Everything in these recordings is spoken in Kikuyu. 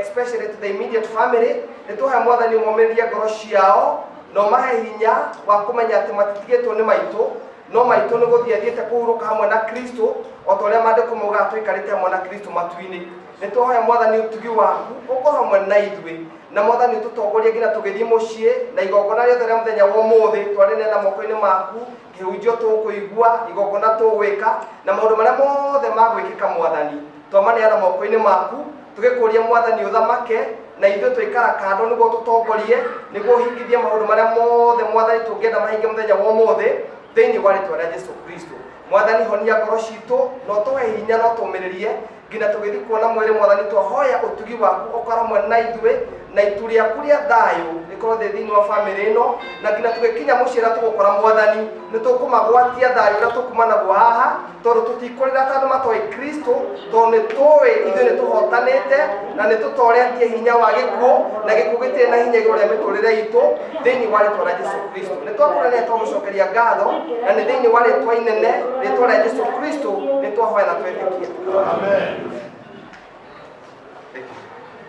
Especially to the immediate family, nituhe mwathani umomerie ngoro ciao no mahe hinya wa kumenya ati matitigĩtwo nĩ maitũ no maitũ nĩ gũthiĩ athiĩte kũhurũka hamwe na Kristo o ta ũrĩa maandĩko maugaga tũikarĩte hamwe na Kristo matu-inĩ. Nĩtũhoya mwathani ũtugi waku ũkorwo hamwe na ithuĩ na mwathani ũtũtongorie nginya tũgĩthiĩ mũciĩ na igongona rĩothe rĩa mũthenya wa ũmũthĩ twarĩneana moko-inĩ maku kĩhunjio tũkũigua igongona tũgwĩka na maũndũ marĩa mothe magwĩkĩka mwathani twamaneana moko-inĩ maku tugikuria mwathani uthamake na ithuĩ tũikara kando nĩguo tũtongorie nĩguo ũhingithie maũndũ marĩa mothe mwathani tũngĩenda mahinge mũthenya wa ũmũthĩ thĩinĩ wa rĩtwa rĩa Jesũ Kristo. Mwathani honia ngoro citũ na ũtũhe hinya na ũtũmĩrĩrie nginya tũgĩthiĩ kuona mwĩrĩ mwathani twahoya ũtugi waku ũkorwo hamwe na ithuĩ na itu rĩaku rĩa thayũ rĩkorwo thĩ thĩinĩ wa bamĩrĩ ĩno na nginya tũgĩkinya mũciĩ ũrĩa tũgũkora mwathani nĩ tũkũmagwatia thayũ ũrĩa tũkuma naguo haha tondũ tũtikũrĩra ta andũ matoĩ Kristo tondũ nĩ tũĩ ithuĩ nĩ tũhotanĩte na nĩ tũtoretie hinya wa gĩkuũ na gĩkuũ gĩtirĩ na hinya igũrũ rĩa mĩtũrĩre itũ thĩinĩ wa rĩtwa rĩa Jesũ Kristo. Nĩ twakũrania twagũcokeria ngatho na nĩ thĩinĩ wa rĩtwa inene rĩtwa rĩa Jesũ Kristo nĩ twahoya na twetĩkia. Amen.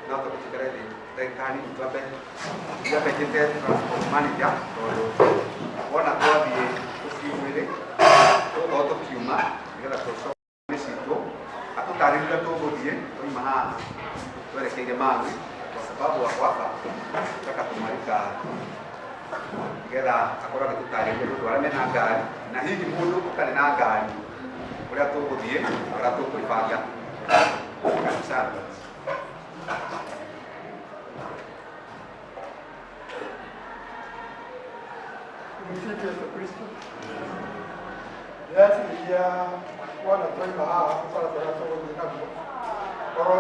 No tũgĩtigĩre thĩ ndagĩka nini twambe njĩte transport manager tondũ wona twathiĩ tũkiumĩrĩ tũgũkorwo tũkiuma nĩgetha tũcoke citũ atũtarĩrie ũrĩa tũgũthiĩ twauma haha twerekeire Maui kwa sababu wa kwamba taka tũmarika nĩgetha akorwo agĩtũtarĩria nĩ ũndũ arĩa mena ngari na hihi mũndũ ũtarĩ na ngari ũrĩa tũgũthiĩ ũrĩa tũkwĩbanga. Karibu sana. Tumsifu Yesu Kristo. Ndĩreciria wona twaima haha mũtaratara tũgũthiĩ naguo oro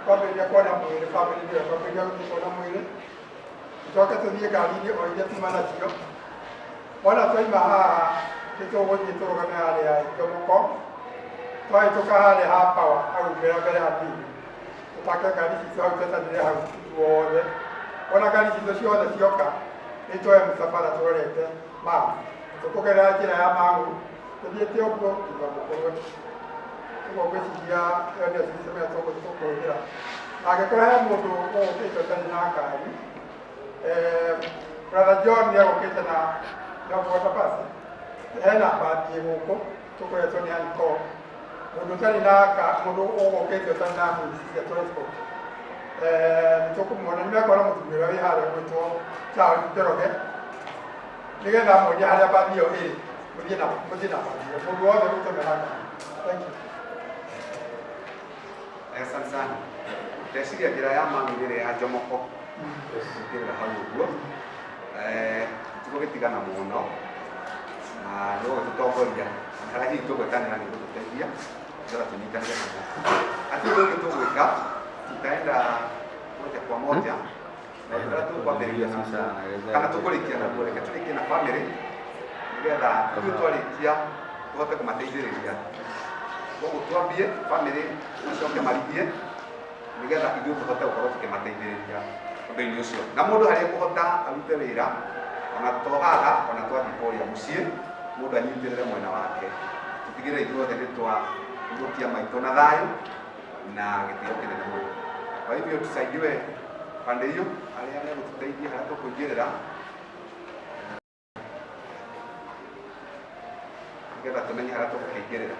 twambĩrĩria kuona mwĩrĩ, bamĩrĩ nĩyo twambĩrĩria gũthiĩ kuona mwĩrĩ, tũcoke tũthiĩ ngari-inĩ o iria tuma nacio. Wona twaima haha nĩ tũgũthiĩ tũrũgame harĩa Jomoko, twahĩtũka harĩa ha power hau mbere mbere hanini, tũpake ngari citũ hau, twetanĩre hau ithuothe. Wona ngari citũ ciothe cioka, nĩ tuoe mũcabara tũrorete Mang'u, tũkũgerera njĩra ya Mang'u tũthiĩte ũguo nginya Mũkũrwe. Ũguo ngwĩciria ĩyo nĩyo system ĩrĩa tũkũhũthĩra. Angĩkorwo he mũndũ ũgũkĩte ũtarĩ na ngari, Brother John nĩ egũkĩte na no basi, hena mbathi ĩ gũkũ tũkoretwo nĩ Anko. Mũndũ ũtarĩ na mũndũ ũgũkĩte ũtarĩ na means cia transport, nĩ tũkũmuona, nĩ mekuona mũthuri ũrĩa wĩ harĩa ũgwĩtwo Charles Njoroge, nĩgetha amuonie harĩa mbathi ĩyo ĩrĩ, mũthiĩ na mbathi ĩyo, mũndũ wothe ũtarĩ na ngari. Thank you. Asante sana. Ndeciria njĩra ya Mang'u ĩrĩa ya Jomoko kũingĩrĩra hau ũguo, tũgũgĩtigana mũno na nĩgũgĩtũtongoria harĩa hihi tũgwetanĩra nĩ gũtũteithia nĩgetha tũnyitanĩre hamwe. Hatirĩ ũndũ ũngĩ tũgwĩka, tutaenda moja kwa moja na ũrĩa tũkwambĩrĩria naguo kana tũkũrĩkia naguo. Reke tũrĩkie na family nĩgetha ithuĩ twarĩkia tũhote kũmateithĩrĩria. Koguo twambie family, macoke marigie nĩgetha ithuĩ tũhote gũkorwo tũkĩmateithĩrĩria ũndũ-inĩ ũcio, na mũndũ harĩa ekũhota arute wĩra, ona to haha, ona twathiĩ kũrĩa mũciĩ, mũndũ anyitĩrĩre mwena wake, tũtigĩrĩre ithuothe nĩ twahurũkia maitũ na thayũ na gĩtĩo kĩnene mũno. Kwa hivyo tusaidiwe pande hiyo, arĩa megũtũteithia harĩa tũkũingĩrĩra nĩgetha tũmenye harĩa tũgũkĩingĩrĩra.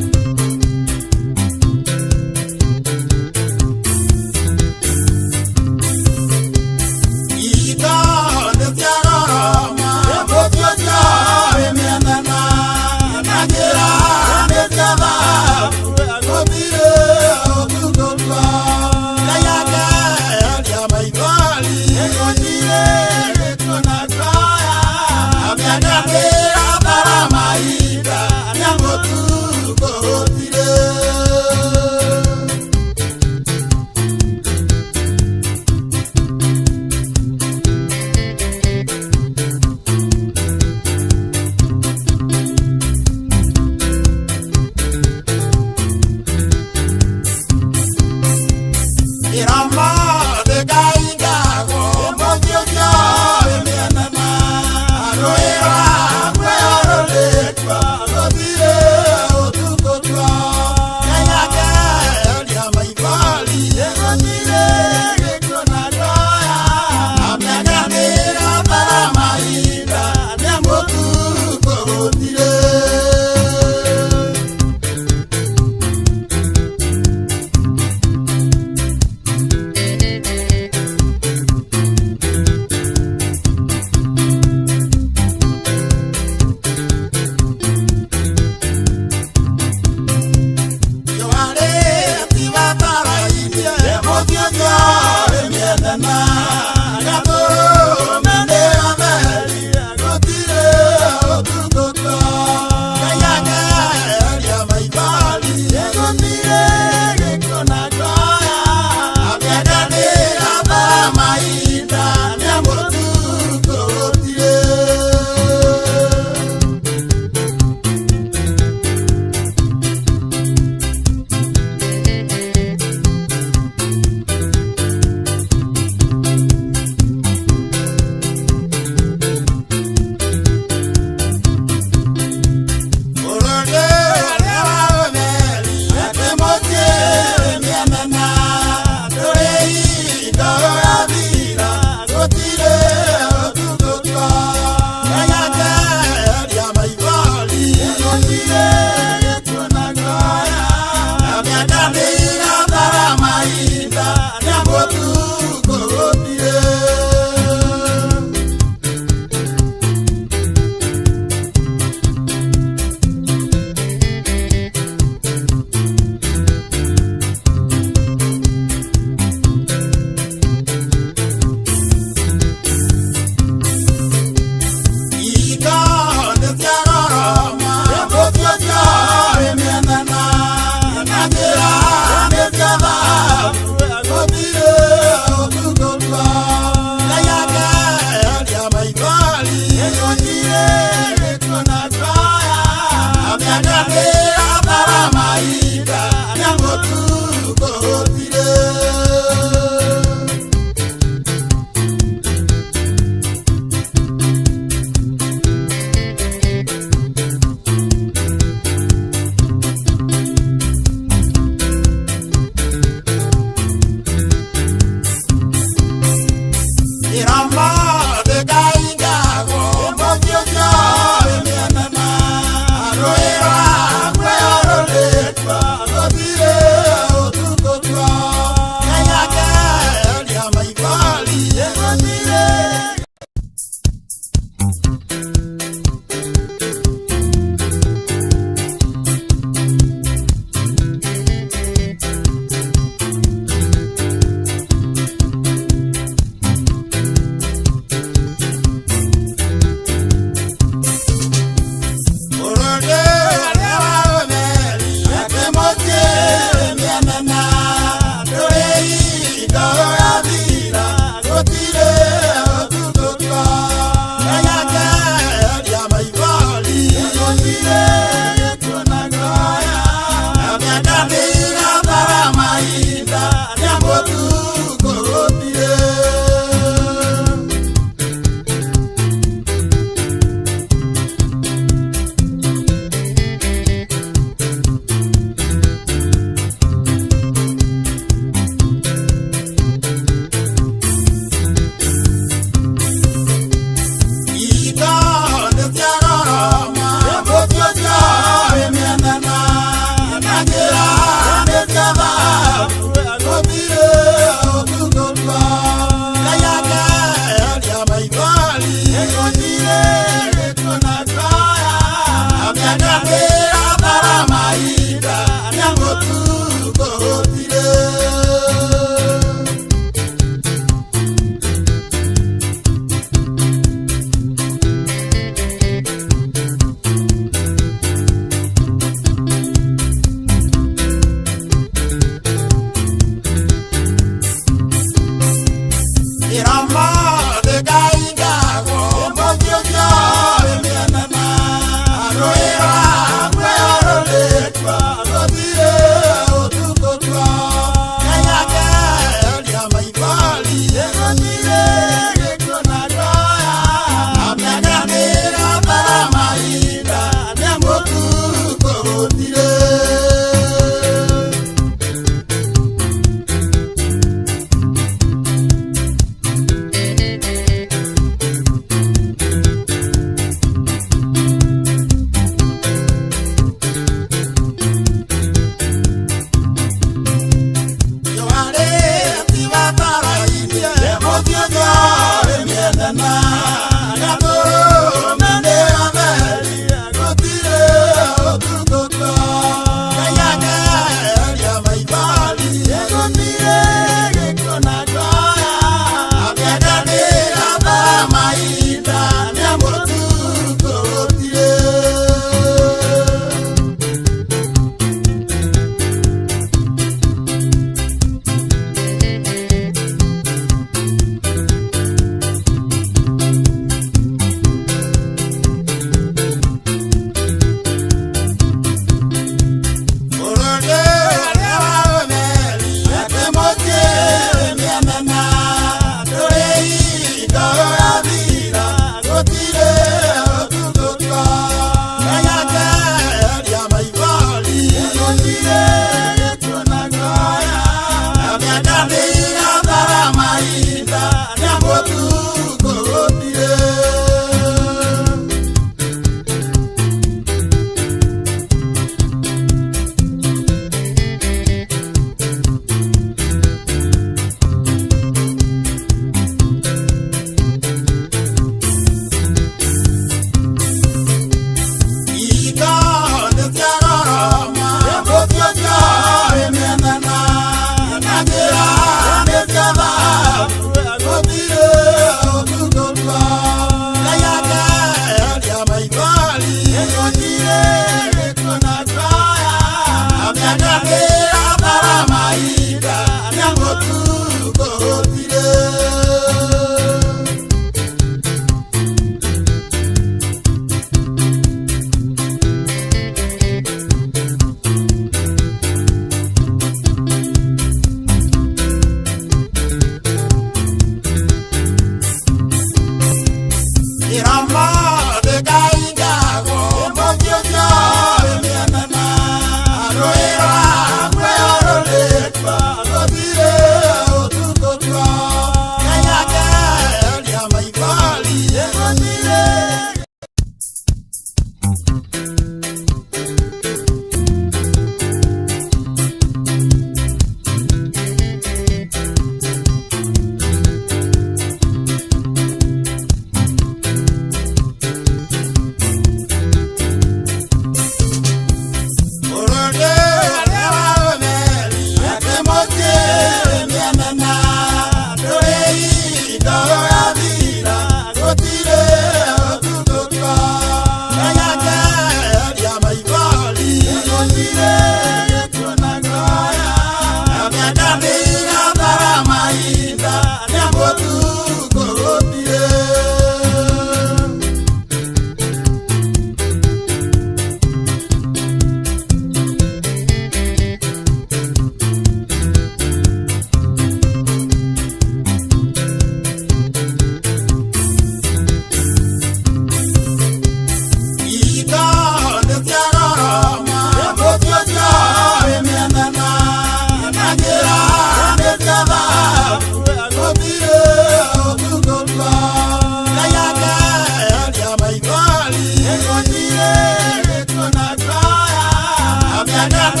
Amia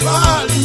Bye.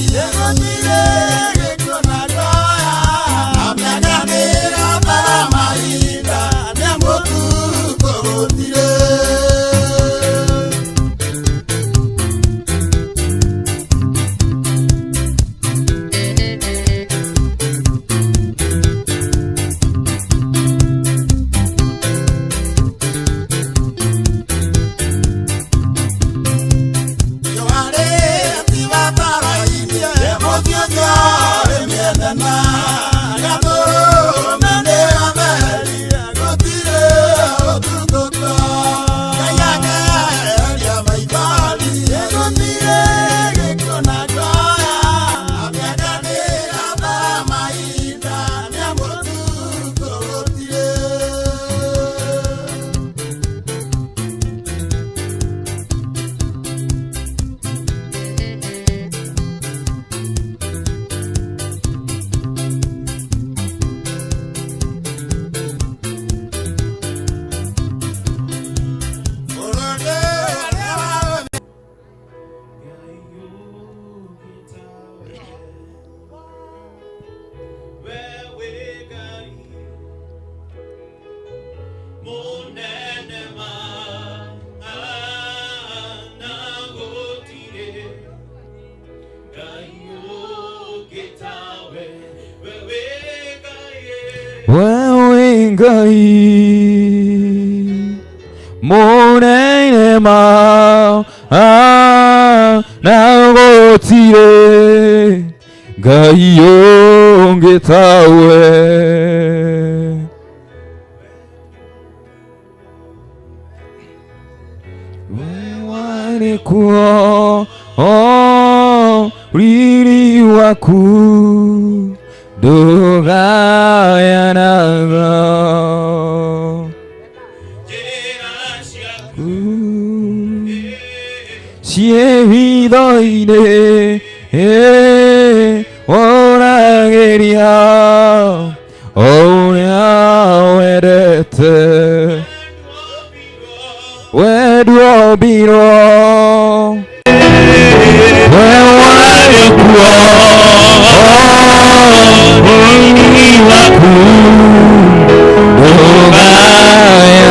Ngai Mũnene ma na gũtirĩ Ngai ũngĩ tawe. We warĩ kuo riri waku ndũgayanaga. Ciĩhitho-inĩ woragĩria ũrĩa wendete wenduombirwo we warĩ kuo riri waku ndũgayanaga.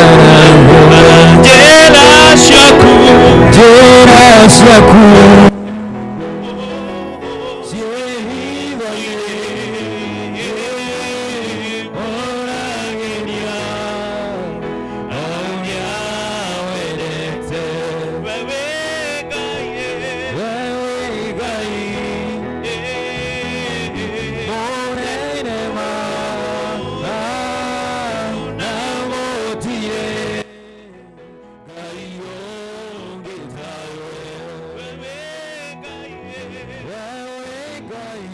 Njĩra ciaku Njĩra ciaku wewe Ngai wewe Ngai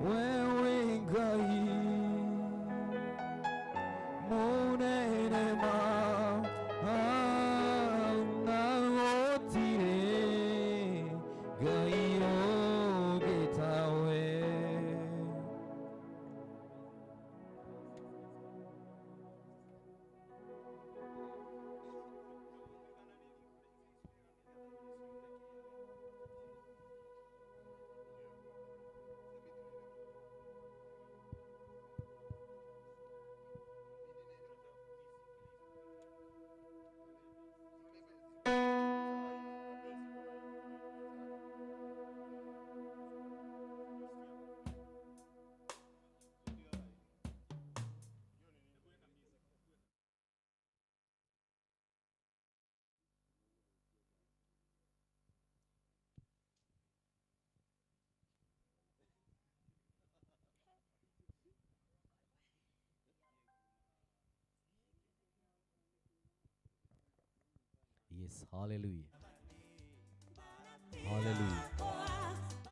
Wewe Ngai munene ma na gũtirĩ Ngai ũngĩ tawe. Yes, hallelujah. Hallelujah.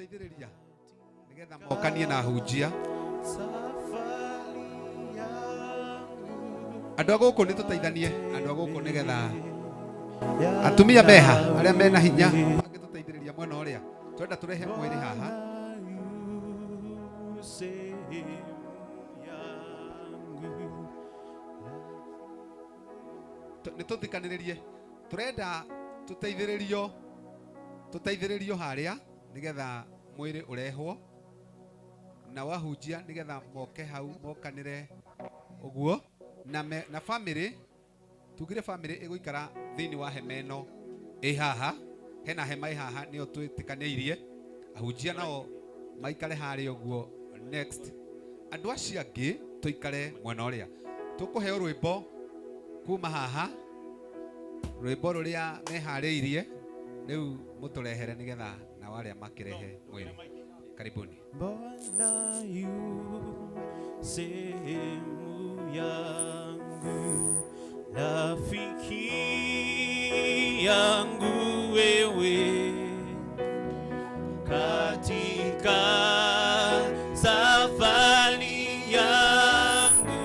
Mangĩtũteithĩrĩria nĩgetha mokanie na ahunjia. Andũ a gũkũ nĩ tũteithanie, andũ a gũkũ nĩgetha atumia meha arĩa mena hinya mangĩtũteithĩrĩria mwena ũrĩa twenda tũrehe mwĩrĩ haha. Nĩ tũthikanĩrĩrie, tũrenda tũteithĩrĩrio harĩa nĩgetha mwĩrĩ ũrehwo na wahunjia nĩgetha moke hau mokanĩre ũguo na na family tugire family ĩgũikara thĩinĩ wa hema ĩno ĩ haha, hena hema ĩ haha nĩyo twĩtĩkanĩirie ahunjia nao maikare harĩa ũguo next, andũ acio angĩ tũikare mwena ũrĩa tũkũheo rwĩmbo kuma haha, rwĩmbo rũrĩa meharĩirie rĩu mũtũrehere nĩgetha nao arĩa makĩrehe mwĩrĩ. Karibuni. Bwana yu sehemu yangu, rafiki yangu wewe, katika safari yangu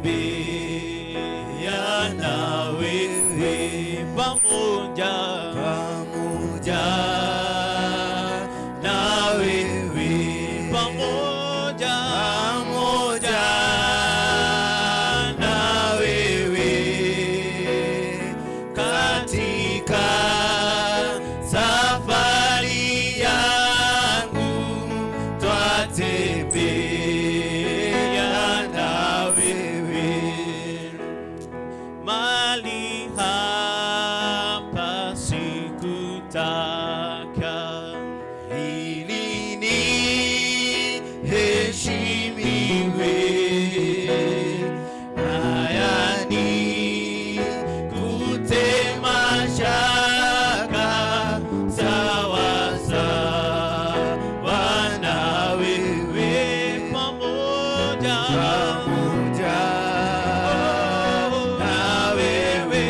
twatembea na wewe pamoja, pamoja na wewe, pamoja, pamoja na wewe, katika safari yangu twatembea na wewe. Mali hapa sikutaka ili niheshimiwe, haya nikute mashaka, sawa sawa na wewe, pamoja, pamoja na wewe,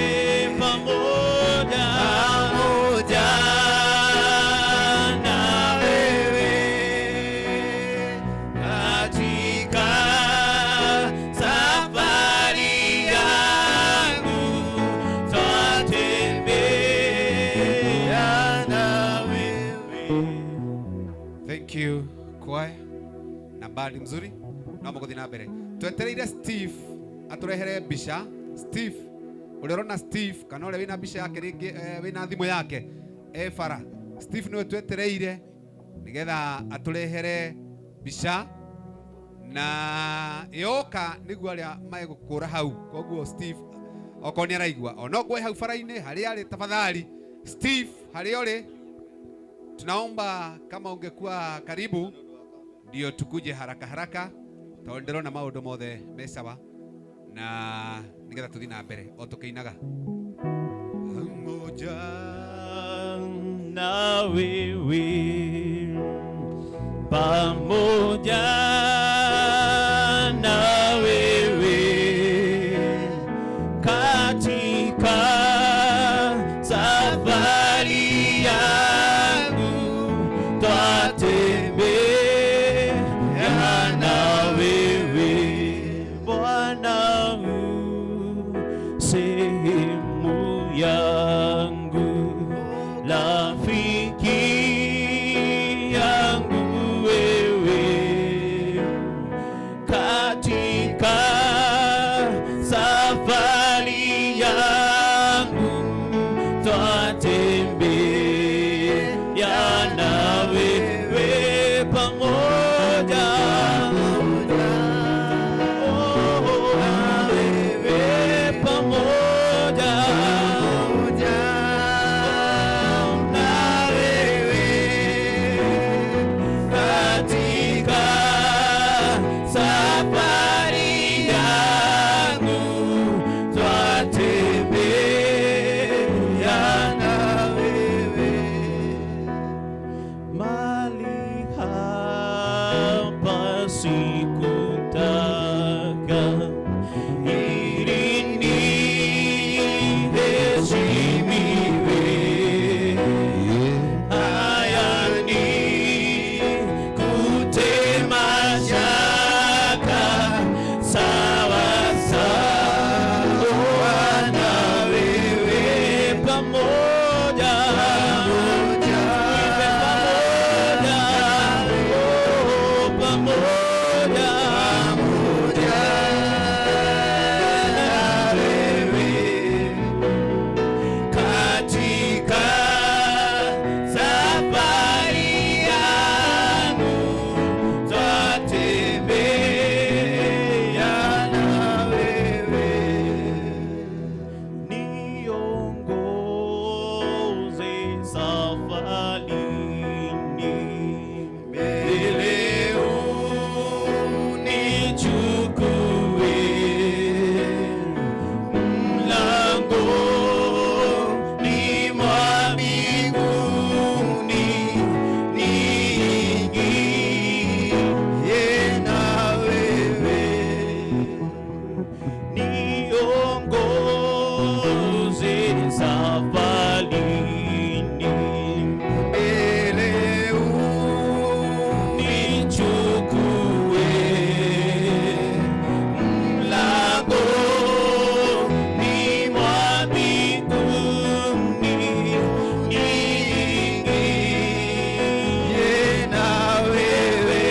pamoja, pamoja na wewe, katika safari yangu twatembea na wewe. Thank you choir na bandi mzuri no mũgũthiĩ na mbere. Twetereire Steve atũrehere mbica. Steve ũrĩa ũrona Steve kana ũrĩa wĩna mbica yake rĩngĩ, wĩna thimũ yake e bara. Steve nĩwe twetereire nĩgetha atũrehere mbica na yoka nĩguo arĩa megũkũra hau. Koguo Steve okorwo nĩ araigua onokorwo e hau bara-inĩ harĩa arĩ, tafadhali Steve harĩa ũrĩ, tunaomba kama ungekuwa karibu ndio tukuje haraka haraka tondũ ndĩrona maũndũ mothe me sawa na nĩgetha tũthiĩ na mbere o tũkĩinaga pamoja na wewe, pamoja na wewe, katika safari yangu twatembea na wewe. Bwana u sehemu yangu, rafiki yangu wewe, Niongoze safarini, Mbele nichukue mlangoni mwa mbinguni, niingie na wewe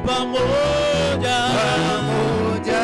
pamoja pamoja.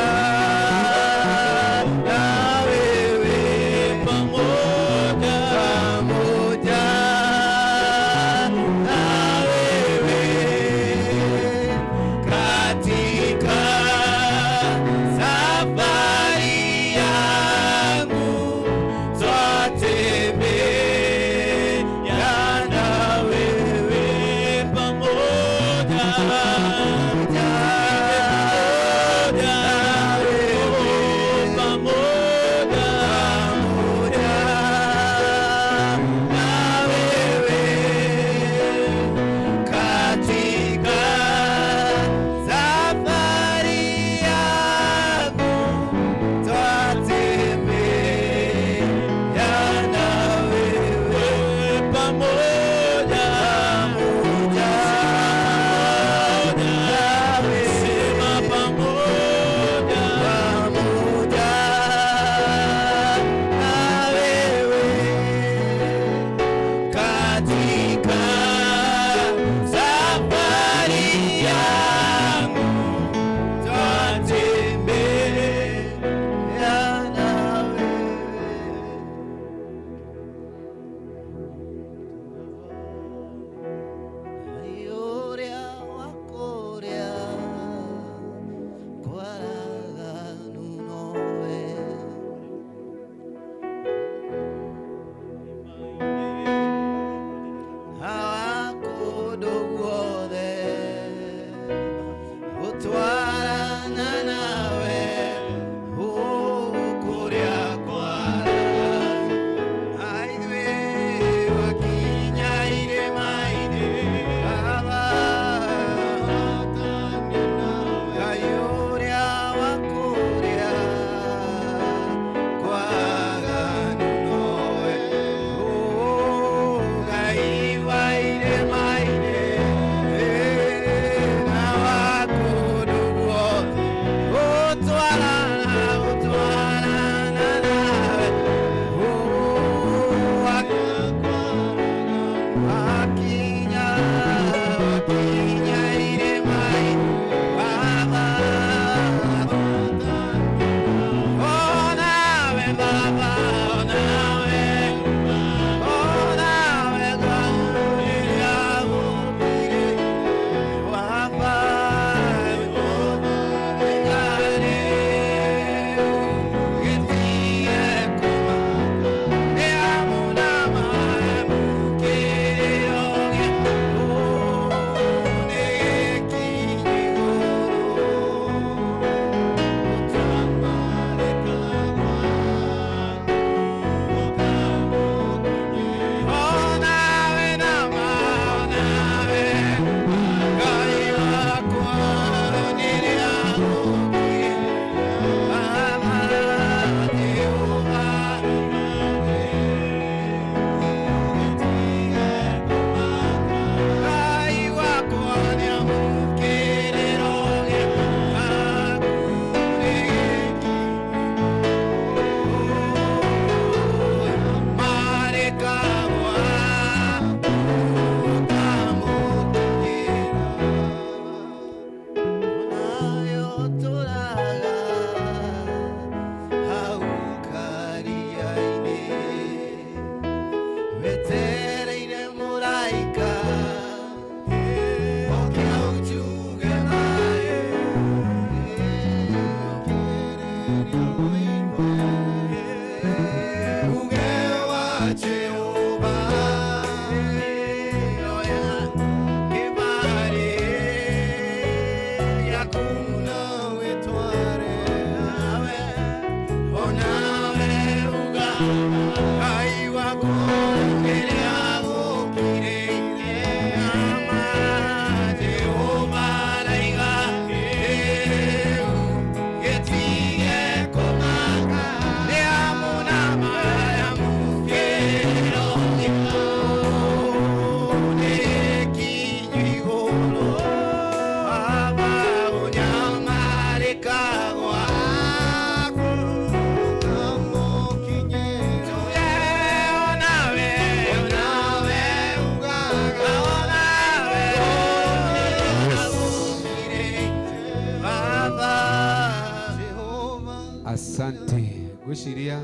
Asante. Gwiciria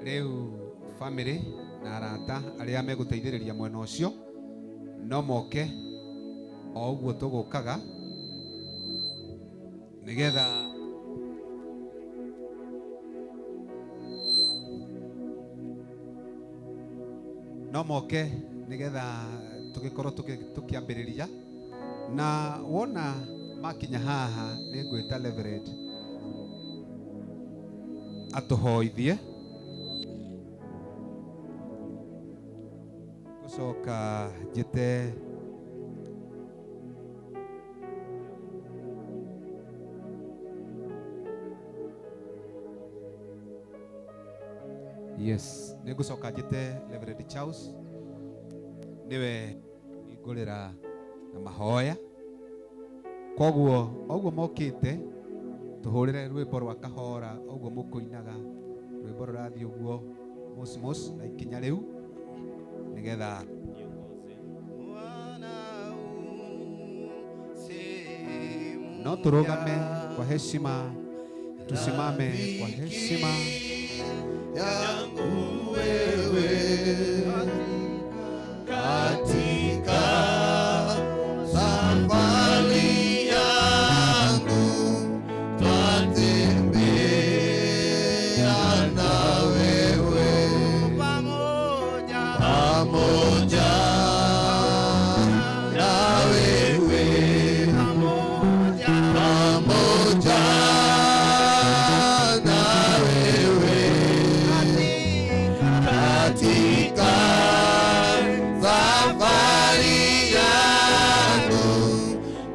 riu family na arata aria meguteithĩrĩria mwena ũcio no moke o ũguo tũgũkaga nigetha no moke nigetha tugikorwo tukiambĩrĩria na wona makinya haha nĩ ngwĩta Reverend atuhoithie gucoka njĩte yes nĩngũcoka njĩte Reverend Charles niwe ngũrĩra na mahoya koguo oguo mokĩte tuhurire rwimbo rwa kahora oguo mukuinaga rwimbo rurathie uguo mosmos na ikinya riu nigetha no turugame kwa heshima, tusimame kwa heshima yangu wewe katika safari yangu twatembea na wewe pamoja pamoja na wewe pamoja pamoja na wewe katika safari yangu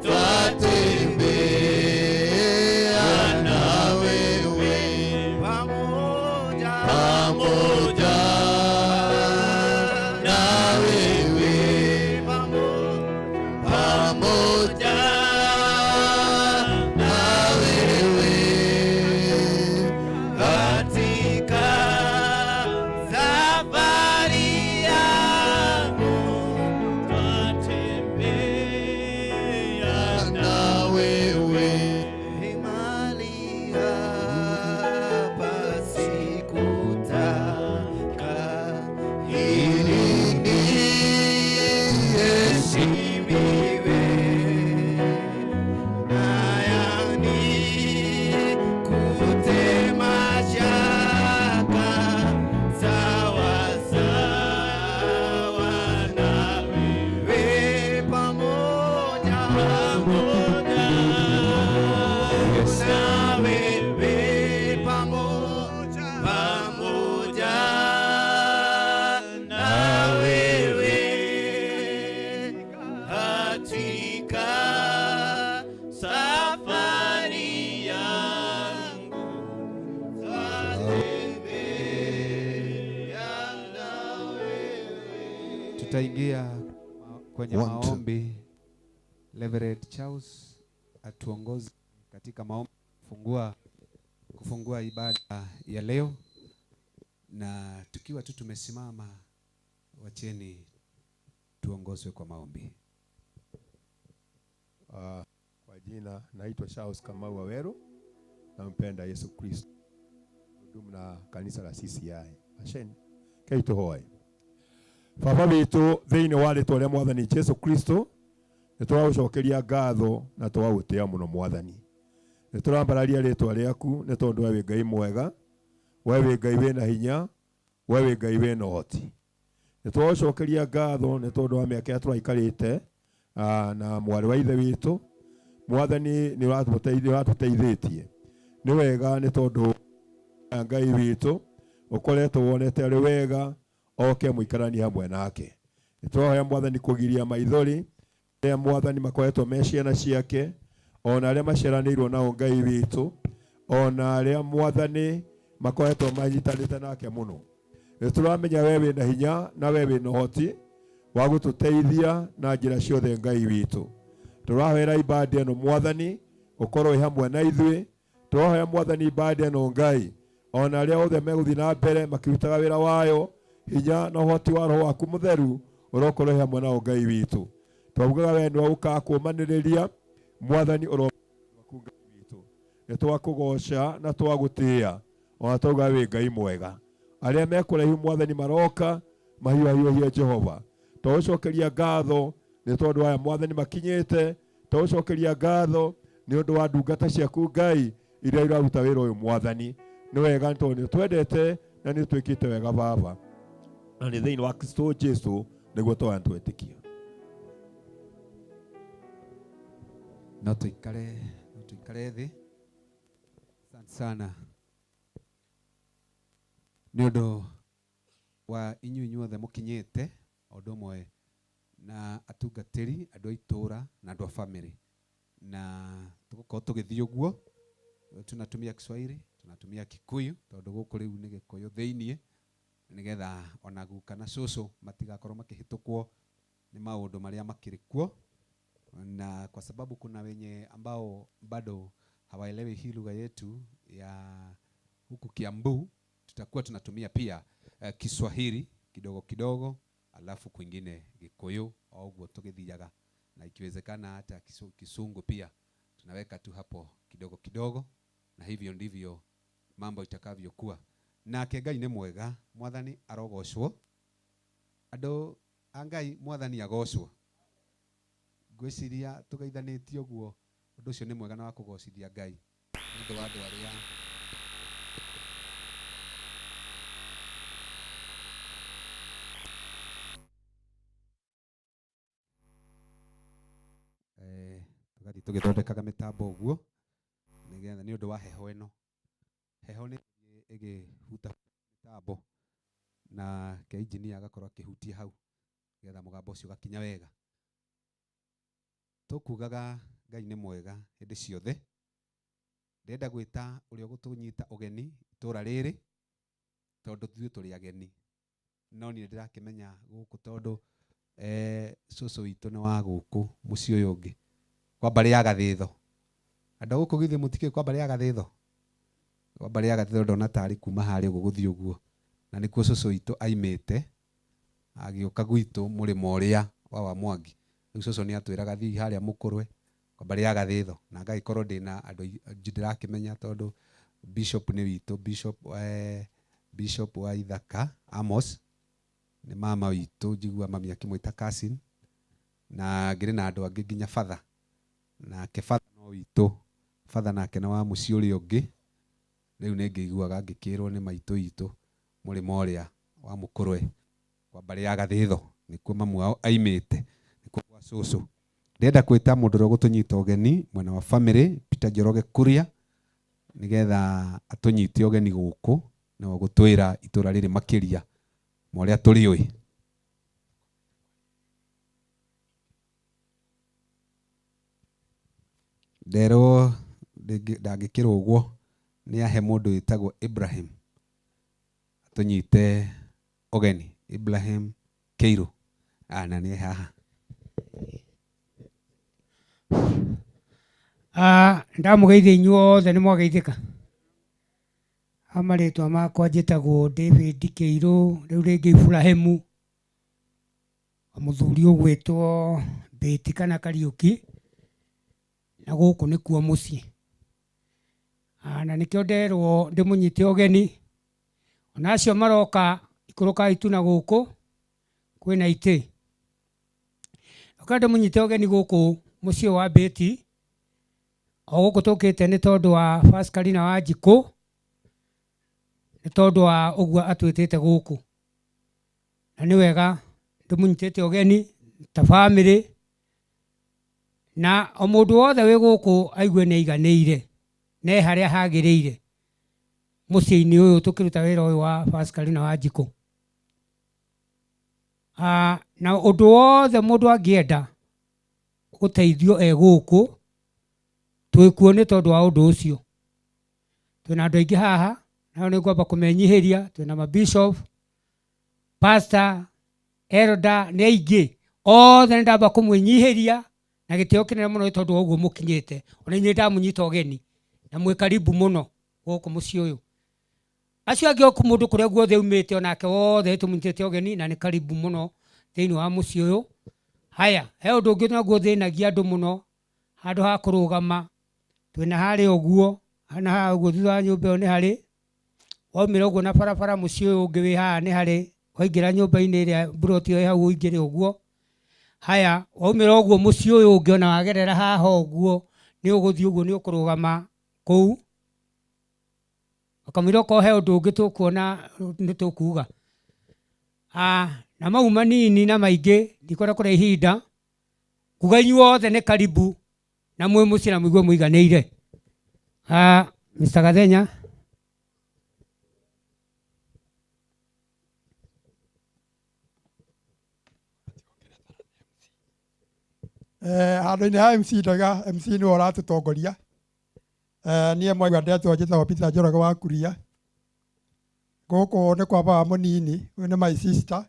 twatembea na wewe pamoja pamoja na wewe pamoja na wewe katika safari yangu twatembea na wewe mahali hapa sikutaka ili niheshimiwe na yani kutema shaka sawa sawa na wewe pamoja pamoja na wewe pamoja pamoja na wewe katika safari yangu twatembea na wewe. Tutaingia kwenye maombi. Reverend Charles atuongoze katika maombi kufungua ibada ya leo, na tukiwa tu tumesimama, wacheni tuongozwe kwa maombi. Kwa jina naitwa Charles Kamau Waweru, nampenda Yesu Kristo, hudumu na kanisa la CCI. Asheni keito hoi Baba witũ thĩinĩ wa rĩtwa rĩa Mwathani Jesu Kristo, nĩtũragũcokeria ngatho na tũgagũtĩĩa mũno Mwathani. Nĩtũrambararia rĩtwa rĩaku nĩ tondũ we wĩ Ngai mwega, we wĩ Ngai wĩna hinya, we wĩ Ngai wĩna ũhoti. Nĩtũragũcokeria ngatho nĩ tondũ wa mĩaka ĩrĩa tũraikarĩte na mwarĩ wa ithe witũ. Mwathani nĩ ũratũteithĩtie. Nĩ wega nĩ tondũ Ngai witũ ũkoretwo wonete arĩ wega oke mũikaranie hamwe nake. Nĩtũrahoya Mwathani kũgiria maithori arĩa Mwathani makoretwo me ciana ciake, ona arĩa maciaranĩirwo nao Ngai witũ, ona arĩa Mwathani makoretwo manyitanĩte nake mũno. Nĩtũramenya we wĩna hinya na we wĩna ũhoti wa gũtũteithia na njĩra ciothe Ngai witũ. Tũrahoera ibada ĩno Mwathani ũkorwo wĩ hamwe na ithuĩ. Tũrahoya Mwathani ibada ĩno Ngai, ona arĩa othe megũthiĩ na mbere makĩrutaga wĩra wayo, hinya na ũhoti wa Roho waku mũtheru ũrokorwo hamwe nao Ngai witũ. Twaugaga we nĩwe ũkaga kũũmanĩrĩria Mwathani ũro waku Ngai witũ. Nĩ twakũgoca na twagũtĩĩa ona twauga wĩ Ngai mwega. Arĩa me kũraihu Mwathani maroka mahiũhahiũhie Jehova. Twagũcokeria ngatho nĩ tondũ aya Mwathani makinyĩte, twagũcokeria ngatho nĩ ũndũ wa ndungata ciaku Ngai iria iraruta wĩra ũyũ Mwathani. Nĩ wega nĩ tondũ nĩ twendete na nĩ twĩkĩte wega Baba. Na nĩ thĩinĩ wa Kristo Jesu nĩguo twana twĩtĩkia. No tuikare, no tuikare thĩ. Asante sana nĩ ũndũ wa inyuĩ inyuothe mũkinyĩte o ũndũ ũmwe na atungatĩri, andũ a itũũra na andũ a family, na tũgũkorwo tũgĩthiĩ ũguo. Tunatumia Kiswahili, tunatumia Kikuyu tondũ gũkũ rĩu nĩ Gĩkũyũ thĩiniĩ, nĩgetha ona guka na cũcũ matigakorwo makĩhĩtũkwo nĩ maũndũ marĩa makĩrĩ kuo, na kwa sababu kuna wenye ambao bado hawaelewi hii lugha yetu ya huku Kiambu, tutakuwa tunatumia pia Kiswahili kidogo kidogo, alafu kwingine Gikuyu au ũguo tũgĩthiaga, na ikiwezekana hata Kisungu pia tunaweka tu hapo kidogo kidogo, na hivyo ndivyo mambo itakavyokuwa. Nake Ngai nĩ mwega, Mwathani arogocwo. Andũ a Ngai, Mwathani agocwo. Ngwĩciria tũgeithanĩtie ũguo, ũndũ ũcio nĩ mwega na wa kũgocithia Ngai nĩ ũndũ wa andũ arĩa tũgathiĩ tũgĩthondekaga mĩtambo ũguo nĩgetha nĩ ũndũ wa heho ĩno. Heho nĩ ĩgĩhuta mĩtambo na ke engineer agakorwo akĩhutia hau nĩgetha mũgambo ũcio ũgakinya wega. Tũkugaga Ngai nĩ mwega hĩndĩ ciothe. Ndĩrenda gwĩta ũrĩa ũgũtũnyita ũgeni itũũra rĩrĩ tondũ ithuĩ tũrĩ ageni, no niĩ ndĩrakĩmenya gũkũ tondũ cũcũ witũ nĩ wa gũkũ mũciĩ ũyũ ũngĩ kwa mbarĩ ya Gathĩtho. Andũ a gũkũ githĩ mũtikĩũĩ kwa mbarĩ ya Gathĩtho? Kwa mbarĩ ya Gathĩtho ndona tarĩ kuma harĩa ũguo gũthiĩ ũguo, na nĩkuo cũcũ witũ aimĩte agĩũka gwitũ mũrĩmo ũrĩa wa Wamwangi. Rĩu cũcũ nĩ atwĩraga thiĩ harĩa mũkũrwe kwa mbarĩ ya Gathĩtho, na ngagĩkorwo ndĩna andũ ndĩrakĩmenya tondũ Bishop nĩ witũ, Bishop wa Ithaka Amos nĩ mama witũ, njigua mami akĩmwĩta cousin, na ngĩrĩ na andũ angĩ nginya father, nake father no witũ, father nake nĩ wa mũciĩ ũrĩa ũngĩ. Rĩu nĩ ngĩiguaga ngĩkĩrwo nĩ maitũ witũ mũrĩmo ũrĩa wa mũkũrwe kwa mbarĩ ya Gathĩtho, nĩkuo mamu wao aimĩte, nĩkuo gwa cũcũ. Ndĩrenda gwĩta mũndũ ũrĩa ũgũtũnyita ũgeni mwena wa family, Peter Njoroge Kuria, nĩgetha atũnyite ũgeni gũkũ, nĩwe ũgũtwĩra itũũra rĩrĩ makĩria ma ũrĩa tũrĩũĩ. Nderwo ndangĩkĩrũgwo nĩ ahe mũndũ wĩtagwo Ibrahim atũnyite ũgeni. Ibrahim Keiru, na nĩ haha. Ndamũgeithia inyuothe nĩ mwageithĩka. Ha marĩtwa makwa njĩtagwo David Keiru, rĩu rĩngĩ Ibrahimu, mũthuri ũgwĩtwo Mbĩti kana Kariũki, na gũkũ nĩkuo mũciĩ. Na nĩkĩo nderwo ndĩmũnyite ũgeni, ona acio maroka ikũrũka itu na gũkũ kwĩna itĩ. Oka ndĩmũnyite ũgeni gũkũ mũciĩ wa Mbĩti, o gũkũ tũkĩte nĩ tondũ wa Pascalina Wanjikũ, nĩ tondũ wa ũguo atwĩtĩte gũkũ. Na nĩ wega ndĩmũnyitĩte ũgeni ta family, na o mũndũ wothe wĩ gũkũ aigue nĩ aiganĩire, na e harĩa hagĩrĩire mũciĩ-inĩ ũyũ tũkĩruta wĩra ũyũ wa Pascalina Wanjikũ. Na ũndũ wothe mũndũ angĩenda gũteithio e gũkũ, twĩkuo nĩ tondũ wa ũndũ ũcio. Twĩna andũ aingĩ haha, nao nĩ ngwamba kũmenyihĩria, twĩna mabishop, pastor, elder, nĩ aingĩ. Othe nĩ ndamba kũmwĩnyihĩria na gĩtĩo kĩnene mũno nĩ tondũ wa ũguo mũkinyĩte. Ona inyuĩ ndamũnyita ũgeni na mwĩ karibu mũno gũkũ mũciĩ ũyũ. Acio angĩ o mũndũ kũrĩa guothe aumĩte onake wothe tũmũnyitĩte ũgeni na nĩ karibu mũno thĩinĩ wa mũciĩ ũyũ. Haya, he ũndũ ũngĩ naguo ũthĩnagia andũ mũno, handũ ha kũrũgama twĩna harĩa ũguo Hana haha ũguo thutha wa nyũmba ĩyo nĩ harĩ waumĩra ũguo na barabara mũciĩ ũyũ ũngĩ wĩ haha nĩ harĩ waingĩra nyũmba-inĩ ĩrĩa mburoti ĩyo ĩ hau ũingĩre ũguo. Haya waumĩra ũguo mũciĩ ũyũ ũngĩ ona wagerera haha ũguo nĩ ũgũthiĩ ũguo nĩ ũkũrũgama kũu. Kamũira okorwo he ũndũ ũngĩ tũkuona nĩ tũkuga. Na mau manini na maingĩ ndikwenda kũrĩa ihinda, nguga inyuothe nĩ karibu na mwĩ mũciĩ na mũigue mũiganĩire. Mr. Gathenya. Handũ-inĩ ha MC ndoiga MC nĩwe ũratũtongoria. Niĩ mwaigua ndetwo njĩtagwo Peter Njoroge wa Kuria. Gũkũ nĩ kwa baba mũnini, ũyũ nĩ my sister,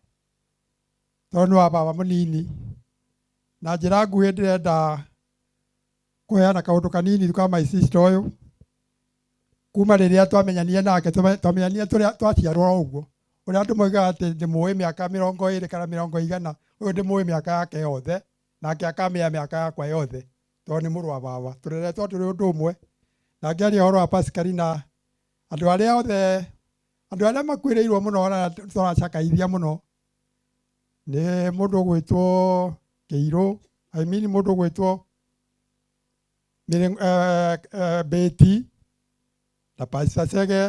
tondũ nĩ wa baba mũnini. Na njĩra nguhĩ ndĩrenda kũheana kaũndũ kanini ka my sister ũyũ. Kuma rĩrĩa twamenyanire nake, twamenyanire twaciarwo o ũguo. Ũrĩa andũ moigaga atĩ ndĩmũĩ mĩaka 20 kana 100, ũyũ ndĩmũĩ mĩaka yake yothe, nake akamenya mĩaka yakwa yothe, tondũ nĩ mũrũ wa baba. Tũreretwo tũrĩ ũndũ ũmwe. Na ngĩaria ũhoro wa Pascalina, andũ arĩa othe, andũ arĩa makuĩrĩirwo mũno na tũracakaithia mũno, nĩ mũndũ ũgwĩtwo Kĩirũ, I mean mũndũ ũgwĩtwo Beti, na Pastor Chege,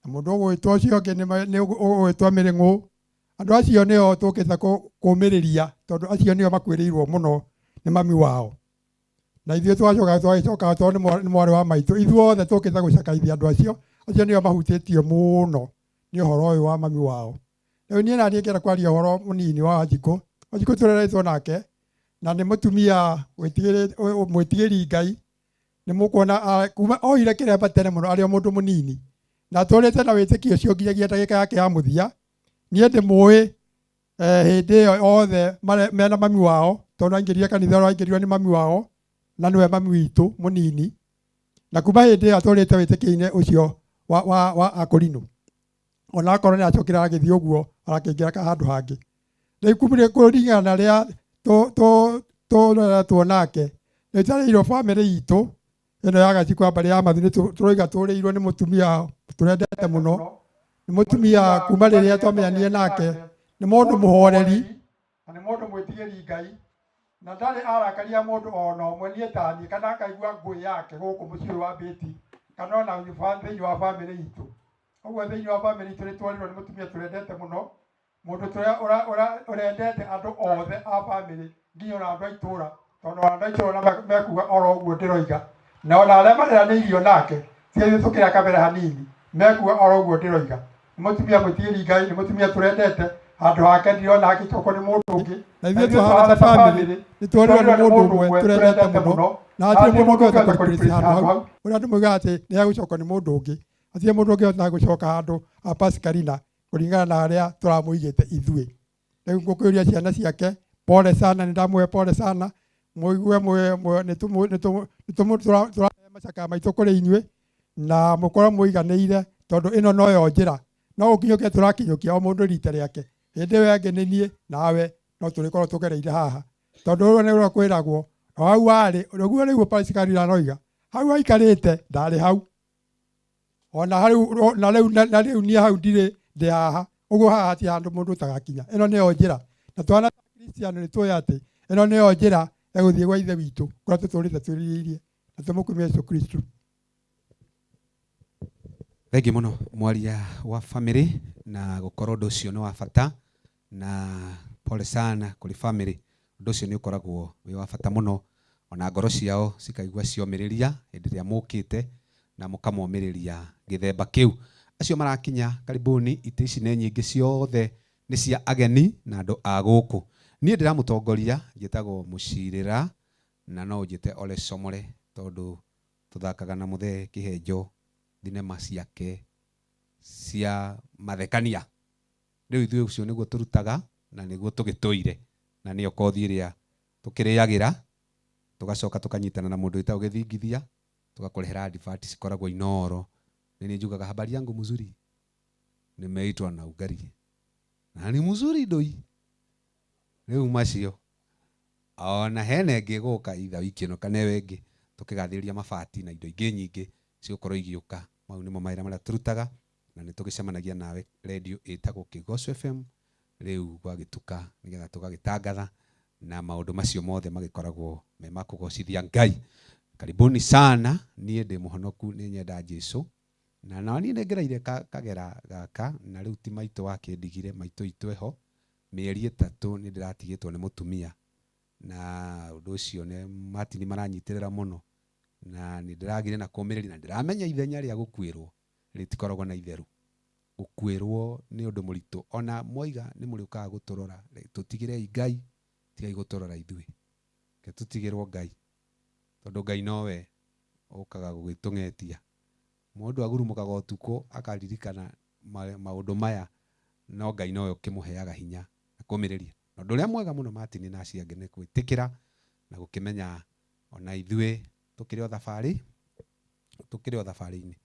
na mũndũ ũgwĩtwo ũcio ũngĩ nĩ ũgwĩtwo Mĩrĩng'ũ. Andũ acio nĩo tũkĩte kũmĩrĩria, tondũ acio nĩo makuĩrĩirwo mũno nĩ mami wao. Na ithuĩ twacoka twagĩcoka tondũ nĩ mwarĩ wa maitũ, ithuothe tũkĩte gũcakaithia andũ acio, acio nĩo mahutĩtio mũno nĩ ũhoro ũyũ wa mami wao. Rĩu niĩ naniĩ ngĩenda kwaria ũhoro mũnini wa Wanjikũ. Wanjikũ tũreretwo nake, na nĩ mũtumia mwĩtigĩri Ngai. Nĩ mũkuona, kuma oire kĩremba tene mũno arĩ o mũndũ mũnini, na atũrĩte na wĩtĩkio ũcio nginyagia ndagĩka yake ya mũthia. Niĩ ndĩmũĩ hĩndĩ ĩyo othe mena mami wao, tondũ aingĩrire kanitha ũrĩa aingĩrirwo nĩ mami wao, na nĩwe mami witũ mũnini. Na kuma hĩndĩ ĩyo atũrĩte wĩtĩkio-inĩ ũcio wa Akorinũ. Ona akorwo nĩ acokire agĩthiĩ ũguo, arakĩingĩra handũ hangĩ. Rĩu kũringana na rĩrĩa tũreretwo nake, nĩ twarĩirwo bamĩrĩ itũ ĩno ya Gacikũ ya mbarĩ ya Mathi, nĩ tũroiga tũrĩirwo nĩ mũtumia tũrendete mũno. Nĩ mũtumia kuma rĩrĩa twamenyanire nake, nĩ mũndũ mũhoreri, na nĩ mũndũ mwĩtigĩri Ngai, na ndarĩ arakaria mũndũ ona ũmwe niĩ ta niĩ, kana akaigua ngũĩ yake gũkũ mũciĩ ũyũ wa Bĩti, kana ona thĩinĩ wa bamĩrĩ itũ. Ũguo thĩinĩ wa bamĩrĩ itũ nĩ twarĩirwo nĩ mũtumia tũrendete mũno, mũndũ ũrendete andũ othe a bamĩrĩ, nginya ona andũ a itũũra, tondũ ona andũ a itũũra mekuga oro ũguo ndĩroiga. Na ona arĩa mareranĩirio nake, tiga ithuĩ tũkĩrĩa kabere hanini, mekuga oro ũguo ndĩroiga. Nĩ mũtumia mwĩtigĩri Ngai, nĩ mũtumia tũrendete, handũ hake ndirona hagĩcokwo nĩ mũndũ ũngĩ. Na ithuĩ tũhana ta bamĩrĩ, nĩ tworirwo nĩ mũndũ ũmwe tũrendete mũno, na hatirĩ mũndũ ũngĩhota kũ-replace handũ hau. Ũrĩa andũ moigaga atĩ nĩ hegũcokwo nĩ mũndũ ũngĩ, hatirĩ mũndũ ũngĩhota gũcoka handũ ha Pascalina kũringana na harĩa tũramũigĩte ithuĩ. Rĩu ngũkĩũria ciana ciake, pole sana, nĩ ndamũhe pole sana, mũigue tũrahe macakaya maitũ kũrĩ inyuĩ, na mũkorwo mũiganĩire, tondũ ĩno noyo njĩra. No gũkinyũkia tũrakinyũkia o mũndũ rita rĩake. Hĩndĩ ĩyo ĩngĩ nĩ niĩ nawe no tũrĩkorwo tũgereire haha. Tondũ ũyũ nĩ ũrĩa kwĩragwo, o hau warĩ, ũguo nĩguo Pascalina aroiga, hau aikarĩte ndarĩ hau. Ona hau, na rĩu, na rĩu niĩ hau ndirĩ, ndĩ haha. Ũguo haha hatirĩ handũ mũndũ ũtagakinya. Ĩno nĩyo njĩra. Na twana Kristiano nĩ tũĩ atĩ ĩno nĩyo njĩra ya gũthiĩ gwa Ithe witũ kũrĩa tũtũrĩte twĩrirĩirie, na tũmũkumie Jesũ Kristo. Thengiũ mũno mwaria wa famĩlĩ, na gũkorwo ũndũ ũcio nĩ wa bata, na pole sana kũrĩ famĩlĩ. Ũndũ ũcio nĩ ũkoragwo wĩ wa bata mũno, ona ngoro ciao cikaigua ciomĩrĩria hĩndĩ ĩrĩa mũkĩte na mũkamomĩrĩria gĩthemba kĩu. Acio marakinya karibuni, itĩ ici nĩ nyingĩ ciothe nĩ cia ageni na andũ a gũkũ. Niĩ ndĩramũtongoria njĩtagwo Mũcirĩra, na no ũnjĩte Ole Somore, tondũ tũthakaga na Mũthee Kĩhenjo thinema ciake cia mathekania. Rĩu ithuĩ ũcio nĩguo tũrutaga na nĩguo tũgĩtũire, na nĩyo kothi ĩrĩa tũkĩrĩagĩra, tũgacoka tũkanyitana na mũndũ wĩtagwo Gĩthingithia, tũgakũrehera advert cikoragwo Inooro. Nĩ niĩ njugaga habari yangu mzuri, nimeitwa na ugali na ni mzuri ndoi. Rĩu macio ona hena ĩngĩ ĩgũka itha wiki ĩno kana ĩyo ĩngĩ, tũkĩgathĩrĩria mabati na indo ingĩ nyingĩ Cigũkorwo igĩũka. Mau nĩmo mawĩra marĩa tũrutaga na nĩ tũgĩcemanagia nawe radio ĩtagwo Kĩgoco FM rĩu gwagĩtuka nĩgetha tũgagĩtangatha na maũndũ macio mothe magĩkoragwo me ma kũgocithia Ngai. Karibuni sana, niĩ ndĩ mũhonoku, nĩ nyenda Jesũ na na niĩ nĩngereire kagera gaka na rĩu ti maitũ wakĩndigire, maitũ itũ eho mĩeri 3 nĩ ndĩratigĩtwo nĩ mũtumia na ũndũ ũcio nĩ Martin maranyitĩrĩra mũno na nĩ ndĩragire na kũmĩrĩria na ndĩramenya ithenya rĩa gũkuĩrwo rĩtikoragwo na itheru. Gũkuĩrwo nĩ ũndũ mũritũ, ona mwaiga nĩ mũrĩũkaga gũtũrora, tũtigĩrei Ngai, tigai gũtũrora ithuĩ, reke tũtigĩrwo Ngai tondũ Ngai nowe ũkaga gũgĩtũng'etia. Mũndũ agurumũkaga ũtukũ akaririkana maũndũ maya, no Ngai nowe ũkĩmũheaga hinya na kũmĩrĩria. Na ũndũ ũrĩa mwega mũno Martin na acio angĩ nĩ gwĩtĩkĩra na gũkĩmenya ona ithuĩ tũkĩrĩ o thabarĩ, tũkĩrĩ o thabarĩ-inĩ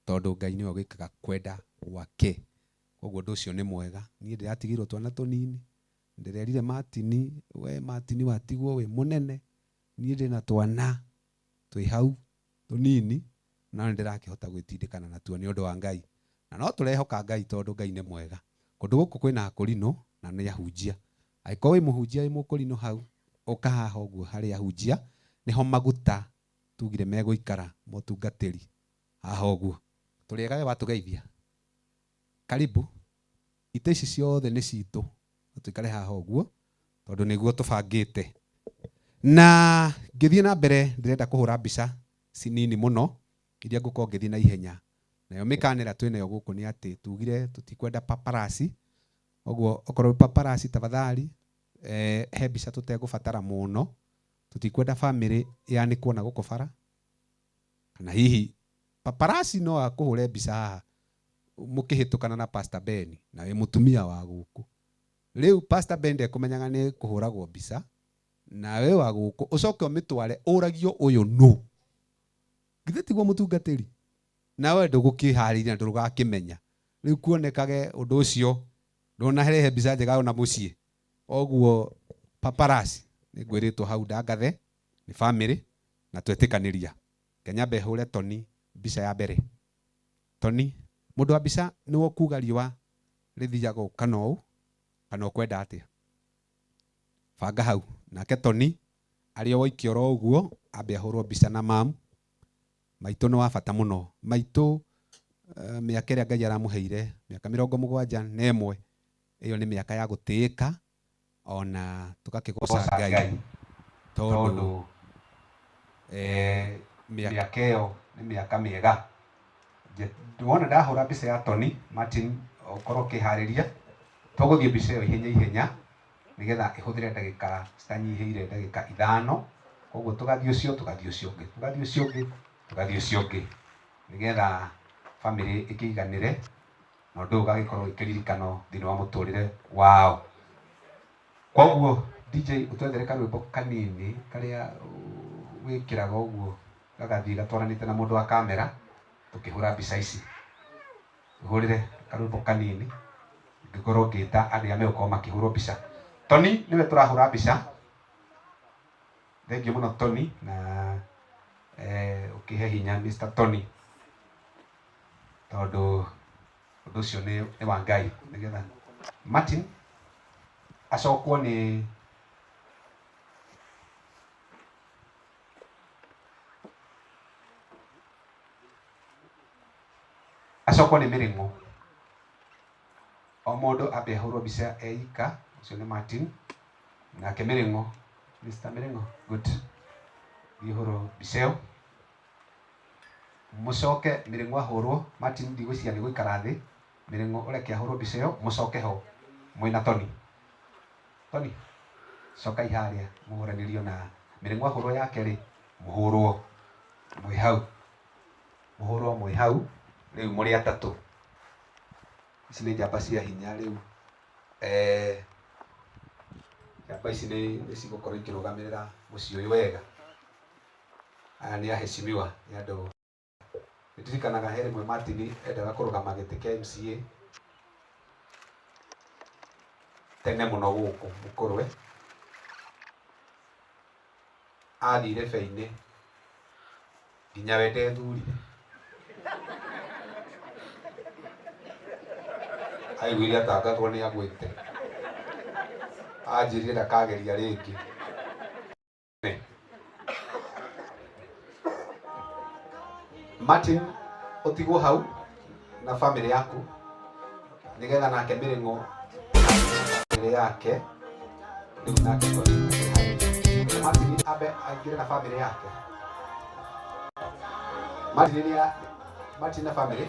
tondũ Ngai nĩwe ũgĩkaga kwenda gwake. Koguo ũndũ ũcio nĩ mwega. Niĩ ndĩratigirwo twana tũnini, ndĩrerire Martin, we Martin watigwo wĩ mũnene, niĩ ndĩna twana twĩ hau tũnini na nĩ ndĩrakĩhota gwĩtindĩkana natuo nĩ ũndũ wa Ngai. Na no tũrehoka Ngai tondũ Ngai nĩ mwega. Kũndũ gũkũ kwĩna akũrinũ na nĩ ahunjia. Angĩkorwo wĩ mũhunjia wĩ mũkũrinũ hau, ũka haha ũguo harĩ ahunjia, nĩho maguta tugire megũikara mũtungatĩri haha ũguo. Tũrĩega we watũgeithia. Karibu. Itĩ ici ciothe nĩ citũ, tũikare haha ũguo tondũ nĩguo tũbangĩte. Na ngĩthiĩ na mbere ndĩrenda kũhũra mbica cinini mũno iria ngũkorwo ngĩthiĩ na ihenya. Nayo mĩkanĩra twĩnayo gũkũ nĩ atĩ tugire tũtikwenda paparazzi, ũguo okorwo paparazzi tafadhali, he mbica tũtegũbatara mũno, tũtikwenda family yanĩkwo na gũkũ bara, kana hihi paparazzi no akũhũre mbica haha mũkĩhĩtũkana na Pastor Ben na wĩ mũtumia wa gũkũ. Rĩu Pastor Ben ndekũmenyaga nĩ kũhũragwo mbica na we wa gũkũ ũcoke ũmĩtware ũragio ũyũ nũ, githĩ tiguo mũtungatĩri, nawe ndũgũkĩharĩria na ndũgakĩmenya. Rĩu kuonekage ũndũ ũcio ndũnarehe mbica njega ona mũciĩ. Ũguo paparazzi nĩ ngwĩrĩtwo hau ndangathe nĩ family na twetĩkanĩria. Kenya hũre Tony mbica ya mbere. Tony mũndũ wa mbica nĩwe ũkuga riũa rĩthiaga ũũ kana ũũ kana ũkwenda atĩa, banga hau. Nake Tony arĩ o woiki oro ũguo ambe ahũrwo mbica na mamu. Maitũ nĩ wa bata mũno. Maitũ mĩaka ĩrĩa Ngai aramũheire, mĩaka 71, ĩyo nĩ mĩaka ya gũtĩĩka ona tũgakĩgoca Ngai tondũ mĩaka ĩyo nĩ mĩaka mĩega. Wona ndahũra mbica ya Tony Martin, ũkorwo ũkĩharĩria, tũgũthiĩ mbica ĩyo ihenya ihenya nĩgetha ĩhũthĩre ndagĩka citanyihĩire ndagĩka 5. Koguo tũgathiĩ ũcio, tũgathiĩ ũcio ũngĩ, tũgathiĩ ũcio ũngĩ, tũgathiĩ ũcio ũngĩ nĩgetha family ĩkĩiganĩre na ũndũ ũyũ ũgagĩkorwo ũkĩririkano thĩinĩ wa mũtũrĩre wao. Koguo DJ ũtwethere karwĩmbo kanini karĩa wĩkĩraga ũguo gagathiĩ gatwaranĩte na mũndũ wa kamera tũkĩhũra mbica ici. Tũhũrĩre karwĩmbo kanini ngĩkorwo ngĩta arĩa megũkorwo makĩhũrwo mbica. Tony nĩwe tũrahũra mbica. Thengiũ mũno Tony na ũkĩhe hinya Mr Tony tondũ ũndũ ũcio nĩ wa Ngai nĩgetha Martin acokwo nĩ acokwo nĩ Mĩrĩng'ũ. O mũndũ ambe ahũrwo mbica eika, ũcio nĩ Martin nake Mĩrĩng'ũ, Mr Mĩrĩng'ũ, good, thiĩ ũhũrwo mbica ĩyo. Mũcoke Mĩrĩng'ũ ahũrwo, Martin ndigwĩciria nĩ gũikara thĩ, Mĩrĩng'ũ ũreke ahũrwo mbica ĩyo, mũcoke ho mwĩna Tony. Tony cokai harĩa mũhũranĩrio na Mĩrĩng'ũ ahũrwo yake rĩ, mũhũrwo mwĩ hau, mũhũrwo mwĩ hau rĩu mũrĩ atatũ. Ici nĩ njamba cia hinya rĩu. Njamba ici nĩ cigũkorwo ikĩrũgamĩrĩra mũciĩ ũyũ wega. Aya nĩ aheshimiwa nĩ andũ. Nĩndirikanaga he rĩmwe Martin endaga kũrũgama gĩtĩ kĩa MCA tene mũno gũkũ Mũkũrwe. Athire be-inĩ nginya we ndethurire. Aiguire atangathwo nĩ agwĩte. Anjĩrire ndakageria rĩngĩ. Martin ũtigwo hau na family yaku nigetha nake Mĩrĩng'o family yake rĩu nake Martin ambe aingĩre na family yake. Martin nĩ Martin na family.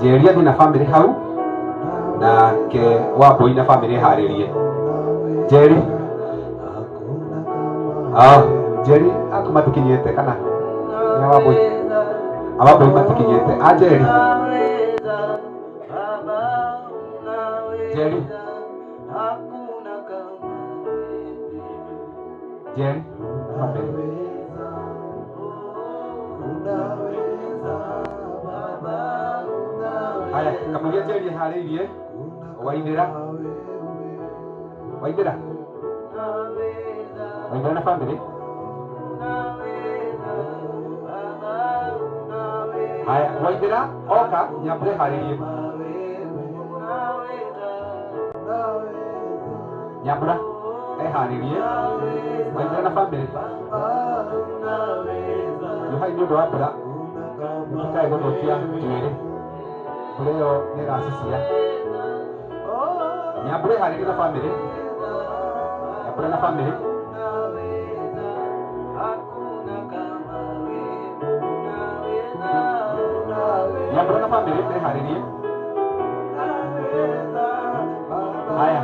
Njeri athi na family hau nake Wambui na family harĩrie. Njeri Njeri aku matikinyĩte kana nĩ Wambui? Wambui matikinyĩte. A Njeri Njeri Njeri na family. Haya, kamũria Njeri harĩirie Waithĩra Waithĩra Waithĩra na family. Haya, Waithĩra oka Nyambura harĩirie. Nyambura eharĩrie Waithĩra na family. Yohai nĩ ũndũ wa mbura mũtikae gũthũkia njuĩrĩ. Nyambura ĩyo nĩ ĩracicia. Nyambura ĩharĩrie na family. Nyambura na family. Nyambura na family ĩharĩrie. Haya.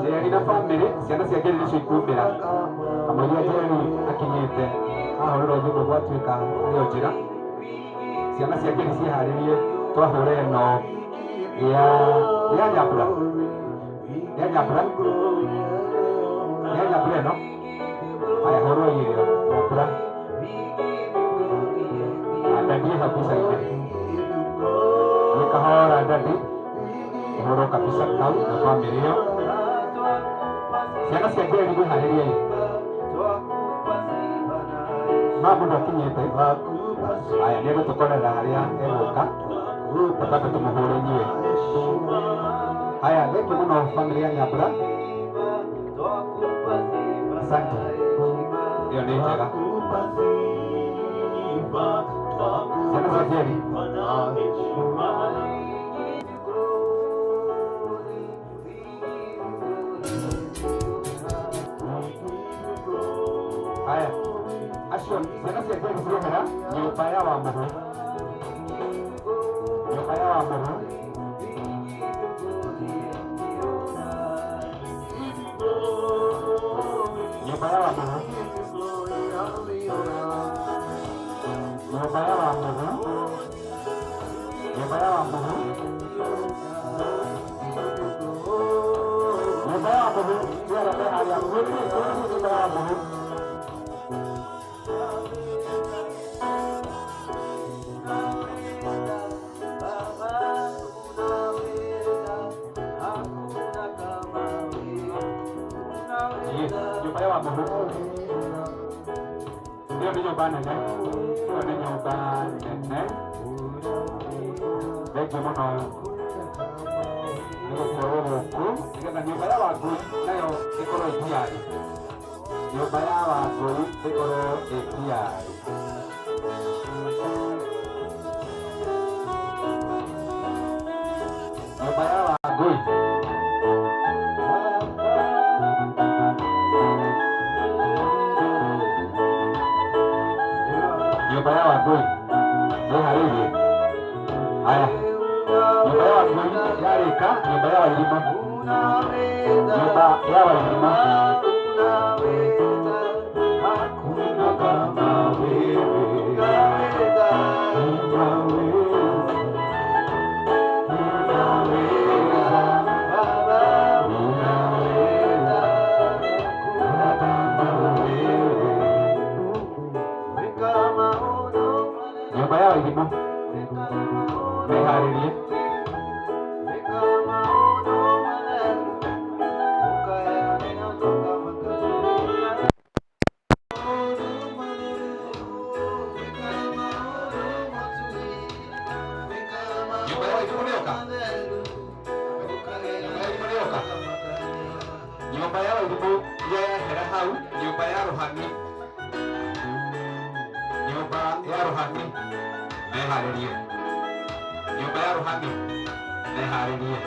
Njeri na family ciana cia Njeri nĩcio ikumĩra. Kamũira Njeri akinyĩte ahũrĩrwo thimũ gwatuĩka nĩyo njĩra. Ciana cia Njeri ciĩharĩrie twahũra ĩno ya ya Nyambura. Ya Nyambura. Ya Nyambura ĩno. Haya hũrwo ĩyo Nyambura. Ndadi hau mbica-inĩ. Nĩ kahora ndadi. Ũhoro kabisa kau na family ĩyo. Ciana cia Njeri mwĩharĩrie. Ma mũndũ akinyĩte. Haya nĩ egũtũkorera harĩa egũka. Tũkambe tũmũhũre inyuĩ. Haya thengiũ mũno family ya Nyambura. Asante. Ĩyo nĩ njega. Ciana cia Njeri. Haya acio ciana cia Njeri ciehera nyũmba ya Wamũhũ. Nyũmba ya Wamũhũ. Nyũmba ya Wamũhũ. Nyũmba ya Wamũhũ. Nyũmba ya Wamũhũ. Nyũmba ya Wamũhũ. Ciothe harĩa nyũmba ya Wamũhũ. Nyũmba ya Wamũhũ. Ĩyo nĩ nyũmba nene. Ĩyo nĩ nyũmba nene. Thengiũ mũno nĩ gũkorwo gũkũ nĩgetha nyũmba ya Wangũi nayo ĩkorwo ĩ tayari. Nyũmba ya Wangũi ĩkorwo ĩ tayari. Nyũmba ya Wangũi. Nyũmba ya Wangũi nĩharĩirie. Haya, nyũmba ya Wangũi yarĩka, nyũmba ya Wairima. Nyũmba ya Wairima. Hakuna kama wewe. Unaweza, unaweza, unaweza, kama wewe. Nyũmba ya Wairima nĩharĩrie. Nyũmba ya Wairima nĩyoka. Nyũmba ya Wairima nĩyoka. Nyũmba ya Wairima yehera hau, nyũmba ya Rũhani. Nyũmba ya Rũhani meharĩrie. Nyũmba ya Rũhani meharĩrie.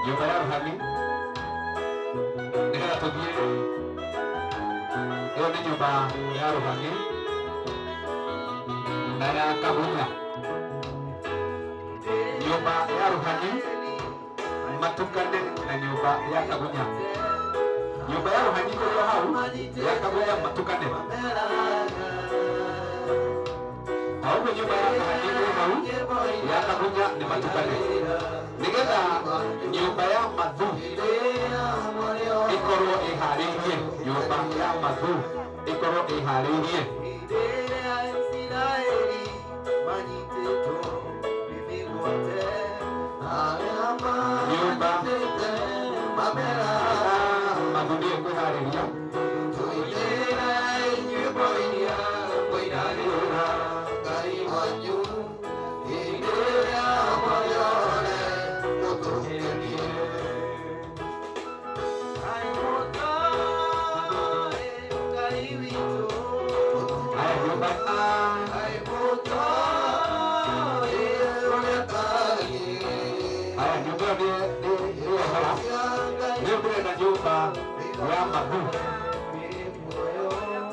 Nyũmba ya Rũhani nĩgetha tũthiĩ. Ĩyo nĩ nyũmba ya Rũhani na ya Kahunya. Nyũmba ya Rũhani matukane na nyũmba ya Kagunya. Nyũmba ya Rũhani ĩrĩ hau, ya Kagunya matukane. Ta ũguo nyũmba ya Rũhani ĩrĩ hau, ya Kagunya nĩ matukane. Nĩgetha nyũmba ya Mathu ĩkorwo ĩharĩirie. Nyũmba ya Mathu ĩkorwo ĩharĩirie. Nyũmba Mathu nĩ kwĩharĩria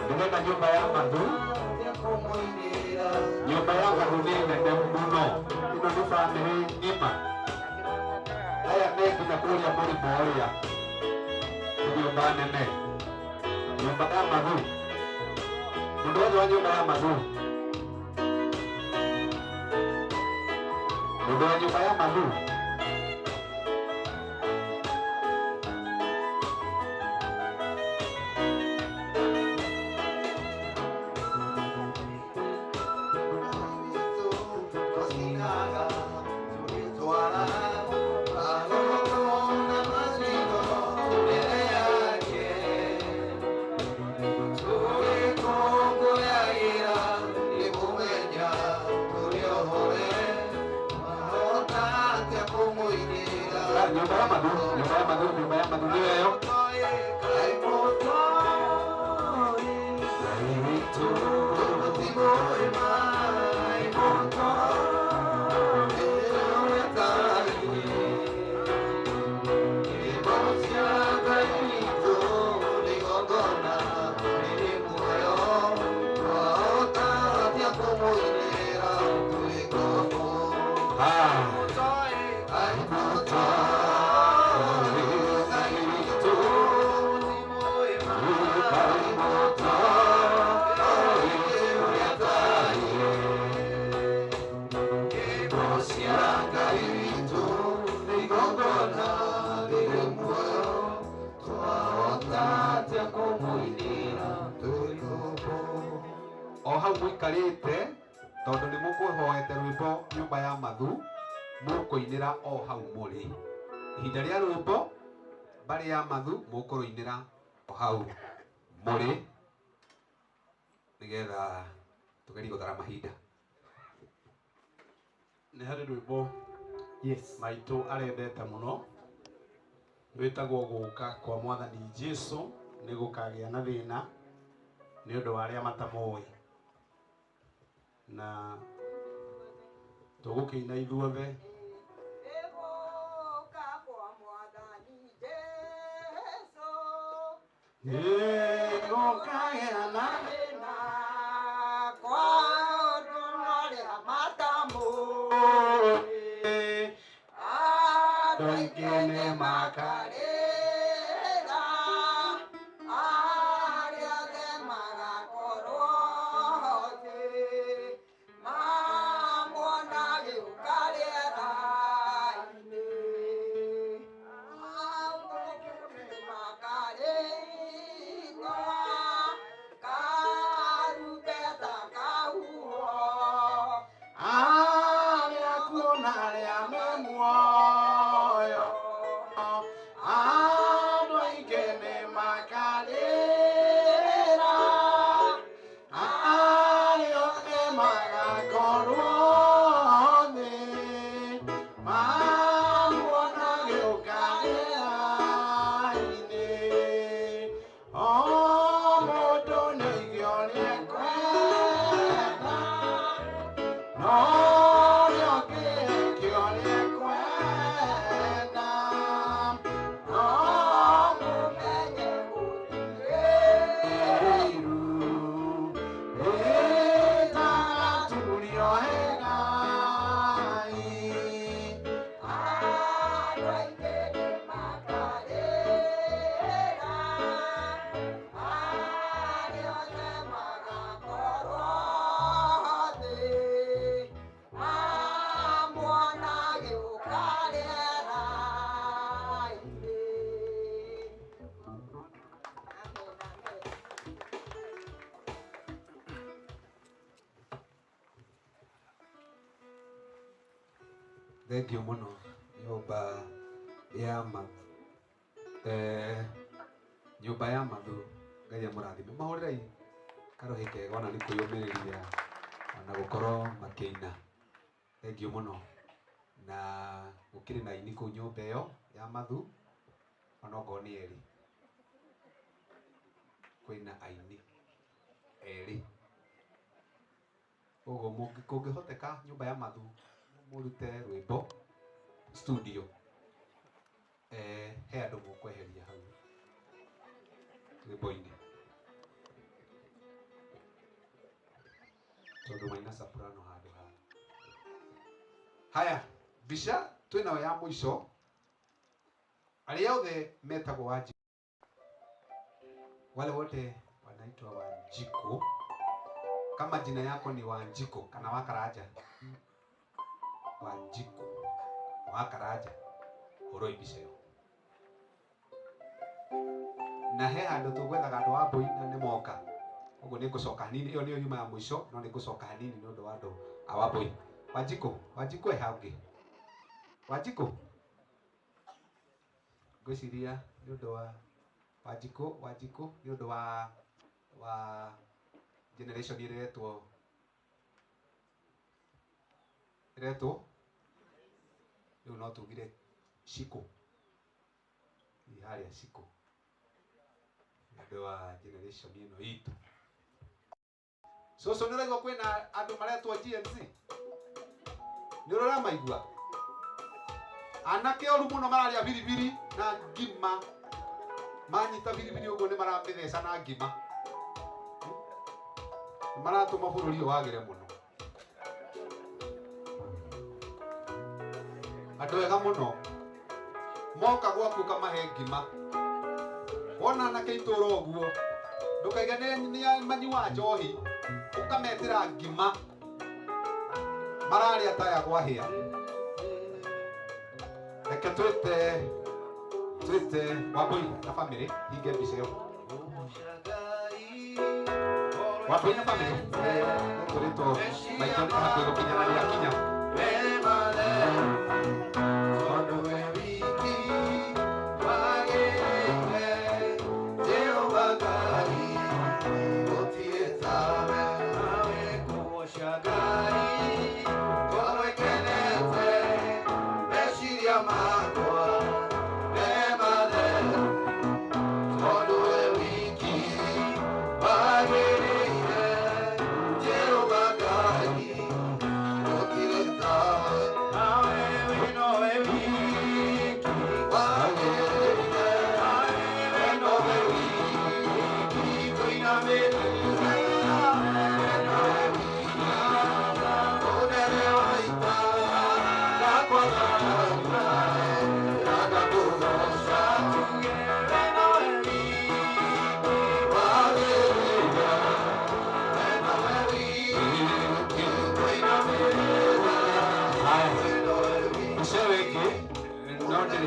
ndĩrenda nyũmba ya Mathu. Nyũmba ya Mathu nĩ nene mũno. Ĩno nĩ bamĩrĩ ng'ima. Aya me nginya kũrĩa mũrĩmo ũrĩa. Nĩ nyũmba nene. Nyũmba ya Mathu. Mũndũ wothe wa nyũmba ya Mathu. Mũndũ wa nyũmba ya Mathu. Nyũmba ya Mathu nĩyo ĩyo. O hau mũikarĩte tondũ nĩ mũkũhoete rwĩmbo nyũmba ya Mathu mũkũinĩra o hau mũrĩ. Ihinda rĩa rwĩmbo mbarĩ ya Mathu mũkũrũinĩra o hau mũrĩ nĩgetha tũgerie gũthara mahinda. Nĩ harĩ rwĩmbo maitũ arendete mũno rwĩtagwo gũka kwa Mwathani Jesũ nĩ gũkagĩa na thĩna nĩ ũndũ wa arĩa matamũĩ. Na tũgũkĩina ithuothe. Nĩgũkagĩa na thĩna kwa andũ arĩa matamũĩ. Andũ aingĩ nĩmakarĩra, arĩa othe magakorwo thĩ, mamuona agĩũka rĩera-inĩ. Andũ nĩmakarĩra, karumbeta kahuhwo, arĩa akuũ na arĩa me muoyo. Andũ aingĩ nĩmakarĩra, arĩa othe magakorwo thĩ, mamuona agĩũka rĩera-inĩ. O mũndũ nĩoige ũrĩa ekwenda, no ũrĩa ũngĩ eke ũrĩa ekwenda. No mũmenye gũtirĩ iru rĩtagaturio he Ngai. Andũ aingĩ nĩmakarĩra, arĩa othe magakorwo thĩ, mamuona agĩũka rĩera-inĩ. Amen, amen. Thengiũ mũno nyũmba ya Mathu. Nyũmba ya Mathu Ngai amũrathime. Mahũrĩrei karũhĩ kega ona nĩ kwĩyũmĩrĩria ona gũkorwo makĩina. Thengiũ mũno. Na gũkĩrĩ na aini kũu nyũmba ĩyo ya Mathu ona okorwo nĩ erĩ. Kwĩna aini erĩ. Koguo kũngĩhoteka nyũmba ya Mathu mũrute rwĩmbo studio, he andũ mũkweheria hau rwĩmbo-inĩ tondũ maina soprano handũ ha. Haya, mbica twĩnayo ya mũico, arĩa othe metagwo Wanjikũ, wale wote wanaitwa Wanjikũ. Kama jina yako ni Wanjikũ kana Wakaranja, Wanjikũ Wakaranja, hũrwo mbica ĩyo. Na he handũ tũgwethaga andũ a mbũi na nĩ moka. Ũguo nĩ ngũcoka hanini, ĩyo nĩyo nyuma ya mũico, no nĩ ngũcoka hanini nĩ ũndũ wa andũ a Wambũi. Wanjikũ, Wanjikũ e hau ũngĩ. Wanjikũ, ngwĩciria nĩ ũndũ wa Wanjikũ, Wanjikũ nĩ ũndũ wa generation ĩrĩa ĩretwo rĩu no tugire Shiko, harĩa Shiko nĩ ũndũ wa generation ĩno itũ. Cũcũ nĩ ũraigua kwĩna andũ maretwo GNC? Nĩ ũramaigua? Anake oru mũno mararĩa biribiri na ngima. Manyita biribiri ũguo nĩ maramĩtheca na ngima. Maratũma bũrũri ũyũ wagĩre mũno. Andũ ega mũno moka gwaku ũkamahe ngima. Wona anake itũra ũguo ndũkaiga nĩ manyuaga njohi, ũkametĩra ngima mararĩa taya gwahĩa. Reke twĩte Wambũi na bamĩrĩ hinge mbica ĩyo. Wambũi na bamĩrĩ tũrĩtwo maitũ nĩ hakuhĩ gũkinya na nĩakinya.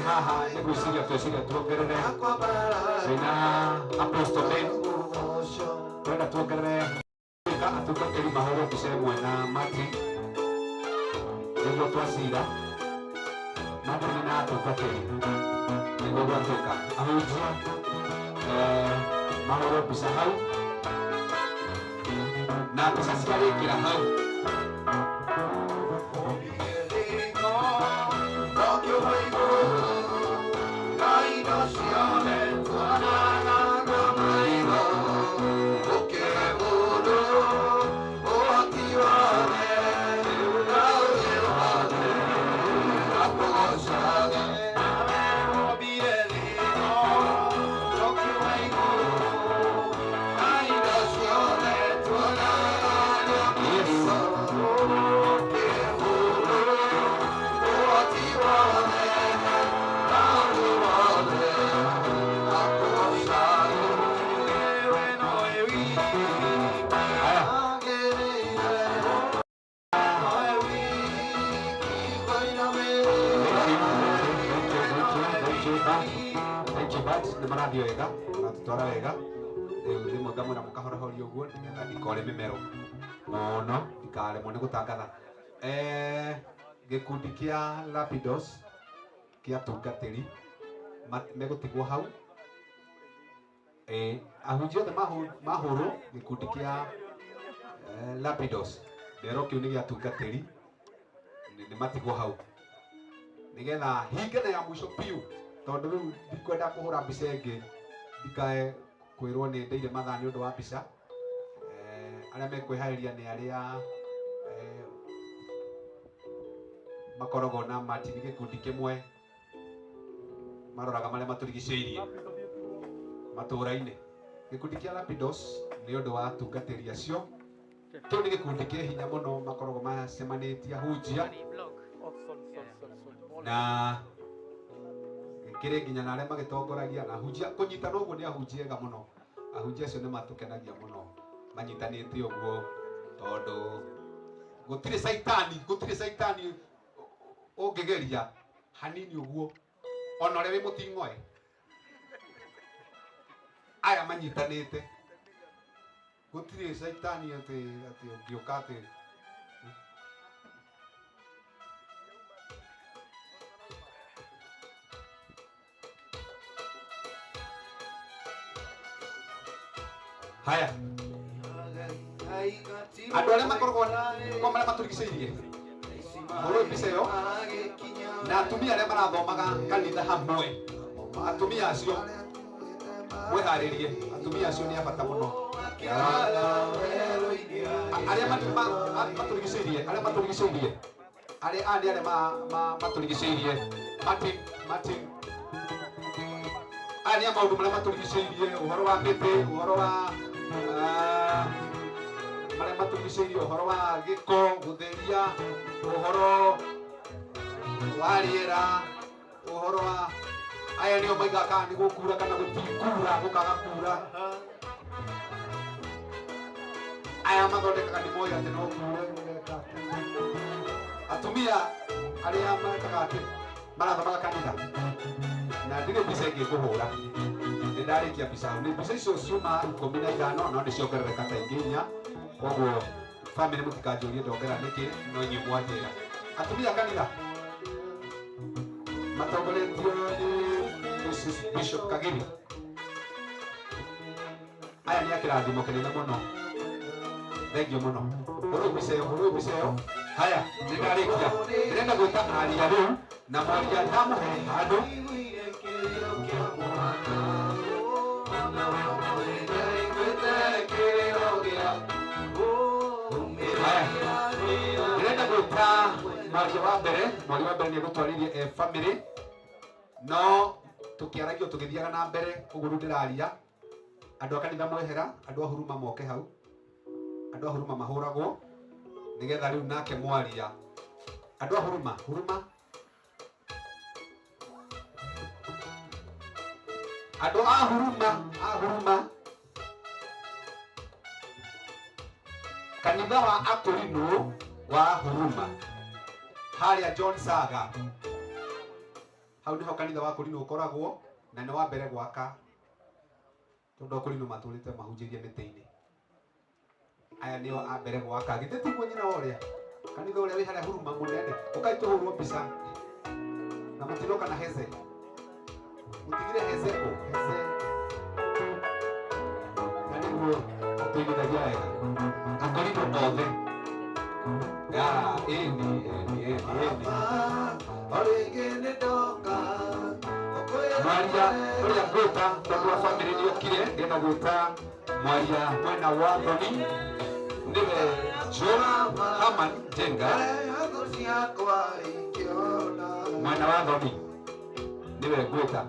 Haha nĩ gwĩciria tweciria tuongerere twĩna Apostle Ben, twenda tuongerere atungatĩri mahũrwo mbica ĩmwe na Martin nĩguo twacira Martin na atungatĩri nĩguo gwatuĩka ahunjia mahũrwo mbica hau na mbica ciarĩkĩra hau. Nĩ marathiĩ wega, maratũtwara wega. Rĩu rĩmwe ngamwĩra mũkahorahoria ũguo nĩgetha ndikore mĩmero mũno, ndikaremwo nĩ gũtangatha. Gĩkundi kĩa Lapidos kĩa atungatĩri Megũtigwo hau. Ahunjia othe mahũrwo gĩkundi kĩa Lapidos ndero kĩu nĩ gĩa atungatĩri nĩ matigwo hau nĩgetha hingane ya mũico biũ tondũ rĩu ndikwenda kũhũra mbica ĩngĩ ndikae kwĩrwo nĩ ndeire mathaa nĩ ũndũ wa mbica. Arĩa mekwĩharĩria nĩ arĩa makoragwo na Martin gĩkundi kĩmwe maroraga marĩa matũrigicĩirie matũũra-inĩ. Gĩkundi kĩa Lapidos nĩ ũndũ wa atungatĩri acio. Kĩu nĩ gĩkundi kĩ hinya mũno makoragwo macemanĩtie ahunjia na kĩrĩ nginya na arĩa magĩtongoragia na ahunjia kũnyitana ũguo nĩ ahunjia ega mũno. Ahunjia acio nĩ matũkenagia mũno manyitanĩte ũguo tondũ gũtirĩ caitani ũngĩgeria hanini ũguo ona ũrĩa wĩ mũting'oe aya manyitanĩte gũtirĩ caitani atĩ ũngĩũka atĩ haya andũ arĩa makoragwo kwa marĩa matũrigicĩirie mũrũĩ mbica ĩyo na atumia arĩa marathomaga kanitha hamwe atumia acio mwĩharĩrie atumia acio nĩ a bata mũno arĩa matũrigicĩirie arĩa matũrigicĩirie arĩa aya nĩ arĩa matũrigicĩirie Martin aya nĩ a maũndũ marĩa matũrigicĩirie ũhoro wa mĩtĩ ũhoro wa marĩa matũrigicĩirie ũhoro wa gĩko gũtheria ũhoro wa rĩera ũhoro wa aya nĩo maigaga kana nĩ gũkura kana gũtikura gũkaga kura aya mathondekaga nĩ moĩ atĩ no kure atumia arĩa marekaga atĩ marathomaga kanitha na ndirĩ mbica ĩngĩ ngũhũra nĩ ndarĩkia mbica nĩ mbica icio ciuma 15 no nĩ ciongerereka ta ingĩ 4 koguo bamĩrĩ mũtikanjũrie ndongera nĩkĩ no inyuĩ mwanjĩra atumia kanitha matongoretio nĩ Mrs. Bishop Kagiri aya nĩ a kĩrathimo kĩnene mũno thengio mũno hũrũi mbica ĩyo haya nĩ ndarĩkia ndĩrenda gwĩta aria rĩu na mwaria ndamũhe handũ ndĩrenda gwĩta mwaria wa mbere nĩ egũtwarĩrie family no tũkĩaragio tũgĩthiaga na mbere ũguo rĩu ndĩraria andũ a kanitha mwehera andũ a huruma moke hau andũ a huruma mahũragwo nĩgetha rĩu nake mwaria andũ a huruma andũ a huruma kanitha wa Akorino wa huruma harĩa John Saga hau nĩho kanitha wa Akorino ũkoragwo na nĩ wa mbere gwaka tondũ Akorino matũrĩte mahunjĩrie mĩtĩ-inĩ aya nĩo a mbere gwaka githĩ tiguo nyina wa ũrĩa kanitha ũrĩa wĩ harĩa huruma mũnene ũkai tũhũrwo mbica na mũtiroka na heze mũtigire heze kũ heze na nĩguo atũigithagia wega Akorino othe ĩni mwaria ũrĩa ngwĩta tondũ wa bamĩrĩ nĩokire ndĩrenda gwĩta mwaria mwena wa Thoni nĩwe John Haman Jenga mwena wa Thoni nĩwe ngwĩta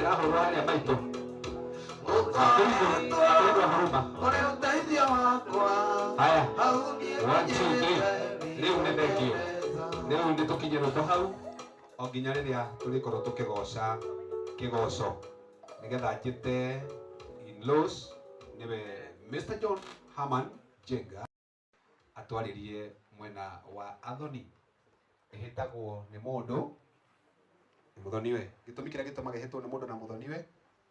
ĩrahũrwo harĩa maitũ haya 1 2 3 rĩu nĩ thengio rĩu nĩ tũkinye rwĩmbo hau o nginya rĩrĩa tũrĩkorwo tũkĩgoca kĩgoco nĩgetha njĩte in-laws nĩwe Mr. John Haman Jenga atwarĩrie mwena wa Athoni ĩhĩtagwo nĩ mũndũ nĩ mũthoniwe gĩtũmi kĩrĩa gĩtũmaga ĩhĩtwo nĩ mũndũ na mũthoniwe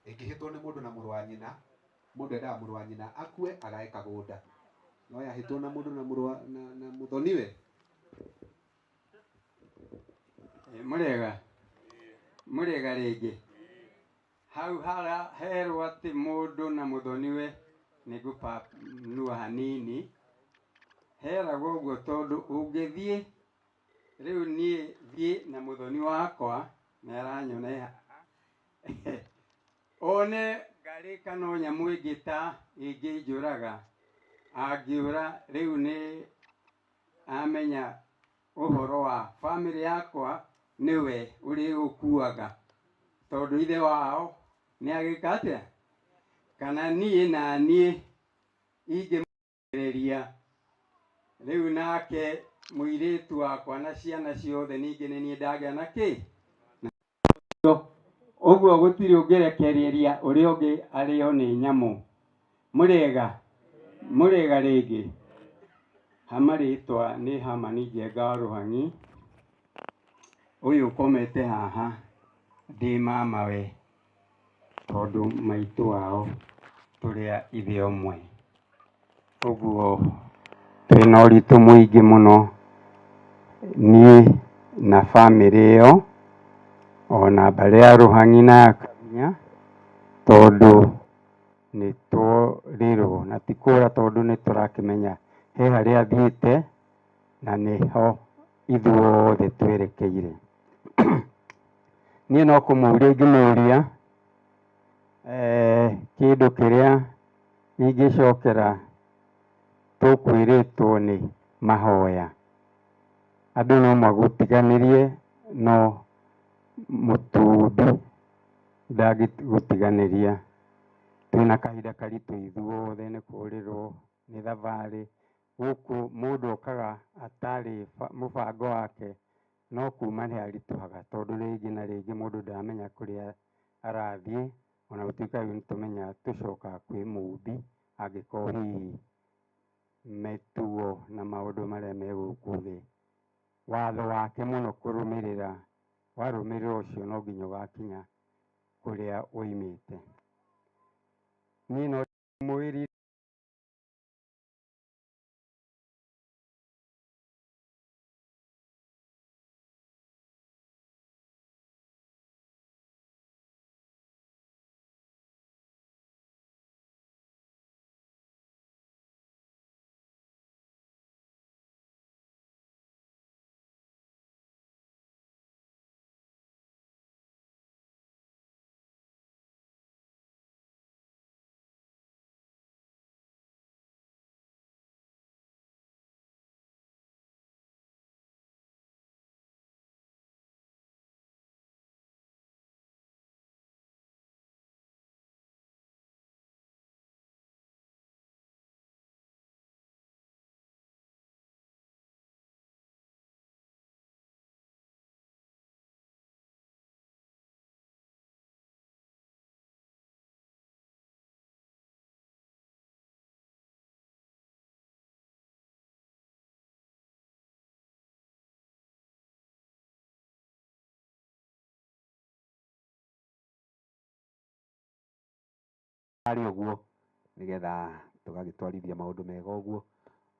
ĩngĩhĩtwo nĩ mũndũ na mũrũ wa nyina mũndũ endaga mũrũ wa nyina akue agae kagũnda No yahĩtwo na mũndũ na mũrũ na mũthoniwe. Mũrĩega mũrĩega rĩngĩ hau hara herwo atĩ mũndũ na mũthoniwe nĩ ngũpanua hanini heragwo ũguo tondũ ũngĩthiĩ rĩu niĩ thiĩ na mũthoni wakwa nĩ aranyona haha one ngarĩ kana o nyamũ ĩngĩ ta ĩngĩnjũraga angĩũra rĩu nĩ amenya ũhoro wa bamĩrĩ yakwa nĩwe ũrĩũkuaga tondũ ithe wao nĩ agĩka atĩa kana niĩ na niĩ ingĩmũreria rĩu nake mũirĩtu wakwa na ciana ciothe ningĩ nĩ niĩ ndagĩa na kĩ ũguo gũtirĩ ũngĩrekereria ũrĩa ũngĩ arĩo nĩ nyamũ. Mũrĩega mũrĩega rĩngĩ. Hama rĩtwa nĩ Hamani Njenga wa Rũhang'i ũyũ ũkomete haha ndĩ mamawe tondũ maitũ wao tũrĩ a ithe ũmwe ũguo twĩna ũritũ mũingĩ mũno niĩ na bamĩrĩ ĩyo ona mbarĩ ya Rũhang'i na ya Kabinya tondũ nĩ tworirwo na ti kũra tondũ nĩ tũrakĩmenya he harĩa athiĩte na nĩho ithuothe twerekeire. Niĩ no kũmũria ingĩmũria kĩndũ kĩrĩa ingĩcokera tũkwĩrĩtwo nĩ mahoya. Andũ no magũtiganĩrie no mũtũmbi ndangĩgũtiganĩria. Twĩna kahinda karitũ ithuothe nĩ kũrĩrwo nĩ thabarĩ gũkũ mũndũ okaga atarĩ mũbango wake no kuma nĩ haritũhaga tondũ rĩngĩ na rĩngĩ mũndũ ndaramenya kũrĩa arathiĩ ona gũtuĩka rĩu nĩtũmenyaga tũcokaga kwĩ mũmbi angĩkorwo hihi mĩtugo na maũndũ marĩa me gũkũ thĩ watho wake mũno kũrũmĩrĩra warũmĩrĩra ũcio no nginya ũgakinya kũrĩa ũimĩte. Niĩ no mwĩrire Harĩ ũguo nĩgetha tũgagĩtwarithia maũndũ mega ũguo.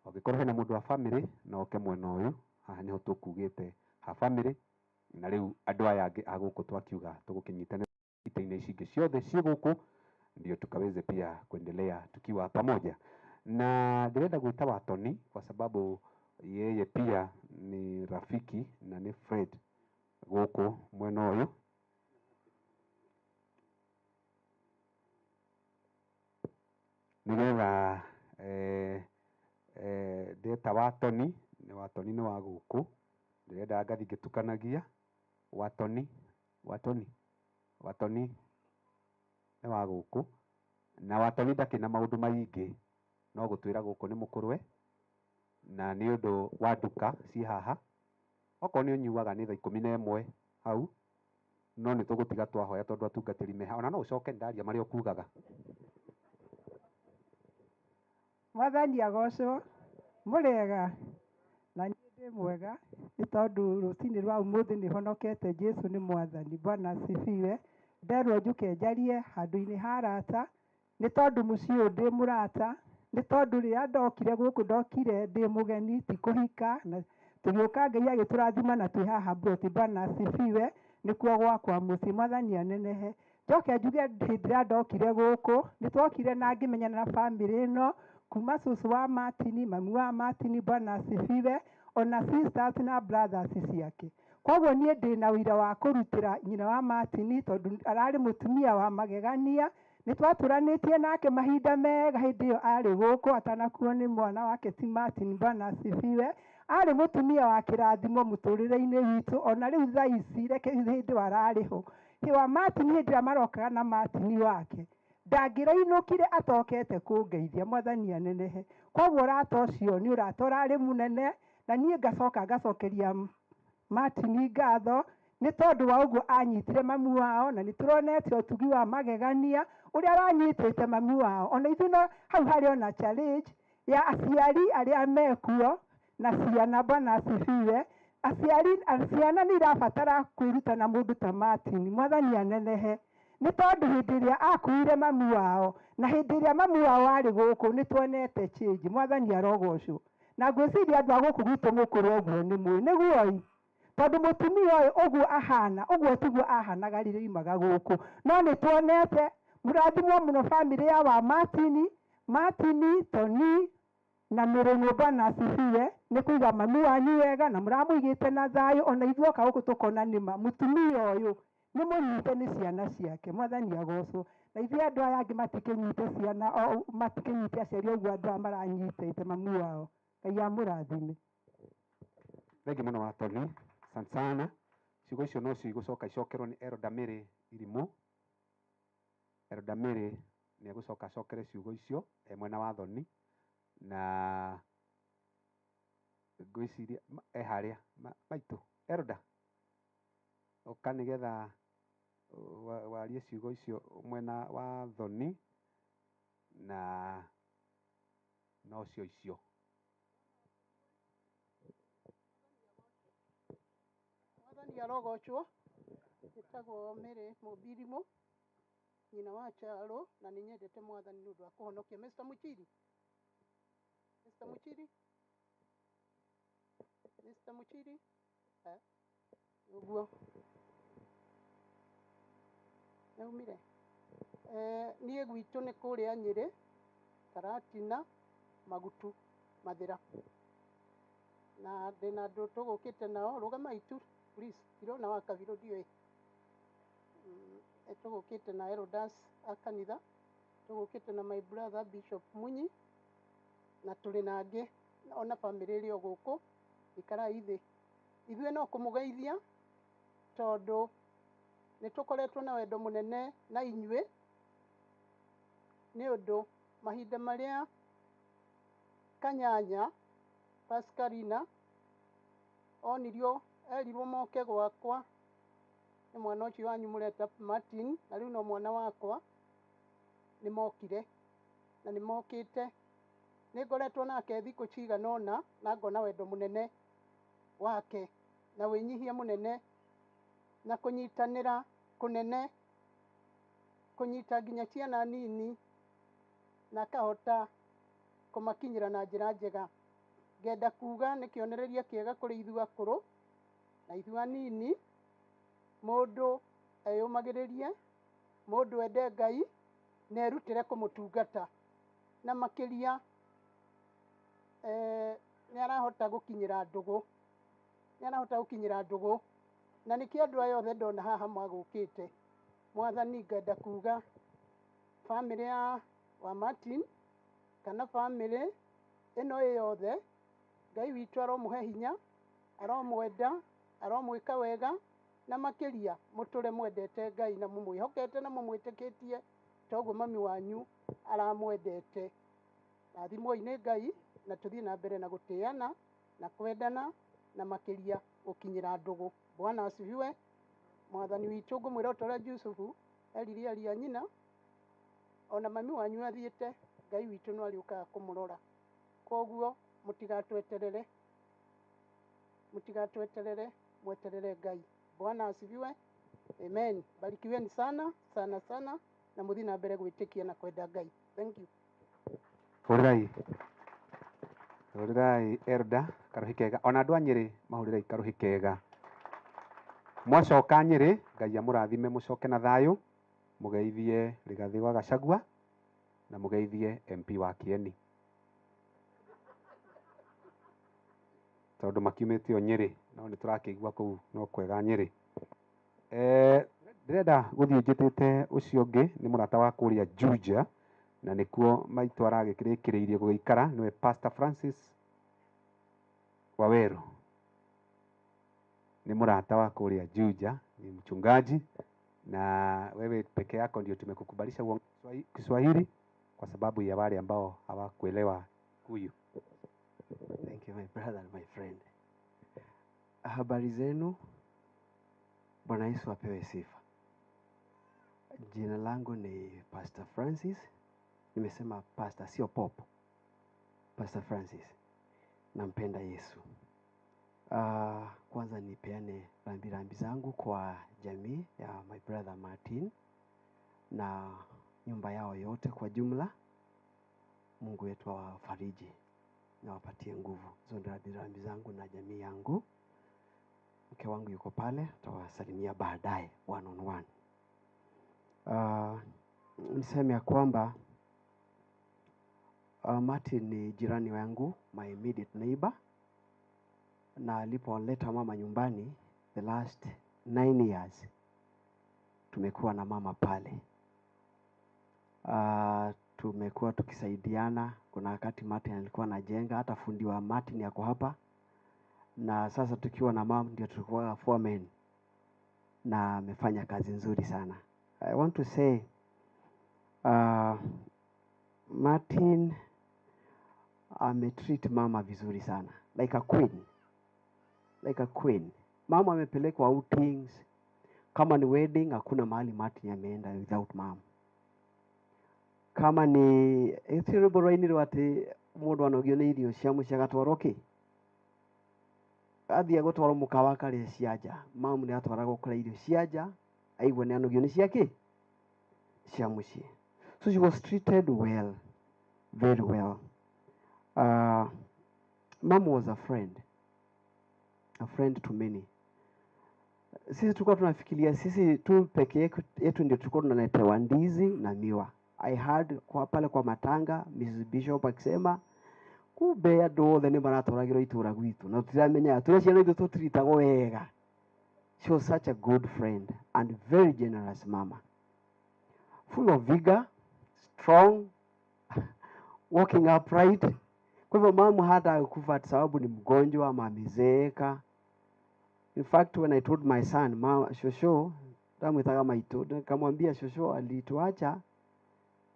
Angĩkorwo hena mũndũ wa bamĩrĩ no oke mwena ũyũ, haha nĩho tũkugĩte ha bamĩrĩ, na rĩu andũ aya angĩ a gũkũ twakiuga tũgũkĩnyitanĩra itĩ-inĩ ici ingĩ ciothe ciĩ gũkũ, ndio tukaweze pia kuendelea tukiwa pamoja. Na ndĩrenda gwĩta Watoni kwa sababu yeye pia ni rafiki na ni friend gũkũ mwena ũyũ. Nĩgetha ndeta Watoni, nĩ Watoni nĩ wa gũkũ, ndĩrenda ngathi ngĩtukanagia Watoni, Watoni, Watoni nĩ wa gũkũ, na Watoni ndakĩrĩ na maũndũ maingĩ, no gũtwĩra gũkũ nĩ mũkũrwe, na nĩ ũndũ wa nduka ciĩ haha, okorwo nĩ ũnyuaga nĩ thaa 11 hau, no nĩ tũgũtiga twahoya tondũ atungatĩri me haha, ona no ũcoke ndaria marĩa ũkugaga. Mwathani agocwo mũrĩega na niĩ ndĩ mwega nĩ tondũ rũcinĩ rwa ũmũthĩ nĩ honokete. Jesu nĩ mwathani. Bwana asifiwe. Nderwo njũke njarie handũ-inĩ ha arata nĩ tondũ mũciĩ ũyũ ndĩ mũrata Nĩ tondũ rĩrĩa ndokire gũkũ ndokire ndĩ mũgeni ti kũhika na tũgĩũka Ngai agĩtũrathima na twĩ haha mburoti. Bwana asifiwe. Nĩkuo gwakwa mũciĩ, Mwathani anenehe. Njoke njuge hĩndĩ ĩrĩa ndokire gũkũ nĩ twokire na ngĩmenyana na bamĩrĩ ĩno kuma cũcũ wa Martin, mami wa Martin, Bwana asifiwe, ona sisters na brothers ciake. Koguo niĩ ndĩna ũira wa kũrutĩra nyina wa Martin tondũ ararĩ mũtumia wa magegania. Nĩ twatũranĩtie nake mahinda mega hĩndĩ ĩyo arĩ gũkũ atanakuo nĩ mwana wake ti Martin, Bwana asifiwe. Arĩ mũtumia wa kĩrathimo mũtũrĩre-inĩ witũ ona rĩu thaa ici reke hĩndĩ ĩyo ararĩ ho. Wa Martin hĩndĩ ĩrĩa marokaga na Martin wake ndangĩrainũkire atokete kũngeithia, Mwathani anenehe. Koguo ũrata ũcio nĩ ũrata ũrarĩ mũnene na niĩ ngacoka ngacokeria Martin ngatho nĩ tondũ wa ũguo anyitire mamu wao na nĩ tũronete ũtugi wa magegania ũrĩa aranyitĩte mamu wao. Ona ithuĩ no hau harĩ ona challenge ya aciari arĩa mekuo na ciana, Bwana asifiwe. Aciari ciana nĩ irabatara kwĩruta na mũndũ ta Martin, Mwathani anenehe. Nĩ tondũ hĩndĩ ĩrĩa akuire mamu wao na hĩndĩ ĩrĩa mamu wao arĩ gũkũ nĩ tuonete change, Mwathani arogocwo. Na ngwĩciria andũ a gũkũ gwitũ mũkũrũ ũguo nĩ mũĩ nĩguo tondũ mũtumia ũyũ ũguo ahana ũguo tiguo ahanaga rĩrĩa oimaga gũkũ, no nĩ tuonete mũrathimwo mũno bamĩrĩ ya wa Martin, Martin, Tony na Mĩrũng'ũ, Bwana asifiwe, nĩ kũiga mami wanyu wega na mũramũigĩte na thayũ. Ona ithuĩ oka gũkũ tũkona nĩma mũtumia ũyũ nĩ mũnyite nĩ ciana ciake, Mwathani agocwo. Na ithuĩ andũ aya angĩ matikĩnyite ciana matikĩnyite aciari ũguo andũ aya maranyitĩte mamu wao. Ngai amũrathime. Thengi mũno wa Tony, asante sana. Ciugo icio no cigũcoka icokerwo nĩ Elda Mary Irimũ. Elda Mary nĩ egũcoka acokere ciugo icio e mwena wa Thoni na ngwĩciria e harĩa maitũ Elda ũka nĩgetha warie ciugo icio mwena wa Thoni na nocio icio. Mwathani arogocwo. Njĩtagwo Mary Mũmbirimũ, nyina wa Charo, na nĩ nyendete Mwathani nĩ ũndũ wa kũhonokia. Mr. Muchiri, Mr. Muchiri, Mr. Muchiri, ũguo nĩaumire. Niĩ gwitũ nĩ kũrĩa Nyĩrĩ, Karatina, Magutu, Mathĩra, na ndĩna andũ tũgũkĩte nao. Rũgamai tu please, ndirona wa kabirũ ndiũĩ. Tũgũkĩte na elders a kanitha, tũgũkĩte na my brother Bishop Munyi, na tũrĩ na angĩ ona bamĩrĩ ĩrĩ o gũkũ. Ikarai thĩ. Ithuĩ no kũmũgeithia tondũ nĩ tũkoretwo na wendo mũnene na inyuĩ nĩ ũndũ mahinda marĩa Kanyanya Pascalina onirio erirwo moke gwakwa nĩ mwana ũcio wanyu mũreta Martin, na rĩu no mwana wakwa, nĩ mokire na nĩ mokĩte. Nĩ ngoretwo nake thikũ cigana ũna na ngona wendo mũnene wake na wĩnyihia mũnene na kũnyitanĩra kũnene, kũnyita nginya ciana nini na akahota kũmakinyĩra na njĩra njega. Ngenda kuga nĩ kĩonereria kĩega kũrĩ ithuĩ akũrũ na ithuĩ anini. Mũndũ eyũmagĩrĩrie, mũndũ ende Ngai na erutĩre kũmũtungata, na makĩria nĩ arahota gũkinyĩra ndũgũ, nĩ arahota gũkinyĩra ndũgũ, na nĩkĩo andũ aya othe ndona haha magũkĩte. Mwathani ngenda kuga bamĩrĩ ya wa Martin kana bamĩrĩ ĩno ĩ yothe, Ngai witũ aromũhe hinya, aromwenda, aromwĩka wega, na makĩria mũtũre mwendete Ngai na mũmwĩhokete na mũmwĩtĩkĩtie toguo mami wanyu aramwendete. Rathimwoi nĩ Ngai na tũthiĩ na mbere na gũtĩana na kwendana na makĩria gũkinyĩra ndũgũ. Bwana asifiwe. Mwathani witũ ngũmwĩra o ta ũrĩa Jusufu erire ariũ a nyina, ona mami wanyu athiĩte, Ngai witũ no arĩũkaga kũmũrora. Koguo mũtigatweterere, mũtigatweterere, mweterere Ngai. Bwana asifiwe. Amen. Barikiweni sana sana sana na mũthiĩ na mbere gwĩtĩkia na kwenda Ngai. Thank you. Hũrĩrai, hũrĩrai elder karũhĩ kega. Ona andũ a Nyĩrĩ mahũrĩrai karũhĩ kega. Mwacoka Nyĩrĩ, Ngai amũrathime mũcoke na thayũ, mũgeithie Rigathĩ wa Gachagua na mũgeithie MP wa Kieni, tondũ makiumĩte o Nyĩrĩ, no nĩ tũrakĩigua kũu no kwega Nyĩrĩ. Ndĩrenda gũthiĩ njĩtĩte ũcio ũngĩ, nĩ mũrata wa kũrĩa Juja, na nĩkuo maitũ aragĩkĩrĩkĩrĩirie gũgĩikara, nĩwe Pastor Francis Waweru. Ni mũrata wa kũrĩa Juja, ni mchungaji, na wewe peke yako ndio tumekukubalisha uongee Kiswahili kwa sababu ya wale ambao hawakuelewa Kikuyu. Thank you, my brother and my friend. Habari zenu? Bwana Yesu apewe sifa. Jina langu ni Pastor Francis. Nimesema pastor, sio pop. Pastor Francis. Nampenda Yesu. Kwanza nipeane rambirambi zangu kwa jamii ya my brother Martin na nyumba yao yote kwa jumla. Mungu wetu awafariji na wapatie nguvu. Hizo ndio rambirambi zangu na jamii yangu. Mke wangu yuko pale, tutawasalimia baadaye one on one. Niseme ya kwamba Martin ni jirani wangu, my immediate neighbor, na alipoleta mama nyumbani the last 9 years tumekuwa na mama pale. Tumekuwa tukisaidiana. Kuna wakati Martin alikuwa anajenga, hata fundi wa Martin yako hapa, na sasa tukiwa na mama ndio tulikuwa foreman, na amefanya kazi nzuri sana. I want to say Martin ametreat mama vizuri sana, like a queen, like a queen. Mama amepelekwa outings, kama ni wedding hakuna mahali Martin ameenda without mom. Kama ni eti rwĩmbo rwainirwo atĩ mũndũ anogio nĩ irio cia mũciĩ agatwarwo kĩ, athiĩ gũtwarwo mũkawa akarĩa cia nja. Mamu nĩ atwaragwo kũrĩa irio cia nja, aigua nĩ anogio nĩ cia kĩ, cia mũciĩ. So she was treated well, very well. Mom was a friend to many. Sisi tulikuwa tunafikiria sisi tu peke yetu ndio tulikuwa tunaletewa ndizi na miwa. I heard kwa pale kwa matanga Mrs. Bishop akisema kumbe andũ othe nĩ maratwaragĩrwo itũra gwitũ na tũtiramenyaga tũrĩa ciana itũ tũtiritagwo wega. She was such a good friend and very generous mama, full of vigor, strong, walking upright. Kwa hivyo mama hata kufa sababu ni mgonjwa ama amezeeka. In fact, when I told my son, ma shosho, ndamwitaga maitũ, nikamwambia shosho alituacha.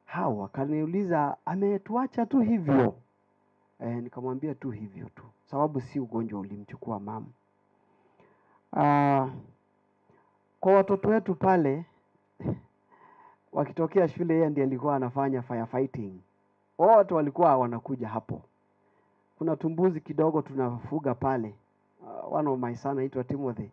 Hawa akaniuliza ametuacha tu hivyo? Nikamwambia tu hivyo tu, sababu si ugonjwa ulimchukua mama. Kwa watoto wetu pale wakitokea shule, yeye ndiye alikuwa anafanya firefighting. Wote walikuwa wanakuja hapo. Kuna tumbuzi kidogo tunafuga pale. One of my son anaitwa Timothy.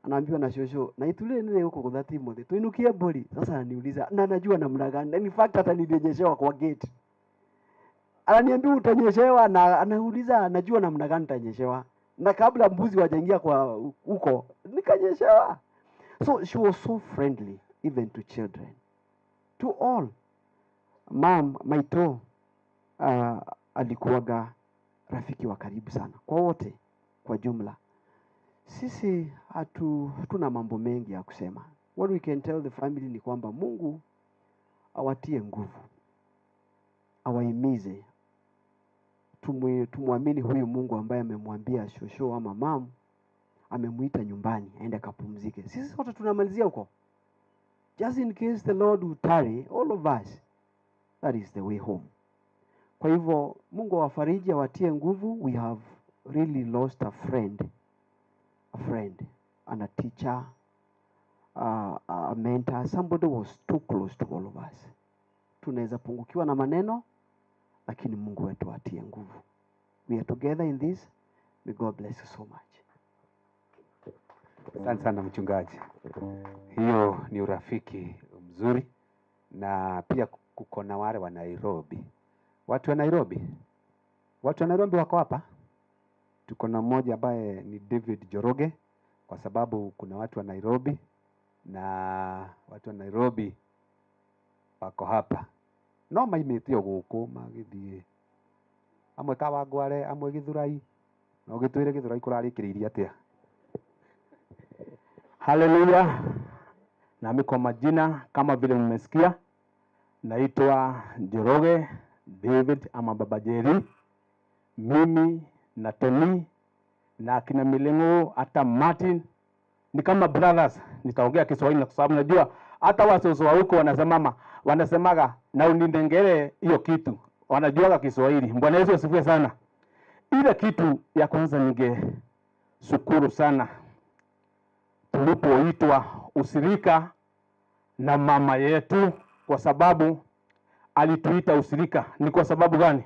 Anaambiwa na shosho, na itulie nene huko kwa Timothy, tuinukie boli. Sasa ananiuliza, na najua namna gani? In fact hata nilinyeshewa kwa gate. Ananiambia utanyeshewa, na anauliza najua namna gani nitanyeshewa. Na kabla mbuzi wajaingia kwa huko, nikanyeshewa. So she was so friendly even to children, to all. Mom maito alikuwaga rafiki wa karibu sana kwa wote kwa jumla. Sisi hatuna mambo mengi ya kusema. What we can tell the family ni kwamba Mungu awatie nguvu, awahimize, tumwamini huyu Mungu ambaye amemwambia shosho ama mam, amemuita nyumbani aende akapumzike. Sisi sote tunamalizia huko. Just in case the Lord will tarry, all of us, that is the way home. Kwa hivyo Mungu awafariji, awatie nguvu. We have really lost a friend and a teacher, a mentor, somebody was too close to all of us. Tunaweza pungukiwa na maneno, lakini Mungu wetu atie nguvu. We are together in this. May God bless you so much. Asante sana mchungaji. Hiyo ni urafiki mzuri, na pia kuko na wale wa Nairobi Watu wa Nairobi, watu wa Nairobi wako hapa. Tuko na mmoja ambaye ni David Joroge, kwa sababu kuna watu wa Nairobi na watu wa Nairobi wako hapa no maimĩte o gũkũ magĩthiĩ amwe Kawangware amwe Gĩthurai no gĩtwĩre Gĩthurai kũrarĩkĩrĩirie atĩa. Haleluya. Nami kwa majina kama vile mmesikia, naitwa Njoroge David ama Baba Jerry. Mimi na Tony na akina Milengo hata Martin ni kama brothers. Nitaongea Kiswahili na kwa sababu najua hata wasoso wa huko wanasemama wanasemaga na unindengere hiyo kitu, wanajuaga Kiswahili. Bwana Yesu asifiwe sana. Ile kitu ya kwanza ningeshukuru sana tulipoitwa usirika na mama yetu, kwa sababu alituita usirika. Ni kwa sababu gani?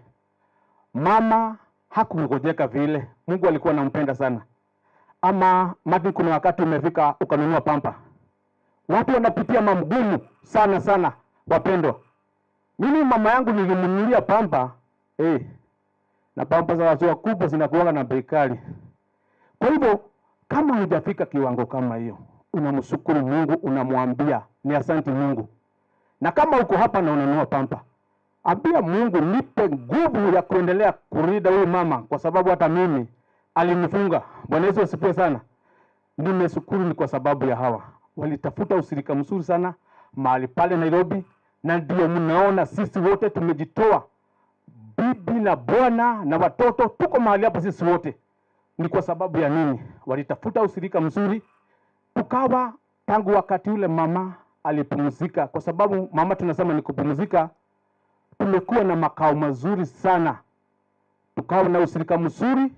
Mama hakungojeka vile, Mungu alikuwa anampenda sana. Ama Martin, kuna wakati umefika ukanunua pampa. Watu wanapitia mamgumu sana sana, wapendwa. Mimi mama yangu nilimnunulia pampa na pampa za watu wakubwa zinakuwa na bei kali. Kwa hivyo kama hujafika kiwango kama hiyo, unamshukuru Mungu, unamwambia ni asante Mungu. Na kama uko hapa na unanunua pampa, ambia Mungu, nipe nguvu ya kuendelea kurida huyu mama, kwa sababu hata mimi alinifunga. Bwana Yesu asifiwe sana. Nimeshukuru ni kwa sababu ya hawa walitafuta usirika mzuri sana mahali pale Nairobi, na ndio mnaona sisi wote tumejitoa, bibi na bwana na watoto, tuko mahali hapa sisi wote. Ni kwa sababu ya nini? Walitafuta usirika mzuri, tukawa tangu wakati ule mama alipumzika, kwa sababu mama tunasema ni kupumzika. Tumekuwa na makao mazuri sana, tukawa na usirika mzuri.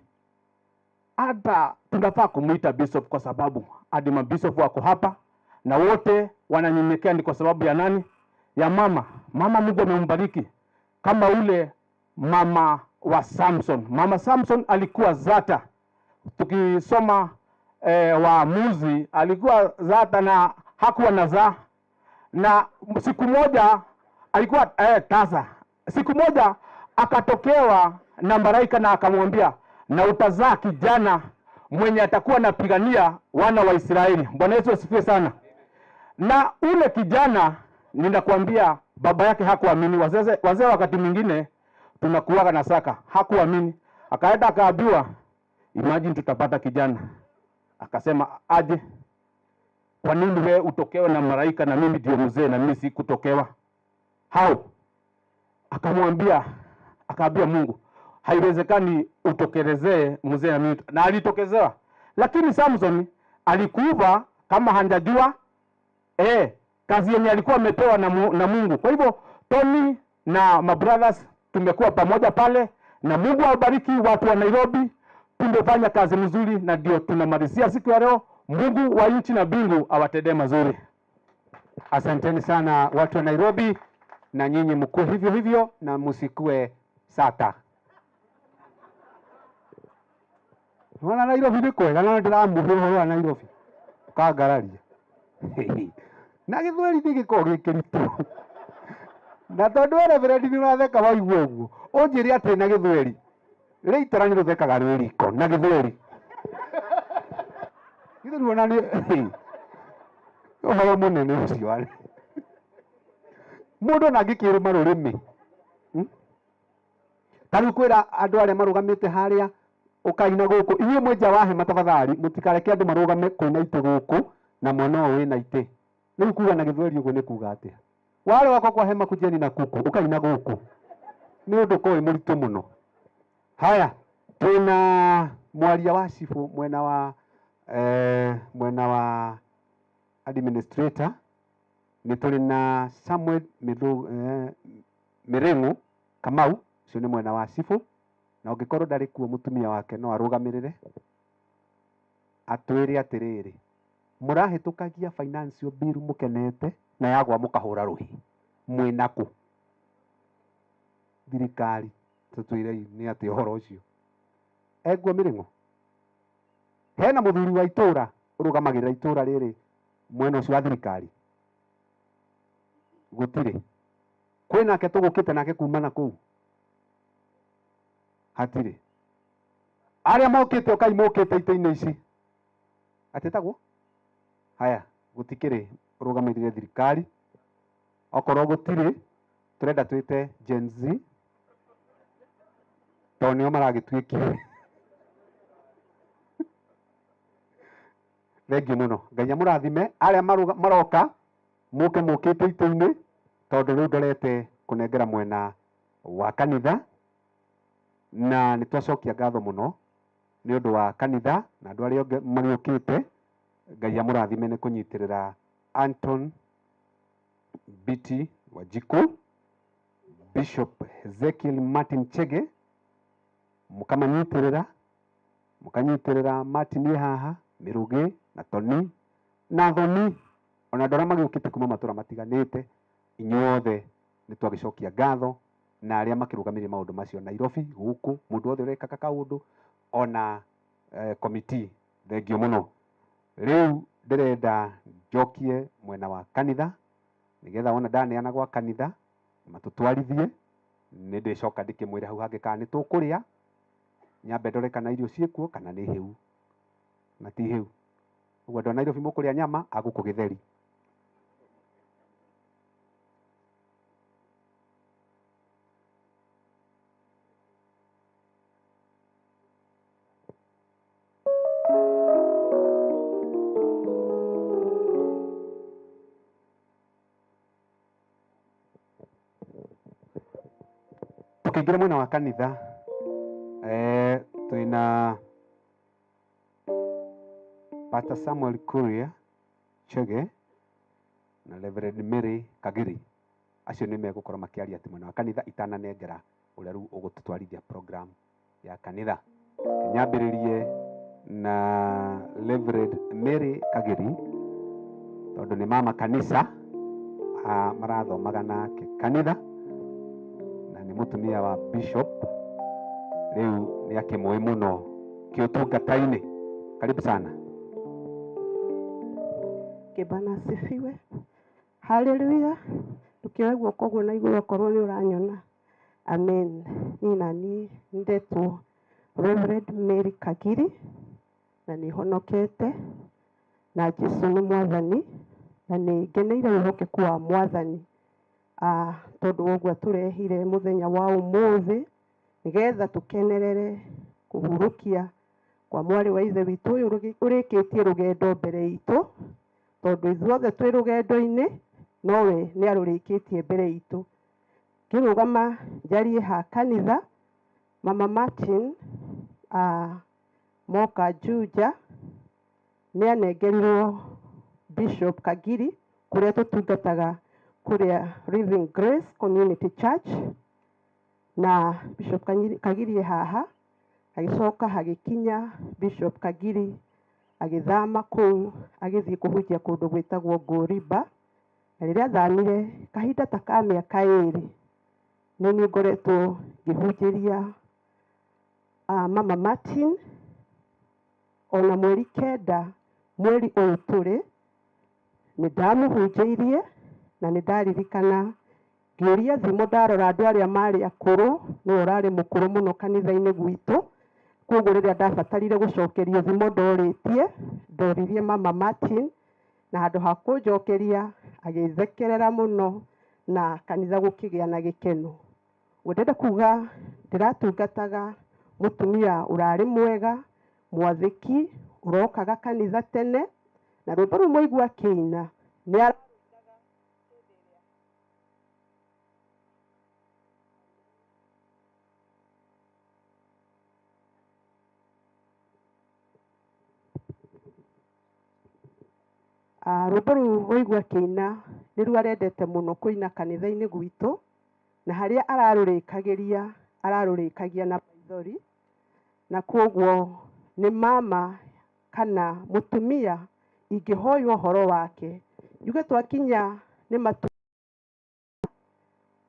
Hata tunafaa kumuita bishop, kwa sababu hadi mabishop wako hapa na wote wananyenyekea. Ni kwa sababu ya nani? Ya mama. Mama Mungu amembariki, kama ule mama wa Samson. Mama Samson alikuwa zata. Tukisoma Waamuzi, alikuwa zata na hakuwa na zaa. Na siku moja alikuwa tasa. Siku moja akatokewa na malaika na akamwambia, na utazaa kijana mwenye atakuwa anapigania wana wa Israeli. Bwana Yesu asifiwe sana. Na ule kijana ninakwambia, baba yake hakuamini. Wazee wakati mwingine tunakuwaga na saka, hakuamini. Akaenda akaambiwa, imagine tutapata kijana. Akasema aje? Kwa nini wewe utokewe na malaika na mimi ndio mzee na mimi sikutokewa? How? Akamwambia, akaambia Mungu, haiwezekani utokelezee mzee na mimi. Na alitokezewa. Lakini Samson alikuwa kama hanjajua kazi yenye alikuwa amepewa na Mungu. Kwa hivyo Tony na my brothers tumekuwa pamoja pale, na Mungu awabariki watu wa Nairobi. Tumefanya kazi mzuri na ndio tunamalizia siku ya leo. Mungu wa nchi na mbingu awatendee mazuri. Asanteni sana watu wa Nairobi, na nyinyi mkue hivyo hivyo na msikue sata. Wana Nairobi nĩ kwega na ndĩramũhe ũhoro wa Nairobi ũkangararia na gĩthweri nĩ gĩkoragwo gĩ kĩritũ na tondũ we reverend nĩ ũratheka waigua ũguo ũnjĩre atĩ na gĩthweri rĩitara nĩ rũthekaga rwĩ riko na gĩthweri githĩ ruona nĩ ũhoro mũnene ũcio arĩ mũndũ ona angĩkĩrũma rũrĩmĩ ta rĩu kwĩra andũ arĩa marũgamĩte harĩa ũkaina gũkũ inyuĩ mwĩ nja wa hema tafadhali mũtikareke andũ marũgame kwĩna itĩ gũkũ na mwena ũyũ wĩna itĩ rĩu kuga na gĩthweri ũguo nĩ kuga atĩa wale wako kwa hema kujeni na kuku ũkaina gũkũ nĩ ũndũ ũkoragwo wĩ mũritũ mũno. Haya, twĩna mwaria wa cibũ mwena wa administrator nĩ tũrĩ na Samuel Mĩrĩng'ũ Kamau, ũcio nĩ mwena wa cibũ, na ũngĩkorwo ndarĩ kuo mũtumia wake no arũgamĩrĩre atwĩre atĩrĩrĩ mũrahĩtũkagia financial bill mũkenete na yagwa mũkahũra rũhĩ mwĩnakũ thirikari tũtwĩrei nĩ atĩ ũhoro ũcio eguo Mĩrĩng'ũ hena mũthuri wa itũra ũrũgamagĩrĩra itũra rĩrĩ mwena ũcio wa thirikari gũtirĩ kwĩnake tũgũkĩte nake kuma na kũu Hatirĩ. Arĩa mokĩte ũkai mokĩte itĩ-inĩ ici. Atĩtagwo? Haya, gũtikĩrĩ ũrũgamĩrĩre thirikari. Okorwo gũtirĩ, tũrenda twĩte Gen Z tondũ nĩo maragĩtuĩkire. Thengiũ mũno. Ngai amũrathime. Arĩa maroka mũke mũkĩte itĩ-inĩ tondũ rĩu ndorete kũnengera mwena wa kanitha na nĩ twacokia ngatho mũno nĩ ũndũ wa kanitha na andũ arĩa othe magĩũkĩte. Ngai amũrathime nĩ kũnyitĩrĩra Anton Biti Wanjikũ, Bishop Ezekiel Martin Chege, mũkamanyitĩrĩra, mũkanyitĩrĩra Martin e haha, Mĩrũgĩ na Toni na Thoni ona andũ arĩa magĩũkĩte kuma matũra matiganĩte, inyuothe nĩ twagĩcokia ngatho na arĩa makĩrũgamĩrĩire maũndũ macio Nairobi gũkũ, mũndũ wothe ũrekaga kaũndũ ona komiti, thengio mũno. Rĩu ndĩrenda njokie mwena wa kanitha nĩgetha wona ndaneana gwa kanitha matũtwarithie, nĩ ndĩcoka ndĩkĩmwĩre hau hangĩ kana nĩ tũkũrĩa, nyambe ndore kana irio ciĩkuo kana nĩ hĩu na ti hĩu. Ũguo andũ a Nairobi mũkũrĩa nyama agũkũ gĩtheri. Tukĩingĩra mwena wa kanitha twĩna Pastor Samuel Kuria Chege na Reverend Mary Kagiri. Acio nĩ megũkorwo makĩaria atĩ mwena wa kanitha itananengera ũrĩa rĩu ũgũtũtwarithia program ya kanitha. Nyambĩrĩrie na Reverend Mary Kagiri tondũ nĩ mama kanitha, marathomaga nake kanitha na nĩ mũtumia wa bishop, rĩu nĩ akĩmũĩ mũno kĩũtungata-inĩ. Karibu sana. Bwana asifiwe. Haleluya. Ndũkĩoe guoko ũguo na igũrũ okorwo nĩ ũranyona. Amen. Niĩ na niĩ ndetwo Reverend Mary Kagiri na nĩ honokete na Jesu nĩ mwathani na nĩ ngeneire wĩhokeku wa mwathani tondũ wa ũguo atũrehire mũthenya wa ũmũthĩ nĩgetha tũkenerere kũhurũkia kwa mwarĩ wa ithe witũ ũyũ ũrĩkĩtie rũgendo mbere itũ tondũ ithuothe twĩ rũgendo-inĩ nowe nĩ arũrĩkĩtie mbere itũ. Ngĩrũgama njarie ha kanitha, Mama Martin moka Juja nĩ anengerirwo Bishop Kagiri kũrĩa tũtungataga kũrĩa Living Grace Community Church na Bishop Kagiri e haha, agĩcoka hagĩkinya Bishop Kagiri agĩthama kũu agĩthiĩ kũhunjia kũndũ gwĩtagwo Ngũrimba, na rĩrĩa athamire kahinda ta ka mĩaka ĩrĩ nĩ niĩ ngoretwo ngĩhunjĩria Mama Martin ona mweri 9 mweri ũyũ tũrĩ nĩ ndamũhunjĩirie na nĩ ndaririkana ngĩũria thimũ ndarora andũ arĩa marĩ akũrũ, nĩwe ũrarĩ mũkũrũ mũno kanitha-inĩ gwitũ, koguo rĩrĩa ndabatarire gũcokerio thimũ ndorĩtie, ndoririe Mama Martin na handũ ha kũnjokeria agĩthekerera mũno na kanitha gũkĩgĩa na gĩkeno. Ũguo ndĩrenda kuga ndĩratungataga mũtumia ũrarĩ mwega, mwathĩki, ũrokaga kanitha tene na rwĩmbo rũu mwaigua akĩina nĩ rwĩmbo rũu waigua akĩina nĩruo arendete mũno kũina kanitha-inĩ gwitũ na harĩa ararũrĩkagĩria ararũrĩkagia na maithori na koguo nĩ mama kana mũtumia ingĩhoywo ũhoro wake njuge twakinya nĩ matu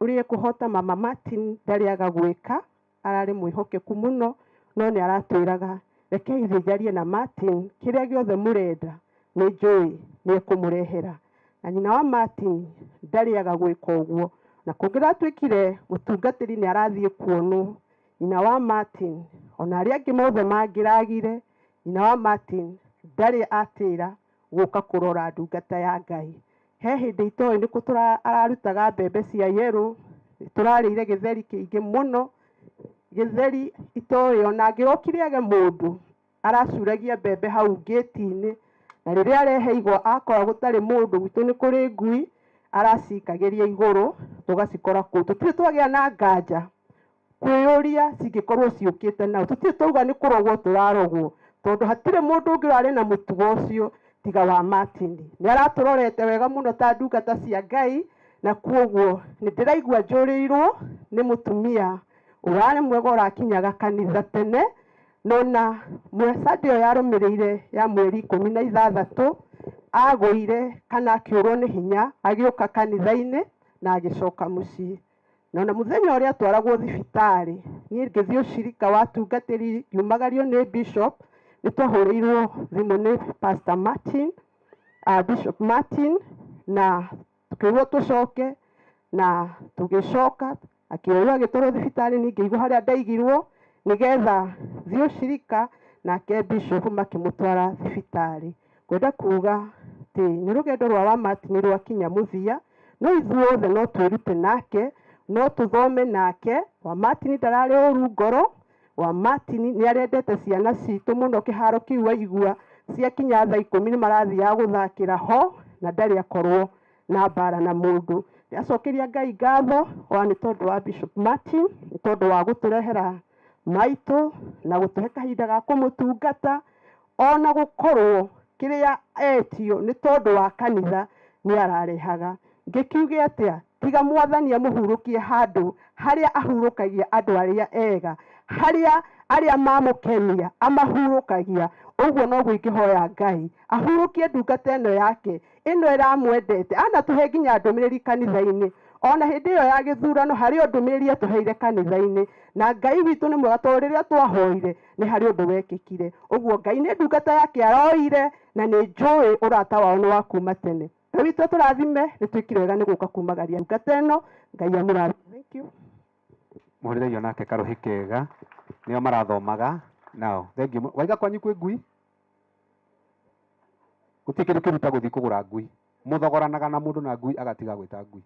ũrĩa ekũhota Mama Martin ndarĩaga gwĩka, ararĩ mwĩhokeku mũno no nĩ aratwĩraga rekei thiĩ njarie na Martin kĩrĩa gĩothe mũrenda nĩ njũĩ nĩ ekũmũrehera. Na nyina wa Martin ndarĩaga gwĩka ũguo na kũngĩratuĩkire mũtungatĩri nĩ arathiĩ kuonwo Nyina wa Martin ona arĩa angĩ mothe mangĩragire, nyina wa Martin ndarĩ atĩra gũka kũrora ndungata ya Ngai. He hĩndĩ itoĩ nĩkũ ararutaga mbembe cia yerũ, tũrarĩire gĩtheri kĩingĩ mũno, gĩtheri itoĩ ona angĩrokire age mũndũ aracuragia mbembe hau ngĩti-inĩ, na rĩrĩa arehe igwa akora gũtarĩ mũndũ, gwitũ nĩ kũrĩ ngui, aracikagĩria igũrũ tũgacikora kũu. Tũtirĩ twagĩa na nganja kwĩyũria cingĩkorwo ciũkĩte nao, tũtirĩ twauga nĩ kũrogwo tũrarogwo, tondũ hatirĩ mũndũ ũngĩ ũrarĩ na mũtugo ũcio tiga wa Martin. Nĩ aratũrorete wega mũno ta ndungata cia Ngai, na kuoguo nĩ ndĩraigua njũrĩirwo nĩ mũtumia ũrarĩ mwega ũrakinyaga kanitha tene. Nona Sunday ĩyo yarũmĩrĩire ya mweri 16 agũire kana akĩũrwo nĩ hinya, agĩũka kanitha-inĩ na agĩcoka mũciĩ. Nona mũthenya ũrĩa atwaragwo thibitarĩ, niĩ ngĩthiĩ ũcirika wa atungatĩri ngiumagario nĩ bishop, nĩ twahũrĩirwo thimũ nĩ Pastor Martin, Bishop Martin, na tukĩrwo tũcoke, na tũgĩcoka akĩoywo agĩtwarwo thibitarĩ, niĩ ngĩigua harĩa ndaigirwo nĩgetha thiĩ ũcirika, nake bishop makĩmũtwara thibitarĩ. Ngwenda kuga atĩ nĩ rũgendo rwa wa Martin rwakinya mũthia, no ithuothe no twĩrute nake, no tũthome nake. Wa Martin ndararĩ ũru ngoro, wa Martin nĩ arendete ciana citũ mũno, kĩharo kĩu waigua ciakinya thaa 10 nĩ marathiaga gũthakĩra ho, na ndarĩ akorwo na mbara na mũndũ. Ndĩracokeria Ngai ngatho wa nĩ tondũ wa Bishop Martin, nĩ tondũ wa gũtũrehera maitũ na gũtũhe kahinda ga kũmũtungata, ona gũkorwo kĩrĩa etio nĩ tondũ wa kanitha nĩ ararehaga. Ngĩkiuge atĩa, tiga mwathani amũhurũkie handũ harĩa ahurũkagia andũ arĩa ega, harĩa arĩa mamũkenia amahurũkagia. Ũguo noguo ingĩhoya Ngai ahurũkie ndungata ĩno yake ĩno ĩramwendete, anatũhe nginya ndũmĩrĩri kanitha-inĩ. Ona hĩndĩ ĩyo ya gĩthurano harĩ o ndũmĩrĩri atũheire kanitha-inĩ, na Ngai witũ nĩ mwega tondũ rĩrĩa twahoire nĩ harĩ ũndũ wekĩkire. Ũguo Ngai nĩ ndungata yake aroire, na nĩ njũĩ ũrata wao nĩ wa kuma tene. Ngai witũ atũrathime, nĩ twĩkire wega nĩ gũka kumagaria ndungata ĩno. Ngai amũrathime. Thank you. Mũhũrĩre nake karũhĩ kega, nĩo marathomaga nao. Thank you. Waiga kwanyu kwĩ ngui? Gũtirĩ kĩndũ kĩruta gũthiĩ kũgũra ngui. Mũthogoranaga na mũndũ na ngui agatiga gwĩta ngui,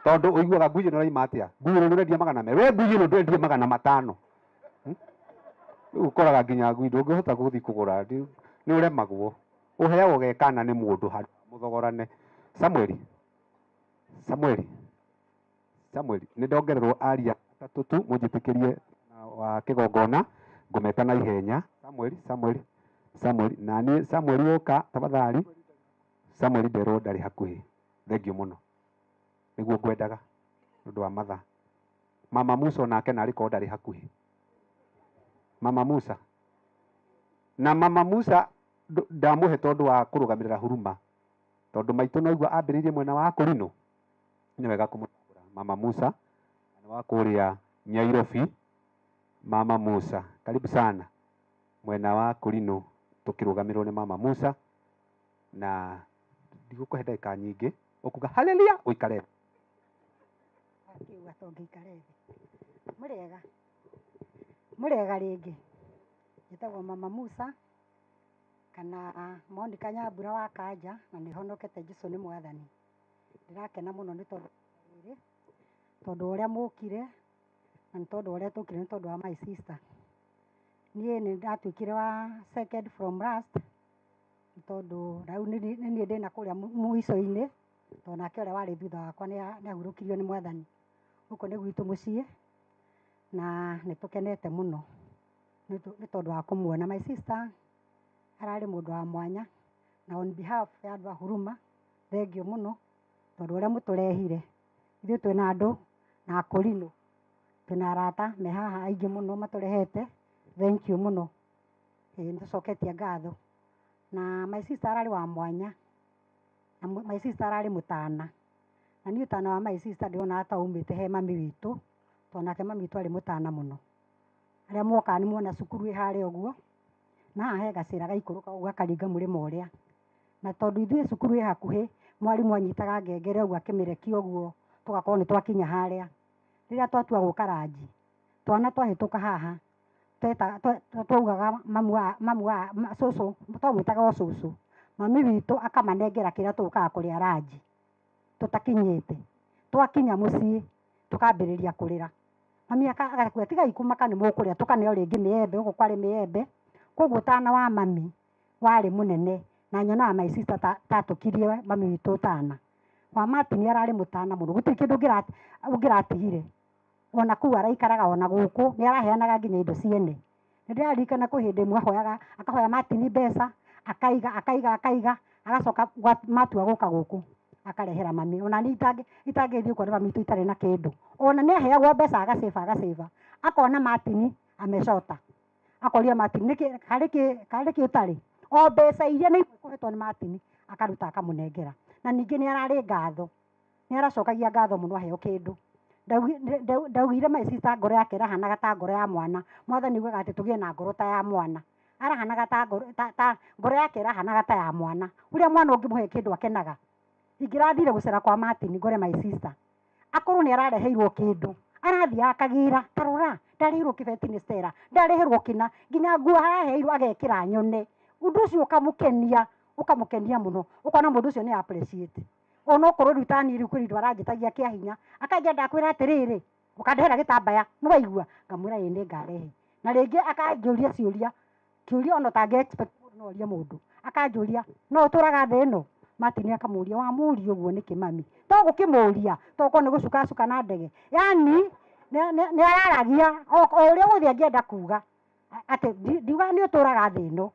tondũ ũiguaga ngui ĩno ĩraima atĩa, ngui ĩno ndũrendia 200, we ngui ĩno ndũrendia 500. Rĩu ũkoraga nginya ngui ndũngĩhota gũthiĩ kũgũra, nĩ ũremagwo, ũheagwo gekana nĩ mũndũ handũ mũthogorane. Samueli, Samueli, Samueli, nĩ ndongererwo aria atatũ tu, mũnjĩtĩkĩrie wa kĩgongona ngũmeta na ihenya. Samueli, Samueli, Samueli, na niĩ Samueli ũka tafadhali. Samueli nderwo ndarĩ hakuhĩ. Thank you mũno, nĩguo ngwendaga nĩ ũndũ wa mathaa. Mama Musa onake narĩ korwo ndarĩ hakuhĩ. Mama Musa, na Mama Musa ndamũhe tondũ wa kũrũgamĩrĩra huruma, tondũ maitũ noigua ambĩrĩirie mwena wa Kũrinũ, nĩ wega kũmũtambũra. Mama Musa nĩ wa kũrĩa Nyairobi. Mama Musa, karibu sana mwena wa Kũrinũ, tũkĩrũgamĩrĩrwo nĩ Mama Musa, na ndigũkũhe ndagĩka nyingĩ, ũkuga haleluya ũikare. Akiuga tũngĩikare thĩ. Mũrĩega, mũrĩega rĩngĩ. Njĩtagwo Mama Musa kana Monica Nyambura wa Kanja, na nĩ honokete Jesũ nĩ mwathani. Ndĩrakena mũno nĩ tondũ rĩrĩ, tondũ ũrĩa mũkire, na nĩ tondũ ũrĩa tũkire nĩ tondũ wa my sister. Niĩ nĩ ndatuĩkire wa second from last, nĩ tondũ rĩu nĩ niĩ ndĩna kũrĩa mũico-inĩ, tondũ nake ũrĩa warĩ thutha wakwa nĩ ahurũkirio nĩ mwathani. Gũkũ nĩ gwitũ mũciĩ, na nĩ tũkenete mũno nĩ tondũ wa kũmuona. My sister ararĩ mũndũ wa mwanya, na on behalf ya andũ a Huruma, thengiũ mũno tondũ ũrĩa mũtũrehire. Ithuĩ twĩna andũ na akũrinũ, twĩna arata me haha aingĩ mũno matũrehete, thank you mũno. Nĩ tũcoketie ngatho. Na my sister ararĩ wa mwanya, na my sister ararĩ mũtana, na niĩ ũtana wa my sister ndĩronaga ta umĩte he mami witũ, tondũ nake mami witũ arĩ mũtana mũno. Arĩa mokaga nĩ muona cukuru ĩ harĩa ũguo, na haha he gacĩra gaikũrũka ũguo gakaringa mũrĩmo ũrĩa. Na tondũ ithuĩ cukuru ĩ hakuhĩ, mwarimũ anyitaga ngengere ũguo akĩmĩrekia ũguo, tũgakorwo nĩ twakinya harĩa. Rĩrĩa twatua gũka ranji, Twana twahĩtũka haha twaugaga mamu wa cũcũ, twamwĩtaga o cũcũ. Mami witũ akamanengera kĩrĩa tũkaga kũrĩa ranji tũtakinyĩte. Twakinya mũciĩ tũkambĩrĩria kũrĩra. Mami agakwĩra tigai kũmaka nĩ mũkũrĩa, tũkaneo rĩngĩ mĩembe, gũkũ kwarĩ mĩembe. Koguo tana wa mami warĩ mũnene na nyonaga my sister tatũkirie mami witũ tana. Wa Martin ararĩ mũtana mũno, gũtirĩ kĩndũ ũngĩratigire. Ona kũu araikaraga ona gũkũ nĩ araheanaga nginya indo ciene. Nĩ ndĩraririkana kwĩ hĩndĩ ĩmwe ahoyaga, akahoya Martin mbeca, akaiga akaiga akaiga, agacoka matua gũka gũkũ akarehera mami. Ona niĩ itangĩthiĩ kuona mami witũ itarĩ na kĩndũ. Ona nĩ aheagwo mbeca agacĩba agacĩba. Akona Martin amecota. Akoria Martin nĩkĩ harĩ kĩ ũtarĩ. O mbeca iria nĩ kũhetwo nĩ Martin akaruta akamũnengera. Na ningĩ nĩ ararĩ ngatho. Nĩ aracokagia ngatho mũno aheo kĩndũ. Ndaugire my sister ngoro yake ĩrahanaga ta ngoro ya mwana. Mwathani augaga atĩ tũgĩe na ngoro ta ya mwana. Arahanaga ta ngoro, ta ngoro yake ĩrahanaga ta ya mwana. Ũrĩa mwana ũngĩmũhe kĩndũ akenaga. Ingĩrathire gũcera kwa Martin ngore my sister. Akorwo nĩ arareheirwo kĩndũ, arathiĩ akagĩra, ta rora, ndareheirwo kĩbeti nĩ Stella, ndareherwo kĩna, nginya nguo araheirwo agekĩra nyone. Ũndũ ũcio ũkamũkenia, ũkamũkenia mũno. Ũkona mũndũ ũcio nĩ appreciate. Ona okorwo rĩu ta niĩ rĩu kwĩ indo aranjĩtagia kĩa hinya, akanjia ndakwĩra atĩrĩrĩ, ũkandehera gĩtambaya, nĩ waigua? Ngamwĩra ĩĩ nĩ ngarehe. Na rĩngĩ akanjũria ciũria, kĩũria ona ũtangĩ expect mũndũ no orie mũndũ. Akanjũria, no ũtũraga thĩ ĩno? Martin akamũria, wamũria ũguo nĩkĩ mami? To gũkĩmũria, to okorwo nĩ gũcukacuka na ndege. Yaani nĩ araragia o ũrĩa wothe angĩenda kuga. Atĩ ndiugaga nĩ ũtũraga thĩ ĩno.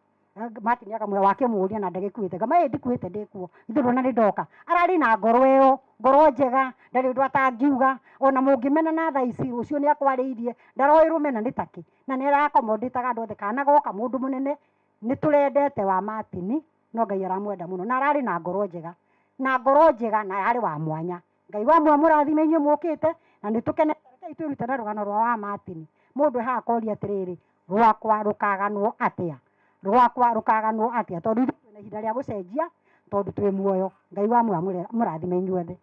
Martin akamwĩra wakĩmũria na ndagĩkuĩte. Ngama ĩĩ ndikuĩte ndĩkuo. Ithuĩ ndũrona nĩ ndoka. Ararĩ na ngoro ĩyo, ngoro njega, ndarĩ ũndũ atangiuga. Ona mũngĩmena na thaa ici rũciũ nĩ akwarĩirie, ndaroĩ rũmena nĩ takĩ. Na nĩ arakomondĩtaga andũ othe kana goka mũndũ mũnene, nĩ tũrendete wa Martin, no Ngai aramwenda mũno. Na ararĩ na ngoro njega. Na ngoro njega na ararĩ wa mwanya. Ngai wa mũrathime inyuĩ mũkĩte, na nĩ tũkenete. Rekei twĩrute na rũgano rwa wa Martin. Mũndũ haha akoria atĩrĩrĩ, rwakwa rũkaganwo atĩa? Rwakwa rũkaganwo atĩa? Tondũ ithuĩ twĩna ihinda rĩa gũcenjia, tondũ twĩ muoyo. Ngai wa mũrathime inyuothe.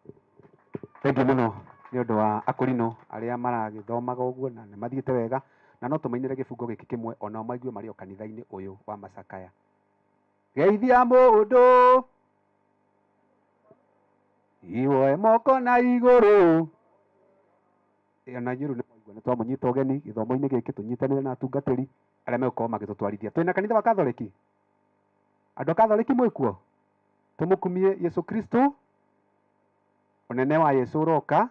Thank you mũno nĩ ũndũ wa akũrinũ arĩa maragĩthomaga ũguo na nĩ mathiĩte wega, na no tũmainĩre gĩbungo gĩkĩ kĩmwe onao maigue marĩ o kanitha-inĩ ũyũ wa Macakaya. Geithia mũndũ iwoe moko na igũrũ. Ona inyuĩ rĩu nĩ mwaigua nĩ twamũnyita ũgeni gĩthomo-inĩ gĩkĩ, tũnyitanĩre na atungatĩri arĩa megũkorwo magĩtũtwarithia. Twĩna kanitha wa Katholiki? Andũ a Katholiki mwĩkuo? Tũmũkumie Yesu Kristo. Ũnene wa Yesu ũroka.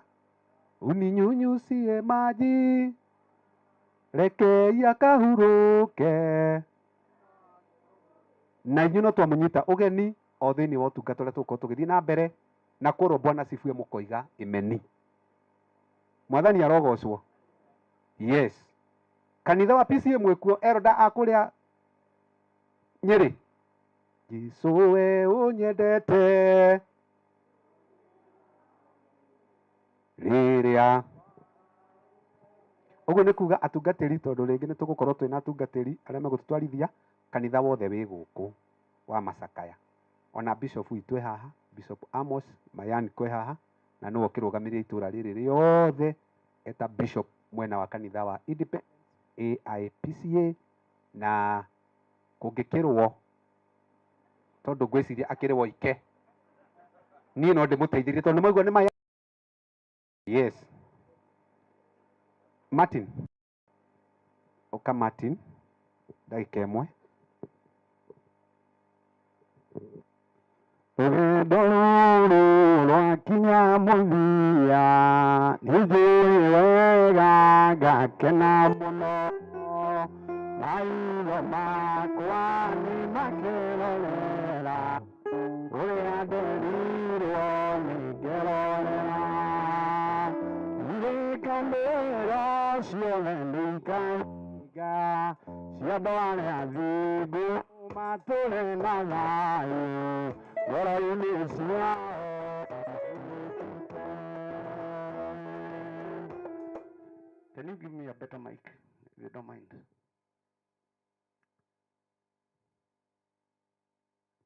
Uninyunyusie maji rekei akahurũke. Na inyuĩ no twamũnyita ũgeni o thĩinĩ wa ũtungata ũrĩa tũgũkorwo tũgĩthiĩ na mbere, na kũrwo Bwana sifue mũkoiga imeni. Mwathani arogocwo. Yes. Kanitha wa PCA mwĩkuo, eroda a kũrĩa Nyĩrĩ. Jesũ we ũnyendete rĩrĩa. Ũguo nĩ kuga atungatĩri, tondũ rĩngĩ nĩ tũgũkorwo twĩna atungatĩri arĩa megũtũtwarithia kanitha wothe wĩ gũkũ wa Macakaya. Ona bishop witũ e haha, Bishop Amos Mayani kwĩ haha, na nĩwe ũkĩrũgamĩrĩire itũra rĩrĩ rĩothe eta bishop mwena wa kanitha wa Independence AIPCA, na kũngĩkĩrwo tondũ ngwĩciria akĩrĩ woike, niĩ no ndĩmũteithĩrĩrie tondũ nĩmaigua nĩ maya. Yes. Martin. Ũka Martin, ndagĩka ĩmwe. Rũgendo rũrũ rwakinya mũthia, nĩnjũĩ wega ngakena mũno. Maitho makwa nĩmakĩrorera ũrĩa nderirwo nĩngerorera. Irĩkanĩro ciothe nĩikahinga, cia andũ arĩa athingu matũre na thayũ ngoro-inĩ ciao. Can you give me a better mic, if you don't mind?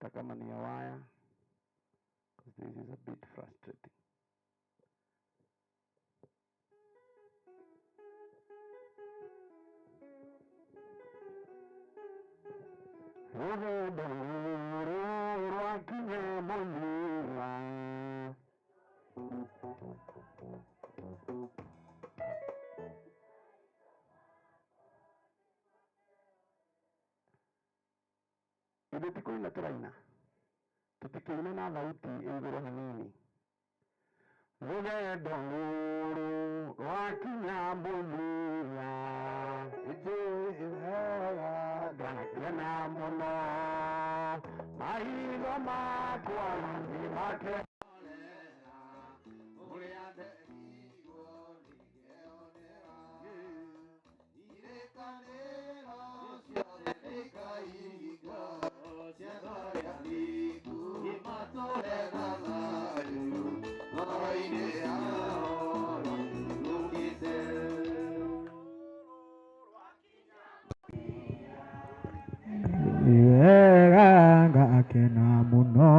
Hata kama ni ya waya, because this is a bit frustrating. Rũgendo rũrũ rwakinya mũthia. Ithuĩ ti kũina tũraina, tũtikĩina na thauti ĩ igũrũ hanini. Rũgendo rũrũ rwakinya mũthia, njĩra ngakena mũno, maitho makwa nĩmake wega ngakena mũno,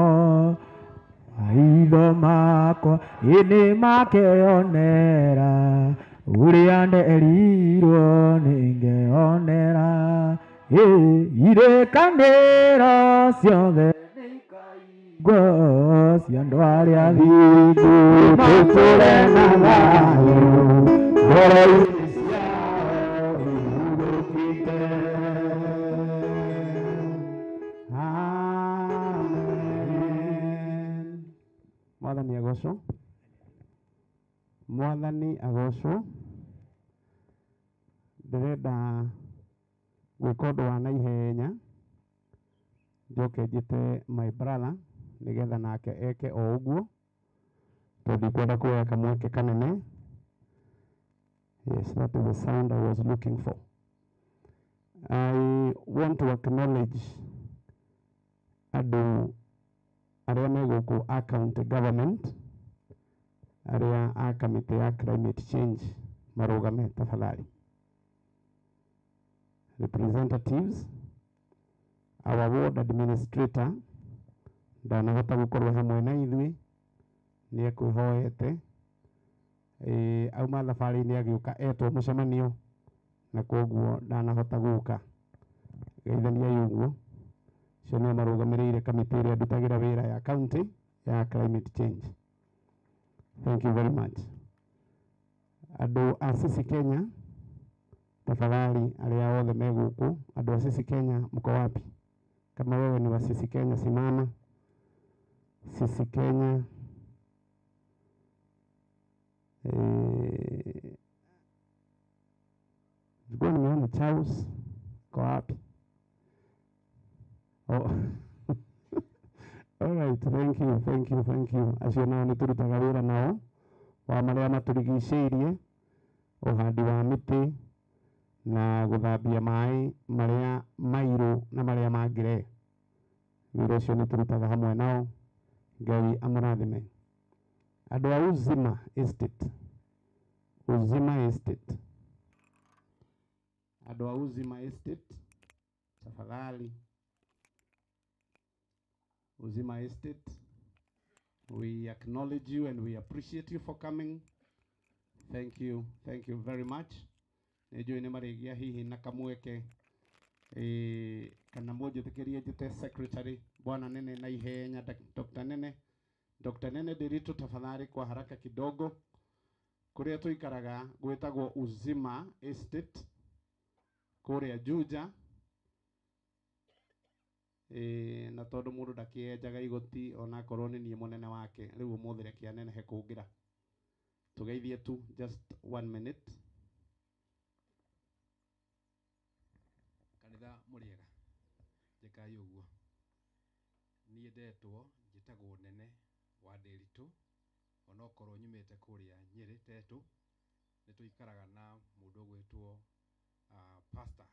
maitho makwa ĩnĩ makeyonera ũrĩa nderirwo nĩngeyonera. Irĩkanĩro ciothe nĩikaigwo cia andũ arĩa athingu, tũtũre na thayũ ngoro-inĩ ciao ihurũkĩte. Amen. Mwathani agocwo. Mwathani agocwo. Ndĩrenda gwĩka ũndũ wa naihenya, njoke njĩte my brother nĩgetha nake eke o ũguo, tondũ ndikwenda kuoya kamweke kanene. Yes, that is the sound I was looking for. I want to acknowledge andũ arĩa me gũkũ a county government, arĩa a kamĩtĩ ya climate change marũgame tafadhali. Representatives, our ward administrator ndanahota gũkorwo hamwe na ithuĩ, nĩ ekwĩhoete auma thabarĩ-inĩ agĩũka etwo mũcemanio na koguo ndanahota gũka. Geithaniai ũguo. Acio nĩo marũgamĩrĩire kamĩtĩ ĩrĩa ndutagĩra wĩra ya county ya climate change. Thank you very much. Andũ a Sisi Kenya tafadhali, arĩa othe me gũkũ, andũ a Sisi Kenya mko wapi? Kama wewe ni wa Sisi Kenya simama. Sisi Kenya nilikuwa nimeona Charles kwa wapi? Oh. All right, thank you, thank you, thank you. Acio nao nĩ tũrutaga wĩra nao wa marĩa matũrigicĩirie, ũhandi wa mĩtĩ na gũthambia maĩ marĩa mairũ na marĩa mangĩre. Wĩra ũcio nĩ tũrutaga hamwe nao. Ngai amũrathime. Andũ a Uzima Estate, Uzima Estate, andũ a Uzima Estate tafadhali. Uzima Estate, we acknowledge you and we appreciate you for coming. Thank you, thank you very much. Nĩ njũĩ nĩ marĩgĩa hihi na kamweke kana mũnjĩtĩkĩrie njĩte secretary bwana Nene na ihenya, Dr. Nene. Dr. Nene Ndiritu tafadhali kwa haraka kidogo. Kũrĩa tũikaraga gwĩtagwo Uzima Estate kũrĩa Juja. Na tondũ mũndũ ndakĩenjaga igoti onakorwo nĩ niĩ mũnene wake, rĩu ũmũthĩ reke anenehe kũngĩra. Tũgeithie tu just 1 minute. Kanitha mũrĩega, njĩkai ũguo. Niĩ ndetwo njĩtagwo Nene wa Ndiritu, onokorwo nyumĩte kũrĩa Nyĩrĩ Tetũ, nĩ tũikaraga na mũndũ ũgwĩtwo Pastor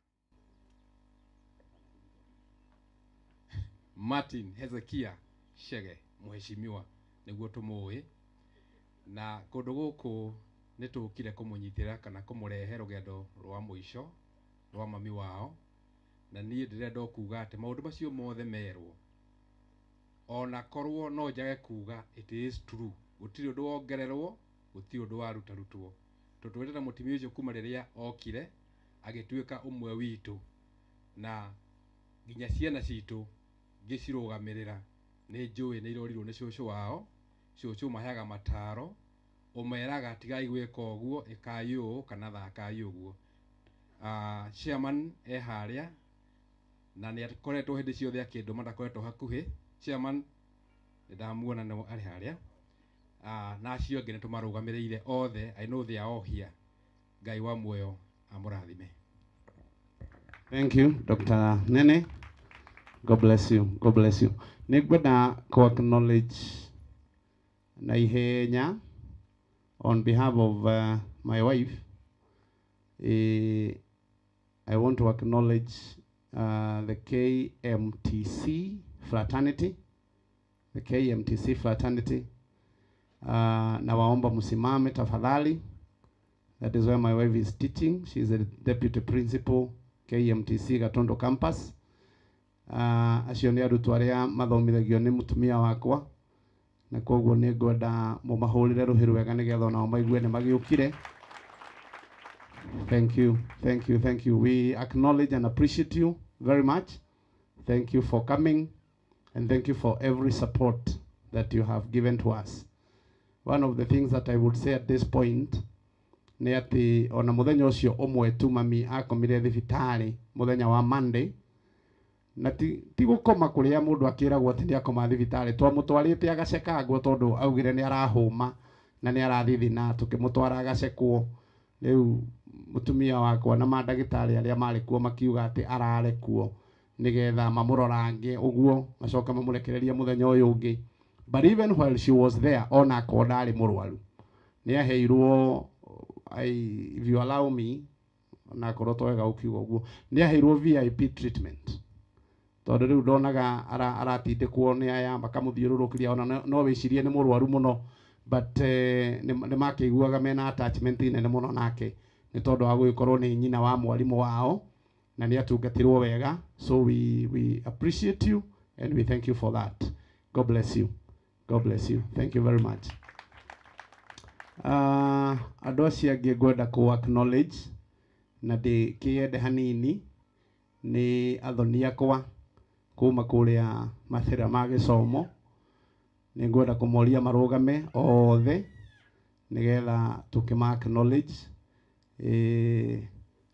Martin Hezekia Chege, mheshimiwa nĩguo tũmũĩ. Na kũndũ gũkũ nĩ tũkire kũmũnyitĩra kana kũmũrehe rũgendo rwa mũico rwa mami wao, na niĩ ndĩrenda o kuga atĩ maũndũ macio mothe merwo, ona korwo no njage kuga it is true, gũtirĩ ũndũ wongererwo, gũtirĩ ũndũ warutarutwo. Tũtũrĩte na mũtumia ũcio kuma rĩrĩa okire agĩtuĩka ũmwe witũ, na Nginya ciana citũ ngĩcirũgamĩrĩra nĩ njũĩ nĩ irorirwo nĩ cũcũ wao. Cũcũ maheaga mataro, ũmeraga tigai gwĩka ũguo, ĩkai ũũ kana thakai ũguo. Chairman e harĩa na nĩ akoretwo hĩndĩ ciothe akĩndũma, ndakoretwo hakuhĩ. Chairman nĩ ndamuona no arĩ harĩa. Na acio angĩ nĩ tũmarũgamĩrĩire othe. I know they are all here. Ngai wa muoyo amũrathime. Thank you, Dr. Nene. God bless you. God bless you. Nĩngwenda ku acknowledge na ihenya on behalf of my wife. I want to acknowledge the KMTC fraternity. The KMTC fraternity. Nawaomba msimame tafadhali. That is where my wife is teaching. She is a deputy principal, KMTC Gatondo campus. Acio nĩ arutwo arĩa mathomithagio nĩ mũtumia wakwa, na koguo nĩ ngwenda mũmahũrĩre rũhĩ rwega nĩgetha onao maigue nĩ magĩũkire. Thank you, thank you, thank you. We acknowledge and appreciate you very much. Thank you for coming, and thank you for every support that you have given to us. One of the things that I would say at this point nĩ atĩ ona mũthenya ũcio ũmwe tu mami akomire thibitarĩ mũthenya wa Monday, na ti gũkoma kũrĩa mũndũ akĩragwo atĩ nĩ akoma thibitarĩ, twamũtwarĩte agacekangwo tondũ augire nĩ arahũma na nĩ arathithina, tũkĩmũtwara agacekwo. Rĩu mũtumia wakwa na mandagĩtarĩ arĩa marĩ kuo makiuga atĩ arare kuo nĩgetha mamũrorange ũguo macoka mamũrekererie mũthenya ũyũ ũngĩ. But even while she was there, ona akorwo ndarĩ mũrwaru, nĩ aheirwo, if you allow me, ona akorwo to wega ũkiuga ũguo, nĩ aheirwo VIP treatment tondũ rĩu ndonaga aratindĩkwo nĩ aya makamũthiũrũrũkĩria, ona no wĩcirie nĩ mũrwaru mũno, but nĩ makĩiguaga mena attachment nene mũno nake nĩ tondũ wa gũgĩkorwo nĩ nyina wa mwarimũ wao na nĩ atungatirwo wega. So we appreciate you and we thank you for that. God bless you. God bless you. Thank you very much. Andũ acio angĩ ngwenda kũ acknowledge na ndĩkĩende hanini nĩ athoni akwa kuma kũrĩa Mathĩra ma gĩcomo. Nĩ ngwenda kũmoria marũgame othe nĩgetha tũkĩma acknowledge.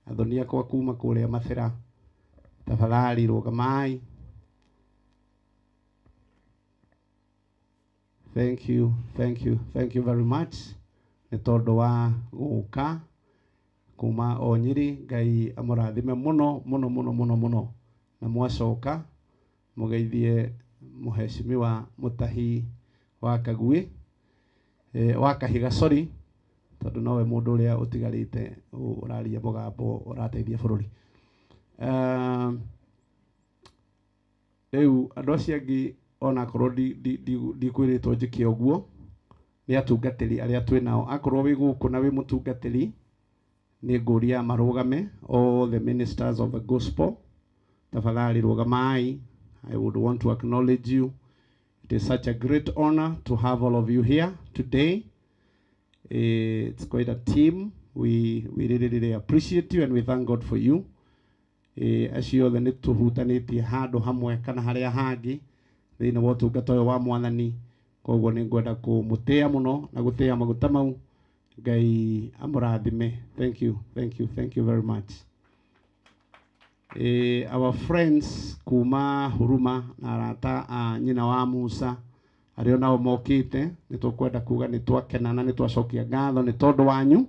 Athoni akwa kuma kũrĩa Mathĩra, tafadhali rũgamai. Thank you, thank you, thank you very much. Nĩ tondũ wa gũka kuma o Nyĩrĩ, Ngai amũrathime mũno mũno mũno mũno mũno, na mwacoka mũgeithie mũheshimiwa Mũtahi wa Kagui, wa Kahiga, sorry, tondũ nowe mũndũ ũrĩa ũtigarĩte ũraria mũgambo ũrateithia bũrũri. Rĩu andũ acio angĩ onakorwo ndikwĩrĩtwo njĩke ũguo, nĩ atungatĩri arĩa twĩ nao. Akorwo wĩ gũkũ na wĩ mũtungatĩri, nĩ ngũria marũgame, all the ministers of the gospel, tafadhali rũgamai. I would want to acknowledge you. It is such a great honor to have all of you here today. It's quite a team. We really, really appreciate you and we thank God for you. Acio othe nĩ tũhutanĩtie handũ hamwe kana harĩa hangĩ thĩinĩ wa ũtungata ũyũ wa Mwathani. Koguo nĩ ngwenda kũmũtĩa mũno na gũtĩa maguta mau. Ngai amũrathime. Thank you, thank you, thank you very much. Our friends kuma Huruma na arata a nyina wa Musa arĩa nao mokĩte, nĩ tũkwenda kuga nĩ twakena na nĩ twacokia ngatho nĩ tondũ wanyu,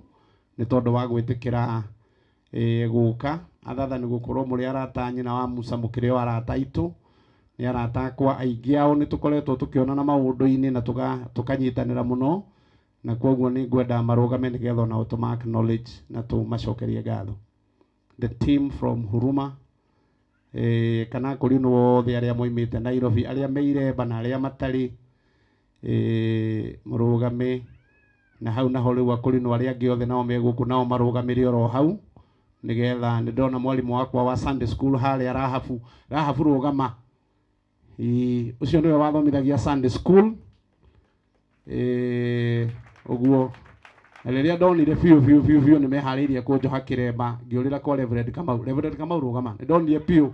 nĩ tondũ wa gwĩtĩkĩra gũka athatha nĩ gũkorwo mũrĩ arata a nyina wa Musa, mũkĩrĩ o arata aitũ, nĩ arata akwa aingĩ ao nĩ tũkoretwo tũkĩonana maũndũ-inĩ na tũkanyitanĩra mũno, na koguo nĩ ngwenda marũgame nĩgetha onao tũma acknowledge na tũmacokerie ngatho. The team from Huruma, kana kũrĩ othe arĩa moimĩte Nairobi, arĩa me Iremba na arĩa matarĩ, mũrũgame na hau naho rĩu akũrinũ arĩa angĩ othe nao me gũkũ nao marũgamĩre oro hau nĩgetha nĩ ndona mwarimũ wakwa wa Sunday school harĩa Rahabu. Rahabu rũgama. Ũcio nĩwe wathomithagia Sunday school. Ũguo na rĩrĩa ndonire biũ biũ biũ biũ nĩ meharĩirie kũnjoha kĩremba, ngĩũrĩra kwa Reverend Kamau. Reverend Kamau rũgama. Nĩ ndonire biũ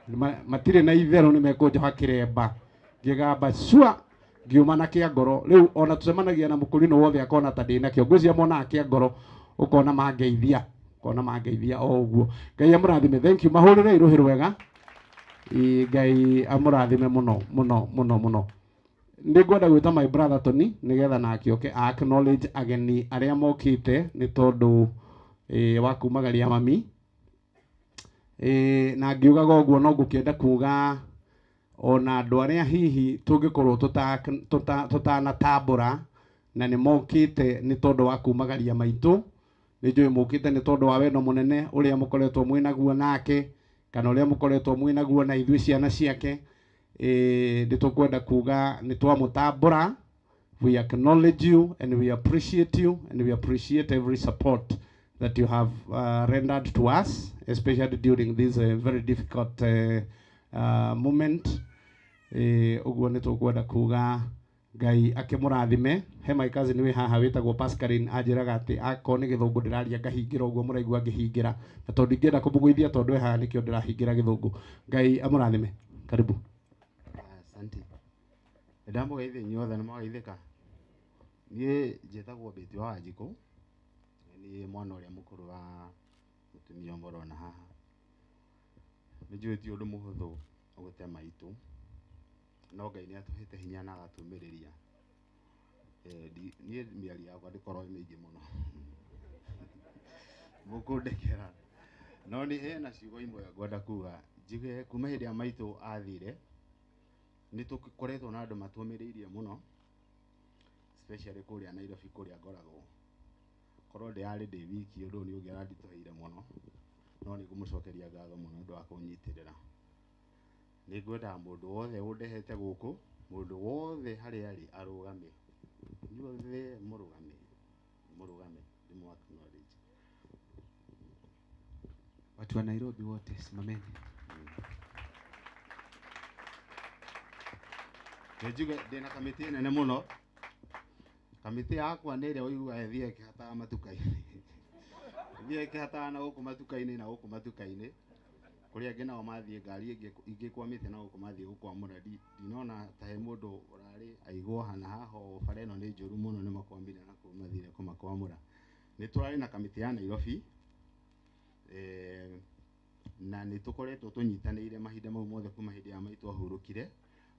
Matirĩ na itherũ nĩ mekũnjoha kĩremba ngĩgamba cua ngiuma na kĩa ngoro. Rĩu ona tũcemanagia na mũkũrinũ wothe akona ta ndĩ nakĩo, ngwĩciria monaga kĩa ngoro ũkona mangeithia, ũkona mangeithia o ũguo. Ngai amũrathime, thank you. Mahũrĩrei rũhĩ rwega. Ngai amũrathime mũno mũno mũno mũno. Nĩngwenda gwĩta my brother Tony nĩgetha nake oke acknowledge ageni arĩa mokĩte nĩ tondũ wa kumagaria mami. Na ngiugaga ũguo no ngũkĩenda kuga ona andũ arĩa hihi tũngĩkorwo tũtanatambũra na nĩ mokĩte nĩ tondũ wa kumagaria maitũ. Nĩ njũĩ mũkĩte nĩ tondũ wa wendo mũnene ũrĩa mũkoretwo mwĩnaguo nake kana ũrĩa mũkoretwo mwĩnaguo na ithuĩ ciana ciake. Nĩ tũkwenda kuga nĩ twamũtambũra. We acknowledge you and we appreciate you and we appreciate every support that you have rendered to us, especially during this very difficult moment. Ũguo nĩ tũkwenda kuga Ngai akĩmũrathime. He my cousin wĩ haha wĩtagwo Pascaline anjĩraga atĩ akorwo nĩ gĩthũngũ ndĩraria ngahingĩra ũguo mũraigua ngĩhingĩra, na tondũ ndingĩenda kũmũgũithia tondũ e haha nĩkĩo ndĩrahingĩra gĩthũngũ. Ngai amũrathime. Karibu. Asante. Ndamũgeithia inyuothe nĩ mwageithĩka. Niĩ njĩtagwo Mbĩti wa Wanjikũ, niĩ mwana ũrĩa mũkũrũ wa mũtumia ũmwe ũrona haha. Nĩ njũĩ ti ũndũ mũhũthũ gũte maitũ, no Ngai nĩ atũhete hinya na agatũmĩrĩria. Niĩ mĩario yakwa ndĩkoragwo ĩ mĩingĩ mũno, mũkũndekera, no nĩ hena ciugo imwe ngwenda kuga. Njuge kuma hĩndĩ ya maitũ athire nĩ tũkoretwo na andũ matũmĩrĩirie mũno, especially kũrĩa Nairobi kũrĩa ngoragwo. Korwo ndĩrarĩ ndĩ wiki ũndũ ũyũ nĩ ũngĩaranditũhĩire mũno, no nĩ ngũmũcokeria ngatho mũno nĩ ũndũ wa kũnyitĩrĩra. Nĩ ngwendaga mũndũ wothe ũndehete gũkũ, mũndũ wothe harĩa arĩ arũgame, inyuothe mũrũgame, mũrũgame, ndĩmũ acknowledge. Watu wa Nairobi wote simameni. Njuge ndĩna kamĩtĩ nene mũno. Kamĩtĩ yakwa nĩ ĩrĩa ũiguaga ĩthiĩ ĩkĩhataga matuka-inĩ, ĩthiĩ ĩkĩhataga na gũkũ matuka-inĩ na gũkũ matuka-inĩ. Kũrĩa angĩ nao mathiĩ ngari ĩngĩ ĩkwamĩte na gũkũ mathiĩ gũkwamũra. Ndinona ta he mũndũ ũrarĩ aigwo hana haha ũũ, bara ĩno nĩ njũru mũno, nĩ makwamire na kũu mathire kũmakwamũra. Nĩ tũrarĩ na kamĩtĩ ya Nairobi, na nĩ tũkoretwo tũnyitanĩire mahinda mau mothe kuma hĩndĩ ya maitũ ahurũkire,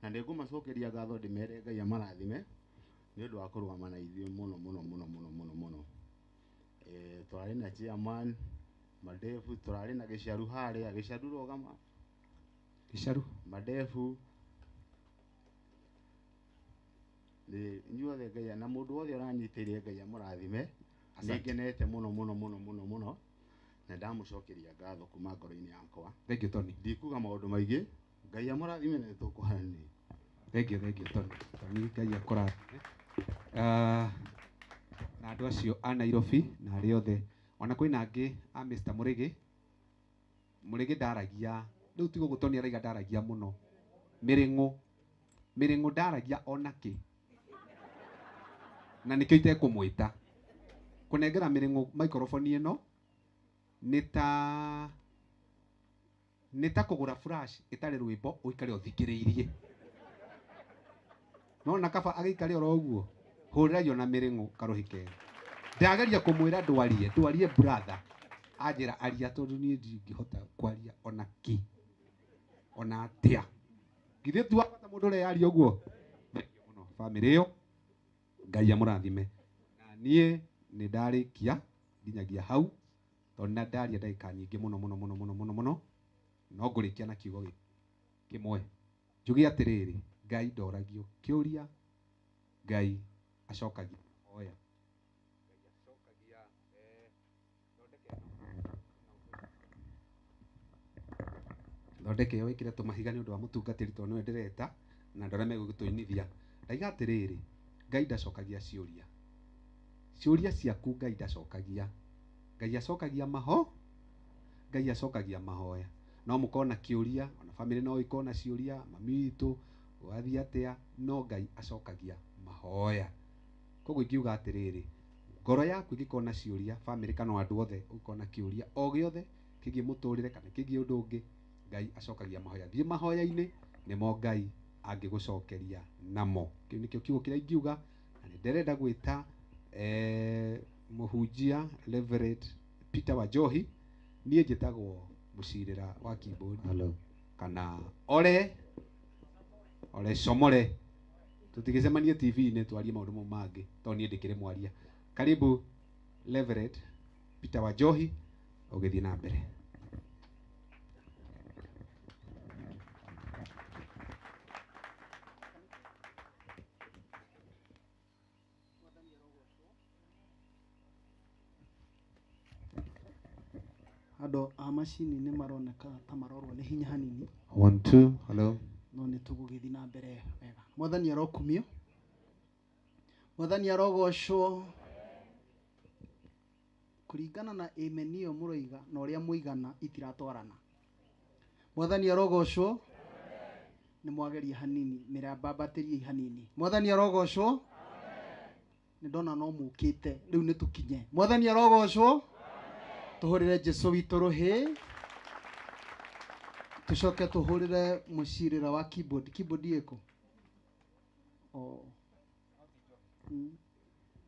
na nĩ ngũmacokeria ngatho ndĩmere Ngai amarathime nĩ ũndũ wa kũrũgama na ithuĩ mũno mũno mũno mũno mũno mũno. Tũrarĩ na chairman Madefu, tũrarĩ na Gĩcaru harĩa, Gĩcaru rũgama. Gĩcaru. Madefu. Nĩ inyuothe Ngai na mũndũ wothe ũranyitĩrĩire Ngai amũrathime. Asante. Nĩ ngenete mũno mũno mũno mũno mũno na ndamũcokeria ngatho kuma ngoro-inĩ yakwa. Thank you Tony. Ndikuga maũndũ maingĩ, Ngai amũrathime na nĩtũkwaranĩria. Thank you, thank you Tony. Tony Ngai akũrathime. Na andũ acio a Nairobi na arĩa othe, ona kwĩna angĩ a Mr. Mũrĩgĩ. Mũrĩgĩ ndaragia, rĩu tigo gũtoni araiga ndaragia mũno. Mĩrĩng'ũ, mĩrĩng'ũ ndaragia ona kĩ, na nĩkĩo itekũmwĩta. Kũnengera mĩrĩng'ũ microphone ĩno nĩ ta kũgũra flash ĩtarĩ rwĩmbo ũikare ũthikĩrĩirie. No na kaba agĩikare oro ũguo, hũrĩragia na mĩrĩng'ũ karũhĩ kega. Ndageria kũmwĩra ndwarie, ndwarie brother, anjĩra aria tondũ niĩ ndingĩhota kwaria ona kĩ, ona atĩa. Githĩ ti wa bata mũndũ ũrĩa yaria ũguo? Thengiũ mũno bamĩrĩ ĩyo, Ngai amũrathime. Na niĩ nĩ ndarĩkia nginyagia hau, tondũ na ndaria ndagĩka nyingĩ mũno mũno mũno mũno mũno mũno, no ngũrĩkia na kiugo gĩkĩ kĩmwe. Njuge atĩrĩrĩ, Ngai ndoragio kĩũria, Ngai acokagia mahoya. Thondeke ĩyo wĩkĩre tũmahiga nĩ ũndũ wa mũtungatĩri tondũ nĩwe ndĩreta na andũ arĩa megũgĩtũinithia. Ndaiga atĩrĩrĩ, Ngai ndacokagia ciũria. Ciũria ciaku Ngai ndacokagia. Ngai acokagia maho, Ngai acokagia mahoya. No mũkorwo na kĩũria, ona bamĩrĩ no ĩkorwo na ciũria, mami witũ wathiĩ atĩa, no Ngai acokagia mahoya. Koguo ingiuga atĩrĩrĩ, ngoro yaku ĩngĩkorwo na ciũria, bamĩrĩ kana andũ othe ũngĩkorwo na kĩũria o gĩothe kĩgiĩ mũtũrĩre kana kĩgiĩ ũndũ ũngĩ, Ngai acokagia mahoya. Thiĩ mahoya-inĩ nĩmo Ngai angĩgũcokeria namo. Kĩu nĩkĩo kiugo kĩrĩa ingiuga, na nĩ ndĩrenda gwĩta mũhunjia Reverend Peter Wanjohi. Niĩ njĩtagwo mũcirĩra wa keyboard. Hello. Kana ore ore comore, tũtigĩcemanie TV-inĩ twarie maũndũ mau mangĩ tondũ niĩ ndĩkĩrĩ mwaria. Karibu Reverend Peter Wanjohi, ũgĩthiĩ na mbere. Andũ a macini nĩ maroneka ta marorwo nĩ hinya hanini. 1 2 hello. No nĩ tũgũgĩthiĩ na mbere wega. Mwathani arokumio, Mwathani arogocwo. Kũringana na amen ĩyo mũroiga na ũrĩa mũigana itiratwarana. Mwathani arogocwo. Nĩ mwageria hanini, mĩrambambatĩriei hanini. Mwathani arogocwo. Nĩ ndona no mũkĩte rĩu nĩ tũkinye. Mwathani arogocwo. Tũhũrĩre Jesũ witũ rũhĩ, tũcoke tũhũrĩre mũcirĩra wa keyboard. Keyboard ĩkũ? Oh.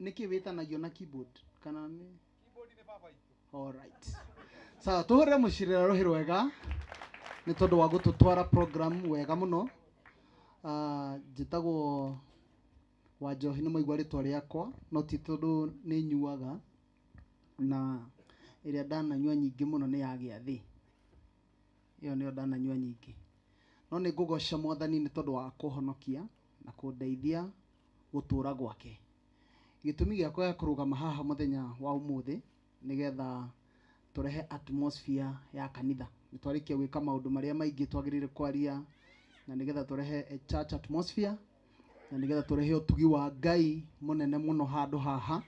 Nĩkĩ wĩtanagio na keyboard? Kana nĩ? All right. Sawa, tũhũrĩre mũcirĩra rũhĩ rwega nĩ tondũ wa gũtũtwara program wega mũno. Njĩtagwo Wanjohi, nĩ mwaigua rĩtwa rĩakwa, no ti tondũ nĩ nyuaga, na ĩrĩa ndananyua nyingĩ mũno nĩ ya gĩathĩ. Ĩyo nĩyo ndananyua nyingĩ. No nĩ ngũgoca Mwathani nĩ tondũ wa kũhonokia na kũndeithia gũtũũra gwake. Gĩtũmi gĩakwa gĩa kũrũgama haha mũthenya wa ũmũthĩ nĩgetha tũrehe atmosphere ya kanitha. Nĩ twarĩkia gwĩka maũndũ marĩa maingĩ twagĩrĩire kwaria, na nĩgetha tũrehe a church atmosphere, na nĩgetha tũrehe ũtugi wa Ngai mũnene mũno handũ haha,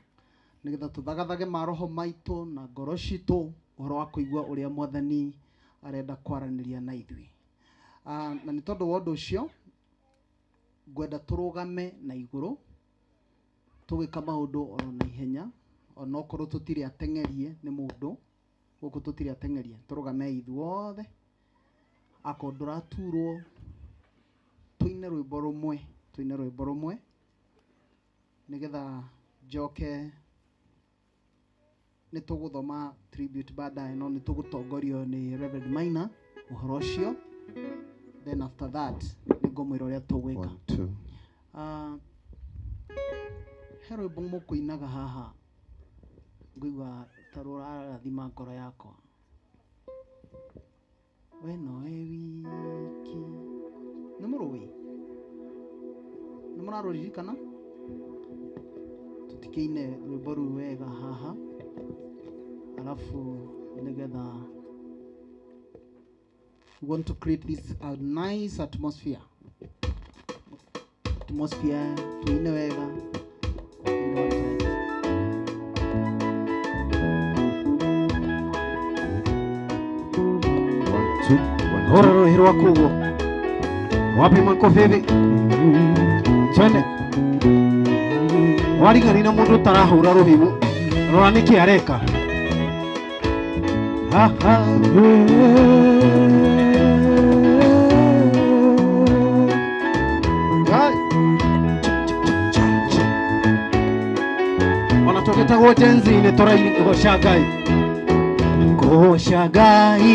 nĩgetha tũthagathage maroho maitũ na ngoro citũ ũhoro wa kũigua ũrĩa Mwathani arenda kwaranĩria na ithuĩ. Na nĩ tondũ wa ũndũ ũcio ngwenda tũrũgame na igũrũ tũgĩka maũndũ oro na ihenya, onokorwo tũtirĩ ateng'erie nĩ mũndũ gũkũ, tũtirĩ ateng'erie, tũrũgame ithuothe. Akorwo ndũraturwo, tũine rwĩmbo rũmwe, tũine rwĩmbo rũmwe nĩgetha njoke. Nĩ tũgũthoma tribute baadaye, no nĩ tũgũtongorio nĩ Reverend Maina ũhoro ũcio, then after that nĩ ngũmwĩra ũrĩa tũgwĩka. 1 2. He rwĩmbo mũkũinaga haha ngũigua ta rũrarathima ngoro yakwa. We nowe wiki, nĩ mũrũĩ, nĩ mũrarũririkana? Tũtikĩine rwĩmbo rũu wega haha, alafu nĩgetha we want to create this a nice atmosphere. Atmosphere tuine wega. Hũra rũhĩ rwaku ũguo. Wapi makofi hivi? Twende. Warigani na mũndũ ũtarahũra rũhĩ, rora nĩkĩ areka. Ha ha. Ona tũgĩtagwo Gen Z nĩ tũraigũca Ngai. Goca Ngai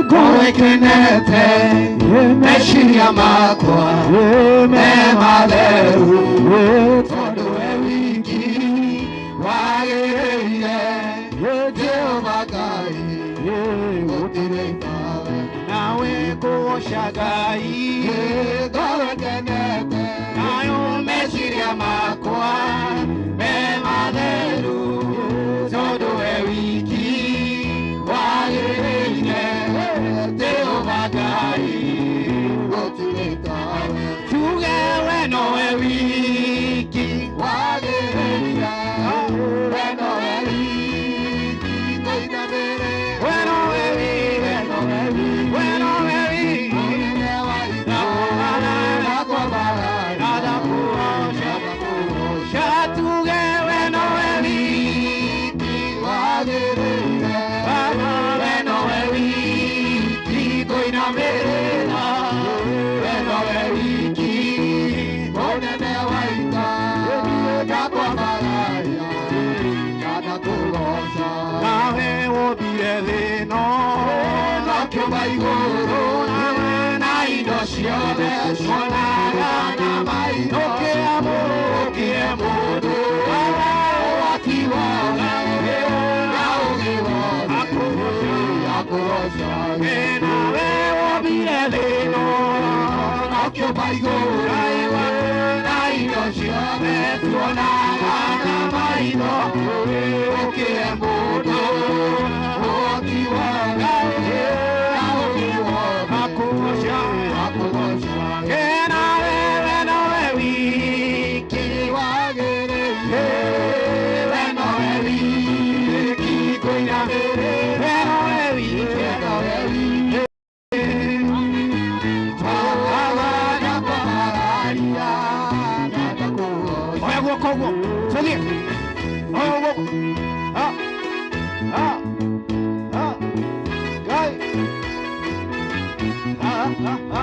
ngoro ĩkenete, meciria makwa me matheru, tondũ we wiki wagĩrĩire, Jehova Ngai gũtirĩ tawe. Nawe goca Ngai ngoro ĩkenete, nayo meciria makwa me matheru, tondũ we wiki wagĩrĩire, Jehova Ngai gũtirĩ tawe. Tuge we nowe wiki wagĩrĩire, we nowe wiki tũinamĩrĩre, we nowe wiki, we nowe wiki, we nowe wiki, mũnene wa ita, na kwambarara, na kũgoca, ciothe tuonaga na maitho ũkĩe mũndũ ũhoti wothe na ũũgĩ wothe akũgooca nawe wombire thĩ ĩno na ũkĩũmba igũrũ na indo ciothe tuonaga na maitho ũkĩe mũndũ ũhoti wothe na ũũgĩ wothe akũgooca nawe we nowe wiki wagĩrĩire we nowe wiki kũinamĩrĩra we nowe wiki nowe wiki Oya guoko ũguo tũthiĩ oya guoko ha ha ha Ngai ha ha ha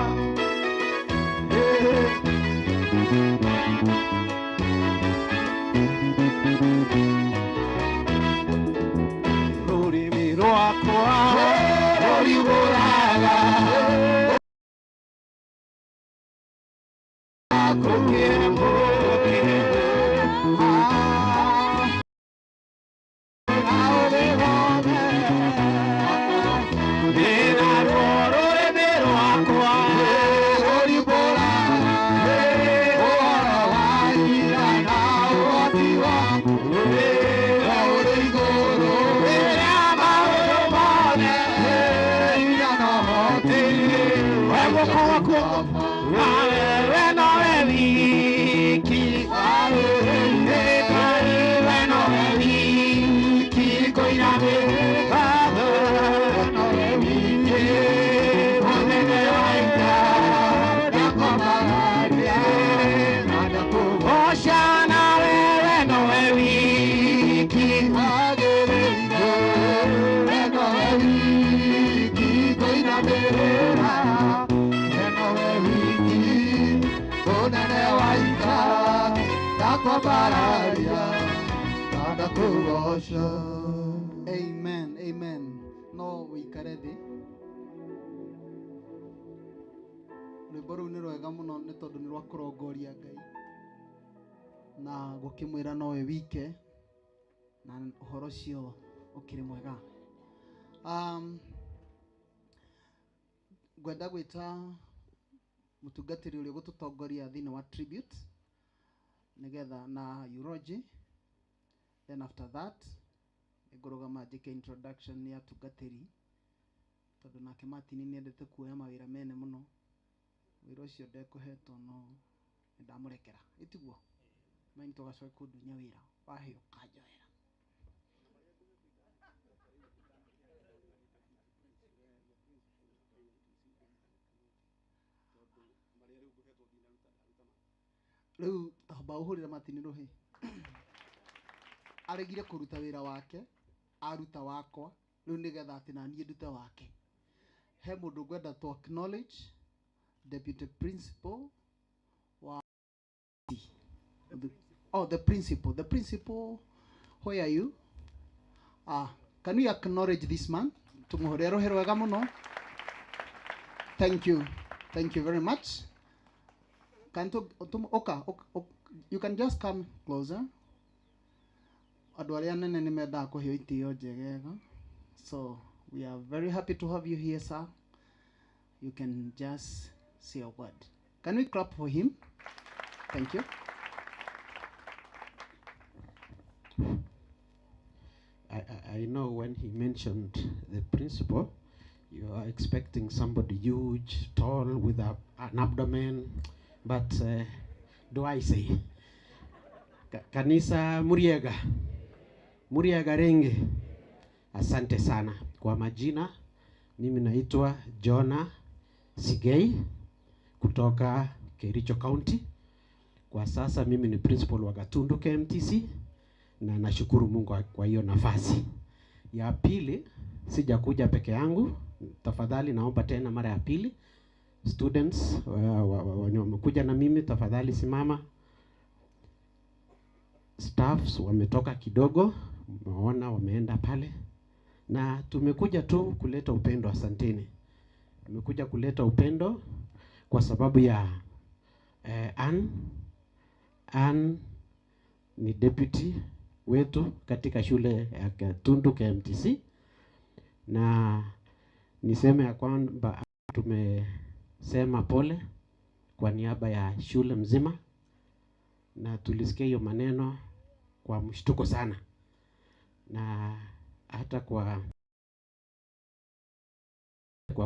Rũrĩmĩ rwakwa rũriũraga Amen, amen. No wĩikare thĩ. Rwĩmbo rũu nĩ rwega mũno nĩ tondũ nĩ rwa kũrongoria Ngai na gũkĩmwĩra nowe wike na ũhoro ũcio ũkĩrĩ mwega. Ngwenda gwĩta mũtungatĩri ũrĩa ũgũtũtongoria thĩinĩ wa tribute nĩgetha na eulogy, then after that ngũrũgama njĩke introduction nĩ atungatĩri tondũ nake Martin nĩendete kuoya mawĩra mene mũno. Wĩra ũcio ndekũhetwo no nĩndamũrekera ĩtiguo maini tũgacoka kũndunya wĩra waheo ũkanjoera. Rĩu tamba ũhũrĩre Martin rũhĩ. Aregire kũruta wĩra wake aruta wakwa rĩu nĩgetha atĩ na niĩ ndute wake. He mũndũ ngwenda to acknowledge deputy principal wa the principal, where are you? Can we acknowledge this man? Tumuhũrĩre rũhĩ rwega mũno. Thank you, thank you very much. Can oka, you can just come closer. Andũ arĩa anene nĩ mendaga kũheo itĩo njegega. So we are very happy to have you here, sir. You can just say a word. Can we clap for him? Thank you. I know when he mentioned the principal, you are expecting somebody huge, tall, with an abdomen, but do I say? Kanisa Muriega, Muriega Renge, asante sana. Kwa majina, mimi naitwa Jonah Sigei kutoka Kericho County. Kwa sasa mimi ni principal wa Gatundu KMTC na nashukuru Mungu kwa hiyo nafasi. Ya pili, sijakuja peke yangu. Tafadhali naomba tena mara ya pili. Students wamekuja na mimi, tafadhali simama. Staffs wametoka kidogo, umeona wameenda pale. Na tumekuja tu kuleta upendo, asanteni. Tumekuja kuleta upendo kwa sababu ya Ann. Ann ni deputy wetu katika shule ya Gatundu KMTC, na niseme ya kwamba tumesema pole kwa niaba ya shule mzima, na tulisikia hiyo maneno kwa mshtuko sana, na hata kwa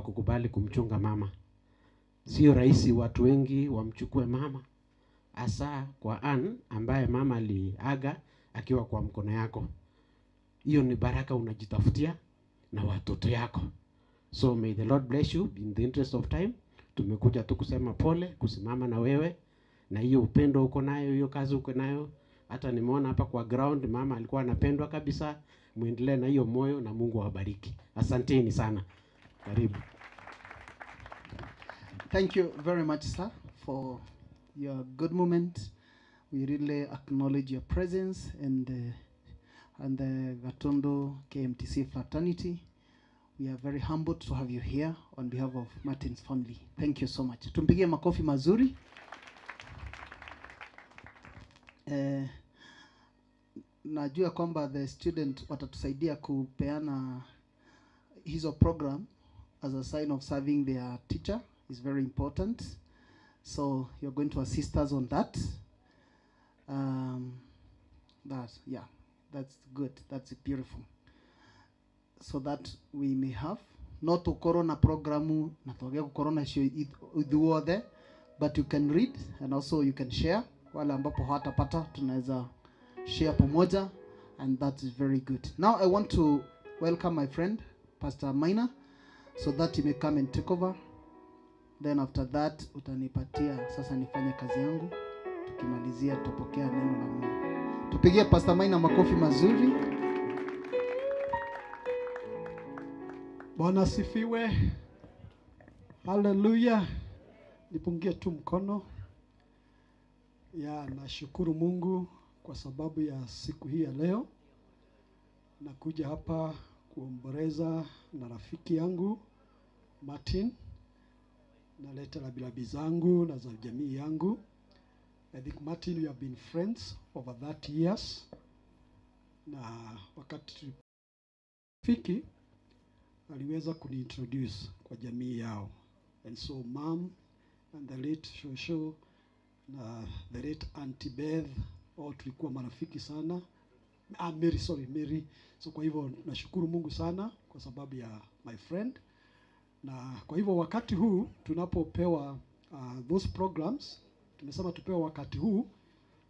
kukubali kumchunga mama. Sio rahisi watu wengi wamchukue mama, hasa kwa Ann ambaye mama aliaga akiwa kwa mkono yako. Hiyo ni baraka unajitafutia na watoto yako. So may the Lord bless you. In the interest of time, tumekuja tu kusema pole, kusimama na wewe na hiyo upendo uko nayo, hiyo kazi uko nayo. Hata nimeona hapa kwa ground mama alikuwa anapendwa kabisa. Muendelee na hiyo moyo na Mungu awabariki. Asanteni sana. Karibu. Thank you very much, sir, for your good moment. We really acknowledge your presence and the Gatundu KMTC fraternity. We are very humbled to have you here on behalf of Martin's family. Thank you so much. Tumpigie makofi mazuri. Najua kwamba the student watatusaidia kupeana hizo program as a sign of serving their teacher is very important. So you're going to assist us on that. That's good. That's beautiful. So that we may have not to corona programu na tuage corona cio ithuothe, but you can read and also you can share. Wale ambapo hawatapata tunaweza share pamoja, and that is very good. Now I want to welcome my friend Pastor Maina so that he may come and take over. Then after that utanipatia sasa nifanye kazi yangu. Tukimalizia tutapokea neno la Mungu. Tupigie Pastor Maina makofi mazuri. Bwana asifiwe. Haleluya. Nipungie tu mkono. Ya, nashukuru Mungu kwa sababu ya siku hii ya leo. Nakuja hapa kuomboleza na rafiki yangu Martin. Naleta labilabi zangu na za jamii yangu. I think Martin, we have been friends over 30 years. Na wakati tulifiki aliweza kuniintroduce kwa jamii yao. And so mom and the late Shosho na the late Auntie Beth, wao tulikuwa marafiki sana. Mary. So kwa hivyo nashukuru Mungu sana kwa sababu ya my friend. Na kwa hivyo wakati huu tunapopewa those programs, tumesema tupewe wakati huu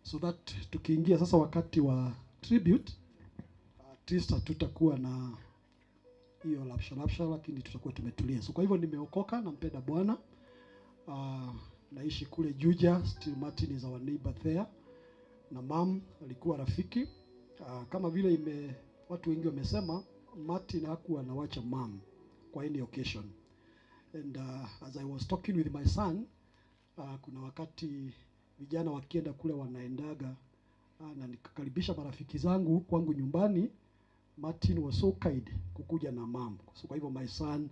so that tukiingia sasa wakati wa tribute, at least tutakuwa na hiyo lapsha, lakini tutakuwa tumetulia. So kwa hivyo nimeokoka, nampenda Bwana. Naishi kule Juja, still Martin is our neighbor there. Na mom alikuwa rafiki. Kama vile watu wengi wamesema, Martin hakuwa anawacha mom kwa any occasion. And as I was talking with my son, kuna wakati vijana wakienda kule wanaendaga, na nikakaribisha marafiki zangu kwangu nyumbani. Martin was so kind kukuja na mom. So kwa hivyo my son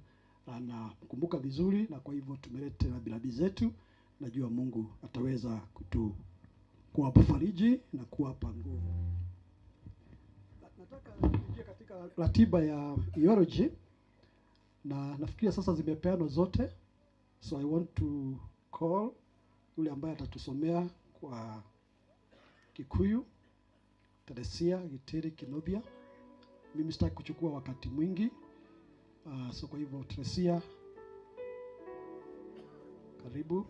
anakumbuka vizuri, na kwa hivyo tumeleta labilabi zetu. Najua Mungu ataweza kuwapa fariji na kuwapa nguvu. Nataka niingie katika ratiba ya eulogy, na nafikiria sasa zimepeanwa zote. So I want to call yule ambaye atatusomea kwa Kikuyu, Teresia Gitiri Kinobia. Mimi sitaki kuchukua wakati mwingi. So kwa hivyo Teresia, karibu.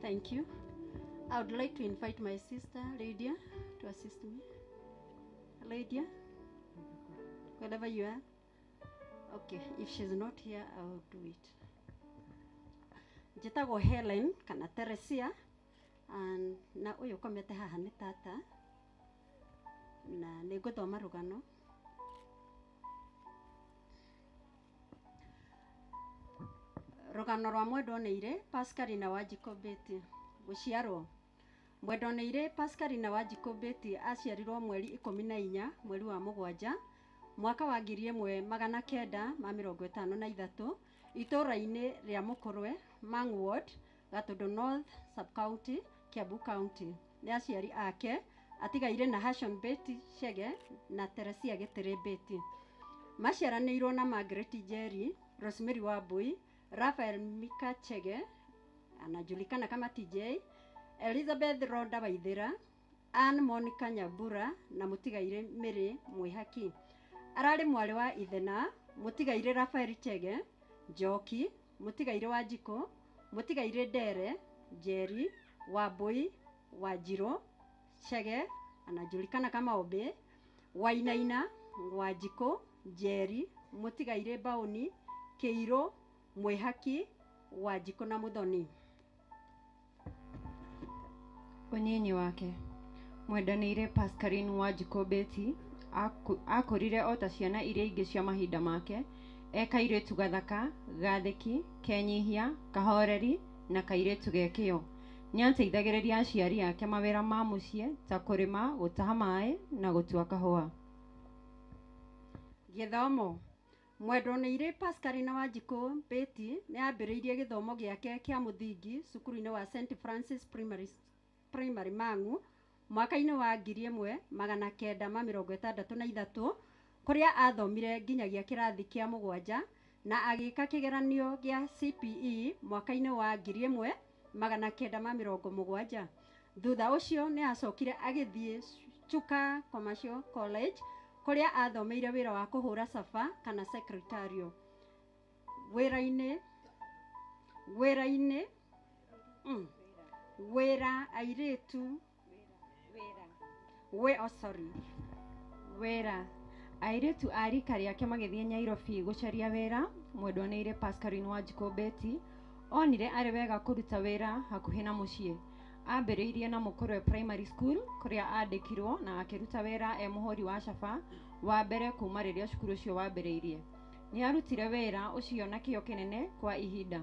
Thank you. I would like to invite my sister Lydia to assist me. Lydia, wherever you are. Okay, if she's not here, I will do it. Njĩtagwo Helen kana Teresia, and na ũyũ ũkomete haha nĩ tata, na nĩ ngũthoma rũgano. Rũgano rwa Mwendoneire Pascaline Wanjikũ Betty. Gũciarwo. Mwendoneire Pascaline Wanjikũ Betty aciarirwo mweri 14 mweri wa 7 mwaka wa 1953 itũũra-inĩ rĩa Mũkũrwe, Mang Ward, Gatundu North Sub-County, Kiambu County. Nĩ aciari ake atigaire na Hashon Betty Chege na Teresia Gĩtĩrĩ Betty. Maciaranĩirwo na Margaret Njeri, Rosemary Wambui, Raphael Mika Chege anajulikana kama TJ, Elizabeth Ronda Waithera, Ann Monica Nyambura na mũtigaire Mary Mwihaki. Ararĩ mwarĩ wa ithe na mũtigaire Raphael Chege, Njoki, mũtigaire Wanjikũ, mũtigaire Ndere, Njeri, Wambui, Wanjirũ, Chege anajulikana kama Obe, Wainaina, Wanjikũ, Njeri, mũtigaire Baũni, Kĩirũ, Mwihaki, Wanjikũ na Mũthoni. Ũnyinyi wake mwendanĩire Pascaline Wanjikũ Betty akũrire o ta ciana iria ingĩ cia mahinda make, e kairĩtu gathaka, gathĩki, kenyihia, kahoreri na kairĩtu ge kĩyo. Nĩateithagĩrĩria aciari ake mawĩra ma mũciĩ ta kũrĩma, gũtaha maĩ na gũtua kahũa. Gĩthomo. Mwendwanĩire Pascaline Wanjikũ Betty nĩ ambĩrĩirie gĩthomo gĩake kĩa mũthingi cukuru-inĩ wa St Francis Primary Mang'u mwaka-inĩ wa 1963 kũrĩa athomire nginyagia kĩrathi kĩa 7 na agĩka kĩgeranio gĩa CPE mwaka-inĩ wa 1970. Thutha ũcio nĩ acokire agĩthiĩ Chuka Commercial College kũrĩa athomeire wĩra wa kũhũra caba kana secretarial. Wĩra airĩtu a rika rĩake magĩthiĩ Nyairobi gũcaria wĩra. Mwendwanĩire Pascaline Wanjikũ Betty onire arĩ wega kũruta wĩra hakuhĩ na mũciĩ. Ambĩrĩirie na Mũkũrwe Primary School kũrĩa andĩkirwo na akĩruta wĩra e mũhũri wa caba wa mbere kuma rĩrĩa cukuru ũcio wambĩrĩirie. Nĩarutire wĩra ũcio na kĩyo kĩnene kwa ihinda.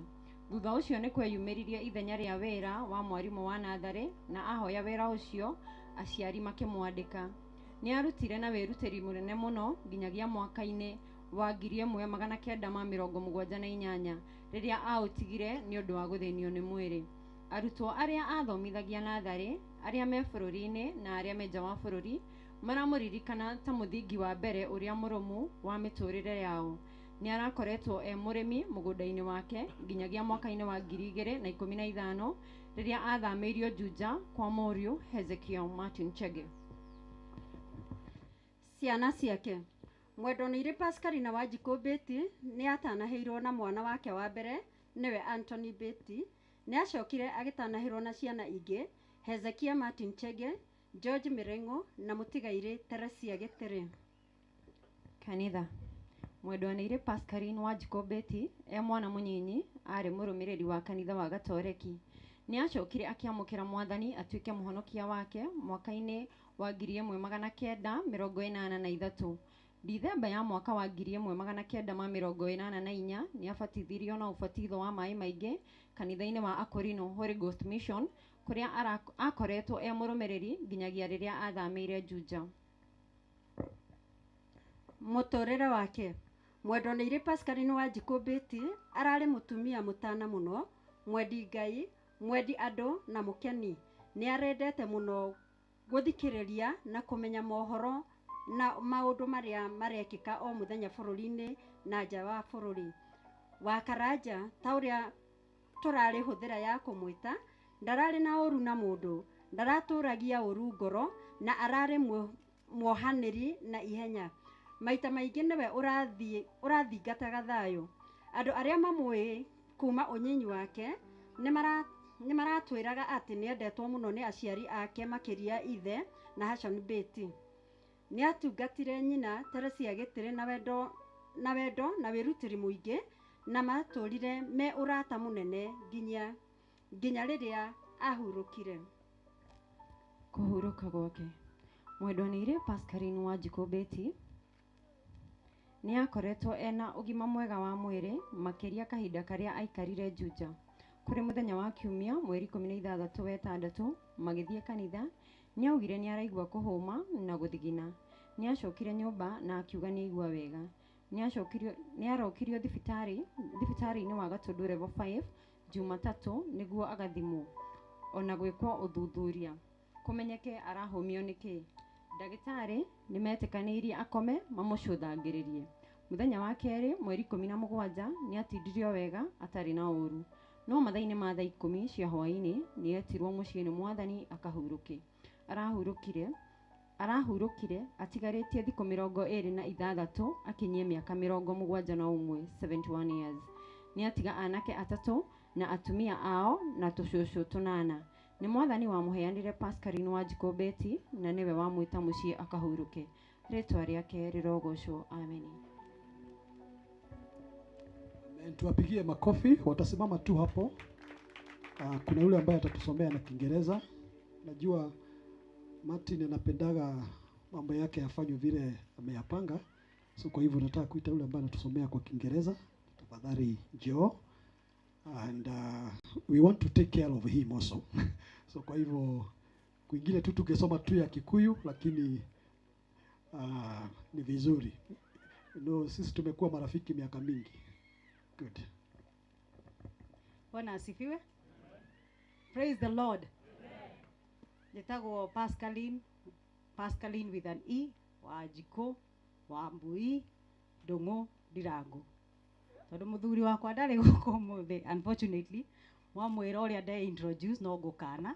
Thutha ũcio nĩ kweyumĩririe ithenya rĩa wĩra wa mwarimũ wa natharĩ na ahoya wĩra ũcio aciari makĩmwandĩka. Nĩarutire na wĩrutĩri mũnene mũno nginyagia mwaka-inĩ wa 1978 rĩrĩa aũtigire nĩ ũndũ wa gũthĩnio nĩ mwĩrĩ. Arutwo arĩa athomithagia natharĩ, arĩa me bũrũri-inĩ na arĩa me nja wa bũrũri maramũririkana ta mũthingi wa mbere ũrĩa mũrũmu wa mĩtũrĩre yao. Nĩarakoretwo e mũrĩmi mũgũnda-inĩ wake nginyagia mwaka-inĩ wa 2015 rĩrĩa athamĩirio Juja kwa mũriũ Hezekiah Martin Chege. Ciana ciake. Mwendwanĩire Pascaline Wanjikũ Betty nĩ atanahĩirwo na mwana wake wa mbere nĩwe Anthony Betty. Nĩ acokire agĩtanahĩrwo na ciana ingĩ Hezekiah Martin Chege, George Mirengo na mũtigairĩ Teresia Gĩtĩrĩ. Kanitha. Mwendwanĩire Pascaline Wanjikũ Betty e mwana mũnyinyi arĩ mũrũmĩrĩri wa kanitha wa Gatoreki. Nĩ acokire akĩamũkĩra mwathani atuĩke mũhonokia wake mwaka-inĩ wa 1983. Dithemba ya mwaka wa 1984 nĩ abatithirio na ũbatitho wa maĩ maingĩ kanitha-inĩ wa Akorino Holy Ghost Mission kũrĩa akoretwo e mũrũmĩrĩri nginyagia rĩrĩa athamĩire Juja. Mũtũrĩre wake. Mwendwanĩire Pascaline Wanjikũ Betty ararĩ mũtumia mũtana mũno, mwendi Ngai, mwendi andũ na mũkeni. Nĩ arendete mũno gũthikĩrĩria na kũmenya mohoro na maũndũ marĩa marekĩka o mũthenya bũrũri-inĩ na nja wa bũrũri. Wa Karanja ta ũrĩa tũrarĩ hũthĩra ya kũmwĩta, ndararĩ na ũru na mũndũ, ndaratũragia ũru ngoro na ararĩ muohanĩri na ihenya. Maita maingĩ nĩwe ũrathingataga thayũ. Andũ arĩa mamũĩ kuma ũnyinyi wake nĩ maratwĩraga atĩ nĩendetwo mũno nĩ aciari ake makĩria ithe na Hashon Betty. Nĩ atungatire nyina Teresia Gĩtĩrĩ na wendo na wĩrutĩri mũingĩ na matũrire me ũrata mũnene nginya rĩrĩa ahurũkire. Kũhurũka gwake. Mwendwanĩire Pascaline Wanjikũ Betty nĩ akoretwo ena ũgima mwega wa mwĩrĩ makĩria kahinda karĩa aikarire Juja. Kũrĩ mũthenya wa kiumia mweri 16 wa 6 magĩthiĩ kanitha nĩ augire nĩ araigua kũhũma na gũthigina. Nĩ acokire nyũmba na akiuga nĩ aigua wega. Nĩ arokirio thibitarĩ-inĩ wa Gatundu level 5 Jumatatũ nĩguo agathimwo ona gwĩkwo ũthuthuria kũmenyeke arahũmio nĩkĩ. Ndagĩtarĩ nĩ metĩkanĩirie akome mamũcũthangĩrĩrie. Mũthenya wa kerĩ mweri 17 nĩ atindirio wega atarĩ na ũru, no mathaa-inĩ ma thaa 10 cia hwaĩ-inĩ nĩ etirwo mũciĩ nĩ mwathani akahurũke. Arahurũkire atigarĩtie thikũ 26 akinyie mĩaka 71 71 years. Nĩ atiga anake 3 na atumia ao na tũcũcũ 8. Nĩ mwathani wamũheanire Pascaline Wanjikũ Betty na nĩwe wamwĩta mũciĩ akahurũke. Rĩtwa rĩake rĩrogocwo. Amen. Amen. Tuwapigie makofi, watasimama tu hapo. Kuna yule ambaye atatusomea na Kiingereza. Najua Martin anapendaga mambo yake yafanywe vile ameyapanga. So kwa hivyo nataka kuita yule ambaye anatusomea kwa Kiingereza. Tafadhali njoo. And we want to take care of him also. So kwa hivyo kwingine tu tungesoma tu ya Kikuyu, lakini ni vizuri. No, sisi tumekuwa marafiki miaka mingi. Good. Bwana asifiwe. Praise the Lord. Njĩtagwo Pascaline, Pascaline with an E, Wanjikũ, Wambui, Ndũng'ũ, Ndirango. Tondũ mũthuri wakwa ndarĩ gũkũ ũmũthĩ, unfortunately, mwamwĩra ũrĩa nde introduce no ngũkana,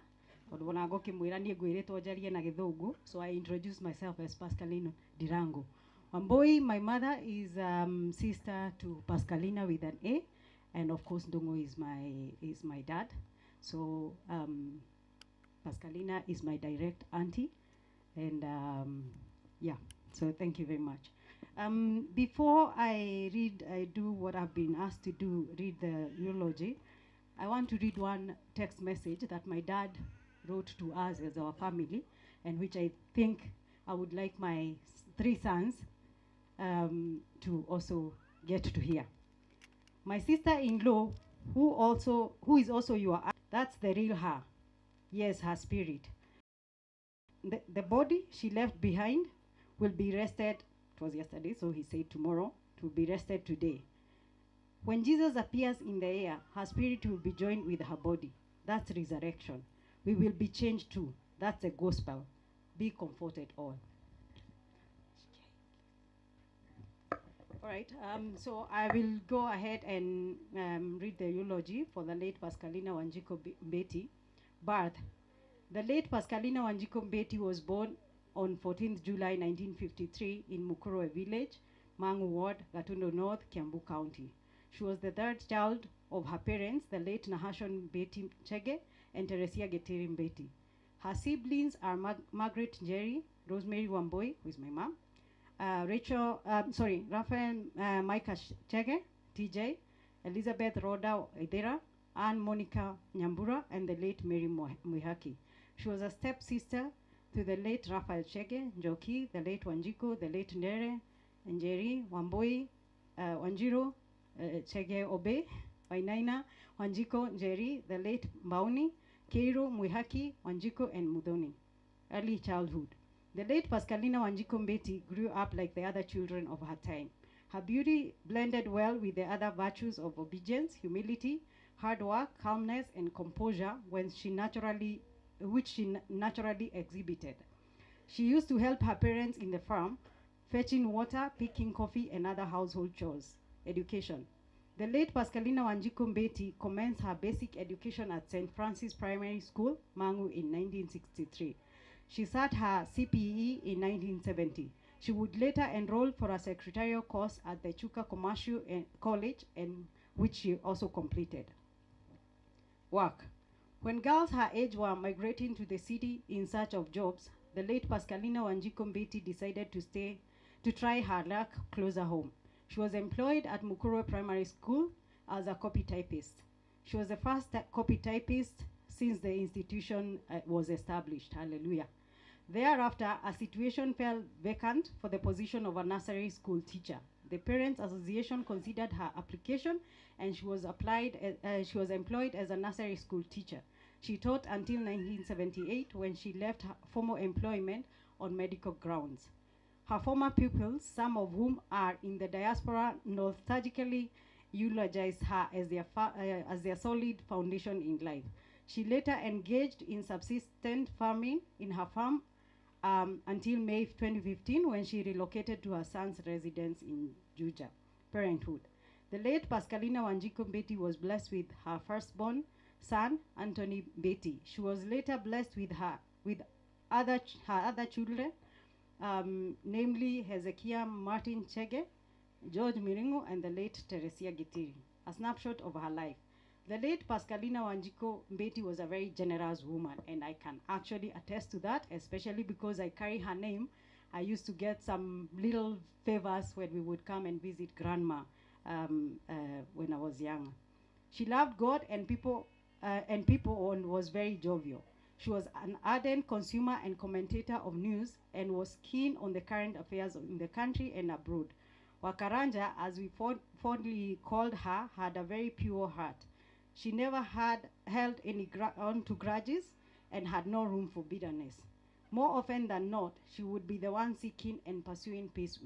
tondũ ona ngũkĩmwĩra niĩ ngwĩrĩtwo njarie na Gĩthũngũ, so I introduce myself as Pascaline Ndirango. Wambui, my mother, is sister to Pascalina with an A, and of course Ndung'u is my dad. So Pascalina is my direct auntie, and yeah, so thank you very much. Before I read, I do what I've been asked to do, read the eulogy, I want to read one text message that my dad wrote to us as our family, and which I think I would like my 3 sons to also get to hear. My sister-in-law, who is also your aunt, that's the real her. Yes, her spirit. The body she left behind will be rested. It was yesterday, so he said tomorrow. It will be rested today. When Jesus appears in the air, her spirit will be joined with her body. That's resurrection. We will be changed too. That's the gospel. Be comforted all. All right, so I will go ahead and read the eulogy for the late Pascalina Wanjiko Mbeti. Birth. The late Pascalina Wanjiko Mbeti was born on 14th July 1953 in Mukurwe Village, Mangu Ward, Gatundu North, Kiambu County. She was the third child of her parents, the late Nahashon Mbeti Chege and Teresia Getiri Mbeti. Her siblings are Margaret Njeri, Rosemary Wamboi, who is my mom, Raphael Micah Chege, TJ, Elizabeth Rhoda Idera, Anne Monica Nyambura, and the late Mary Mwihaki. She was a stepsister to the late Raphael Chege, Njoki, the late Wanjiko, the late Ndere, Njeri, Wamboi, Wanjiru, Chege Obe, Wainaina, Wanjiko, Njeri, the late Mbauni, Keiro, Mwihaki, Wanjiko, and Muthoni. Early childhood. The late Pascalina Wanjiko Mbeti grew up like the other children of her time. Her beauty blended well with the other virtues of obedience, humility, hard work, calmness, and composure which she naturally exhibited. She used to help her parents in the farm, fetching water, picking coffee, and other household chores. Education. The late Pascalina Wanjiko Mbeti commenced her basic education at St. Francis Primary School, Mangu, in 1963. She sat her CPE in 1970. She would later enroll for a secretarial course at the Chuka Commercial College, and which she also completed. Work. When girls her age were migrating to the city in search of jobs, the late Pascalina Wanjiko Mbeti decided to stay to try her luck closer home. She was employed at Mukurwe Primary School as a copy typist. She was the first copy typist since the institution was established. Hallelujah. Thereafter, a situation fell vacant for the position of a nursery school teacher. The Parents Association considered her application, and she was employed as a nursery school teacher. She taught until 1978, when she left her formal employment on medical grounds. Her former pupils, some of whom are in the diaspora, nostalgically eulogized her as their solid foundation in life. She later engaged in subsistence farming in her farm until May 2015, when she relocated to her son's residence in Juja. Parenthood. The late Pascalinah Wanjiku Mbeti was blessed with her firstborn son, Anthony Mbeti. She was later blessed with her other children, namely Hezekiah Martin Chege, George Miringo, and the late Teresia Gitiri. A snapshot of her life. The late Pascalinah Wanjiku Mbeti was a very generous woman, and I can actually attest to that, especially because I carry her name. I used to get some little favors when we would come and visit grandma when I was young. She loved God and people and was very jovial. She was an ardent consumer and commentator of news and was keen on the current affairs in the country and abroad. Wakaranja, as we fondly called her, had a very pure heart. She never had held any on to grudges and had no room for bitterness. More often than not, she would be the one seeking and pursuing peace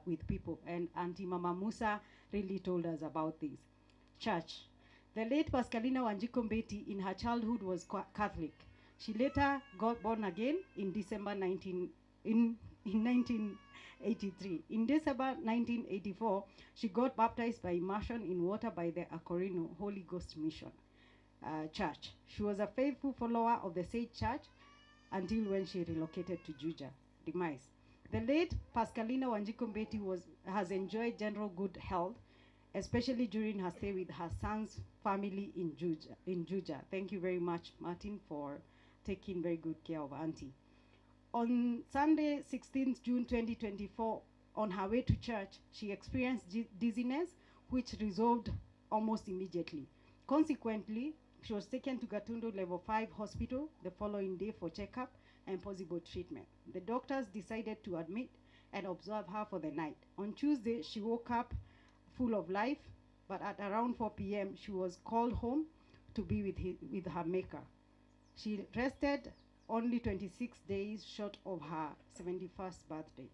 with people. And Auntie Mama Musa really told us about this. Church. The late Pascalinah Wanjiku Mbeti in her childhood was Catholic. She later got born again in December 1983. In December 1984, she got baptized by immersion in water by the Akorino Holy Ghost Mission Church. She was a faithful follower of the said church until when she relocated to Juja. Demise. The late Pascalinah Wanjiku Mbeti has enjoyed general good health, especially during her stay with her son's family in Juja. Thank you very much, Martin, for taking very good care of Auntie. On Sunday, 16th June 2024, on her way to church, she experienced dizziness, which resolved almost immediately. Consequently, she was taken to Gatundu Level 5 Hospital the following day for checkup and possible treatment. The doctors decided to admit and observe her for the night. On Tuesday, she woke up full of life, but at around 4 p.m., she was called home to be with her maker. She rested only 26 days short of her 71st birthday.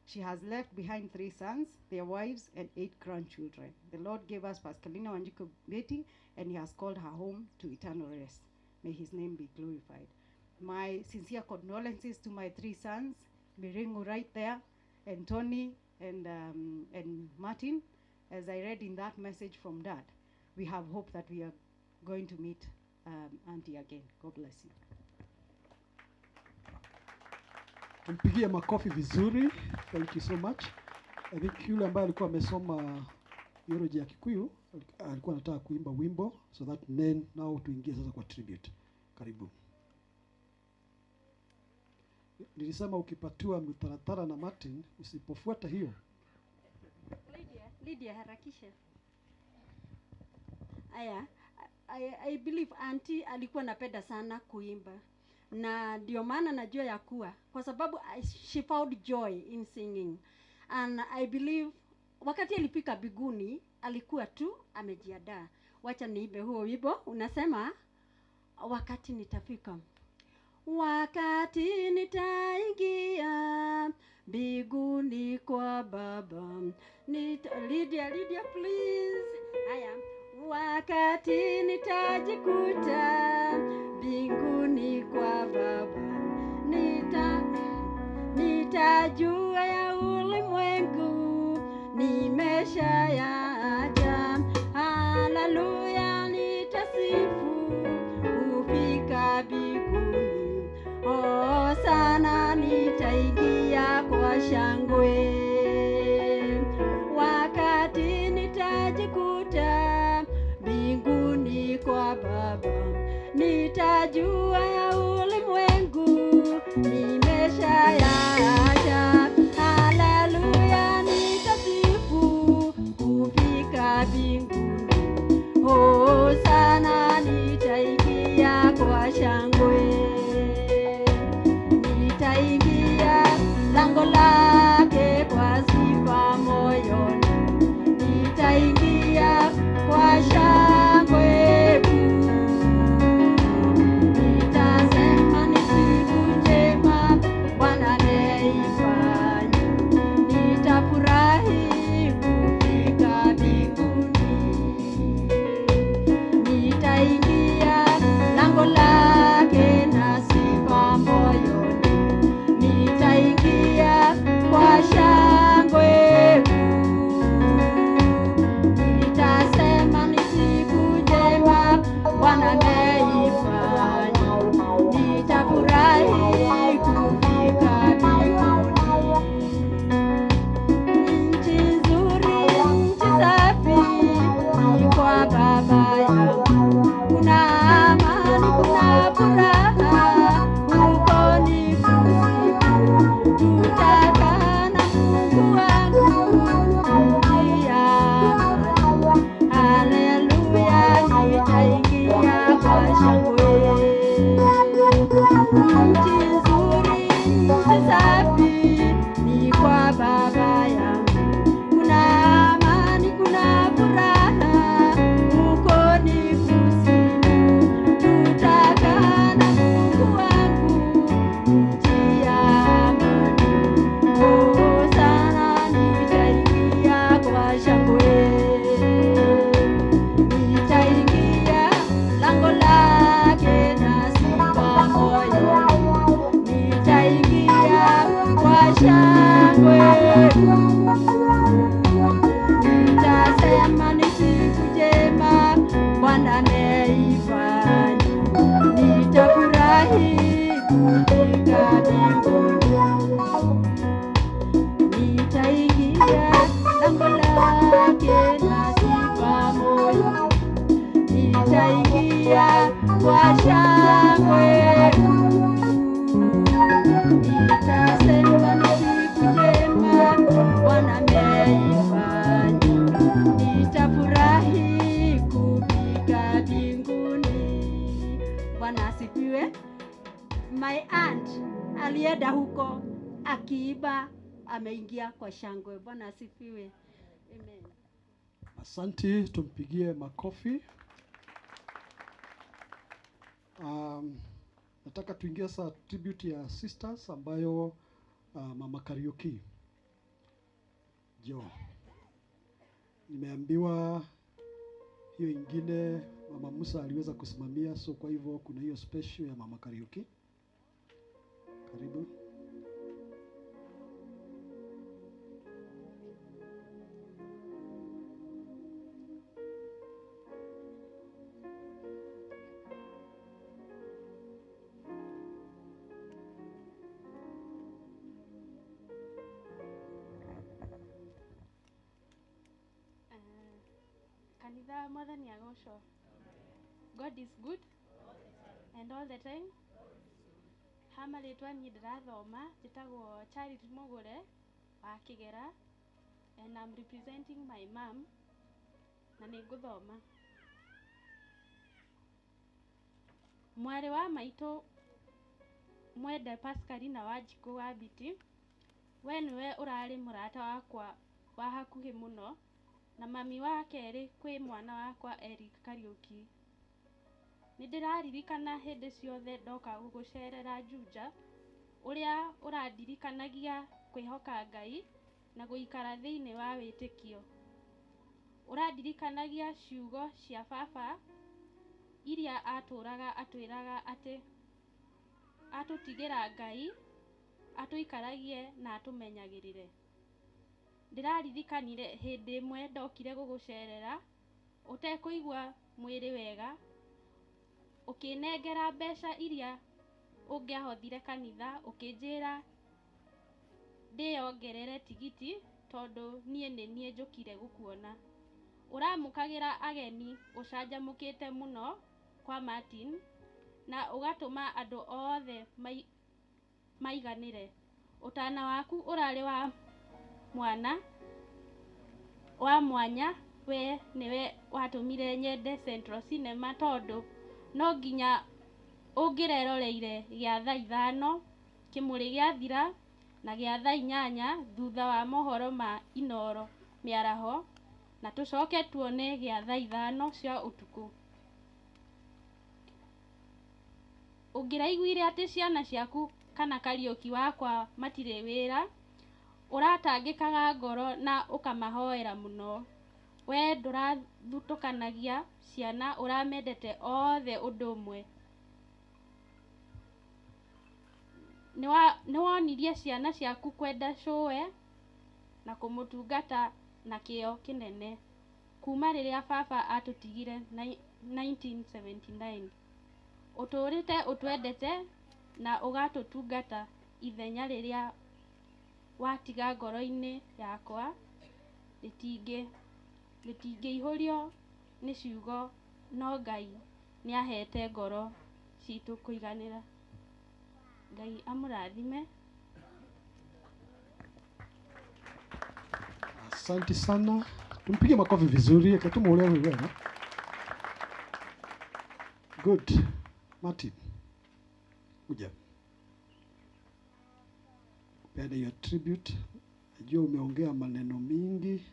She has left behind 3 sons, their wives, and 8 grandchildren. The Lord gave us Pascalinah Wanjiku Mbeti, and he has called her home to eternal rest. May his name be glorified. My sincere condolences to my 3 sons, Miringo right there, and Tony, and Martin. As I read in that message from Dad, we have hope that we are going to meet Auntie again. God bless you. Tumpigie makofi vizuri. Thank you so much. I think yule ambaye alikuwa amesoma eulogy ya Kikuyu alikuwa anataka kuimba wimbo, so that then now tuingie sasa kwa tribute. Karibu. Nilisema ukipatiwa mtaratara na Martin usipofuata hiyo. Lydia, harakisha. Aya, I believe Auntie alikuwa anapenda sana kuimba. Na ndio maana najua ya kuwa kwa sababu she found joy in singing. And I believe wakati alifika biguni alikuwa tu amejiandaa. Wacha niimbe huo wimbo unasema wakati nitafika. Wakati nitaingia mbinguni kwa Baba. Lydia, Lydia please. Haya. Wakati nitajikuta mbinguni kwa Baba, nitajua ya ulimwengu nimeshayaacha. Haleluya, nitasifu kufika mbinguni. Oh, sana nitaingia kwa shangwe. Wakati nitajikuta mbinguni kwa Baba, nitajua ya ulimwengu nimeshayaacha. Haleluya, nitasifu kufika mbinguni. Oh, sana nitaingia kwa shangwe. Nitaingia lango lake kwa sifa moyoni. Nitaingia kwa shangwe. na sifa moyo, nitaingia kwa shangwe. Nitasema ni siku njema Bwana ameifanya, nitafurahi kufika mbinguni. Bwana asifiwe. My aunt alienda huko akiiba, ameingia kwa shangwe. Bwana asifiwe. Amen. Asanti, tumpigie makofi. Nataka tuingie sasa tribute ya sisters ambayo Mama Kariuki. Jo. Nimeambiwa hiyo ingine Mama Musa aliweza kusimamia, so kwa hivyo kuna hiyo special ya Mama Kariuki. Karibu. Kanitha mwathani agocwo. God is good and all the time. Ha marĩtwa niĩ ndĩrathoma njĩtagwo Charity Mũgũre wa Kĩgera and I'm representing my mom na nĩngũthoma. Mwarĩ wa maitũ mwende Pascalina Wanjikũ wa Biti, we nĩwe ũrarĩ mũrata wakwa wa hakuhĩ mũno na mami wa kerĩ kwĩ mwana wakwa Eric Kariuki. Nĩndĩraririkana hĩndĩ ciothe ndoka gũgũcerera Juja, ũrĩa ũrandirikanagia kwĩhoka Ngai na gũikara thĩinĩ wa wĩtĩkio. Ũrandirikanagia ciugo cia baba iria atũraga atwĩraga atĩ atũtigĩra Ngai atũikaragie na atũmenyagĩrĩre. Ndĩraririkanire hĩndĩ ĩmwe ndokire gũgũcerera ũtekũigua mwĩrĩ wega, ũkĩnengera mbeca iria ũngĩahothire kanitha, ũkĩnjĩra ndĩyongerere tigiti tondũ niĩ nĩ niĩ njũkire gũkuona. Ũramũkagĩra ageni ũcanjamũkĩte mũno kwa Martin na ũgatũma andũ othe maiganĩre. Ũtana waku ũrarĩ wa mwana wa mwanya, we nĩwe watũmire nyende Central Cinema tondũ no nginya ũngĩreroreire gĩa thaa 5 kĩmũrĩ gĩathira na gĩa thaa 8 thutha wa mohoro ma Inoro mĩaraho, na tũcoke tuone gĩa thaa 5 cia ũtukũ. Ũngĩraiguire atĩ ciana ciaku kana Kariũki wakwa matirĩ wĩra, ũratangĩkaga ngoro na ũkamahoera mũno. We ndũrathutũkanagia ciana, ũramendete othe ũndũ ũmwe. Nĩwonirie ciana ciaku kwenda cũwe na kũmũtungata na kĩyo kĩnene kuma rĩrĩa baba atũtigire 1979. Ũtũũrĩte ũtwendete na ũgatũtungata ithenya rĩrĩa watiga ngoro-inĩ yakwa rĩtingĩihũrio nĩ ciugo, no Ngai nĩahete ngoro citũ kũiganĩra. Ngai amũrathime. Asante sana. Tumpige makofi vizuri, akatumuulia wewe. Good. Martin. Uja. Peana your tribute. Najua umeongea maneno mingi.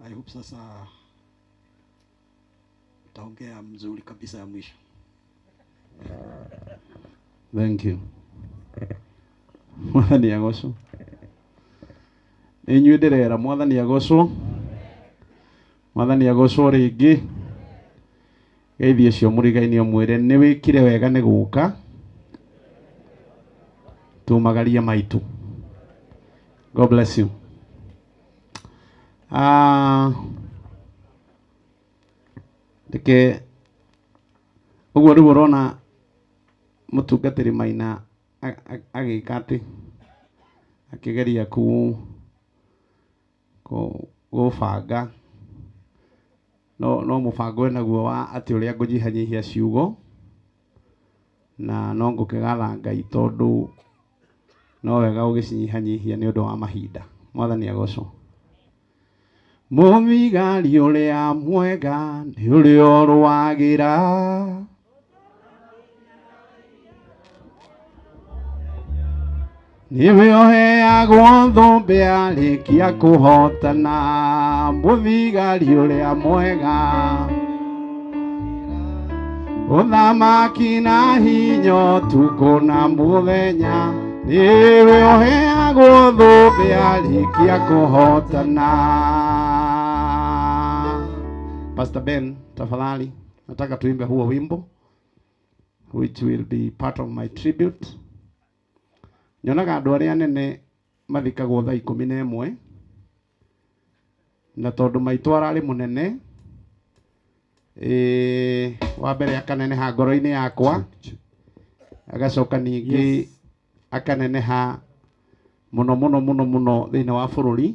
I hope sasa utaongea mzuri kabisa ya mwisho. Thank you. Mwathani agocwo. Nĩ inyuĩ ndĩrera Mwathani agocwo. Mwathani agocwo rĩngĩ. Geithie ũcio mũrigainĩ ũmwĩre nĩ wĩkire wega nĩ gũka. Tumagarie maitũ. God bless you. Ndeke ũguo rĩu ũrona mũtungatĩri Maina agĩka atĩ akĩgeria gũbanga No mũbango naguo wa atĩ ũrĩa ngũnyihanyihia ciugo na no ngũkĩgatha Ngai tondũ no wega ũgĩcinyihanyihia nĩ ũndũ wa mahinda. Mwathani agocwo. Mũthigari ũrĩa mwega nĩ ũrĩa ũrũagĩra nĩwe ũheagwo thũmbĩ arĩkia kũhotana. Mũthigari ũrĩa mwega ũthamaki na hinya ũtukũ na mũthenya nĩwe ũheagwo thũmbĩ arĩkia kũhotana. Pastor Ben, tafadhali nataka tuimbe huo wimbo which will be part of my tribute. Nyonaga andũ arĩa anene mathikagwo thaa 11 na tondũ maitũ ararĩ mũnene wa mbere akaneneha ngoro-inĩ yakwa agacoka ningĩ akaneneha mũno mũno mũno mũno thĩinĩ wa bũrũri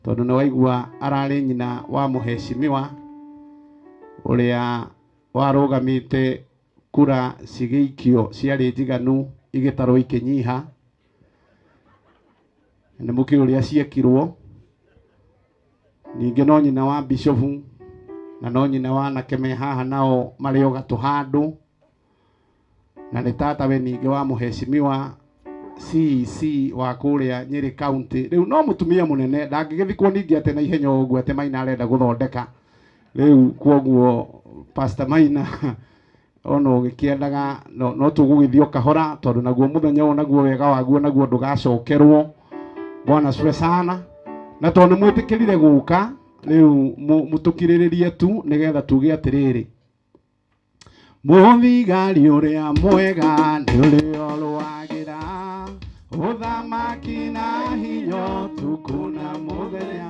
tondũ nĩ waigua ararĩ nyina wa mũheshimiwa ũrĩa warũgamĩte kura cigĩikio ciarĩ njiganu igĩtarwo ikĩnyiha nĩ mũkĩũĩ ũrĩa ciekirwo. Ningĩ no nyina wa bishofu na no nyina wa anake me haha nao marĩ o gatũ handũ na nĩ tatawe ningĩ wa mũheshimiwa CEC wa kũrĩa Nyĩrĩ County. Rĩu no mũtumia mũnene ndangĩgĩthikwo ningĩ atĩ na ihenya ũguo atĩ Maina arenda gũthondeka. Rĩu kwoguo Pastor Maina ona ũgĩkĩendaga no tũgũgĩthiĩ o kahora tondũ naguo mũthenya ũyũ naguo wega waguo naguo ndũgacokerwo. Bwana asifiwe sana. Na tondũ nĩ mwĩtĩkĩrire gũka rĩu mũtũkirĩrĩrie tu nĩgetha tuge atĩrĩrĩ mũthigari ũrĩa mwega nĩ ũrĩa ũrũagĩra ũthamaki na hinya ũtukũ na mũthenya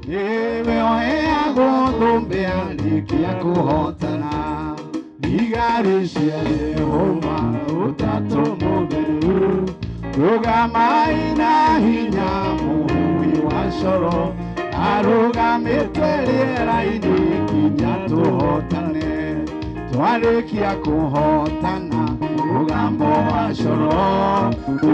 nĩwe ũheagwo thũmbĩ arĩkia kũhotana. Thigari cia Jehova ũtatũ mũtheru rũgamai na hinya mũhuhi wa coro arũgamĩte rĩera-inĩ nginya tũhotane. Twarĩkia kũhotana mũgambo wa coro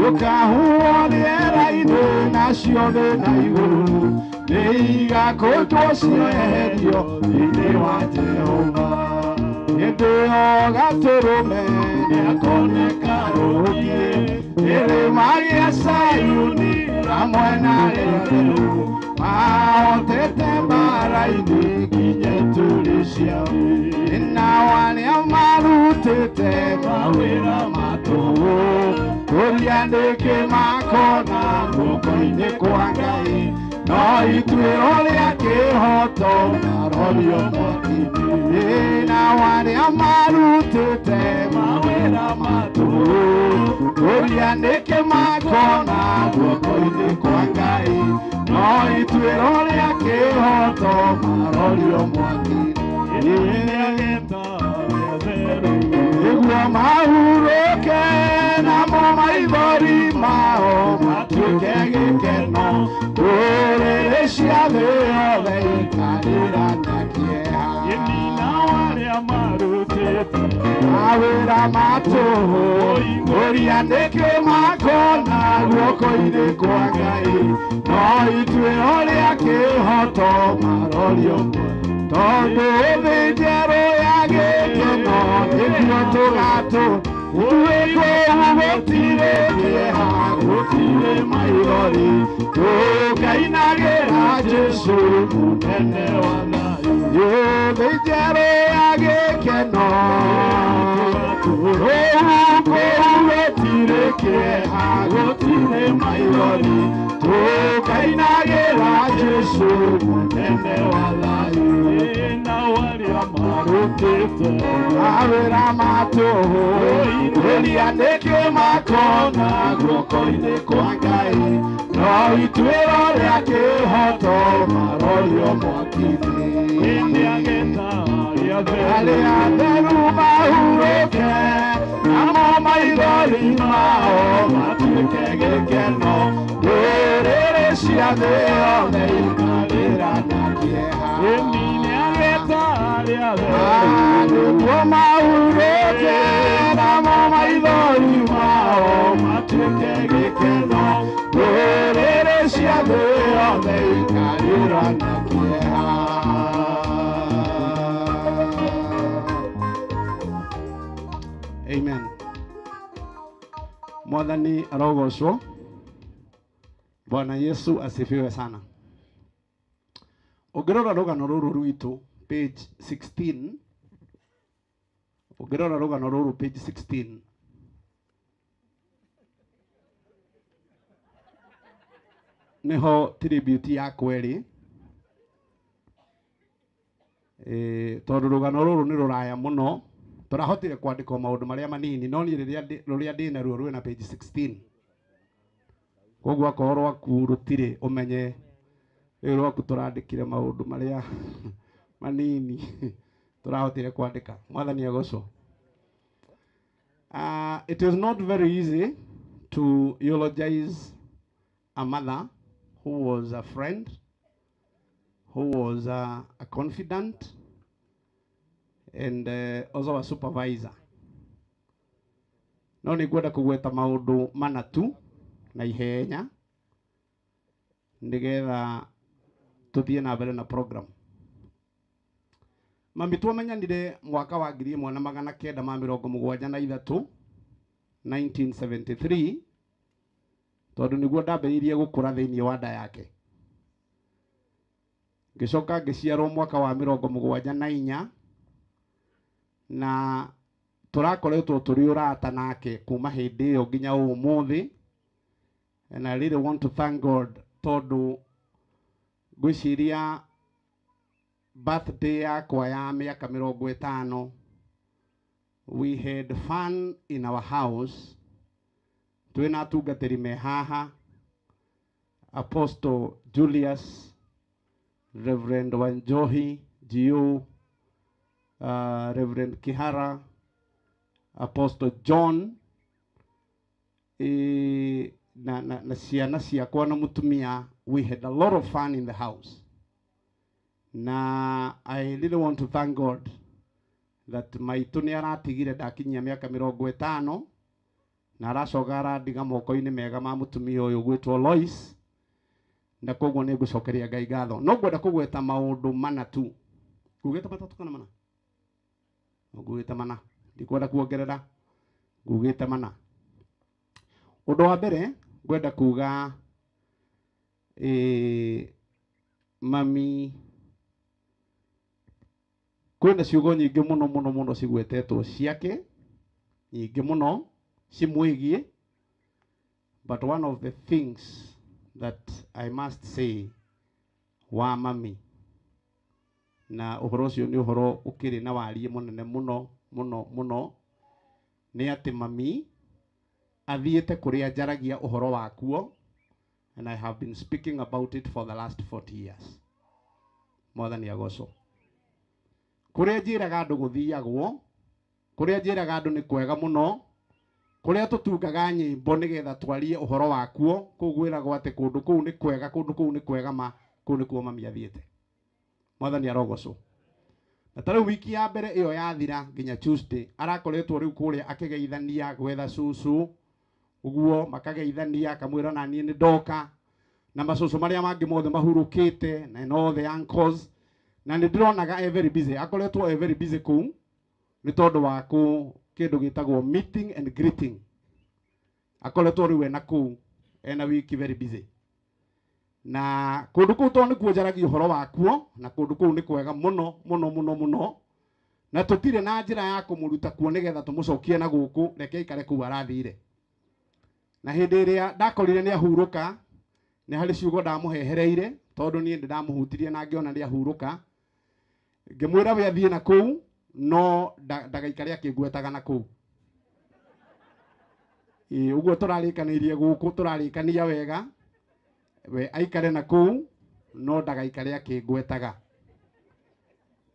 ũkahuhwo rĩera-inĩ nacio thĩ na igũrũ nĩ igakũnjwo cieherio thĩinĩ wa Jehova. Hĩndĩ ĩyo gatũrũme nĩakoneka rũũĩ kĩrĩma gĩa Sayuni hamwe na arĩa atheru mahotete mbaara-inĩ nginya ituri ciao. Nao arĩa marutĩte mawĩra ma tũhũ kũria nĩkĩ makona guoko-inĩ kwa Ngai no ituĩro rĩa kĩhoto marorio mwaki-inĩ. Nao arĩa marutĩte mawĩra ma tũhũ kũria nĩkĩ makona guoko-inĩ kwa Ngai no ituĩro rĩa kĩhoto marorio mwaki-inĩ. Nĩguo mahurũke namo maithori mao matuĩke gĩkeno ndũrĩrĩ cia thĩ yothe ikarĩra na kĩeha. Mawĩra ma tũhũ kũria nĩkĩ makona guoko-inĩ kwa Ngai no ituĩro rĩa kĩhoto marorio tondũ thĩ njerũ ya gĩkeno nĩkuo tũgatũ ithuĩ kũu gũtirĩ kĩeha gũtirĩ maithori tũkainagĩra Jesũ mũnene wa thayũ. Thĩ njerũ ya gĩkeno kũu gũtirĩ kĩeha gũtirĩ maithori tũkainagĩra Jesũ mũnene wa thayũ. Mawĩra ma tũhũ kũria nĩkĩ makona guoko-inĩ kwa Ngai no ituĩro rĩa kĩhoto marorio mwaki-inĩ. Arĩa atheru mahurũke namo maithori mao matuĩke gĩkeno ndũrĩrĩ cia thĩ yothe ikarĩra na kĩeha. Nĩguo mahurũke namo maithori mao matuĩke gĩkeno, ndũrĩrĩ cia thĩ yothe ikarĩra na kĩeha. Amen. Mwathani arogocwo. Bwana Yesu asifiwe sana. Ũngĩrora rũgano rũrũ rwitũ page 16, ũngĩrora rũgano rũrũ page 16, niho tribute yakwa ĩrĩ, tondũ rũgano rũrũ nĩ rũraya mũno, tũrahotire kwandĩka maũndũ marĩa manini, no niĩ rĩrĩa rũrĩa ndĩ naruo rwĩna page 16. Koguo akorwo rwaku rũtirĩ ũmenye rĩu rwaku tũrandĩkire maũndũ marĩa manini tũrahotire kwandĩka. Mwathani agocwo. It is not very easy to eulogize a mother who was a friend, who was a confidant, and also a supervisor. No nĩ ngwenda kũgweta maũndũ mana tu na ihenya nĩgetha tũthiĩ na mbere na program. Mami twamenyanire mwaka wa 1973, 1973, tondũ nĩguo ndambĩrĩirie gũkũra thĩinĩ wa nda yake. Ngĩcoka ngĩciarwo mwaka wa 74, na tũrakoretwo tũrĩ ũrata nake kuma hĩndĩ ĩyo nginya ũmũthĩ. And I really want to thank God tondũ ngwĩciria birthday yakwa ya mĩaka 50, we had fun in our house. Twĩna atungatĩri me haha, Apostle Julius, Reverend Wanjohi G.U., Reverend Kihara, Apostle John, na ciana ciakwa na mutumia. We had a lot of fun in the house. Na I really want to thank God that maitũ nĩ aratigire ndakinyia mĩaka 50, na aracoka arandiga moko-inĩ mega ma mũtumia ũyũ gwĩtwo Lois, na koguo nĩ ngũcokeria Ngai ngatho. No ngwenda kũgweta maũndũ mana tu. Ngugĩte matatũ kana mana? Ngugĩte mana, ndikwenda kuongerera, ngugĩte mana. Ũndũ wa mbere ngwenda kuga mami kwĩna ciugo nyingĩ mũno mũno mũno cigwetetwo ciake, nyingĩ mũno cimwĩgiĩ, but one of the things that I must say wa mami, na ũhoro ũcio nĩ ũhoro ũkĩrĩ na wariĩ mũnene mũno mũno mũno, nĩ atĩ mami athiĩte kũrĩa njaragia ũhoro wakuo, and I have been speaking about it for the last 40 years. Mwathani agocwo. Kũrĩa njĩraga andũ gũthiagwo, kũrĩa njĩraga andũ nĩ kwega mũno, kũrĩa tũtungaga nyĩmbo nĩgetha twarie ũhoro wakuo, kũu gwĩragwo atĩ kũndũ kũu nĩ kwega, kũndũ kũu nĩ kwega ma, kũu nĩkuo mami athiĩte. Mwathani arogocwo. Na ta rĩu wiki ya mbere ĩyo yathira nginya Tuesday, arakoretwo rĩu kũrĩa akĩgeithania gwetha cucu, ũguo makageithania akamwĩra na niĩ nĩ ndoka, na macucu marĩa mangĩ mothe mahurũkĩte, na all the uncles, na nĩ ndĩronaga e very busy, akoretwo e very busy kũu nĩ tondũ wa kũ kĩndũ gĩtagwo meeting and greeting. Akoretwo rĩu ena kũu ena wiki very busy. Na kũndũ kũu tondũ nĩkuo njaragia ũhoro wakuo, na kũndũ kũu nĩ kwega mũno mũno mũno mũno, na tũtirĩ na njĩra ya kũmũruta kuo nĩgetha tũmũcokie na gũkũ, reke aikare kũu arathire. Na hĩndĩ ĩrĩa ndakorire nĩ ahurũka, nĩ harĩ ciugo ndamũhehereire, tondũ niĩ nĩ ndamũhutirie na ngĩona nĩ ahurũka, ngĩmwĩra we athiĩ na kũu, no ndagaikare akĩngwetaga na kũu. Ũguo tũrarĩkanĩirie gũkũ, tũrarĩkania wega, we aikare na kũu, no ndagaikare akĩngwetaga,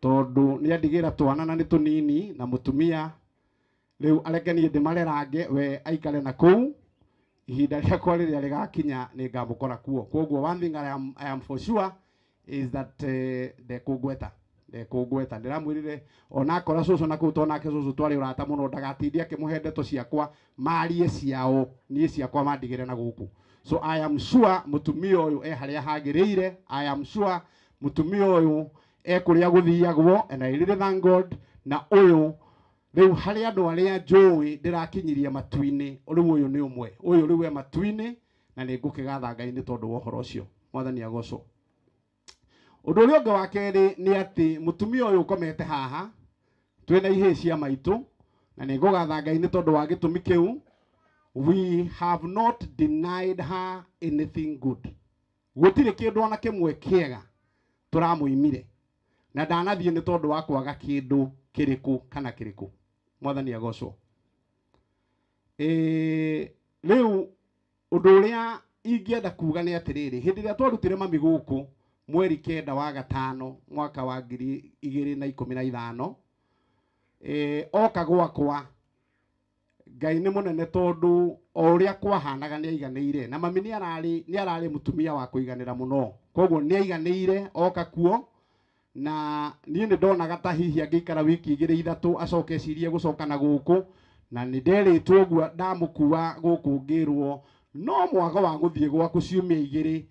tondũ nĩ andigĩra twana na nĩ tũnini na mũtumia, rĩu areke niĩ ndĩmarerange, we aikare na kũu, ihinda rĩakwa rĩrĩa rĩgakinya nĩ ngamũkora kuo. Koguo one thing I am for sure is that ndekũngweta. Ndekũngweta ndĩramwĩrire onakora cũcũ na kũu tonake cũcũ twarĩ ũrata mũno ndagatindie akĩmũhe ndeto ciakwa marie ciao niĩ ciakwa mandigĩre na gũkũ. So I am sure mũtumia ũyũ e harĩa hagĩrĩire. I am sure mũtumia ũyũ e kũrĩa gũthiagwo, and I really thank God. Na ũyũ rĩu harĩ andũ arĩa njũĩ ndĩrakinyirie matu-inĩ, rĩu ũyũ nĩ ũmwe ũyũ rĩu e matu-inĩ, na nĩ ngũkĩgatha Ngai nĩ tondũ wa ũhoro ũcio. Mwathani agocwo. Ũndũ ũrĩa ũngĩ wa kerĩ nĩ atĩ mũtumia ũyũ ũkomete haha twĩna ihĩĩ cia maitũ, na nĩ ngũgatha Ngai nĩ tondũ wa gĩtũmi kĩu. We have not denied her anything good. Gũtirĩ kĩndũ ona kĩmwe kĩega tũramũimire, na ndanathiĩ nĩ tondũ wa kwaga kĩndũ kĩrĩkũ kana kĩrĩkũ. Mwathani agocwo. Rĩu ũndũ ũrĩa ingĩenda kuga nĩ atĩrĩrĩ, hĩndĩ ĩrĩa twarutire mami gũkũ mweri 9 wa gatano mwaka wa 2015, oka gwakwa Ngai nĩ mũnene tondũ o ũrĩa kwahanaga nĩ aiganĩire, na mami nĩ ararĩ mũtumia wa kũiganĩra mũno, koguo nĩ aiganĩire oka kuo. Na niĩ nĩ ndonaga ta hihi angĩikara wiki 2 3 acoke ecirie gũcoka na gũkũ, na nĩ nderĩtwo ũguo ndamũkua gũkũ ngĩrwo no mwago wa gũthiĩ gwaku ciumia 2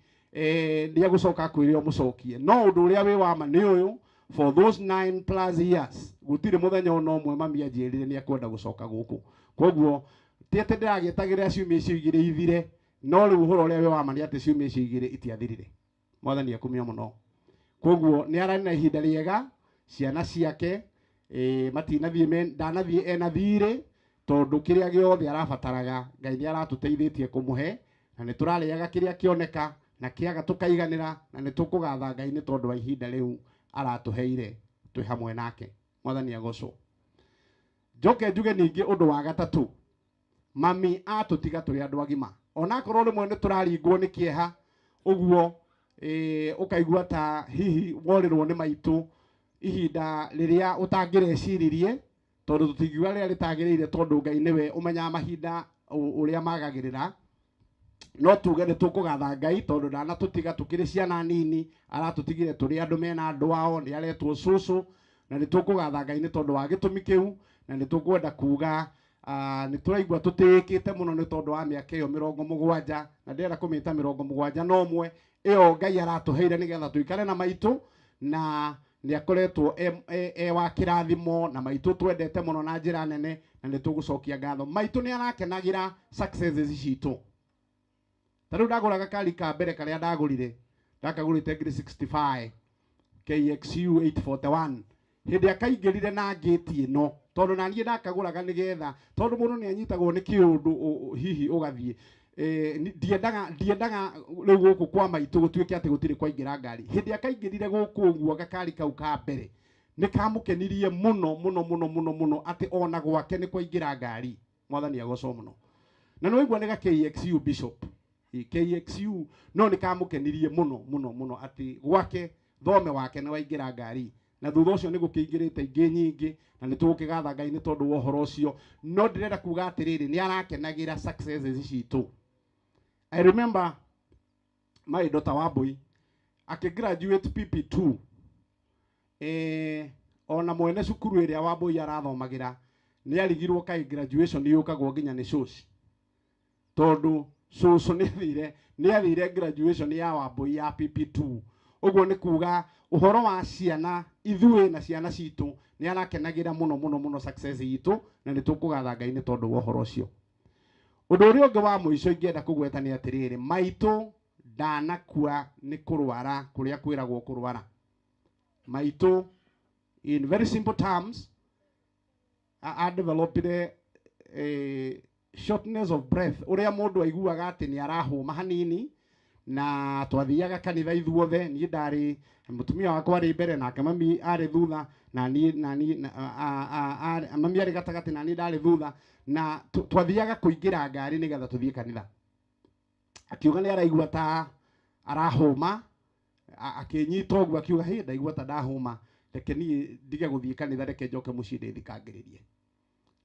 nĩ egũcoka akwĩre ũmũcokie. No ũndũ ũrĩa wĩ wa ma nĩ ũyũ, for those 9+ years gũtirĩ mũthenya ona ũmwe mami anjĩrire nĩ ekwenda gũcoka gũkũ. Koguo ti atĩ ndĩragĩetagĩrĩra ciumia icio 2 ithire, no rĩu ũhoro ũrĩa wĩ wa ma nĩ atĩ ciumia icio 2 itiathirire. Mwathani akumio mũno. Koguo nĩ ararĩ na ihinda rĩega, ciana ciake matinathiĩ, ndanathiĩ ena thirĩ, tondũ kĩrĩa gĩothe arabataraga Ngai nĩ aratũteithĩtie kũmũhe, na nĩ tũrarĩaga kĩrĩa kĩoneka na kĩaga tũkaiganĩra, na nĩ tũkũgatha Ngai nĩ tondũ wa ihinda rĩu aratũheire twĩ hamwe nake. Mwathani agocwo. Njoke njuge ningĩ ũndũ wa gatatũ, mami atũtiga tũrĩ andũ agima, onakorwo rĩmwe nĩ tũraringwo nĩ kĩeha ũguo, ũkaigua ta hihi worĩrwo nĩ maitũ ihinda rĩrĩa ũtangĩreciririe, tondũ tũtingiuga rĩrĩa rĩtagĩrĩire, tondũ Ngai nĩwe ũmenyaga mahinda ũrĩa magagĩrĩra. No tuge nĩ tũkũgatha Ngai tondũ ndanatũtiga tũkĩrĩ ciana nini, aratũtigire tũrĩ andũ mena andũ ao, nĩ aretwo cũcũ, na nĩ tũkũgatha Ngai nĩ tondũ wa gĩtũmi kĩu. Na nĩ tũkwenda kuga nĩ tũraigua tũtĩĩkĩte mũno nĩ tondũ wa mĩaka ĩyo 70, na ndĩrenda kũmĩta 71 ĩyo Ngai aratũheire nĩgetha tũikare na maitũ, na nĩ akoretwo e wa kĩrathimo, na maitũ twendete mũno na njĩra nene, na nĩ tũgũcokia ngatho. Maitũ nĩ arakenagĩra successes citũ. Ta rĩu ndagũraga kari ka mbere karĩa ndagũrire, ndakagũrĩte ngiri 65 KXU 841, hĩndĩ akaingĩrire na ngĩti ĩno, tondũ na niĩ ndakagũraga nĩgetha, tondũ mũndũ nĩ anyitagwo nĩ kĩũndũ hihi ũgathiĩ. Ndiendaga rĩu gũkũ kwa maitũ gũtuĩke atĩ gũtirĩ kwaingĩra ngari. Hĩndĩ akaingĩrire gũkũ ũguo gakari kau ka mbere nĩ kamũkenirie mũno mũno mũno mũno mũno, atĩ ona gwake nĩ kwaingĩra ngari. Mwathani agocwo mũno. Na nĩ waigua nĩ ga KXU Bishop, KXU, no nĩ kamũkenirie mũno mũno mũno atĩ gwake thome wake nĩ waingĩra ngari. Na thutha ũcio nĩ gũkĩingĩrĩte ingĩ nyingĩ, na nĩ tũgũkĩgatha Ngai nĩ tondũ wa ũhoro ũcio. No ndĩrenda kuga atĩrĩrĩ, nĩ arakenagĩra successes citũ. I remember my daughter Wambui akĩgraduate PP2, ona mwene cukuru ĩrĩa Wambui arathomagĩra nĩ arigirwo kaĩ graduation yũkagwo nginya nĩ cũci, tondũ cũcũ nĩ athire graduation ya Wambui ya PP2. Ũguo nĩ kuga ũhoro wa ciana ithuĩ na ciana citũ nĩ arakenagĩra mũno mũno mũno success itũ, na nĩ tũkũgatha Ngai nĩ tondũ wa ũhoro ũcio. Ũndũ ũrĩa ũngĩ wa mũico ingĩenda kũgweta nĩ atĩrĩrĩ, maitũ ndanakua nĩ kũrwara kũrĩa kwĩragwo kũrwara. Maitũ in very simple terms a developed a shortness of breath, ũrĩa mũndũ aiguaga atĩ nĩ arahũma hanini, na twathiaga kanitha ithuothe, niĩ ndarĩ mũtumia wakwa arĩ mbere nake mami arĩ thutha, na niĩ mami arĩ gatagatĩ na niĩ ndarĩ thutha, na twathiaga kũingĩra ngari nĩgetha tũthiĩ kanitha. Akiuga nĩ araigua ta arahũma, akĩnyita ũguo akiuga hĩ, ndaigua ta ndahũma, reke niĩ ndige gũthiĩ kanitha, reke njoke mũciĩ ndĩthikangĩrĩrie.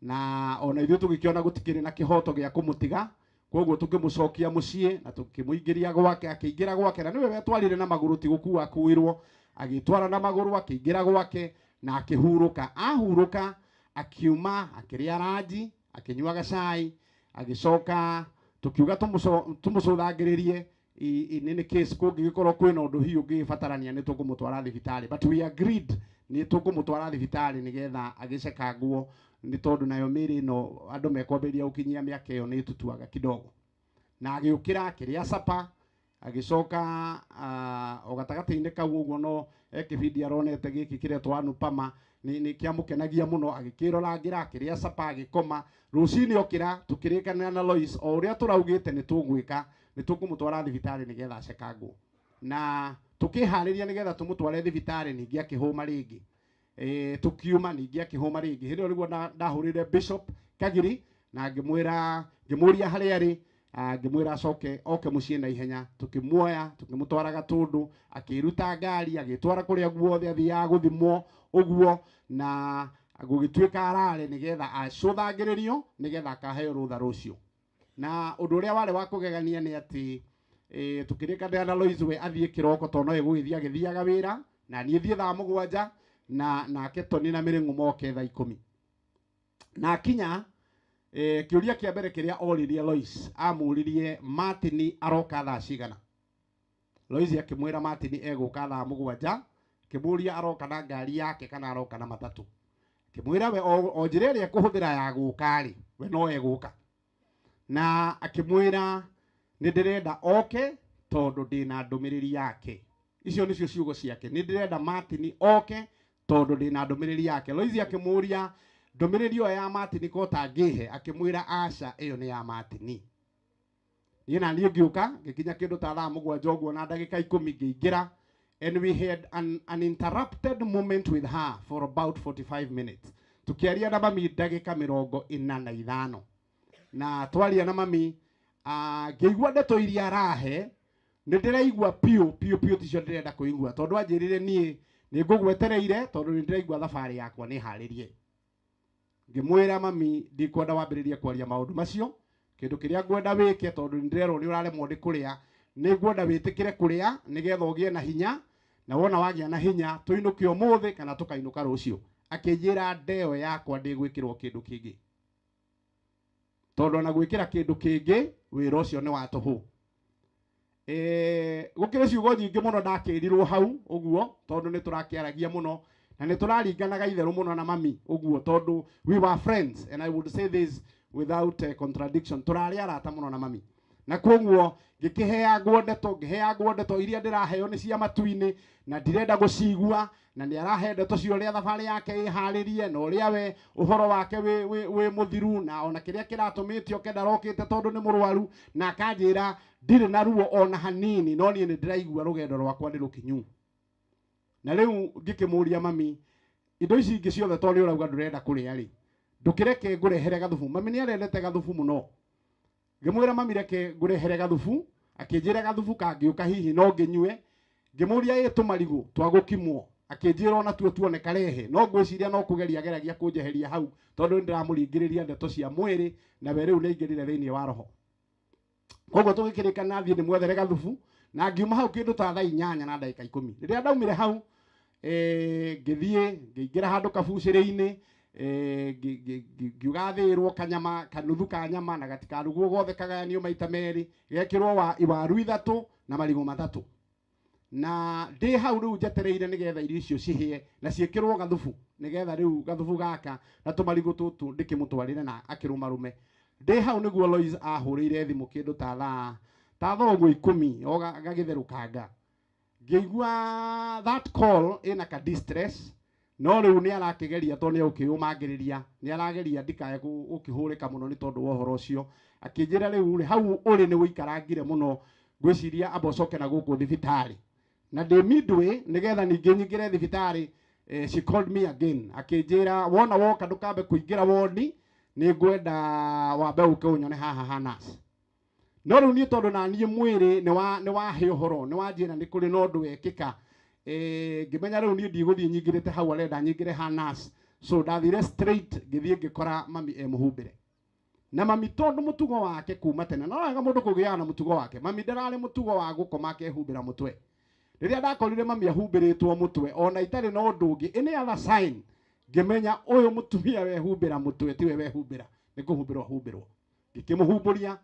Na ona ithuĩ tũgĩkĩona gũtikĩrĩ na kĩhoto gĩa kũmũtiga, koguo tũkĩmũcokia mũciĩ na tũkĩmũingĩria gwake, akĩingĩra gwake, na nĩwe wetwarire na magũrũ, ti gũkua akuirwo, agĩtwara na magũrũ akĩingĩra gwake na akĩhurũka. Ahurũka akiuma akĩrĩa ranji, akĩnyua gacai, agĩcoka tukiuga tũmũcũthangĩrĩrie in any case kũngĩgĩkorwo kwĩna ũndũ hihi ũngĩgĩbatarania nĩ tũkũmũtwara thibitarĩ, but we agreed nĩ tũkũmũtwara thibitarĩ nĩgetha agĩcekangwo, nĩ tondũ nayo mĩĩrĩ ĩno andũ mekwambĩrĩria gũkinyia mĩaka ĩyo nĩ ĩtutuaga kidogo. Na agĩũkĩra akĩrĩa sapa, agĩcoka o gatagatĩ-inĩ kau ũguo no kĩbindi aronete gĩkĩ kĩretwo Anupama nĩ kĩamũkenagia mũno, agĩkĩrorangĩra akĩrĩa sapa agĩkoma. Rũcinĩ okĩra tũkĩrĩkanĩra na Lois o ũrĩa tũraugĩte nĩ tũgwĩka, nĩ tũkũmũtwara thibitarĩ nĩgetha acekangwo, na tũkĩharĩria nĩgetha tũmũtware thibitarĩ ningĩ akĩhũma rĩngĩ. Tukiuma ningĩ akĩhũma rĩngĩ. Hĩndĩ ĩyo nĩguo ndahũrĩire Bishop Kagiri na ngĩmwĩra, ngĩmũria harĩa arĩ, ngĩmwĩra acoke oke mũciĩ na ihenya. Tũkĩmuoya tũkĩmũtwara Gatũndũ, akĩruta ngari agĩtwara kũrĩa guothe athiaga gũthimwo ũguo, na gũgĩtuĩka arare nĩgetha acũthangĩrĩrio nĩgetha akaheo rũtha rũcio. Na ũndũ ũrĩa warĩ wa kũgegania nĩ atĩ tũkĩrĩkanĩra na Lois we athiĩ kĩroko tondũ no egũgĩthiĩ agĩthiaga wĩra, na niĩ thiĩ thaa 7 na nake Tony na Mĩrĩng'ũ moke thaa 10. Na akinya kĩũria kĩa mbere kĩrĩa oririe Lois, amũririe Martin aroka thaa cigana. Lois akĩmwĩra Martin egũka thaa 7, akĩmũria aroka na ngari yake kana aroka na matatũ. Akĩmwĩra we o njĩra ĩrĩa ekũhũthĩra ya gũka rĩ, we no egũka. Na akĩmwĩra nĩ ndĩrenda oke tondũ ndĩna ndũmĩrĩri yake. Icio nĩcio ciugo ciake, nĩ ndĩrenda Martin oke tondũ ndĩna ndũmĩrĩri yake. Lois akĩmũria ndũmĩrĩri ĩyo ya Martin ko tangĩhe, akĩmwĩra aca, ĩyo nĩ ya Martin. Niĩ na niĩ ngĩũka ngĩkinya kĩndũ ta thaa 7 ũguo na ndagĩka 10 ngĩingĩra, and we had an uninterrupted moment with her for about 45 minutes. Tũkĩaria na mami ndagĩka 45, na twaria na mami ngĩigua ndeto iria arahe nĩ ndĩraigua piũ piũ piũ ticio ndĩrenda kũigua, tondũ anjĩrire niĩ nĩ ngũgwetereire tondũ nĩ ndĩraigua thabarĩ yakwa nĩ harĩrie. Ngĩmwĩra mami ndikwenda wambĩrĩrie kwaria maũndũ macio, kĩndũ kĩrĩa ngwenda wĩke tondũ nĩ ndĩrerwo nĩ ũraremwo nĩ kũrĩa, nĩ ngwenda wĩtĩkĩre kũrĩa nĩgetha ũgĩe na hinya, na wona wagĩa na hinya tũinũke ũmũthĩ kana tũkainũka rũciũ. Akĩnjĩra ndeo yakwa ndĩgwĩkĩrwo kĩndũ kĩngĩ, tondũ ona gwĩkĩra kĩndũ kĩngĩ wĩra ũcio nĩ wa tũhũ. Gũkĩrĩ ciugo nyingĩ mũno ndakĩrirwo hau ũguo, tondũ nĩ tũrakĩaragia mũno na nĩ tũraringanaga itherũ mũno na mami ũguo, tondũ we were friends, and I would say this without a contradiction, tũrarĩ arata mũno na mami. Na koguo ngĩkĩheangwo ndeto, ngĩheangwo ndeto iria ndĩraheo nĩ cia matu-inĩ na ndirenda gũcigua, na nĩ arahe ndeto cia ũrĩa thabarĩ yake ĩharĩrie na ũrĩa we ũhoro wake wĩ mũthiru, na ona kĩrĩa kĩratũmĩte oke ndarokĩte tondũ nĩ mũrwaru, na akanjĩra ndirĩ na ruo ona hanini, no niĩ nĩ ndĩraigua rũgendo rwakwa nĩ rũkinyu. Na rĩu ngĩkĩmũria mami, indo ici ingĩ ciothe tondũ nĩ ũrauga ndũrenda kũrĩa rĩ, ndũkĩreke ngũrehere gathubu. Mami nĩ arendete gathubu mũno. Ngĩmwĩra mami reke ngũrehere gathubu, akĩnjĩra gathubu kangĩũka hihi no ngĩnyue. Ngĩmũria ĩ tũmarigũ twa gũkimwo, akĩnjĩra ona tuo tuone karehe, no ngwĩciria no kũgeria ageragia kũnjeheria hau tondũ nĩndĩramũringĩrĩria ndeto cia mwĩrĩ, na we rĩu nĩaingĩrire thĩinĩ wa roho. Koguo tũgĩkĩrĩkana thiĩ ndĩmwethere gathubu, na ngiuma hau kĩndũ ta thaa 8 na ndagĩka 10. Rĩrĩa ndaumire hau, ngĩthiĩ ngĩingĩra handũ kabucĩrĩ-inĩ, ngiuga thĩrwo kanyama kanuthu ka nyama na gatikarugwo gothe kagayanio maita merĩ, gekĩrwo iwaru 3 na marigũ 3. Na ndĩ hau rĩu njetereire nĩgetha irio icio cihĩe na ciĩkĩrwo gathubu, nĩgetha rĩu gathubu gaka na tũmarigũ tũtũ ndĩkĩmũtwarĩre na akĩrũmarũme. Ndĩ hau nĩguo Lois ahũrĩire thimũ kĩndũ ta thaa ũguo 10 o gagĩtherũkanga. Ngĩigua that call ĩna ka distress, no rĩu nĩ arakĩgeria tondũ nĩ egũkĩyũmangĩrĩria, nĩ arageria ndikae gũkĩhũrĩka mũno nĩ tondũ wa ũhoro ũcio. Akĩnjĩra rĩu rĩ, hau ũrĩ nĩ wĩikarangire mũno, ngwĩciria amba ũcoke na gũkũ thibitarĩ. Na ndĩ midway nĩgetha ningĩ nyingĩre thibitarĩ, she called me again akĩnjĩra wona woka ndũkambe kũingĩra wodi, nĩ ngwenda wambe ũke ũnyone haha ha nurse. No rĩu niĩ tondũ na niĩ mwĩrĩ nĩ wahe ũhoro, nĩ wanjĩra nĩ kũrĩ na ũndũ wekĩka, ngĩmenya rĩu niĩ ndigũthiĩ nyingĩrĩte hau arenda nyingĩre ha nurse. So ndathire straight ngĩthiĩ ngĩkora mami e mũhumbĩre. Na mami tondũ mũtugo wake kuma tene, no wega mũndũ kũgĩaga na mũtugo wake, mami ndararĩ mũtugo wa gũkoma akehumbĩra mũtwe. Rĩrĩa ndakorire mami ahumbĩrĩtwo mũtwe ona itarĩ na ũndũ ũngĩ, any other sign, ngĩmenya ũyũ mũtumia wehumbĩra mũtwe tiwe wehumbĩra, nĩ kũhumbĩrwo ahumbĩrwo. Ngĩkĩmũhumbũria,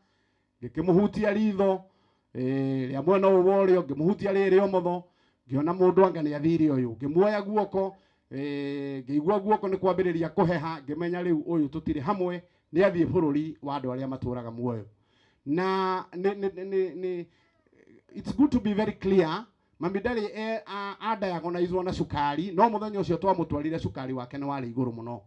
ngĩkĩmũhutia ritho rĩa mwena ũyũ wa ũrĩo, ngĩmũhutia rĩrĩ ũmotho, ngĩona mũndũ anga nĩ athire ũyũ, ngĩmuoya guoko, ngĩigua guoko nĩ kwambĩrĩria kũheha, ngĩmenya rĩu ũyũ tũtirĩ hamwe, nĩ athiĩ bũrũri wa andũ arĩa matũraga muoyo. Na nĩ it's good to be very clear, mami ndarĩ adiagonizwo na cukari, no mũthenya ũcio twamũtwarire cukari wake nĩ warĩ igũrũ mũno,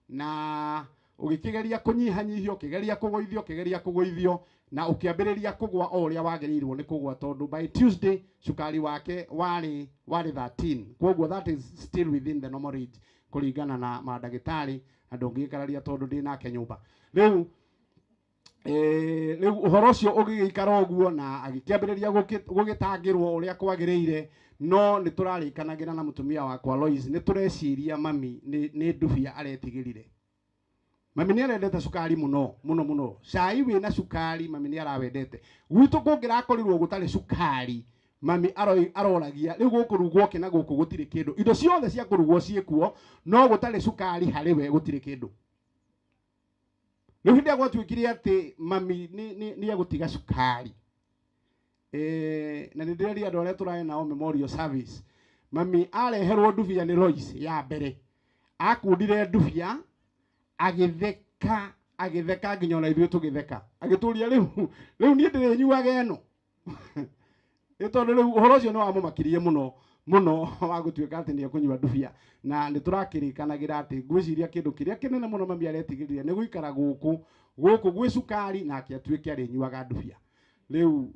na ũgĩkĩgeria kũnyihanyihio, ũkĩgeria kũgũithio, ũkĩgeria kũgũithio, na ũkĩambĩrĩria kũgwa o ũrĩa wagĩrĩirwo nĩ kũgwa, tondũ by Tuesday cukari wake warĩ 13. Koguo that is still within the normal range kũringana na mandagĩtarĩ, na ndũngĩkararia tondũ ndĩ nake nyũmba. Rĩu rĩu ũhoro ũcio ũgĩgĩikara ũguo na agĩkĩambĩrĩria gũgĩtangĩrwo ũrĩa kwagĩrĩire, no nĩ tũrarĩkanagĩra na mũtumia wakwa Lois, nĩ tũreciria mami nĩ ndubia aretigĩrire. Mami nĩ arendete cukari mũno mũno mũno, cai wĩna cukari mami nĩ arawendete. Gwitũ kũngĩrakorirwo gũtarĩ cukari, mami aroragia rĩu gũkũrugwo kĩ na gũkũ gũtirĩ kĩndũ, indo ciothe cia kũrugwo ciĩkuo, no gũtarĩ cukari harĩ we gũtirĩ kĩndũ. Rĩu hĩndĩ ĩrĩa gwatuĩkire atĩ mami nĩ egũtiga cukari, na nĩ ndĩreria andũ arĩa tũrarĩ nao memorial service, mami areherwo ndubia nĩ Lois ya mbere, akundire ndubia agĩtheka, agĩtheka nginya ona ithuĩ tũgĩtheka, agĩtũria rĩu niĩ ndĩrĩnyuaga ĩno. Nĩ tondũ rĩu ũhoro ũcio nĩ wamũmakirie mũno mũno wa gũtuĩka atĩ nĩ ekũnyua ndubia, na nĩ tũrakĩrĩkanagĩra atĩ ngwĩciria kĩndũ kĩrĩa kĩnene mũno mami aretigĩrire nĩ gũikara gũkũ gwĩ cukari, nake atuĩke arĩnyuaga ndubia. Rĩu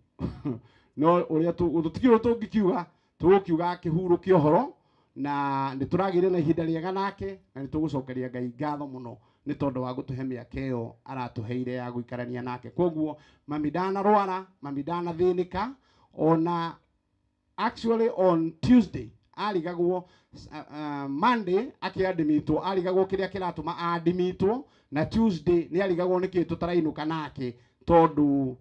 no ũrĩa tũtikĩũĩ tũngĩkiuga, tũgũkiuga akĩhurũke ũhoro, na nĩ tũragĩire na ihinda rĩega nake, na nĩ tũgũcokeria Ngai ngatho mũno nĩ tondũ wa gũtũhe mĩaka ĩyo aratũheire ya gũikarania nake. Koguo mami ndanarwara, mami ndanathĩnĩka, ona actually on Tuesday arigagwo, Monday akĩadimitwo, arigagwo kĩrĩa kĩratũma adimitwo, na Tuesday nĩ arigagwo nĩkĩ tũtarainũka nake tondũ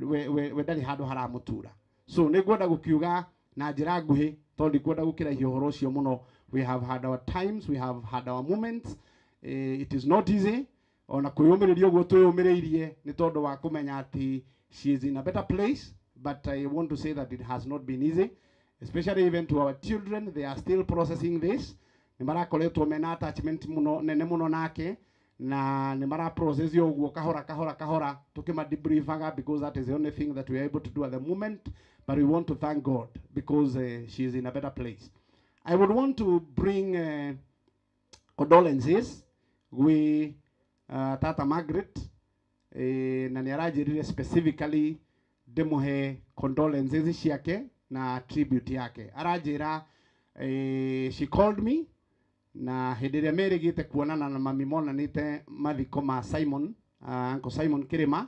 we ndarĩ handũ haramũtura. So nĩ ngwenda gũkiuga na njĩra nguhĩ, tondũ ndikwenda gũkĩraihia ũhoro ũcio mũno. We have had our times, we have had our moments. It is not easy ona kwĩyũmĩrĩria ũguo twĩyũmĩrĩirie nĩ tondũ wa kũmenya atĩ she is in a better place, but I want to say that it has not been easy, especially even to our children. They are still processing this. Nĩ marakoretwo mena attachment mũno nene mũno nake, na nĩ mara process ũguo kahora kahora kahora tũkĩma debriefaga, because that is the only thing that we are able to do at the moment. But we want to thank God because she is in a better place. I would want to bring condolences with Tata Margaret, na nĩ aranjĩrire specifically ndĩmũhe condolences ciake na tribute yake. Aranjĩra she called me, na hĩndĩ ĩrĩa merĩgĩte kuonana na mami monanĩte mathiko ma Simon, Uncle Simon Kirima,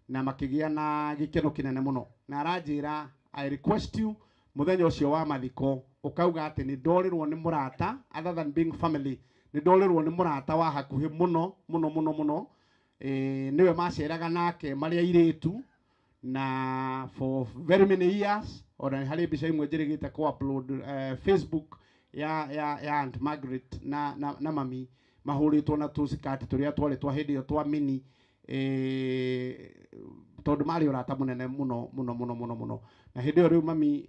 na makĩgĩa na gĩkeno kĩnene mũno. Na aranjĩra I request you mũthenya ũcio wa mathiko ũkauga atĩ nĩ ndorĩrwo nĩ mũrata, other than being family, nĩ ndorĩrwo nĩ mũrata wa hakuhĩ mũno mũno mũno mũno, nĩwe maceraga nake marĩ airĩtu na for very many years. Ona harĩ mbica imwe njĩrĩgĩte ku upload Facebook ya Aunt Margaret na mami mahũrĩtwo na tũcikati tũrĩa twarĩ twa hĩndĩ ĩyo twa mini, tondũ marĩ ũrata mũnene mũno mũno mũno mũno mũno. Na hĩndĩ ĩyo rĩu mami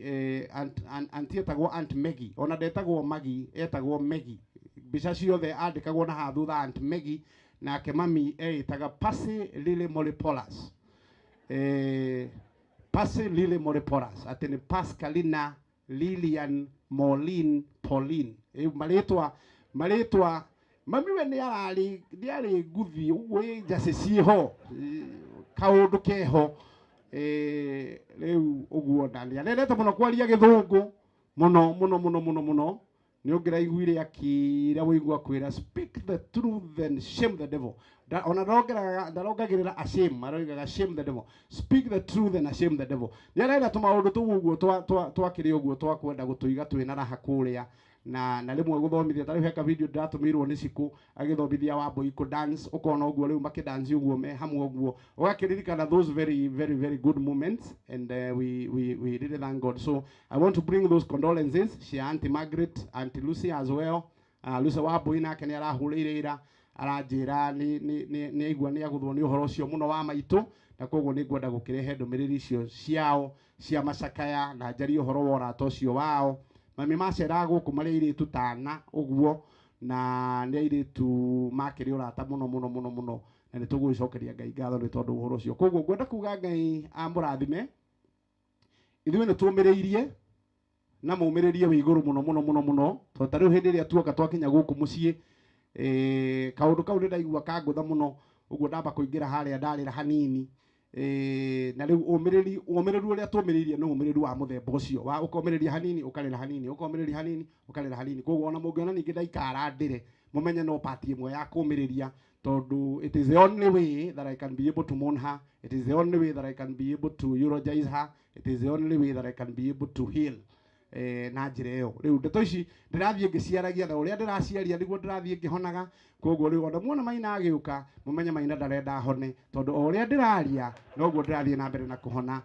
auntie etagwo Aunt Maggie, ona ndetagwo Maggie, etagwo Maggie. Mbica ciothe andĩkagwo na haha thutha Aunt Maggie, nake mami eĩtaga Percy Lily Moripolas. Percy Lily Moripolas, atĩ nĩ Pascalina Lilian Maureen Pauline. Marĩtwa mami we nĩ arĩ nguthi ũguo ĩ njacĩ ciĩho, kaũndũ keho. Rĩu ũguo na nĩ arendete mũno kwaria gĩthũngũ mũno mũno mũno mũno mũno. Nĩ ũngĩraiguire akĩra wĩigua kwĩra speak the truth and shame the devil. Ona ndarongagĩrĩra a shame, aroigaga shame the devil. Speak the truth and shame the devil. Nĩ arenda tũmaũndũ tũu ũguo twakĩrĩ ũguo twa kwenda gũtũiga twĩna raha kũrĩa, Na rĩmwe gũthomithia ta rĩu heka video ndĩratũmĩirwo nĩ Cikũ agĩthomithia Wambũi kũ dance, ũkona ũguo rĩu makĩdance ũguo me hamwe ũguo, ũgakĩririkana those very very very good moments, and we really thank God. So I want to bring those condolences cia Auntie Margaret, Auntie Lucy as well. Lucy Wambũi nake nĩ arahũrĩire ira aranjĩra nĩ aigua nĩ agũthwo nĩ ũhoro ũcio mũno wa maitũ, na koguo nĩ ngwenda gũkĩrehe ndũmĩrĩri icio ciao cia macakaya na njarie ũhoro wa ũrata ũcio wao. Mami maceraga gũkũ marĩ airĩtu tana ũguo, na nĩ airĩtu makĩrĩ ũrata mũno mũno mũno mũno, na nĩ tũgũgĩcokeria Ngai ngatho nĩ tondũ ũhoro ũcio. Koguo ngwenda kuga Ngai amũrathime. Ithuĩ nĩ tũmĩrĩirie na mũmĩrĩrie wĩ igũrũ mũno mũno mũno mũno, tondũ ta rĩu hĩndĩ ĩrĩa tuoka twakinya gũkũ mũciĩ, kaũndũ kau nĩ ndaigua kangũtha mũno ũguo, ndamba kũingĩra harĩa ndarĩra hanini. Na rĩu ũmĩrĩru ũrĩa tũmĩrĩirie nĩ ũmĩrĩru wa mũthemba ũcio wa ũkomĩrĩria hanini ũkarĩra hanini, ũkomĩrĩria hanini ũkarĩra hanini. Koguo ona mũngĩona ningĩ ndaikara ndĩre, mũmenye no part ĩmwe ya kũmĩrĩria, tondũ it is the only way that I can be able to mourn her, it is the only way that I can be able to eulogize her, it is the only way that I can be able to heal. Na njĩra ĩyo rĩu ndeto ici ndĩrathiĩ ngĩciaragia, na ũrĩa ndĩraciaria nĩguo ndĩrathiĩ ngĩhonaga. Koguo rĩu ona muona Maina agĩũka, mũmenye Maina ndarenda hone, tondũ o ũrĩa ndĩraria noguo ndĩrathiĩ na mbere na kũhona.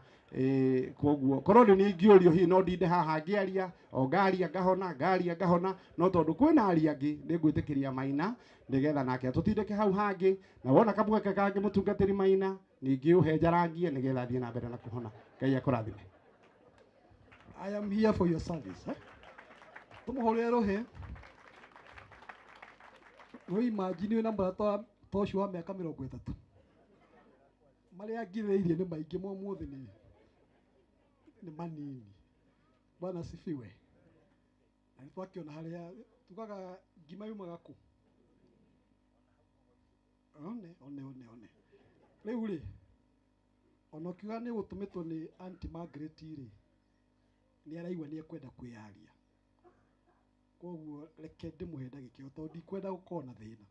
Koguo korwo nĩ niĩ ingĩũrio hihi no ndinde haha ngĩaria, o ngaria ngahona, ngaria ngahona, no tondũ kwĩna aria angĩ nĩ ngwĩtĩkĩria Maina nĩgetha nake atũtindĩke hau hangĩ, na wona kamweke kangĩ mũtungatĩri Maina ningĩ ũhe njarangie nĩgetha athiĩ na mbere na kũhona. Ngai akũrathime. I am here for your service. Eh? Tumuhũrĩre rũhĩ. Wĩ imagine wĩna mũrata ta ũcio wa mĩaka 30. Marĩa ngirĩrĩirie nĩ maingĩ, ma ũmũthĩ nĩ manini. Bwana asifiwe. Na nĩ twakĩona harĩa tugaga ngima yumaga kũ? One, one, one, one. Rĩu rĩ, ona ũkiuga nĩ gũtũmĩtwo nĩ Auntie Margaret rĩ, nĩ araigua nĩ ekwenda kwĩyaria. Koguo reke ndĩmũhe ndagĩka ĩyo tondũ ndikwenda gũkorwo na thĩna.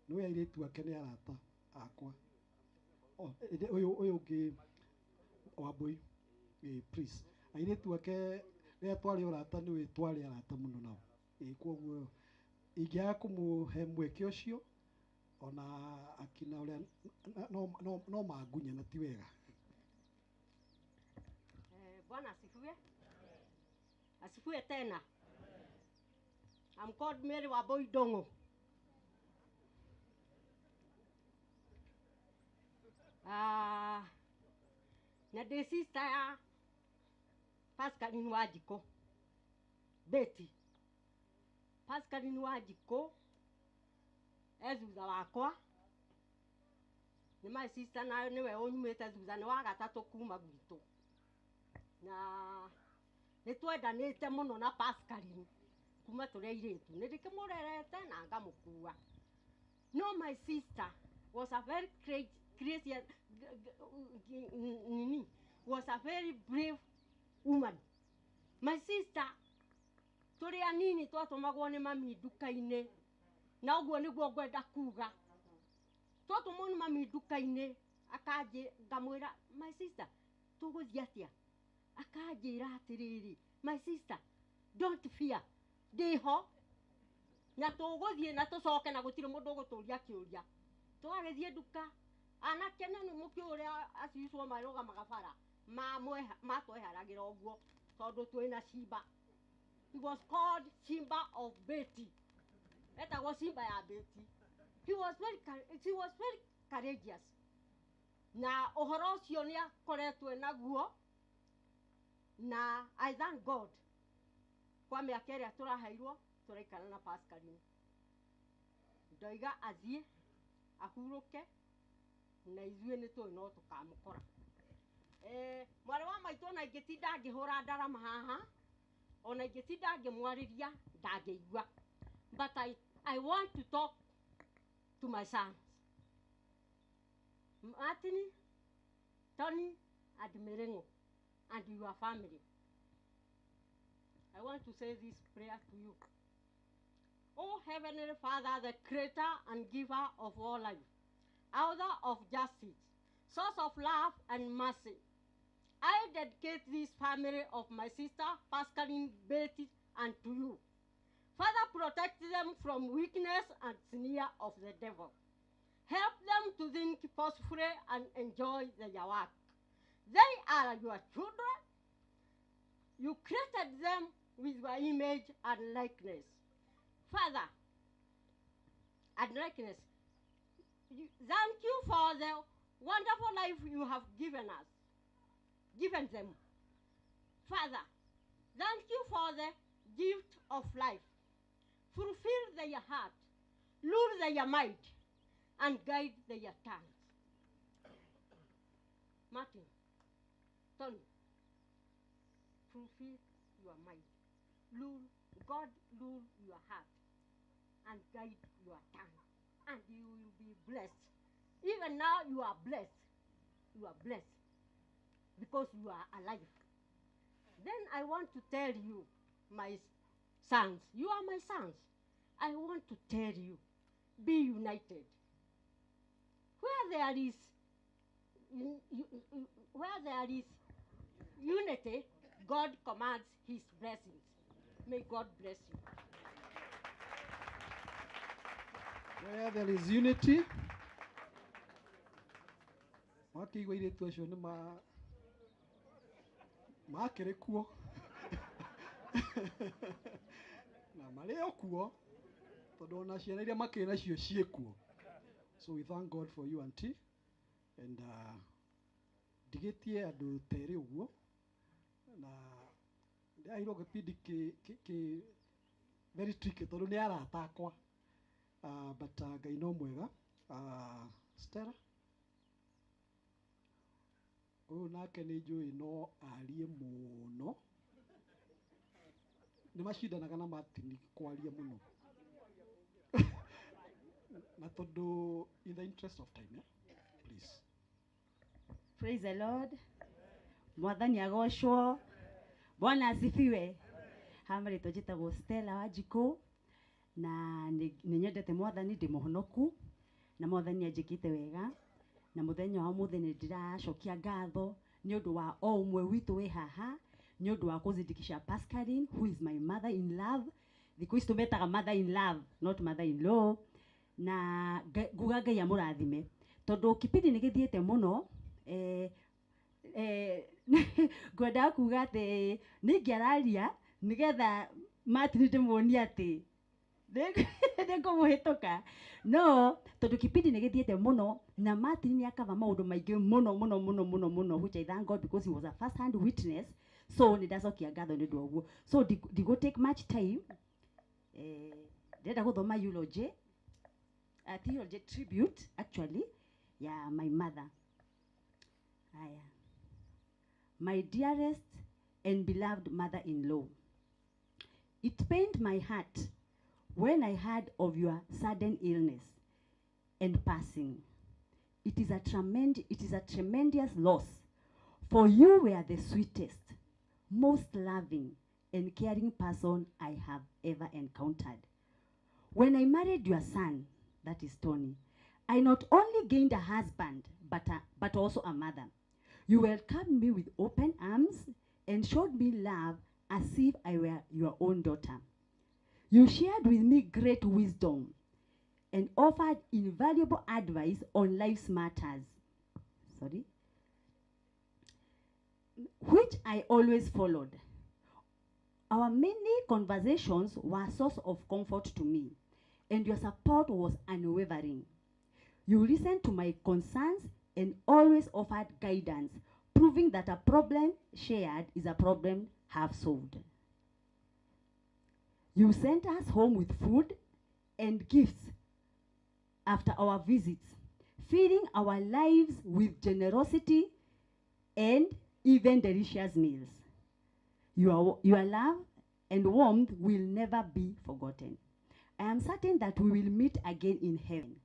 Nĩwe airĩtu ake nĩ arata akwa. Ũyũ ũngĩ Wambũi, please. Airĩtu ake rĩrĩa twarĩ ũrata nĩwe twarĩ arata mũno nao. Koguo ingĩaga kũmũhe mweke ũcio ona akina ũrĩa no mangunye na ti wega. Bwana asifiwe. Asifiwe tena. I'm called Mary Wambui Ndung'u. Na ndĩ sister ya Pascaline Wanjikũ Betty. Pascaline Wanjikũ e thutha wakwa, nĩ my sister, na nĩwe ũnyumĩte thutha, nĩ wa gatatũ kuma gwitũ, na nĩ twendanĩte mũno na Pascaline kuma tũrĩ airĩtu, nĩ ndĩkĩmũrerete na ngamũkua. No my sister was a very crazy, nini, was a very brave woman. My sister tũrĩ anini twatũmagwo nĩ mami nduka-inĩ, na ũguo nĩguo ngwenda kuga. Twatũmwo nĩ mami nduka-inĩ, akanjĩ ngamwĩra my sister tũgũthiĩ atĩa? Akanjĩra atĩrĩrĩ, my sister don't fear, ndĩho na tũgũthiĩ na tũcoke na gũtirĩ mũndũ ũgũtũria kĩũria. Twagĩthiĩ nduka, anake na nĩ mũkĩũĩ ũrĩa acicwo marũgamaga bara, matweharagĩra ũguo tondũ twĩna Simba. He was called Simba of Betty. Etagwo Simba ya Betty. She was very courageous. Na ũhoro ũcio nĩ akoretwo naguo, na I thank God kwa mĩaka ĩrĩa tũraheirwo tũraikara na Pascaline. Ndoiga athiĩ ahurũke na ithuĩ nĩ tũĩ no tũkamũkora. Mwarĩ wa maitũ ona ingĩtinda ngĩhũra ndarama haha, ona ingĩtinda ngĩmwarĩria ndangĩigua. But I want to talk to my sons, Martin, Tony, and Merengo, and your family. I want to say this prayer to you. O Heavenly Father, the creator and giver of all life, author of justice, source of love and mercy, I dedicate this family of my sister, Pascaline Betty, unto you. Father, protect them from weakness and sneer of the devil. Help them to think forcefully and enjoy their work. They are your children. You created them with your image and likeness. Father, and likeness, thank you for the wonderful life you have given us, given them. Father, thank you for the gift of life. Fulfill their heart, rule their mind, and guide their tongues. Martin, Tony, fulfill your mind. Rule, God rule your heart and guide your tongue, and you will be blessed. Even now you are blessed. You are blessed because you are alive. Then I want to tell you, my sons, you are my sons. I want to tell you, be united. Where there is unity, God commands his blessings. May God bless you. Where there is unity, makĩigua airĩtu acio nĩ makĩrĩ kuo na marĩ o kuo tondũ ona ciana iria makĩrĩ nacio ciĩ kuo. So we thank God for you, auntie, and ndigĩtie andũ terĩ ũguo na ndĩraheirwo gĩbindi kĩ very tricky tondũ nĩ arata akwa, but Ngai no mwega. Stella ũyũ nake nĩ njũĩ no arie mũno, nĩ macindanaga na Martin kwaria mũno na tondũ in the interest of time, yeah? Please. Praise the Lord. Mwathani agocwo. Bwana asifiwe. Haha rĩtwa njĩtagwo Stella Wanjikũ na nĩ nyendete mwathani, ndĩ mũhonoku na mwathani anjĩkĩte wega, na mũthenya wa ũmũthĩ nĩ ndĩracokia ngatho nĩ ũndũ wa o ũmwe witũ wĩ haha nĩ ũndũ wa kũzindikisha Pascaline, who is my mother in love. Thikũ ici tũmetaga mother in love, not mother in law. Na nguga Ngai amũrathime tondũ kipindi nĩ gĩthiĩte mũno. Ngwendaga kuga atĩ nĩ ingĩararia nĩgetha Martin ndĩmuonie atĩ nĩngũmũhĩtũka, no tondũ kipindi nĩ gĩthiĩte mũno na Martin nĩ akava maũndũ maingĩ mũno mũno mũno mũno mũno, which I thank God because he was a first hand witness. So nĩ ndacokia ngatho nĩ ũndũ wa ũguo. So ndigũ take much time. Ndĩrenda gũthoma eulogy, theology tribute actually ya my mother. Aya. My dearest and beloved mother-in-law, it pained my heart when I heard of your sudden illness and passing. It is a tremendous loss, for you were the sweetest, most loving, and caring person I have ever encountered. When I married your son, that is Tony, I not only gained a husband, but also a mother. You welcomed me with open arms and showed me love as if I were your own daughter. You shared with me great wisdom and offered invaluable advice on life's matters, which I always followed. Our many conversations were a source of comfort to me, and your support was unwavering. You listened to my concerns and always offered guidance, proving that a problem shared is a problem half solved. You sent us home with food and gifts after our visits, filling our lives with generosity and even delicious meals. Your love and warmth will never be forgotten. I am certain that we will meet again in heaven,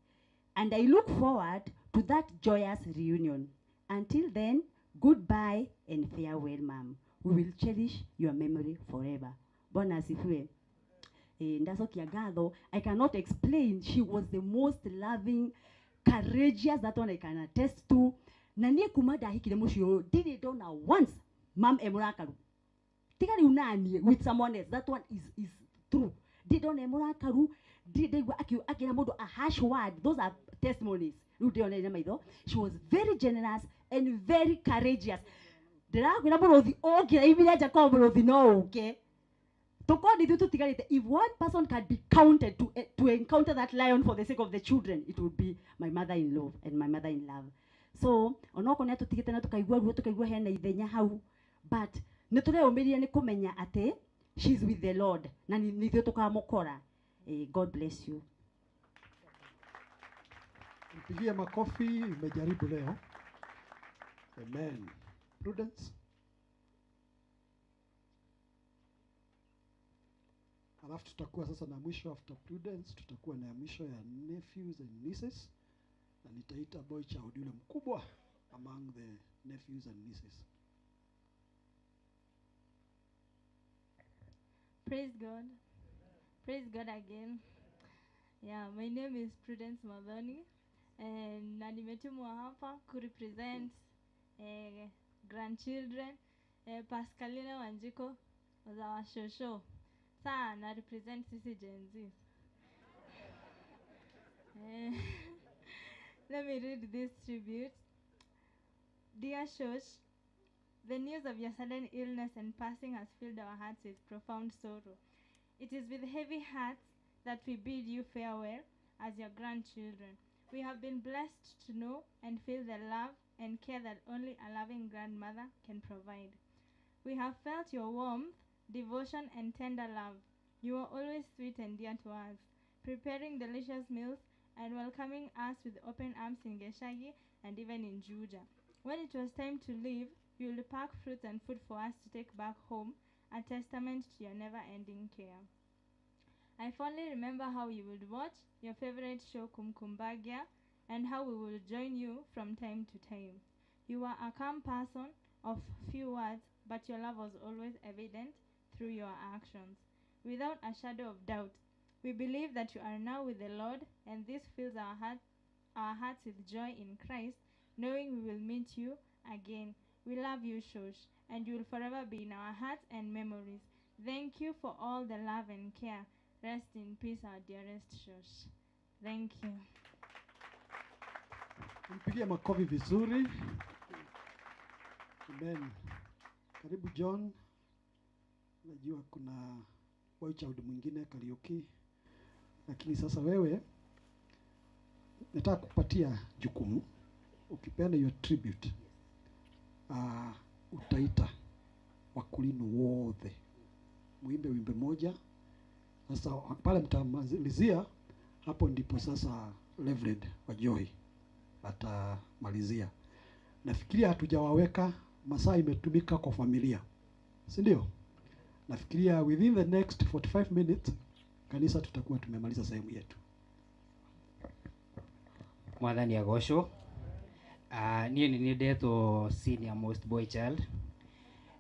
and I look forward to that joyous reunion. Until then, goodbye and farewell, ma'am. We will cherish your memory forever. Bwana asifiwe. Ndacokia ngatho. I cannot explain. She was the most loving, courageous, that one I can attest to. Na niĩ kuma ndahikire mũciĩ ũyũ ndirĩ ndona once mam e mũrakaru tiga rĩu naniĩ with someone else. That one is true. Ndirĩ ndona e mũrakaru, ndirĩ ndaigua akĩra mũndũ a harsh word. Those are testimonies rĩu ndĩoneire na maitho. She was very generous and very courageous. Ndĩrakwĩra mũrũthi ũngĩraimire nja korwo mũrũthi no ũke tũkorwo nĩ ithuĩ tũtigarĩte. If one person can be counted to encounter that lion for the sake of the children, it would be my mother in law and my mother in love. So onokorwo nĩ atũtigĩte na tũkaigua ruo, tũkaigua hena ithenya hau, but nĩ tũreyũmĩrĩria nĩ kũmenya atĩ she's with the Lord na nĩ ithuĩ tũkamũkora. God bless you. Mpigie makofi, umejaribu leo. Amen. Prudence. Alafu tutakuwa sasa na mwisho, after Prudence tutakuwa na mwisho ya nephews and nieces, na nitaita boy child yule mkubwa among the nephews and nieces. Praise God. Praise God again. Yeah, my name is Prudence Madhoni and na nimetumwa hapa kurepresent grandchildren, Pascaline Wanjiko za washosho. Saa na represent sisi Gen Z. Let me read this tribute. Dear Shosh, the news of your sudden illness and passing has filled our hearts with profound sorrow. It is with heavy hearts that we bid you farewell as your grandchildren. We have been blessed to know and feel the love and care that only a loving grandmother can provide. We have felt your warmth, devotion, and tender love. You are always sweet and dear to us, preparing delicious meals and welcoming us with open arms in Geshagi and even in Juja. When it was time to leave, you will pack fruits and food for us to take back home, a testament to your never-ending care. I fondly remember how you would watch your favorite show, Kumkum Bhagya, and how we would join you from time to time. You were a calm person of few words, but your love was always evident through your actions. Without a shadow of doubt, we believe that you are now with the Lord, and this fills our hearts with joy in Christ, knowing we will meet you again. We love you, Shosh, and you will forever be in our hearts and memories. Thank you for all the love and care. Rest in peace, our dearest Shosh. Thank you. Mpigie makofi vizuri. Amen. Karibu John. Najua kuna boy child mwingine Kariuki, lakini sasa wewe nataka kupatia jukumu. Ukipeana your tribute, utaita wakulinu wote muimbe wimbe moja. Sasa pale mtamalizia, hapo ndipo sasa Reverend Wajohi atamalizia. Nafikiria hatujawaweka, masaa imetumika kwa familia, si ndio? Nafikiria within the next 45 minutes kanisa tutakuwa tumemaliza sehemu yetu. Mwathani agocwo. Niĩ nĩ niĩ ndetwo senior most boy child,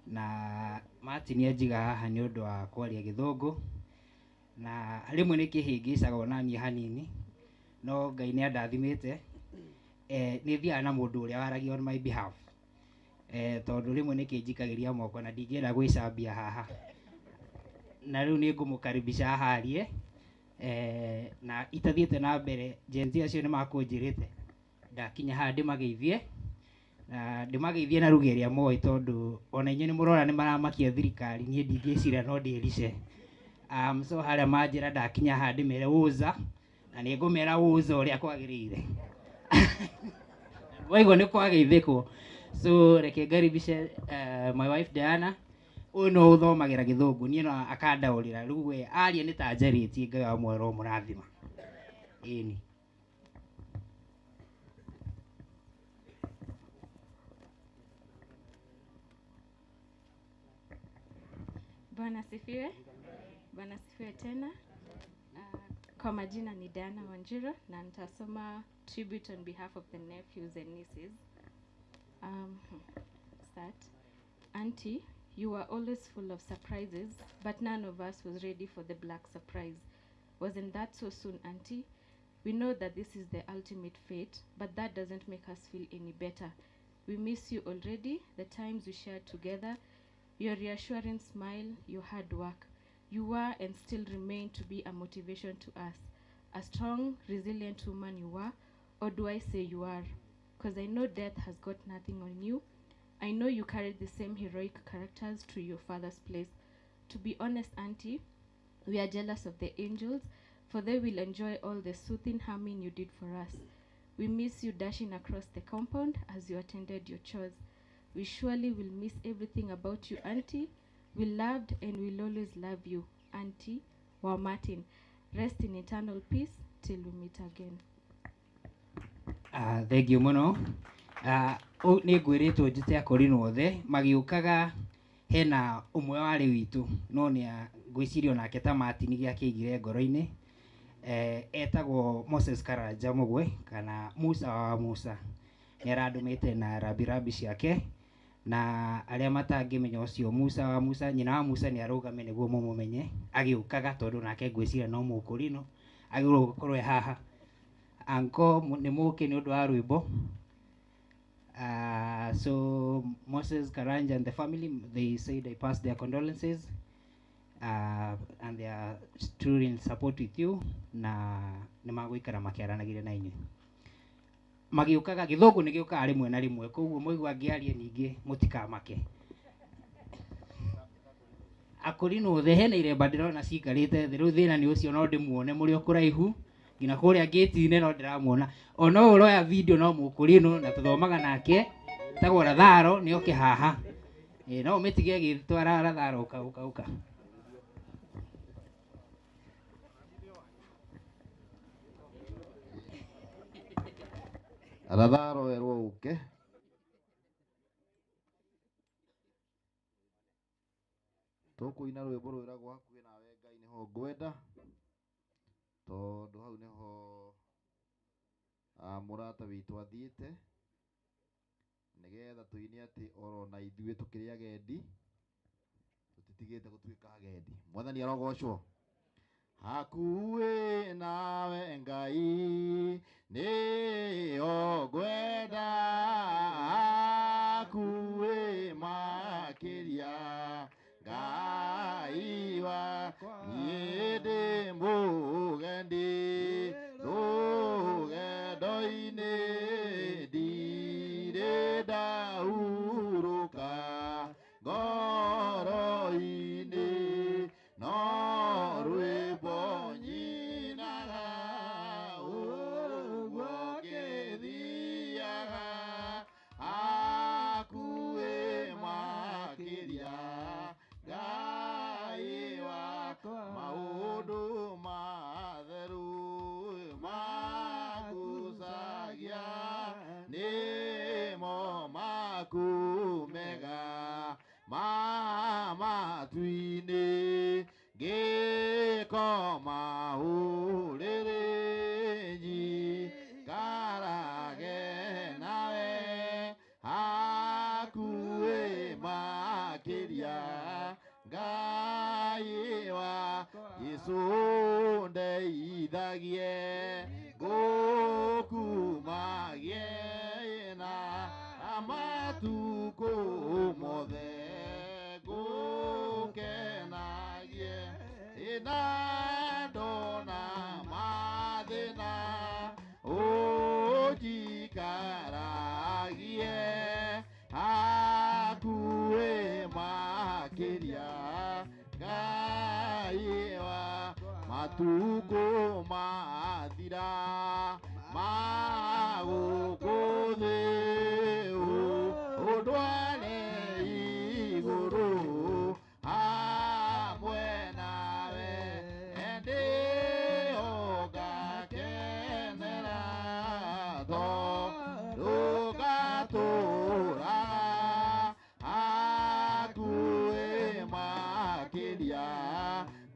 na Martin anjiga haha nĩ ũndũ wa kwaria gĩthũngũ, na rĩmwe nĩ kĩhĩngĩcaga ona niĩ hanini, no Ngai nĩ andathimĩte. Nĩ thiaga na mũndũ ũrĩa waragia on my behalf, tondũ rĩmwe nĩ kĩnjikagĩria moko na ndingĩenda gwĩcambia haha, na rĩu nĩ ngũmũkaribisha haha arie. Na itathiĩte na mbere, Gen Z acio nĩ makũnjĩrĩte ndakinya haha ndĩmageithie, na ndĩmageithie na ruga ĩrĩa moĩ, tondũ ona inyuĩ nĩ mũrona nĩ maramakia thirikari, niĩ ndingĩciria no ndĩrice. So harĩa manjĩra ndakinya haha ndĩmere ũza, na nĩ ngũmera ũza ũrĩa kwagĩrĩire. Waigua nĩ kwageithĩkwo. So reke ngaribishe my wife Diana. Ũyũ no ũthomagĩra gĩthũngũ, niĩ no akandaũrĩra, rĩu we aria nĩ ta njarĩtie, Ngai wa muoyo ũmũrathima. Ĩni. Bwana asifiwe. Bwana asifiwe tena. Kwa majina ni Diana Wanjiru na nitasoma tribute on behalf of the nephews and nieces. Start. Auntie, you were always full of surprises, but none of us was ready for the black surprise. Wasn't that so soon, Auntie? We know that this is the ultimate fate, but that doesn't make us feel any better. We miss you already, the times we shared together, your reassuring smile, your hard work. You were and still remain to be a motivation to us. A strong, resilient woman you were, or do I say you are? Because I know death has got nothing on you. I know you carried the same heroic characters to your father's place. To be honest, Auntie, we are jealous of the angels, for they will enjoy all the soothing humming you did for us. We miss you dashing across the compound as you attended your chores. We surely will miss everything about you, Auntie. We loved and will always love you, Auntie Wa Martin. Rest in eternal peace till we meet again. Thank you muno. Nĩ ngwĩrĩtwo njĩte akorinwo othe magĩũkaga hena ũmwe warĩ witũ no nĩ ngwĩciria onake ta Martin gĩakĩigire ngoro-inĩ. Etagwo Moses Karanja Mũgwe kana Musa wa Musa. Nĩ arandũmĩte na rambirambi ciake na arĩa matangĩmenya ũcio Musa wa Musa, nyina wa Musa nĩ arũgame nĩguo mũmũmenye agĩũkaga tondũ nake ngwĩciria no mũkũrinũ agĩrĩirwo gũkorwo e haha. Anko nĩ mũke nĩ ũndũ wa rwĩmbo. So Moses Karanja and the family, they said they passed their condolences and they are truly in support with you na nĩ magũikara makĩaranagĩria na inyuĩ. Magĩũkaga gĩthũngũ nĩ gĩũkaga rĩmwe na rĩmwe koguo mũigua ngĩaria ningĩ mũtikamake. Akũrinũ othe hena iremba ndĩrona ciikarĩte thĩ rĩu thĩna nĩ ũcio no ndĩmuone mũrĩ o kũraihu nginya kũrĩa ngĩti-inĩ no ndĩramuona ona ũyũ ũroya video no mũkũrinũ na tũthomaga nake tagwo Ratharo nĩ oke haha. No ũmĩtige agĩtwara Ratharo ũka ũka ũka. Ratharo erwo ũke. Tũkũina rwĩmbo rwĩragwo hakuhĩ nawe Ngai nĩho ngwenda tondũ hau nĩho mũrata witũ athiĩte nĩgetha tũine atĩ oro na ithuĩ tũkĩrĩ agendi tũtitigĩte gũtuĩka agendi. Mwathani arogocwo. Hakuhĩ nawe Ngai nĩho ngwenda hakuhĩ makĩria Ngai wakwa niĩ ndĩ mũgendi rũgendo-inĩ ndirĩ ndahurũka ngoro-inĩ no rwĩmbo nyinaga ũguo ngĩthiaga hakuhĩ makĩria Ngai wakwa maũndũ matheru magucagia nĩmo maku mega ma matu-inĩ ngĩkoma ũrĩrĩ njikarage nawe hakuhĩ makĩria Ngai wakwa Jesũ ndeithagie ngũkumagie na matukũ mothe ngũkenagie na ndona mathĩna ũnjikaragie hakuhĩ makĩria Ngai wakwa matukũ mathira ma gũkũ thĩ ũndware igũrũ hamwe nawe ndĩho ngakenera tondũ ngatũũra hakuhĩ makĩria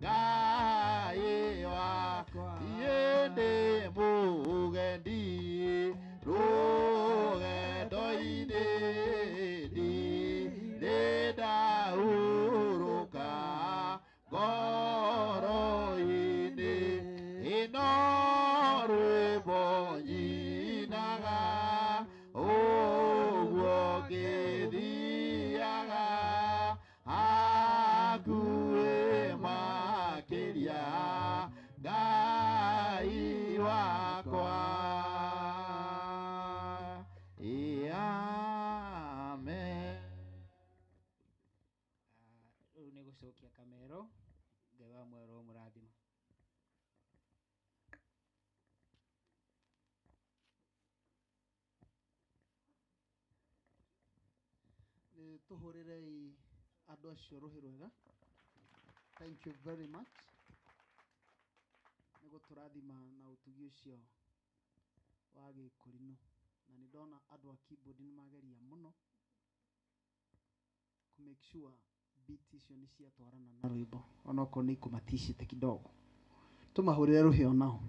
Ngai wakwa niĩ ndĩ mũgendi rũgendo-inĩ ndirĩ ndahurũka ngoro-inĩ ĩno rwĩmbo nyinaga ũguo ngĩthiaga hakuhĩ makĩria Nĩ tũhũrĩrei andũ acio rũhĩ rwega. Thank you very much nĩ gũtũrathima na ũtugi ũcio wa gĩkũrinũ. Na nĩ ndona andũ a keyboard nĩ mageria mũno kũ make sure beat icio nĩ ciatwarana na rwĩmbo, onokorwo nĩ ikũmaticĩte kidogo. Tũmahũrĩre rũhĩ onao.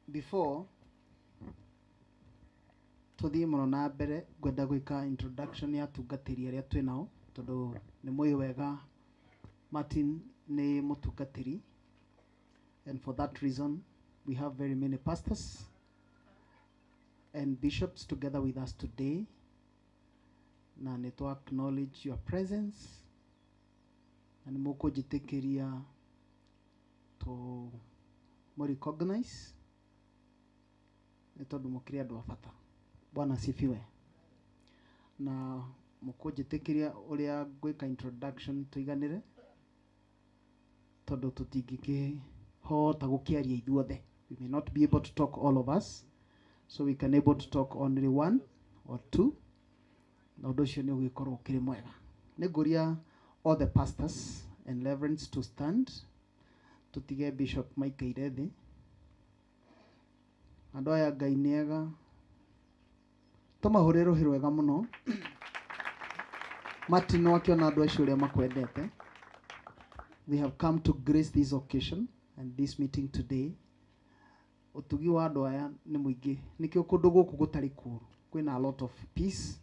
Before tũthiĩ mũno na mbere, ngwenda gwĩka introduction ya atungatĩri arĩa twĩ nao, tondũ nĩ mũĩ wega Martin nĩ mũtungatĩri, and for that reason we have very many pastors and bishops together with us today, na nĩ twa acknowledge your presence, na nĩ mũkũnjĩtĩkĩria tũ mũ recognize nĩ tondũ mũkĩrĩ andũ a bata. Bwana asifiwe. Na mũkũnjĩtĩkĩria ũrĩa ngwĩka introduction tũiganĩre, tondũ tũtingĩkĩhota gũkĩaria ithuothe. We may not be able to talk all of us, so we can able to talk only one or two, na ũndũ ũcio nĩ ũgĩkorwo ũkĩrĩ mwega. Nĩ ngũria all the pastors and reverends to stand, tũtige bishop maikaire thĩ. Andũ aya Ngai nĩ ega, tũmahũrĩre rũhĩ rwega mũno. Martin akĩona andũ acio ũrĩa makwendete. They have come to grace this occasion and this meeting today. Ũtugi wa andũ aya nĩ mũingĩ, nĩkĩo kũndũ gũkũ gũtarĩ kũũru, kwĩna a lot of peace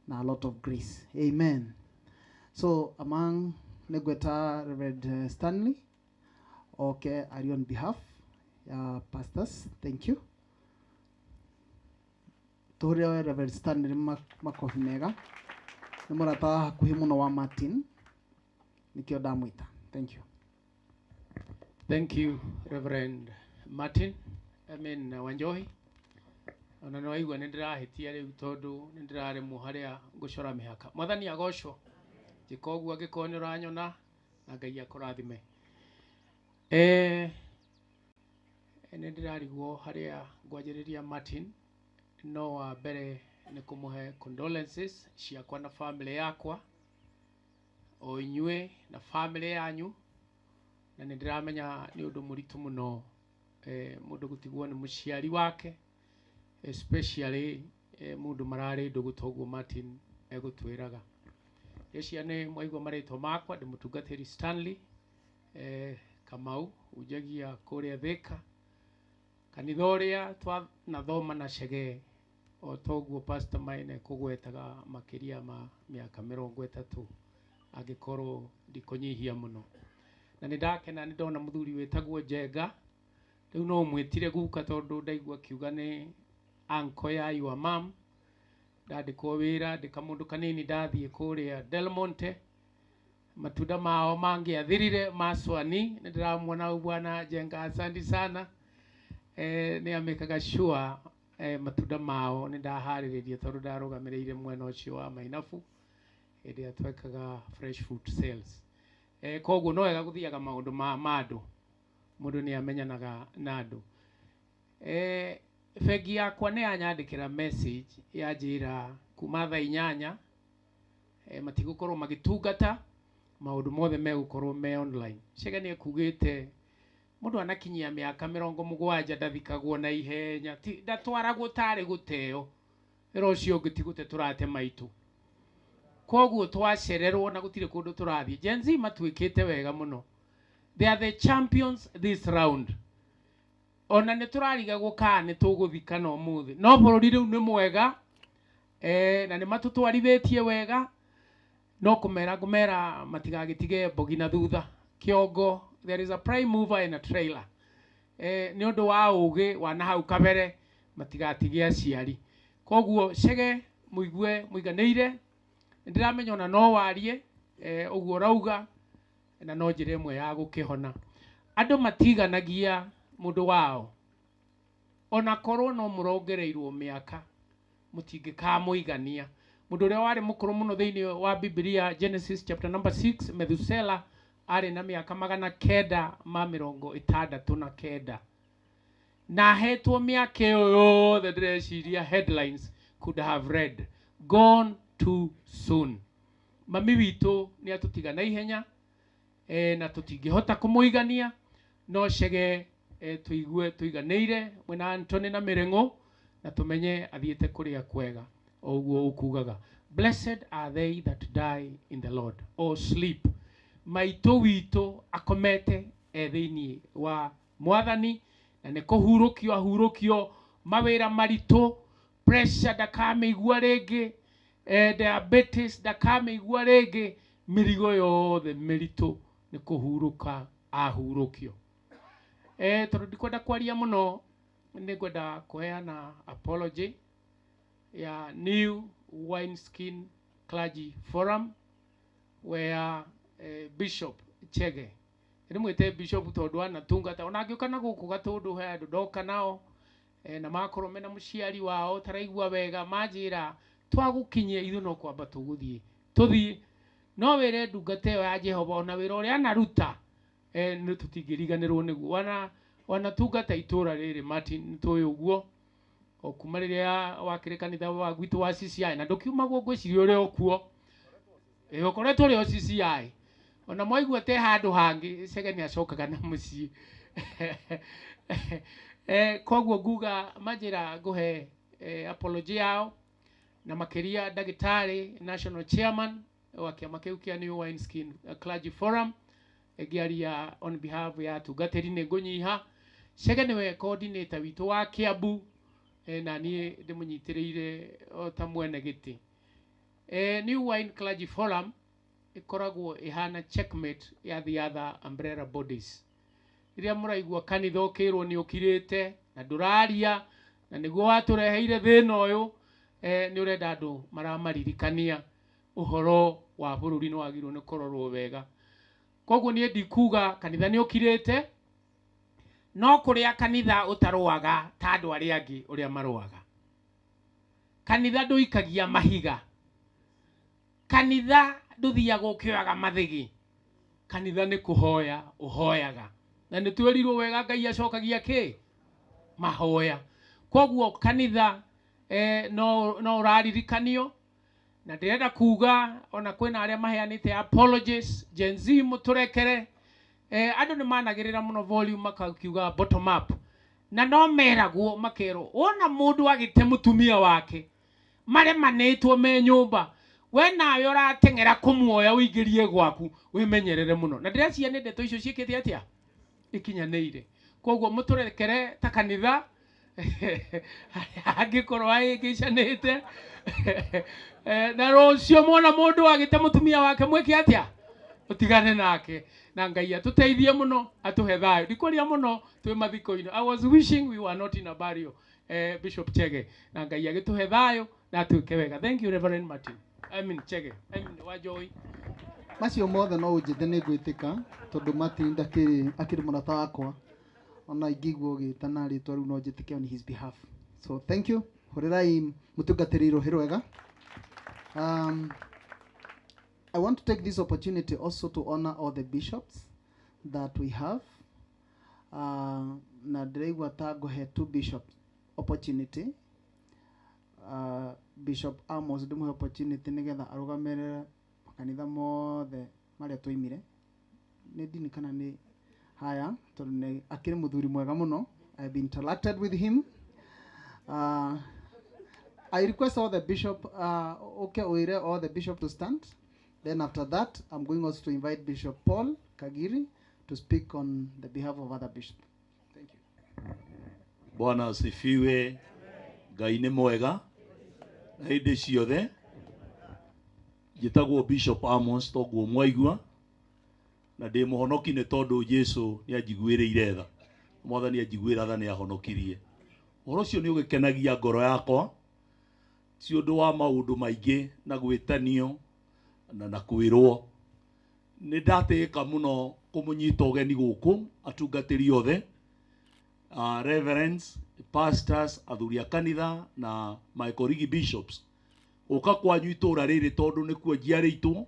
na a lot of grace. Amen. So among nĩ ngwĩta Reverend Stanley oke ari on behalf ya pastors. Thank you. Tũhũrĩre Reverend Stanley makobi mega. Nĩ mũrata wa hakuhĩ mũno wa Martin, nĩkĩo ndamwĩta. Thank you. Thank you, Reverend Martin. I mean, Wanjohi. Ona nĩ waigua nĩ ndĩrahĩtia rĩu tondũ nĩ ndĩraremwo harĩa ngũcora mĩhaka. Mwathani agocwo. Njĩka ũguo angĩkorwo nĩ ũranyona, na Ngai akũrathime. Nĩ ndĩrarigwo harĩa ngwanjĩrĩria Martin, no wa mbere nĩ kũmũhe condolences ciakwa na family yakwa, o inyuĩ na family yanyu, na nĩ ndĩramenya nĩ ũndũ mũritũ mũno mũndũ gũtigwo nĩ mũciari wake, especially mũndũ mararĩ ndũgũ toguo Martin egũtwĩraga. Rĩcia nĩ mwaigua marĩtwa makwa, ndĩ mũtungatĩri Stanley Kamau, unjagia kũrĩa Thĩka, kanitha ũrĩa twanathoma na Chege, o toguo Pastor Maina kũgwetaga makĩria ma mĩaka 30 angĩkorwo ndikũnyihia mũno. Na nĩ ndakena nĩ ndona mũthuri wĩtagwo Njenga, rĩu no ũmwĩtire guka tondũ ndaigua akiuga nĩ uncle ya your mom. Ndandĩkwo wĩra ndĩ kamũndũ kanini, ndathiĩ kũrĩa Del Monte, matunda mao mangĩathirire ma Swani, nĩ ndĩramuona hau bwana Njenga, asante sana. Nĩ amĩkaga sure matunda mao nĩ ndaharĩrĩria tondũ ndarũgamĩrĩire mwena ũcio wa Mainabu hĩndĩ ĩrĩa twekaga fresh food sales. Koguo no wega gũthiaga maũndũ ma andũ, mũndũ nĩ amenyanaga na andũ. Bengi yakwa nĩ yanyandĩkĩra message yanjĩra kuma thaa 8 matigũkorwo magĩtungata, maũndũ mothe megũkorwo me online. Chege nĩ ekugĩte mũndũ anakinyia mĩaka 70 ndathikagwo na ihenya, ndatwaragwo tarĩ gũteo, wĩra ũcio ũngĩ ti gũte tũrate maitũ. Koguo twacererwo na gũtirĩ kũndũ tũrathiĩ. Gen Z matuĩkĩte wega mũno. They are the champions this round. Ona nĩ tũrarigagwo kana nĩ tũgũthikana ũmũthĩ, no bũrũri rĩu nĩ mwega, na nĩ matũtwarithĩtie wega, no kũmera ngũmera matigagĩtige mbogi na thutha. Kĩongo, there is a prime mover and a trailer. Nĩ ũndũ wa ũgĩ wa na hau kabere matigatige aciari. Koguo Chege mũigue mũiganĩire, nĩ ndĩramenya ona no warie ũguo ũrauga, na no njĩra ĩmwe ya gũkĩhona. Andũ matiganagia mũndũ wao, ona korwo no mũrongereirwo mĩaka mũtingĩkamũigania. Mũndũ ũrĩa warĩ mũkũrũ mũno thĩinĩ wa Bibilia, Genesis chapter number 6, Methuselah arĩ na mĩaka 969. Na ahetwo mĩaka ĩyo yothe ndĩreciria headlines could have read gone too soon. Mami witũ nĩ atũtiga na ihenya na tũtingĩhota kũmũigania no Chege tũigue tũiganĩire mwĩna Anthony na Mĩrĩng'ũ na tũmenye athiĩte kũrĩa kwega o ũguo ũkugaga blessed are they that die in the Lord or sleep. Maitũ witũ akomete e thĩinĩ wa mwathani na nĩ kũhurũkio ahurũkio mawĩra maritũ pressure ndakamĩigua rĩngĩ diabetes ndakamĩigua rĩngĩ mĩrigo yothe mĩritũ nĩ kũhurũka ahurũkio. Tondũ ndikwenda kwaria mũno nĩ ngwenda kũheana apology ya New Wineskin Clergy Forum where Bishop Chege ndĩmwĩte Bishop tondũ anatungata ona angĩũka na gũkũ Gatũndũ he andũ ndoka nao na makorwo mena mũciari wao taraigua wega manjĩra twagũkinyia ithuĩ no kwamba tũgũthiĩ tũthiĩ no wĩre ndungata ĩyo ya Jehova ona wĩra ũrĩa anaruta nĩ tũtingĩriganĩrwo nĩguo wanatungata itũra rĩrĩ Martin nĩtũĩ ũguo o kuma rĩrĩa wakĩrĩ kanitha wa gwitũ wa CCI na ndũkiumagwo ngwĩciria ũrĩa ũkuo ũkoretwo ũrĩ o CCI ona mwaigua te handũ hangĩ Chege nĩ acokaga na mũciĩ koguo nguga manjĩra ngũhe apology yao na makĩria ndagĩtarĩ national chairman wa kĩama kĩu kĩa New Wineskin Clergy Forum ngĩaria on behalf ya atungatĩri nĩ ngũnyiha. Chege nĩwe coordinator witũ wa Kiambu na niĩ ndĩmũnyitĩrĩire o ta mwene gĩtĩ. New Wine Clergy Forum ĩkoragwo ĩhana checkmate ya the other umbrella bodies. Rĩrĩa mũraigua kanitha ũkĩrwo nĩ ũkirĩte na ndũraria na nĩguo watũreheire thĩna ũyũ nĩ ũrenda andũ maramaririkania ũhoro wa bũrũri nĩ wagĩrĩirwo nĩ kũrorwo wega. Koguo niĩ ndikuga kanitha nĩ ũkirĩte no kũrĩa kanitha ũtarũaga ta andũ arĩa angĩ ũrĩa marũaga. Kanitha ndũikagia mahiga, kanitha ndũthiaga ũkĩoyaga mathĩgĩ, kanitha nĩ kũhoya ũhoyaga na nĩ twĩrirwo wega Ngai acokagia kĩ mahoya. Koguo kanitha no ũraririkanio na ndĩrenda kuga ona kwĩna arĩa maheanĩte apologies Gen Z mũtũrekere andũ nĩ managĩrĩra mũno volume makakiuga bottom up na no meragwo makerwo wona mũndũ agĩte mũtumia wake maremanĩtwo me nyũmba we nawe ũrateng'era kũmuoya ũingĩrie gwaku wĩmenyerere mũno na ndĩreciria nĩ ndeto icio ciĩkĩte atĩa ikinyanĩire. Koguo mũtũrekere ta kanitha angĩkorwo ahĩngĩcanĩte na rũciũ mwona mũndũ agĩte mũtumia wake mwĩke atĩa ũtigane nake na Ngai atũteithie mũno atũhe thayũ. Ndikwaria mũno twĩ mathiko-inĩ. I was wishing we were not in a burial Bishop Chege na Ngai agĩtũhe thayũ na atwĩke wega. Thank you Reverend Martin. I mean Chege, I mean Wajoi. Macio mothe no ũnjĩte nĩ ngwĩtĩka tondũ Martin ndakĩrĩ akĩrĩ mũrata wakwa ona ingĩigua ũgĩtana rĩtwa rĩu no njĩtĩke on his behalf. So thank you. Hũrĩrai mũtungatĩri rũhĩ rwega. I want to take this opportunity also to honor all the bishops that we have. Na ndĩraigua ta ngũhe two bishops opportunity. Bishop Amos ndĩmũhe opportunity nĩgetha arũgamĩrĩre makanitha mothe marĩa twoimire. Nĩ ndini kana nĩ haya tondũ nĩ akĩrĩ mũthuri mwega mũno. I've interacted with him. I request all the bishop, okay, oire all the bishop to stand. Then after that, I'm going also to invite Bishop Paul Kagiri to speak on the behalf of other bishops. Thank you. Bwana asifiwe. Ngai nĩ mwega na hĩndĩ ciothe. Njĩtagwo Bishop Amos toguo mwaigua na ndĩ mũhonoki nĩ tondũ Jesu nĩ anjiguĩrĩire tha. Mwathani anjiguĩra tha nĩ ahonokirie. Ũhoro ũcio nĩ ũgĩkenagia ngoro yakwa ti ũndũ wa maũndũ maingĩ na gwĩtanio na kwĩrwo. Nĩ ndatĩĩka mũno kũmũnyita ũgeni gũkũ atungatĩri othe, reverends, pastors, athuri a kanitha na my colleague bishops. Gũka kwanyu itũra rĩrĩ tondũ nĩkuo njiarĩtwo.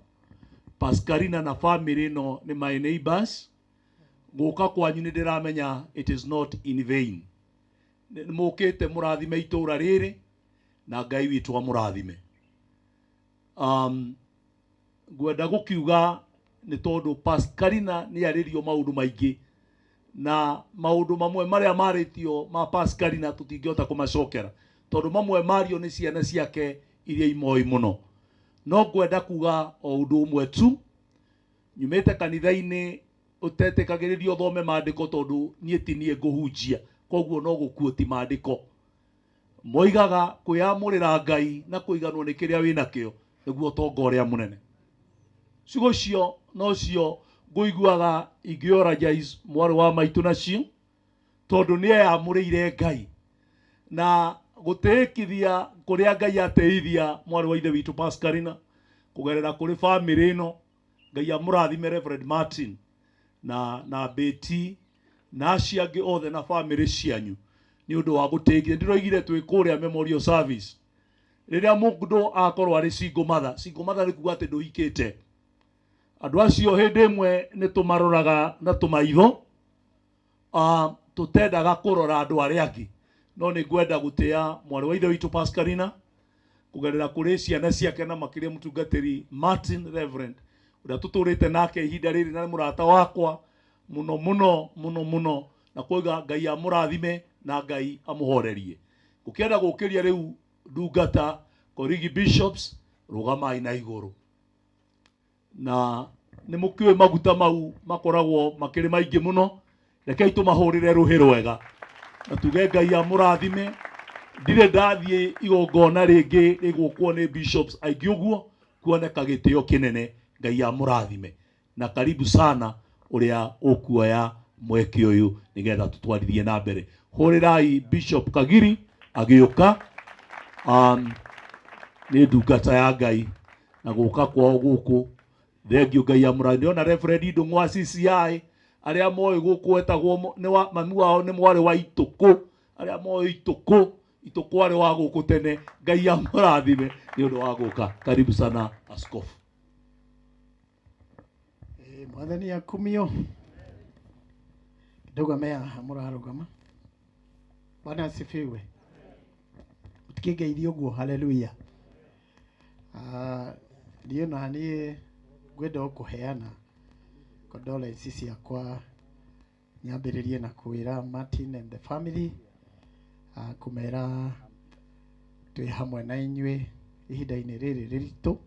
Pascalina na family ĩno nĩ my neighbors. Gũka kwanyu nĩ ndĩramenya it is not in vain. Mũkĩte mũrathime itũra rĩrĩ na Ngai witũ amũrathime. Ngwenda gũkiuga nĩ tondũ Pascalina nĩ arĩrio maũndũ maingĩ na maũndũ mamwe marĩa marĩtio ma Pascalina tũtingĩhota kũmacokera tondũ mamwe mario nĩ ciana ciake iria imoĩ mũno. No ngwenda kuga o ũndũ ũmwe tu, nyumĩte kanitha-inĩ ũtetĩkagĩrĩrio thome maandĩko tondũ niĩ ti niĩ ngũhunjia, koguo no gũkuo ti maandĩko. Moigaga kwĩyamũrĩra Ngai na kũiganwo nĩ kĩrĩa wĩnakĩo nĩguo ũtonga ũrĩa mũnene. Ciugo icio nocio ngũiguaga ingĩoragize mwarĩ wa maitũ nacio tondũ nĩ eyamũrĩire Ngai na gũtĩĩkithia kũrĩa Ngai ateithia mwarĩ wa ithe witũ Pascalina kũgerera kũrĩ bamĩrĩ ĩno. Ngai amũrathime Reverend Martin na Betty na acio angĩ othe na bamĩrĩ cianyu nĩ ũndũ wa gũtĩĩkithia. Ndĩroigire twĩ kũrĩa memorial service rĩrĩa mũndũ akorwo arĩ single mother, single mother nĩ kuga atĩ ndũhikĩte. Andũ acio hĩndĩ ĩmwe nĩ tũmaroraga na tũmaitho, tũtendaga kũrora andũ arĩa angĩ, no nĩ ngwenda gũtĩa mwarĩ wa ithe witũ Pascalina kũgerera kũrĩ ciana ciake na makĩria mũtungatĩri Martin Reverend ũrĩa tũtũrĩte nake ihinda rĩrĩ na nĩ mũrata wakwa mũno mũno mũno mũno, na kuoiga Ngai amũrathime na Ngai amũhorerie. Gũkĩenda gũkĩria rĩu ndungata Korigi Bishops rũgamai na igũrũ na nĩ mũkĩũĩ maguta mau makoragwo makĩrĩ maingĩ mũno, rekei tũmahũrĩre rũhĩ rwega na tuge Ngai amũrathime. Ndirĩ ndathiĩ igongona rĩngĩ rĩgũkwo nĩ bishops aingĩ ũguo kuoneka gĩtĩo kĩnene. Ngai amũrathime na karibu sana ũrĩa ũkuoya mweke ũyũ nĩgetha tũtwarithie na mbere. Hũrĩrai Bishop Kagiri agĩũka, nĩ ndungata ya Ngai na gũka kwao gũkũ thengio Ngai amũrathime. Ndĩrona Reverend Ndung'u wa CCI arĩa moĩ gũkũ etagwo nĩ wa mami wao nĩ mwarĩ wa Itũkũ, arĩa moĩ Itũkũ, Itũkũ arĩ wa gũkũ tene. Ngai amũrathime nĩ ũndũ wa gũka. Karibu sana askofu. Mwathani akumio. Ndũgame haha mũrarũgama. Bwana asifiwe. Mũtikĩngeithie ũguo, haleluya. Niĩ ona niĩ ngwenda o kũheana condolence ciakwa, nyambĩrĩrie na kwĩra Martin and the family, kũmera twĩ hamwe na inyuĩ ihinda-inĩ rĩrĩ rĩritũ.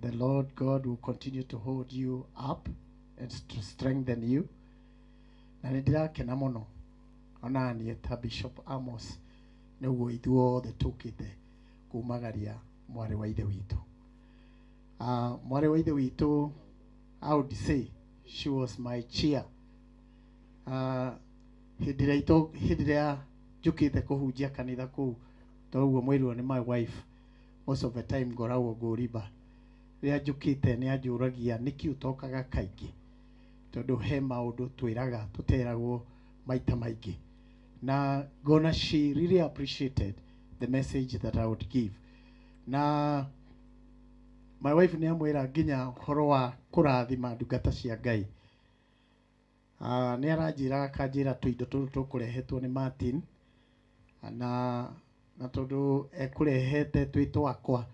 The Lord God will continue to hold you up and to strengthen you. Na nĩ ndĩrakena mũno ona niĩ ta Bishop Amos nĩguo ithuothe tũkĩte kumagaria mwarĩ wa ithe witũ. Mwarĩ wa ithe witũ, I would say she was my cheer. Hĩndĩ ĩrĩa njũkĩte kũhunjia kanitha kũu, toguo mwĩrwo nĩ my wife, most of the time ngoragwo ngũriba. Rĩrĩa njũkĩte nĩ anjũragia nĩkĩ ũtokaga kaingĩ, tondũ he maũndũ twĩraga tũteragwo maita maingĩ. Na ngona she really appreciated the message that I would give. Na my wife nĩ amwĩra nginya ũhoro wa kũrathima ndungata cia Ngai. Nĩ aranjĩra akanjĩra tũindo tũtũ tũkũrehetwo nĩ Martin, na tondũ ekũrehete twĩ twakwa,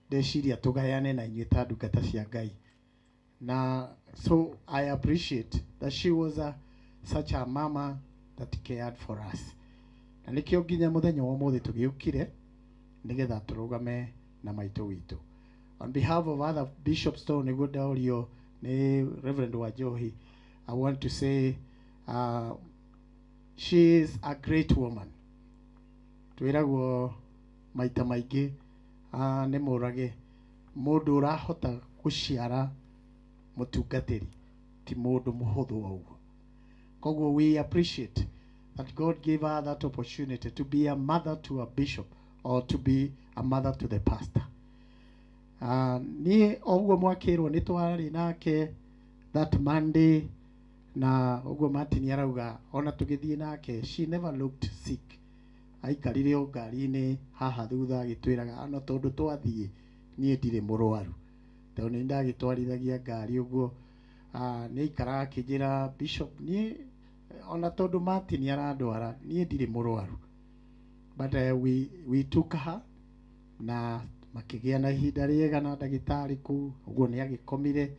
ndeciria tũgayane na inyuĩ ta ndungata cia Ngai. Na so I appreciate that she was such a mama that cared for us. Na nĩkĩo nginya mũthenya wa ũmũthĩ tũgĩũkire nĩgetha tũrũgame na maitũ witũ. On behalf of other bishops tondũ nĩguo ndaũrio nĩ Reverend Wanjohi, I want to say she is a great woman. Twĩragwo maita maingĩ nĩ mũrage mũndũ ũrahota gũciara mũtungatĩri ti mũndũ mũhũthũ o ũguo. Koguo we appreciate that God gave her that opportunity to be a mother to a bishop or to be a mother to the pastor. Niĩ o ũguo mwakĩrwo nĩ twarĩ nake that Monday, na ũguo Martin arauga ona tũgĩthiĩ nake she never looked sick. Aikarire o ngari-inĩ haha thutha agĩtwĩraga ona tondũ twathiĩ niĩ ndirĩ mũrwaru, tondũ nĩ ndagĩtwarithagia ngari ũguo. Nĩ aikaraga akĩnjĩra bishop niĩ Ona tondu Martin arandwara niĩ ndirĩ mũrwaru, but we took her na makĩgĩa na ihinda rĩega na ndagĩtarĩ kũu ũguo nĩ agĩkomire.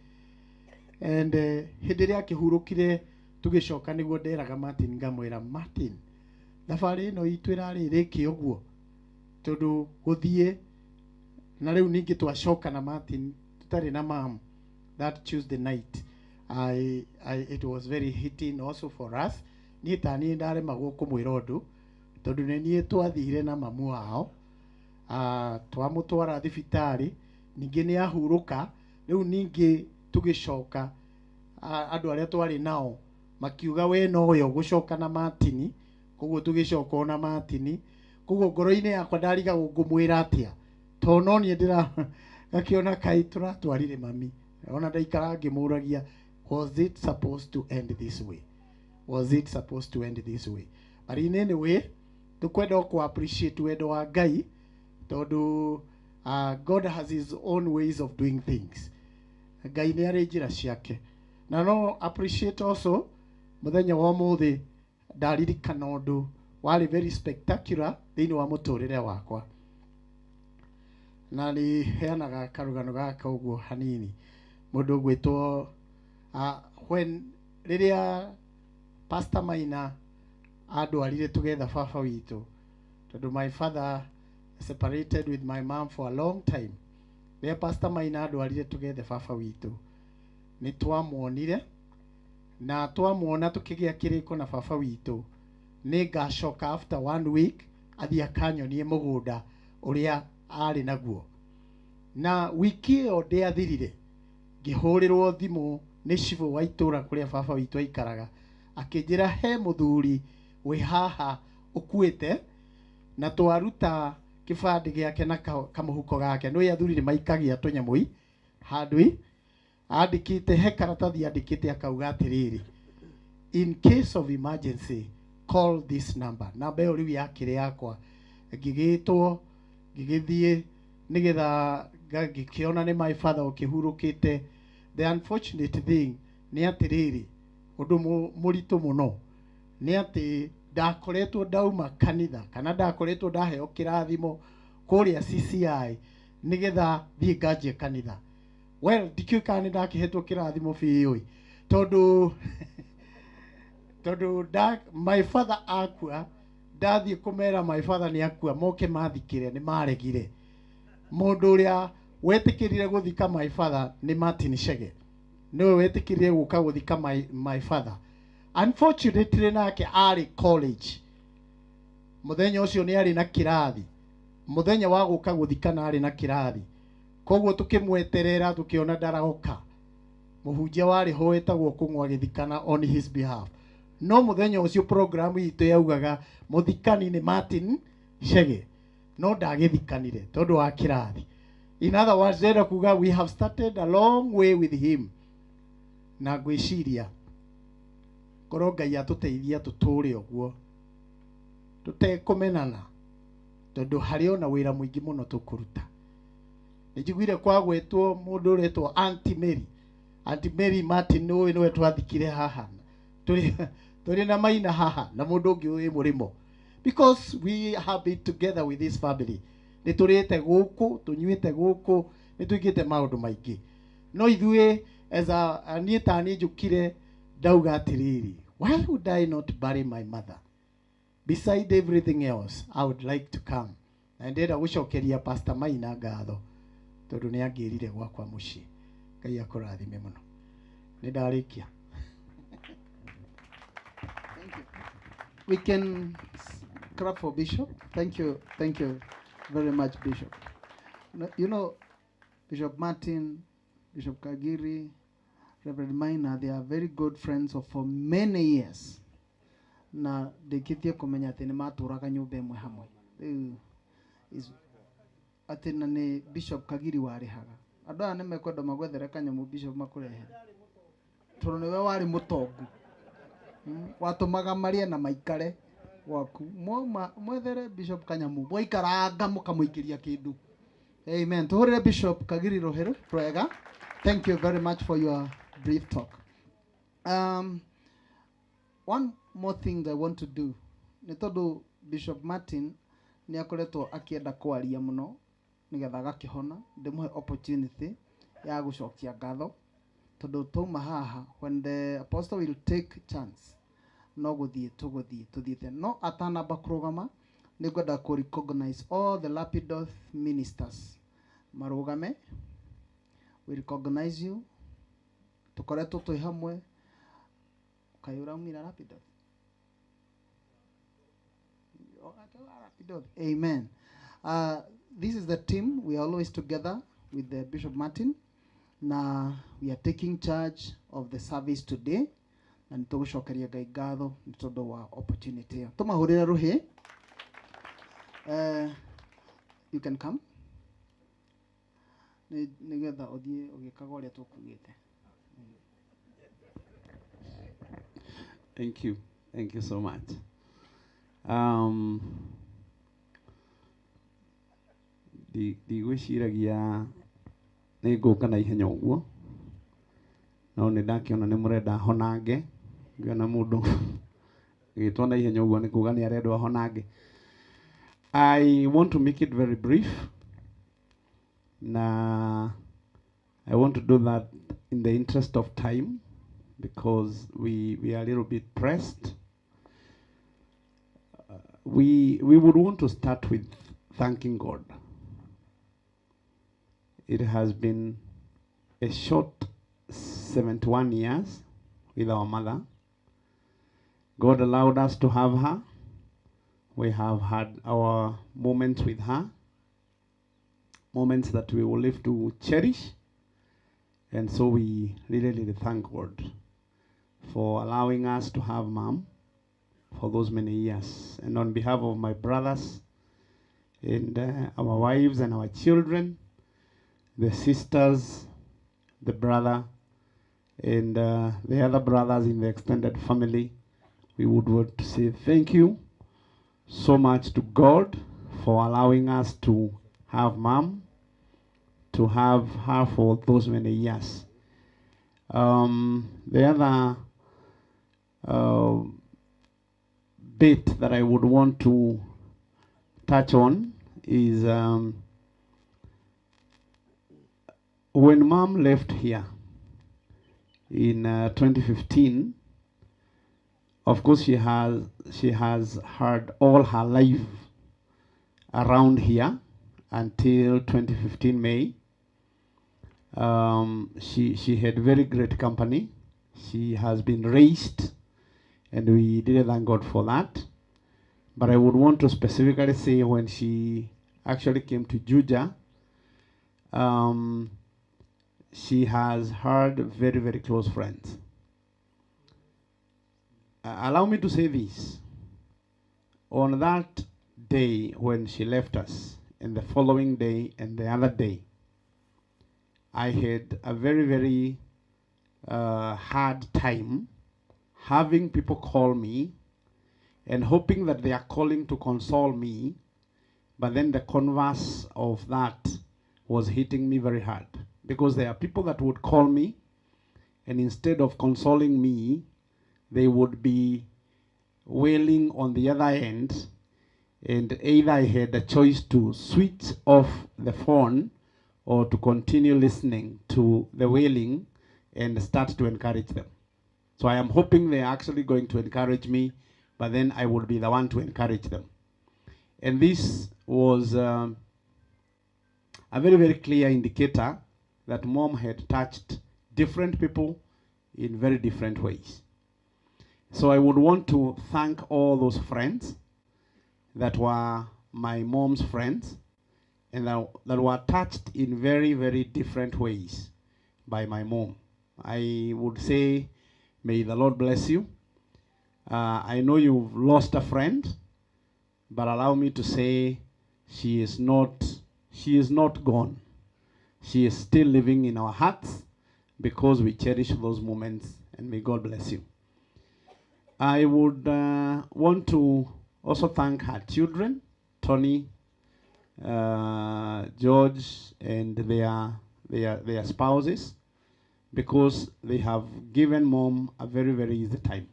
And hĩndĩ ĩrĩa akĩhurũkire tũgĩcoka nĩguo nderaga Martin ngamwĩra, Martin, thabarĩ ĩno itũ ĩrarĩ ĩrĩke ũguo tondũ gũthiĩ na rĩu ningĩ twacoka na Martin tũtarĩ na mam that Tuesday night. It was very hitting also for us. Niĩ ta niĩ ndaremagwo kũmwĩra ũndũ tondũ nĩ niĩ twathire na mamu wao, twamũtwara thibitarĩ, ningĩ nĩ ahurũka. Rĩu ningĩ tũgĩcoka, andũ arĩa twarĩ nao makiuga we nowe ũgũcoka na Martin, koguo tũgĩcoka ona Martin. Koguo ngoro-inĩ yakwa ndarigagwo ngũmwĩra atĩa tondũ no niĩ ndĩra gakĩona kaĩ tũratwarire mami. Ona ndaikara ngĩmũragia, was it supposed to end this way? Was it supposed to end this way? But in any way, tukwenda ku appreciate wendo wa Ngai tondu God has his own ways of doing things. Ngai nĩ arĩ njĩra ciake. Na no appreciate also muthenya wa ũmũthĩ ndaririkana ũndũ warĩ very spectacular thĩinĩ wa mũtũrĩre wakwa. Na nĩ heanaga karũgano gaka ũguo hanini. Mũndũ ũgwĩtwo when rĩrĩa Pastor Maina andwarire tũgetha baba witũ, tondũ my father separated with my mom for a long time. Rĩrĩa Pastor Maina andwarire tũgethe baba witũ, nĩ twamuonire, na twamuona tũkĩgĩa kĩrĩko na baba witũ, nĩ ngacoka after 1 week athiĩ akanyonie mũgũnda ũrĩa arĩ naguo. Na wiki ĩyo ndĩathirire, ngĩhũrĩrwo thimũ nĩ cibũ wa itũũra kũrĩa baba witũ aikaraga, akĩnjĩra he mũthuri wĩ haha ũkuĩte, na twaruta kĩbandĩ gĩake na kamũhuko gake. Nĩ athuri nĩ maikagia tũnyamũi handũ andĩkĩte, he karatathi andĩkĩte akauga atĩrĩrĩ, in case of emergency call this number. Namba ĩyo rĩu yakĩrĩ yakwa, ngĩgĩtwo ngĩgĩthiĩ nĩgetha ngĩkĩona nĩ my father ũkĩhurũkĩte. The unfortunate thing nĩ atĩrĩrĩ, ũndũ mũritũ mũno nĩ atĩ ndakoretwo ndauma kanitha kana ndakoretwo ndaheo kĩrathimo kũrĩa CCI nĩgetha thiĩ nganjie kanitha. Well, ndikĩũĩ kana nĩ ndakĩhetwo kĩrathimo biũ tondũ my father akua, ndathiĩ kũmera my father nĩ akua moke mathikĩre, nĩ maregire. Mũndũ ũrĩa wetĩkĩrire gũthika my father nĩ Martin Chege, nĩwe wetĩkĩrire gũka gũthika my father. Unfortunately nake arĩ college mũthenya ũcio, nĩ arĩ na kĩrathi mũthenya wa gũka gũthikana, arĩ na kĩrathi. Koguo tũkĩmweterera tũkĩona ndaroka. Mũhunjia warĩ ho wetagwo Kũng'wa agĩthikana on his behalf. No mũthenya ũcio program itũ yaugaga mũthikani nĩ Martin Chege, no ndagĩthikanire tondũ wa kĩrathi. In other words, ndĩrenda kuga we have started a long way with him. Na ngwĩciria korwo Ngai atũteithia tũtũre ũguo tũtekũmenana, tondũ harĩ ona wĩra mũingĩ mũno tũkũruta. Nĩ njiguire kwagwetwo mũndũ ũretwo Auntie Mary. Auntie Mary Martin ũyũ nĩwe twathikire haha, tũrĩ na Maina haha na mũndũ ũngĩ wĩ mũrĩmo, because we have been together with this family. Nĩ tũrĩte gũkũ, tũnyuĩte gũkũ, nĩ twĩkĩte maũndũ maingĩ. No ithuĩ as a niĩ ta niĩ njũkire ndauga atĩrĩrĩ, why would I not bury my mother? Beside everything else, I would like to come. Na ndĩrenda gũcokeria Pastor Maina ngatho tondũ nĩ angĩrire gwakwa mũciĩ. Ngai akũrathime mũno. Nĩ ndarĩkia. Thank you. We can clap for Bishop. Thank you. Thank you very much, Bishop. You know, Bishop Martin, Bishop Kagiri, Reverend Maina, they are very good friends of for many years. Na ndĩkĩtie kũmenya atĩ nĩ matũraga nyũmba ĩmwe hamwe. Rĩu atĩ na nĩ Bishop Kagiri warĩhaga. Andũ aya nĩ mekwenda magwethere kanyamũ Bishop makũrehere, tondũ nĩwe warĩ mũtongu. Watũmaga marĩe na maikare gwaku. Mwauma mwethere Bishop kanyamũ, mwaikaranga mũkamũikĩria kĩndũ. Amen. Tũhũrĩre Bishop Kagiri rũhĩ rwega. Thank you very much for your brief talk. One more thing I want to do nĩ tondũ Bishop Martin nĩ akoretwo akĩenda kwaria mũno nĩgetha agakĩhona, ndĩmũhe opportunity ya gũcokia ngatho tondũ twauma haha, when the apostle will take chance, no gũthiĩ tũgũthiĩ tũthiĩte. No atanamba kũrũgama, nĩ ngwenda kũ recognize all the Lapidoth ministers marũgame. We recognize you, tũkoretwo twĩ hamwe. Kaĩ ũraumira Lapidoth? Lapidoth. Amen. This is the team. We are always together with the Bishop Martin. Na we are taking charge of the service today. Na nĩ tũgũcokeria Ngai ngatho nĩ tondũ wa opportunity ĩyo. Tũmahũrĩre rũhĩ. You can come. Nĩgetha ũthiĩ ũgĩkaga ũrĩa tũkugĩte. Thank you. Thank you so much. Ndigwĩciragia nĩ ngũka na ihenya ũguo, no nĩ ndakĩona nĩ mũrenda honange. Ngĩona mũndũ agĩtwo na ihenya ũguo nĩ kuga nĩ arendwo honange. I want to make it very brief. Na I want to do that in the interest of time because we are a little bit pressed. We would want to start with thanking God. It has been a short 71 years with our mother. God allowed us to have her. We have had our moments with her, moments that we will live to cherish. And so we really, really thank God for allowing us to have Mom for those many years. And on behalf of my brothers and our wives and our children, the sisters, the brother, and the other brothers in the extended family, we would want to say thank you so much to God for allowing us to have Mom, to have her for those many years. The other bit that I would want to touch on is when Mom left here in 2015, of course she has had all her life around here until 2015 May. She had very great company. She has been raised, and we did thank God for that. But I would want to specifically say when she actually came to Juja, she has had very, very close friends. Allow me to say this. On that day when she left us, and the following day and the other day, I had a very, very hard time having people call me and hoping that they are calling to console me, but then the converse of that was hitting me very hard, because there are people that would call me, and instead of consoling me, they would be wailing on the other end, and either I had a choice to switch off the phone or to continue listening to the wailing and start to encourage them. So I am hoping they are actually going to encourage me, but then I would be the one to encourage them. And this was a very, very clear indicator that Mom had touched different people in very different ways. So I would want to thank all those friends that were my mom's friends and that were touched in very, very different ways by my mom. I would say, may the Lord bless you. I know you've lost a friend, but allow me to say she is not gone. She is still living in our hearts because we cherish those moments, and may God bless you. I would want to also thank her children, Tony, George, and their spouses, because they have given Mom a very, very easy time.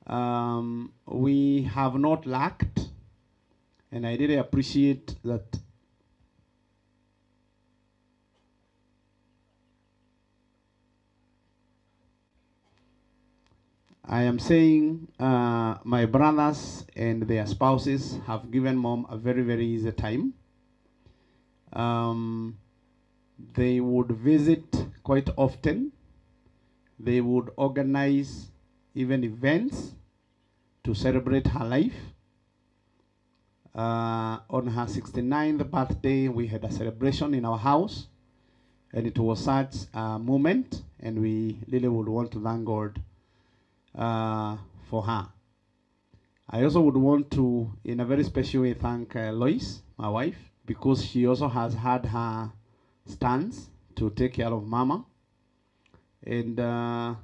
We have not lacked, and I really appreciate that. I am saying my brothers and their spouses have given mom a very, very easy time. They would visit quite often. They would organize even events to celebrate her life. On her 69th birthday, we had a celebration in our house, and it was such a moment, and we really would want to thank God for her. I also would want to, in a very special way, thank Lois, my wife, because she also has had her stance to take care of Mama. And I'm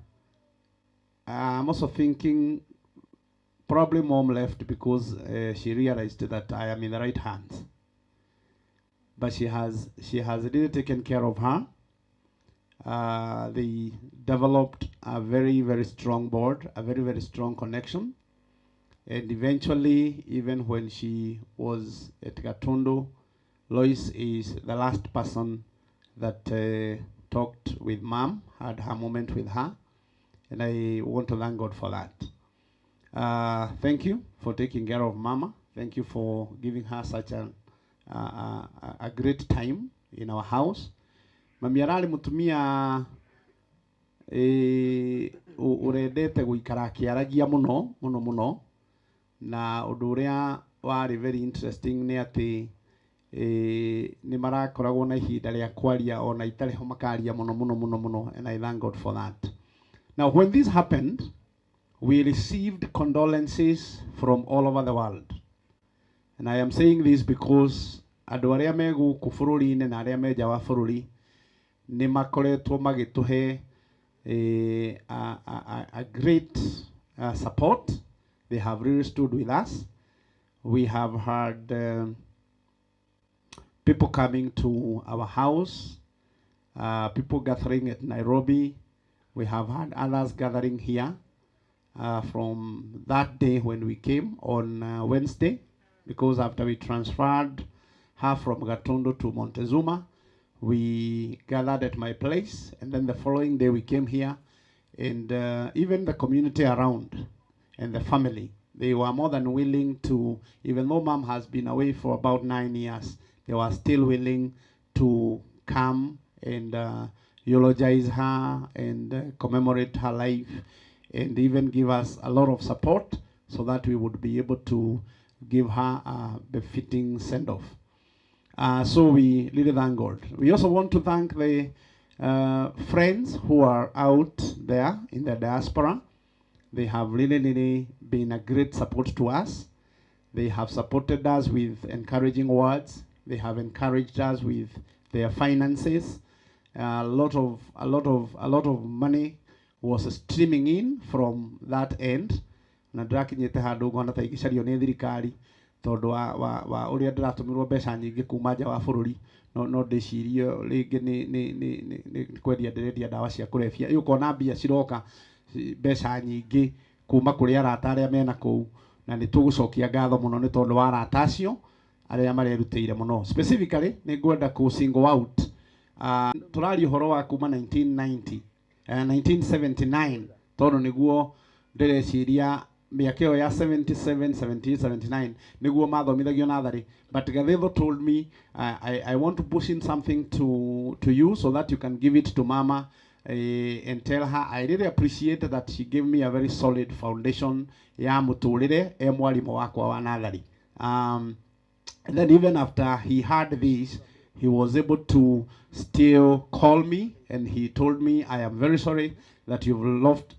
also thinking probably mom left because she realized that I am in the right hands. But she has really taken care of her. They developed a very, very strong bond, a very, very strong connection. And eventually, even when she was at Gatundu, Lois is the last person that talked with mom, had her moment with her. And I want to thank God for that. Thank you for taking care of Mama. Thank you for giving her such a great time in our house. Mami ararĩ mũtumia ũrendete gũikara akĩaragia mũno mũno mũno, na ũndũ ũrĩa warĩ very interesting nĩ atĩ nĩ marakoragwo na ihinda rĩa kwaria ona itarĩ ho makaria mũno mũno mũno mũno, and I thank God for that. Now when this happened, we received condolences from all over the world. And I am saying this because andũ arĩa me gũkũ bũrũri-inĩ na arĩa me nja wa bũrũri nĩ makoretwo magĩtũhe a great support. They have really stood with us. We have had people coming to our house, people gathering at Nairobi. We have had others gathering here from that day when we came on Wednesday, because after we transferred her from Gatundu to Montezuma, we gathered at my place, and then the following day we came here, and even the community around and the family, they were more than willing to, even though mom has been away for about 9 years, they were still willing to come and eulogize her and commemorate her life, and even give us a lot of support so that we would be able to give her a befitting send-off. So we really thank God. We also want to thank the friends who are out there in the diaspora. They have really, really been a great support to us. They have supported us with encouraging words. They have encouraged us with their finances. A lot of money was streaming in from that end. Na ndĩrakinyĩte handũ ngona ta ingĩcario nĩ thirikari tondũ wa ũrĩa ndĩratũmĩrwo mbeca nyingĩ kuma nja wa bũrũri, no ndĩcirie rĩngĩ nĩ kwendia ndĩrendia ndawa cia kũrebia. Ĩ ũkona mbia ciroka mbeca nyingĩ kuma kũrĩ arata arĩa mena kũu, na nĩ tũgũcokia ngatho mũno nĩ tondũ wa arata acio arĩa marerutĩire mũno. Specifically nĩ ngwenda kũ single out tũraria ũhoro wa kuma 1990 1979 tondũ nĩguo ndĩreciria mĩaka ĩyo ya 77 78 79 nĩguo mathomithagio natharĩ. But Gathetho told me I want to push in something to you so that you can give it to mama and tell her I really appreciate that she gave me a very solid foundation ya mũtũrĩre e mwarimũ wakwa wa natharĩ. And then even after he heard this, he was able to still call me, and he told me, I am very sorry that you've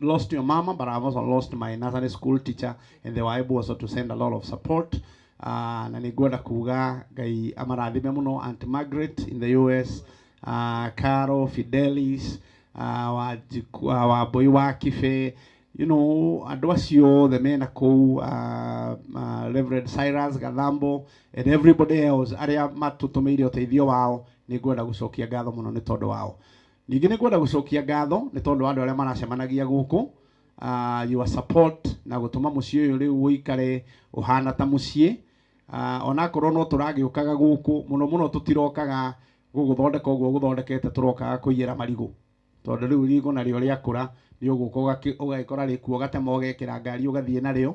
lost your mama, but I've also lost my nursery school teacher, and they were able also to send a lot of support. Na nĩngwenda kuga Ngai amarathime mũno Aunt Margaret in the US, Caro, Fidelis, Wambui wa Kibe, you know, andũ acio othe mena kũu, Reverend Cyrus Gathambo and everybody else arĩa matũtũmĩire ũteithio wao, nĩngwenda gũcokia ngatho mũno nĩ tondũ wao. Ningĩ nĩngwenda gũcokia ngatho nĩ tondũ wa andũ arĩa maracemanagia gũkũ. your support na gũtũma mũciĩ ũyũ rĩu ũikare ũhana ta mũciĩ. Onakorwo no tũragĩũkaga gũkũ mũno mũno, tũtirokaga gũgũthondeka ũguo gũthondekete, tũrokaga kũiyĩra marigũ, tondũ rĩu irigũ narĩo rĩakũra nĩ ũgũka ũgagĩkora rĩkuo, ũgatema, ũgekĩra ngari, ũgathiĩ narĩo.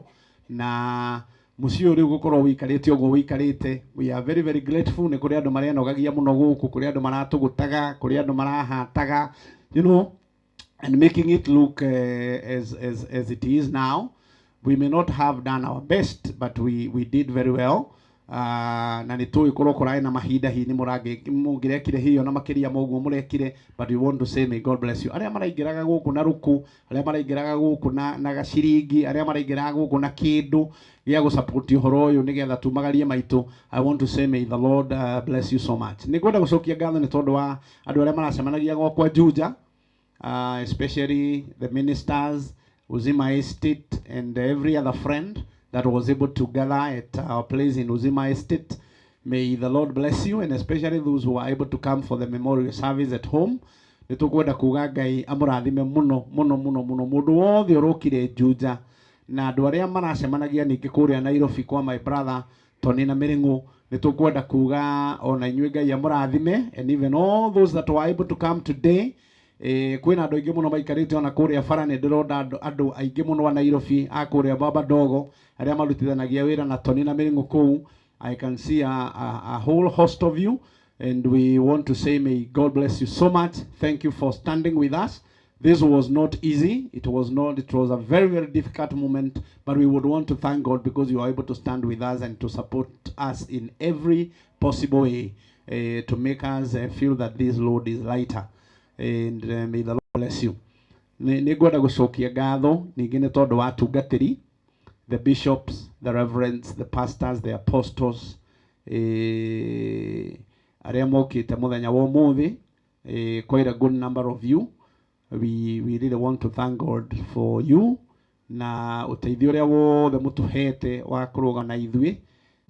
Na mũciĩ ũyũ rĩu gũkorwo wĩikarĩte ũguo wĩikarĩte, we are very very grateful. Nĩ kũrĩ andũ marenogagia mũno gũkũ, kũrĩ andũ maratũgũtaga, kũrĩ andũ marahataga and making it look as it is now. We may not have done our best, but we did very well. Na nĩ tũĩ korwo kũrarĩ na mahinda hihi nĩ mũngĩrekire hihi ona makĩria ma ũguo mũrekire, but we want to say may God bless you. Arĩa maraingĩraga gũkũ na rũkũ, arĩa maraingĩraga gũkũ na gaciringi, arĩa maraingĩraga gũkũ na kĩndũ gĩa gũsupport ũhoro ũyũ nĩgetha tumagarie maitũ, I want to say may the Lord bless you so much. Nĩ ngwenda gũcokia ngatho nĩ tondũ wa andũ arĩa maracemanagia gwakwa Juja, especially the ministers, Uzima Estate, and every other friend that was able to gather at our place in Uzima Estate. May the Lord bless you, and especially those who are able to come for the memorial service at home. Nĩ tũkwenda kuga Ngai amũrathime mũno mũno mũno mũno mũndũ wothe ũrokire Juja, na andũ arĩa maracemanagia ningĩ kũrĩa Nairobi kwa my brother Tony na Mĩrĩng'ũ. Nĩ tũkwenda kuga ona inyuĩ Ngai amũrathime, and even all those that were able to come today. Kwĩna andũ aingĩ mũno maikarĩte ona kũrĩa bara. Nĩ ndĩrona andũ aingĩ mũno a Nairobi, a kũrĩa Baba Dogo, arĩa marutithanagia wĩra na Tony na Mĩrĩng'ũ kũu. I can see a whole host of you, and we want to say may God bless you so much. Thank you for standing with us. This was not easy. It was not. It was a very, very difficult moment, but we would want to thank God because you are able to stand with us and to support us in every possible way to make us feel that this load is lighter. And may the Lord bless you. Nĩ ngwenda gũcokia ngatho ningĩ nĩ tondũ wa atungatĩri, the bishops, the reverends, the pastors, the apostles, arĩa mokĩte mũthenya wa ũmũthĩ, quite a good number of you. We really want to thank God for you na ũteithio ũrĩa wothe mũtũhete wa kũrũga na ithuĩ.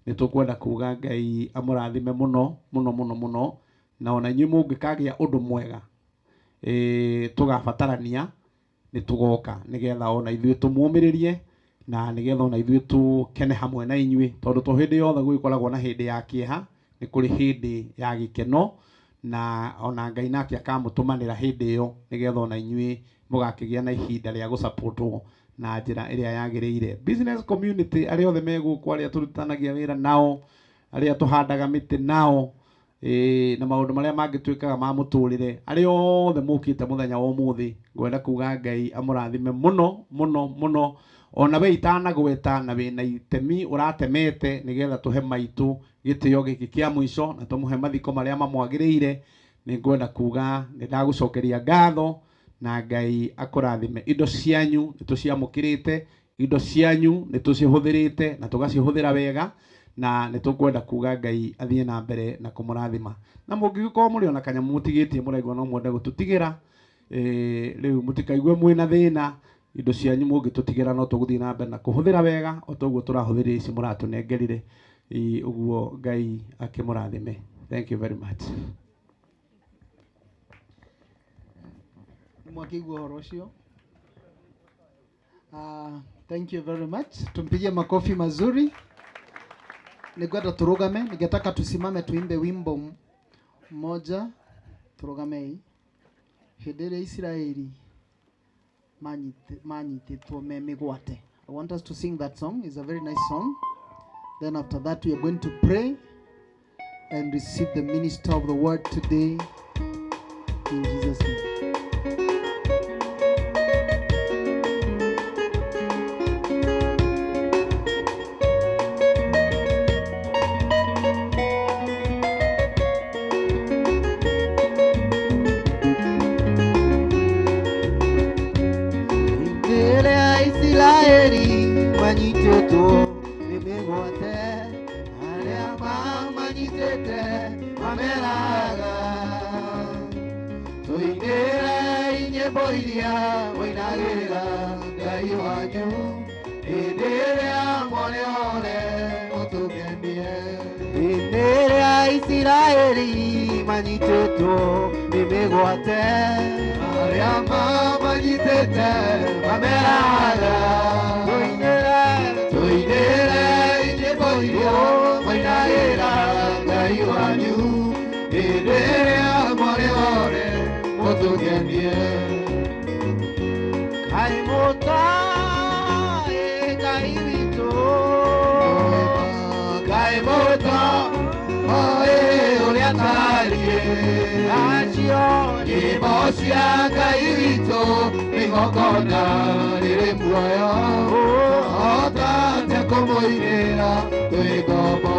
Nĩ tũkwenda kuga Ngai amũrathime mũno mũno mũno mũno, na ona inyuĩ mũngĩkagĩa ũndũ mwega tũgabatarania, nĩ tũgoka nĩgetha ona ithuĩ tũmũmĩrĩrie na nĩgetha ona ithuĩ tũkene hamwe na inyuĩ, tondũ to hĩndĩ yothe gũgĩkoragwo na hĩndĩ ya kĩeha, nĩ kũrĩ hĩndĩ ya gĩkeno, na ona Ngai nake akamũtũmanĩra hĩndĩ ĩyo nĩgetha ona inyuĩ mũgakĩgĩa na ihinda rĩa gũsupportwo na njĩra ĩrĩa yagĩrĩire. Business community, arĩa othe me gũkũ, arĩa tũrutithanagia wĩra nao, arĩa tũhandaga mĩtĩ nao, na maũndũ marĩa mangĩ twĩkaga ma mũtũrĩre, arĩa othe mũkĩte mũthenya wa ũmũthĩ, ngwenda kuga Ngai amũrathime mũno mũno mũno. Ona we itanagweta na wĩna itemi ũratemete nĩgetha tũhe maitũ gĩtĩo gĩkĩ kĩa mũico na tũmũhe mathiko marĩa mamwagĩrĩire, nĩ ngwenda kuga nĩ ndagũcokeria ngatho na Ngai akũrathime. Indo cianyu nĩ tũciamũkĩrĩte, indo cianyu nĩ tũcihũthĩrĩte na tũgacihũthĩra wega, na nĩ tũkwenda kuga Ngai athiĩ na mbere na kũmũrathima. Na mũngĩgĩkorwo mũrĩ ona kanyamũ mũtigĩtie mũraigua no mwende gũtũtigĩra, rĩu mũtikaigue mwĩna thĩna. Indo cianyu mũngĩtũtigĩra no tũgũthiĩ na mbere na kũhũthĩra wega o ta ũguo tũrahũthĩrire ici mũratũnengerire. Ũguo Ngai akĩmũrathime. Thank you very much. Mwakĩigua ũhoro ũcio. Thank you very much. Tumpigie makofi mazuri. Ningwenda turugame, ningetaka tusimame tuimbe wimbo mmoja. Turugamei. Hĩndĩ ĩrĩa Isiraeli manyitĩtwo me mĩgwate. I want us to sing that song. It's a very nice song. Then after that we are going to pray and receive the minister of the word today in Jesus' name. Isiraeli manyitĩtwo nĩ mĩgwate, arĩa mamanyitĩte mameraga, tũinĩre nyĩmbo iria mũinagĩra Ngai wanyu hĩndĩ ĩrĩa mwarĩore mũtũgenie. Hĩndĩ ĩrĩa Isiraeli manyitĩtwo nĩ mĩgwate, arĩa mamanyitĩte mameraga. Ngai mũtoĩ Ngai witũ Ngai mũtoĩ ũrĩa atariĩ Nacio nyĩmbo cia Ngai witũ nĩ igongona rĩrĩ muoyo Twahota atĩa kũmũinĩra twĩ ngombo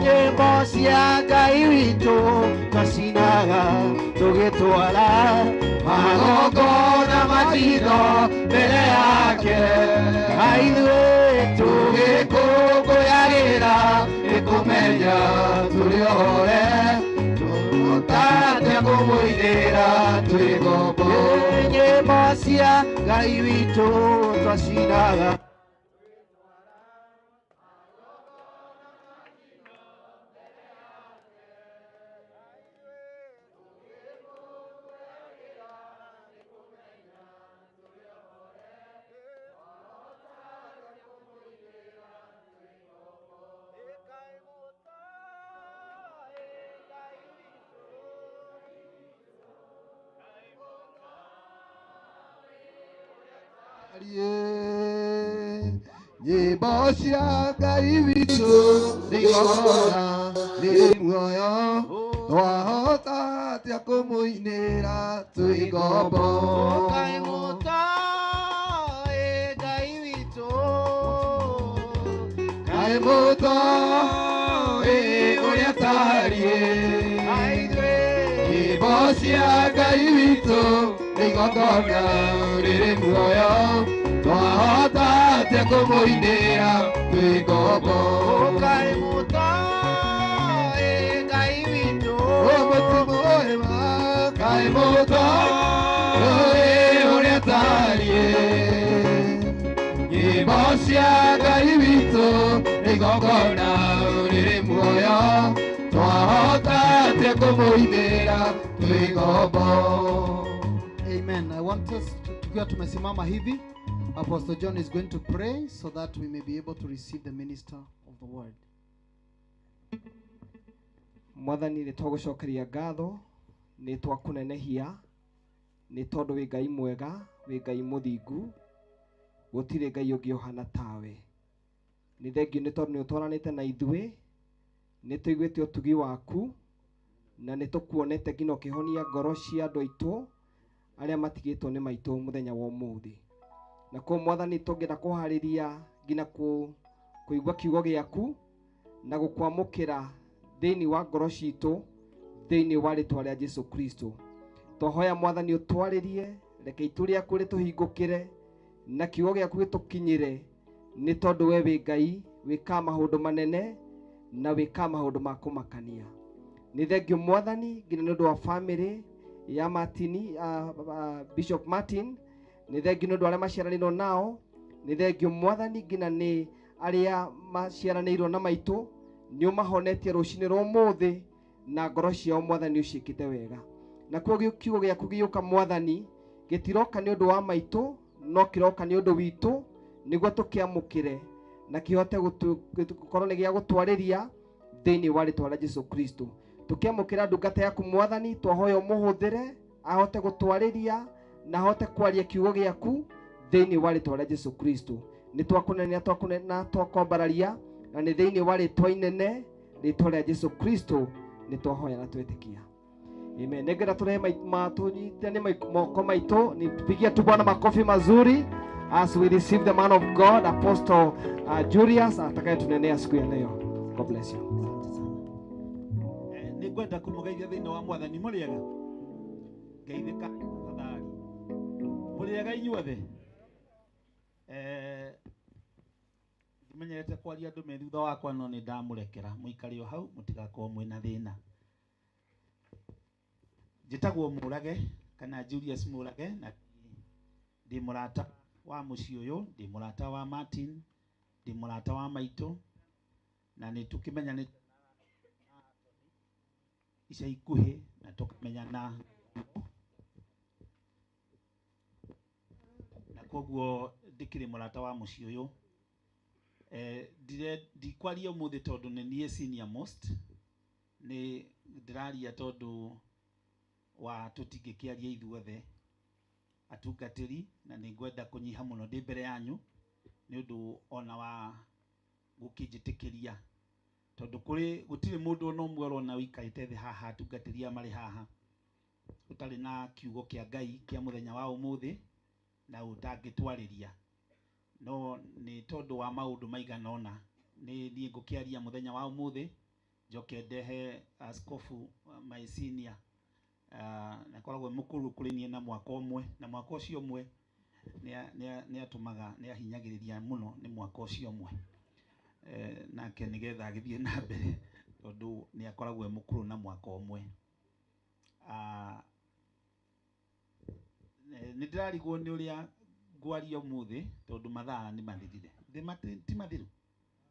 Nyĩmbo cia Ngai witũ twacinaga tũgĩtwara magongona mathitho mbere yake Aithuĩ tũgĩkũngũyagĩra nĩ kũmenya tũrĩ ohore Twahota atĩa kũmũinĩra twĩ ngombo Nyĩmbo cia Ngai witũ twacinaga Nyĩmbo cia Ngai witũ nĩ igongona rĩrĩ muoyo Twahota atĩa kũmũinĩra twĩ ngombo Ngai mũtoĩ Ngai witũ Ngai mũtoĩ ũrĩa atariĩ Nyĩmbo cia Ngai witũ nĩ igongona rĩrĩ muoyo Twahota atĩa kũmũinĩra twĩ ngombo Ngai mũtoĩ Ngai witũ Ngai mũtoĩ ũrĩa atariĩ Nyĩmbo cia Ngai witũ nĩ igongona rĩrĩ muoyo Twahota atĩa kũmũinĩra twĩ ngombo Amen. I want us tukiwa tumesimama hivi, Apostle John is going to pray so that we may be able to receive the minister of the word. Mwathani nĩ twagũcokeria ngatho nĩ twakũnenehia nĩ tondũ wĩ Ngai mwega wĩ Ngai mũthingu gũtirĩ Ngai ũngĩ ũhana tawe. Nĩ thengiũ nĩ tondũ nĩ ũtwaranĩte na ithuĩ nĩ tũiguĩte ũtugi waku na nĩ tũkuonete nginya ũkĩhonia ngoro cia andũ aitũ arĩa matigĩtwo nĩ maitũ mũthenya wa ũmũthĩ. Na kwa Mwathani tũngĩenda kũharĩria nginya kũigua kiugo gĩaku na gũkwamũkĩra thĩinĩ wa ngoro citũ thĩinĩ wa rĩtwa rĩa Jesu Kristo. Twahoya Mwathani ũtwarĩrie reke itu rĩaku rĩtũhingũkĩre na kiugo gĩaku gĩtũkinyĩre nĩ tondũ we wĩ Ngai wĩkaga maũndũ manene na wĩkaga maũndũ ma kũmakania. Nĩ thengiũ Mwathani nginya nĩ ũndũ wa famĩlĩ ya Martin, Bishop Martin nĩ thengiũ nĩ ũndũ arĩa maciaranĩirwo nao nĩ thengiũ Mwathani nginya nĩ arĩa maciaranĩirwo na maitũ nĩ ũmahonetie rũcinĩ rwa ũmũthĩ na ngoro ciao Mwathani ũciĩkĩte wega. Na kuo kiugo gĩaku gĩũka Mwathani gĩtiroka nĩ ũndũ wa maitũ no kĩroka nĩ ũndũ witũ nĩguo tũkĩamũkĩre na kĩhote gũkorwo nĩ gĩa gũtwarĩria thĩinĩ wa rĩtwa rĩa Jesu Kristo. Tũkĩamũkĩra ndungata yaku Mwathani twahoya ũmũhũthĩre ahote gũtwarĩria na ahote kwaria kiugo gĩaku thĩinĩ wa rĩtwa rĩa Jesu Kristo. Nĩ twakũnenia twakũnena twakwambararia na nĩ thĩinĩ wa rĩtwa inene rĩtwa rĩa Jesu Kristo nĩ twahoya na twetĩkia. Amen. Nĩngwenda tũrehe tũnyitane moko maitũ nipigie tu Bwana makofi mazuri as we receive the man of God Apostle Julius atakayetunenea siku ya leo. God bless you. Nĩngwenda kũmũgeithia thĩinĩ wa Mwathani mũrĩega ngeithĩka tafadhali mũrĩega inyuothe ndimenyerete kwaria andũ me thutha wakwa no nĩ ndamũrekera mũikare o hau mũtigakorwo mwĩna thĩna. Njĩtagwo Mũrage kana Julius Mũrage na ndĩ mũrata wa mũciĩ ũyũ ndĩ mũrata wa Martin ndĩ mũrata wa maitũ na nĩ tũkĩmenyanĩte ica ikuhĩ na tũkamenyana na koguo ndĩkĩrĩ mũrata wa mũciĩ ũyũ. Ndikwaria ũmũthĩ tondũ nĩ niĩ senior most nĩ ndĩraria tondũ wa tũtingĩkĩaria ithuothe Atungatĩri, na nĩ ngwenda kũnyiha mũno ndĩ mbere yanyu nĩ ũndũ ona wa gũkĩnjĩtĩkĩria, tondũ kũrĩ gũtirĩ mũndũ ona ũmwe ũrona ũikarĩte thĩ haha atungatĩri aya marĩ haha ũtarĩ na kiugo kĩa Ngai kĩa mũthenya wa ũmũthĩ na ũtangĩtwarĩria. No nĩ tondũ wa maũndũ maigana ũna nĩ niĩ ngũkĩaria mũthenya wa ũmũthĩ, njoke ndehe askofu my senior, na koragwo mũkũrũ kũrĩ niĩ na mwaka ũmwe, na mwaka ũcio ũmwe nĩ atũmaga nĩ ahinyagĩrĩria mũno nĩ mwaka ũcio ũmwe, nake nĩgetha agĩthiĩ na mbere tondũ nĩ akoragwo e mũkũrũ na mwaka ũmwe. Nĩ ndĩrarigwo nĩ ũrĩa ngwaria ũmũthĩ tondũ mathaa nĩ mathirire. Ti mathiru,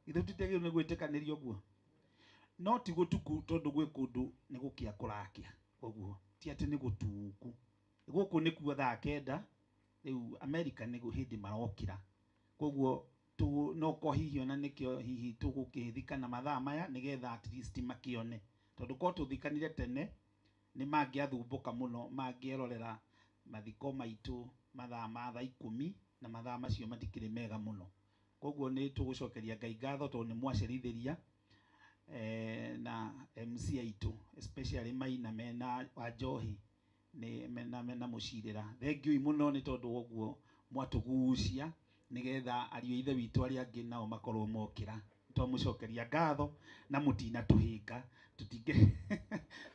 ithuĩ tũtiagĩrĩirwo nĩ gwĩtĩkanĩria ũguo, no ti gũtuku tondũ gwĩ kũndũ nĩ gũkĩa kũrakĩa, ũguo ti atĩ nĩ gũtuku. Gũkũ nĩkuo thaa 9 rĩu America nĩ hĩndĩ marokĩra, koguo no ko hihi ona nĩkĩo hihi tũgũkĩthikana mathaa maya nĩgetha at least makĩone, tondũ korwo tũthikanire tene nĩ mangĩathumbũka mũno mangĩerorera mathiko maitũ mathaa ma thaa 10, na mathaa macio matikĩrĩ mega mũno. Koguo nĩ tũgũcokeria Ngai ngatho tondũ nĩ mwacerithĩria na MC aitũ especially Maina mena Wanjohi nĩ mena mũcirĩra. Thengiũi mũno nĩ tondũ wa ũguo mwatũgucia nĩgetha ariũ a ithe witũ arĩa angĩ nao makorwo mokĩra. Twamũcokeria ngatho na mũtinatũhĩnga,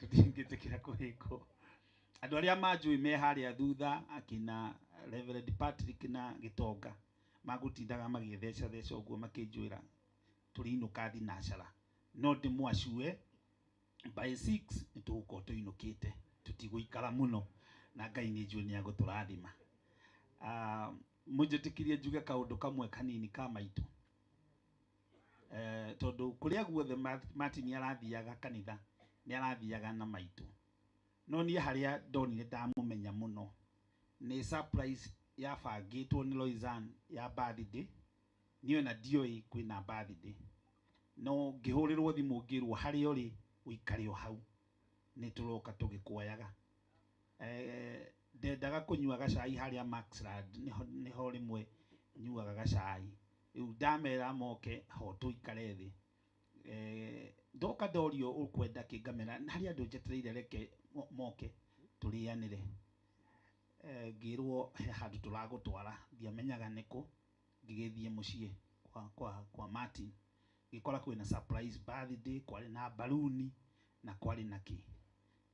tũtingĩtĩkĩra kũhĩngwo. Andũ arĩa manjũĩ me harĩa thutha akina Reverend Patrick na Gĩtonga magũtindaga magĩthecatheca ũguo makĩnjwĩra tũrĩinũka thinacara, no ndĩmwacue by 6 nĩ tũgũkorwo tũinũkĩte, tũtigũikara mũno na Ngai nĩ njũĩ nĩ agũtũrathima. Mũnjĩtĩkĩrie njuge kaũndũ kamwe kanini ka maitũ, tondũ kũrĩa guothe Martin arathiaga kanitha nĩ arathiaga na maitũ, no niĩ harĩa ndonire ndamũmenya mũno nĩ surprise yabangĩtwo nĩ Loisan ya birthday. Niĩ ona ndioĩ kwĩna birthday, no ngĩhũrĩrwo thimũ ngĩrwo harĩa ũrĩ ũikare o hau nĩ tũroka tũgĩkuoyaga. Ndendaga kũnyua gacai harĩa Maxland, nĩho rĩmwe nyuaga gacai. Rĩu ndamera moke ho tũikare thĩ. Ndoka ndorio ũkwenda kĩ, ngamera harĩ andũ njetereire reke moke tũrĩanĩre. Ngĩrwo he handũ tũragũtwara, ndiamenyaga nĩkũ. Ngĩgĩthiĩ mũciĩ kwa Martin, ngĩkora kwĩna surprise birthday, kwarĩ na baluni na kwarĩ na kĩ.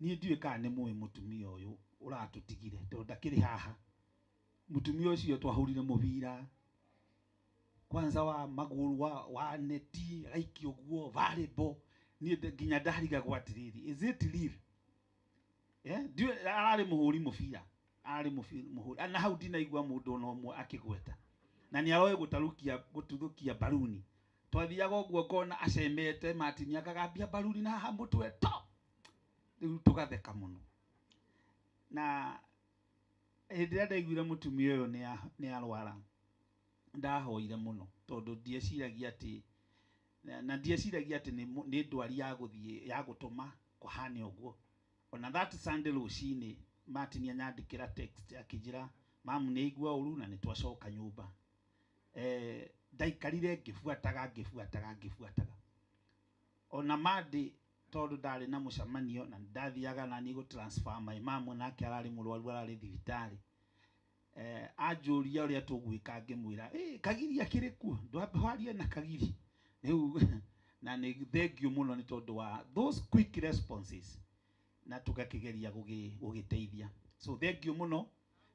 Niĩ ndiũĩ kana nĩ mũĩ mũtumia ũyũ ũratũtigire tondũ ndakĩrĩ haha. Mũtumia ũcio twahũrire mũbira kwanza wa magũrũ wa neti agaikio ũguo volleyball. Niĩ nginya ndarigagwo atĩrĩrĩ, is it real? Ndiũĩ ararĩ mũhũri mũbira, ararĩ mũhũri, na hau ndinaigua mũndũ ona ũmwe akĩgweta, na nĩ aroĩ gũtuthũkia baluni. Twathiaga ũguo ngona acemete Martin akagambia baluni na haha mũtwe to, rĩu tũgatheka mũno. Na hĩndĩ ĩrĩa ndaiguire mũtumia ũyũ nĩ arwara, ndahoire mũno tondũ ndieciragia atĩ, na ndieciragia atĩ nĩ ndwari ya gũthiĩ ya gũtũma kũhane ũguo. Ona that Sunday rũcinĩ Martin anyandĩkĩra text akĩnjĩra mamu nĩ aigua ũru na nĩ twacoka nyũmba. Ndaikarire ngĩbuataga ngĩbuataga ngĩbuataga. Ona Monday tondũ ndarĩ na mũcemanio na ndathiaga na niĩ gũ transfer my mamu, nake ararĩ mũrwaru ararĩ thibitarĩ. Anjũria ũrĩa tũgwĩka ngĩmwĩra, Kagiri akĩrĩ kuo, ndwambe warie na Kagiri. Rĩu na nĩ thengiũ mũno nĩ tondũ wa those quick responses na tũgakĩgeria gũgĩteithia. So thengiũ mũno,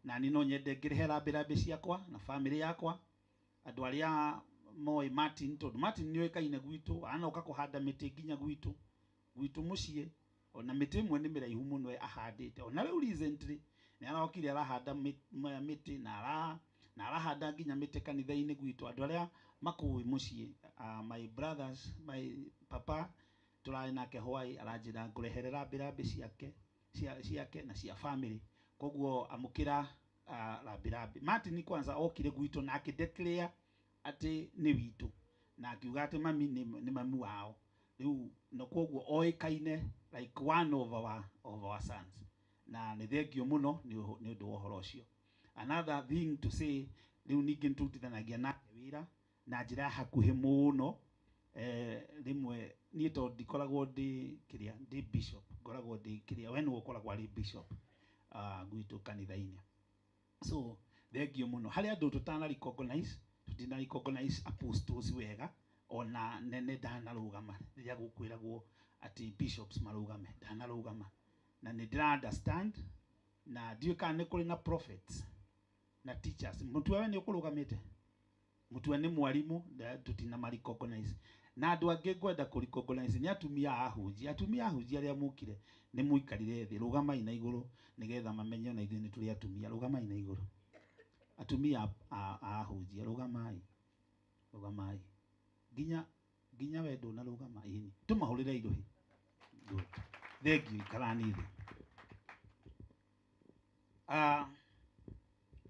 na niĩ no nyende ngĩrĩhe rambirambi ciakwa na family yakwa, andũ arĩa moĩ Martin, tondũ Martin nĩ oĩkaine gwitũ, anoka kũhanda mĩtĩ nginya gwitũ mũciĩ, ona mĩtĩ ĩmwe nĩ mĩraihu mũno ahandĩte. Ona rĩu recently nĩ arokire arahanda mĩtĩ na arahanda nginya mĩtĩ kanitha-inĩ gwitũ. Andũ arĩa makũĩ mũciĩ, my brothers, my papa tũrarĩ nake Hawaii, aranjĩra ngũrehere rambirambi ciake na cia family, koguo amũkĩra rambirambi. Martin kwanza okire gwitũ na akĩ declare atĩ nĩ witũ, na akiuga atĩ mami nĩ mamu wao. Rĩu na koguo oĩkaine like one of our sons, na nĩ thengiũ mũno nĩ ũndũ wa ũhoro ũcio. Another thing to say, rĩu ningĩ nĩ tũrutithanagia nake wĩra na njĩra ya hakuhĩ mũno. Rĩmwe niĩ tondũ ndikoragwo ndĩ kĩrĩa, ndĩ bishop, ngoragwo ndĩ kĩrĩa, we nĩwe ũkoragwo arĩ bishop gwitũ kanitha-inĩ. So thengio mũno. Harĩ andũ tũtana recognize, tũtina recognize apostles wega, ona nene ndanarũgama rĩrĩa gũkwĩragwo atĩ bishops marũgame, ndanarũgama. Na nĩ ndĩra understand, na ndiũĩ kana nĩ kũrĩ na prophets na teachers. Mũtwe we nĩ ũkũrũgamĩte, mũtwe nĩ mwarimũ, tũtina ma recognize. Na andũ angĩ ngwenda kũ recognize nĩ atumia a ahunjia. Atumia a ahunjia arĩa mokire nĩ mũikarire thĩ, rũgamai na igũrũ nĩgetha mamenye ona ithuĩ nĩ tũrĩ atumia. Rũgamai na igũrũ, atumia a ahunjia, rũgamai, rũgamai nginya we ndũnarũgama. Ĩni tũmahũrĩre irũhi. Good, thank you. Ikarani thĩ.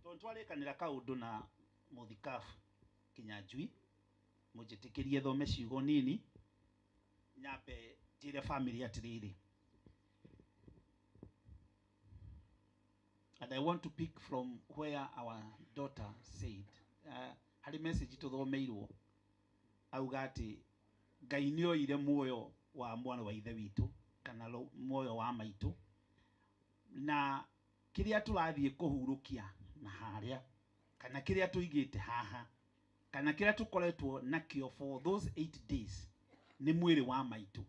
Tondũ twarĩkanĩra kaũndũ na mũthikabu Kinyanjui, mũnjĩtĩkĩrie thome ciugo nini nyambe njĩre family atĩrĩrĩ. And I want to pick from where our daughter said, harĩ message tũthomeirwo auga atĩ Ngai nĩ oire muoyo wa mwana wa ithe witũ kana muoyo wa maitũ, na kĩrĩa tũrathiĩ kũhurũkia na harĩa, kana kĩrĩa tũigĩte haha, kana kĩrĩa tũkoretwo nakĩo for those 8 days nĩ mwĩrĩ wa maitũ.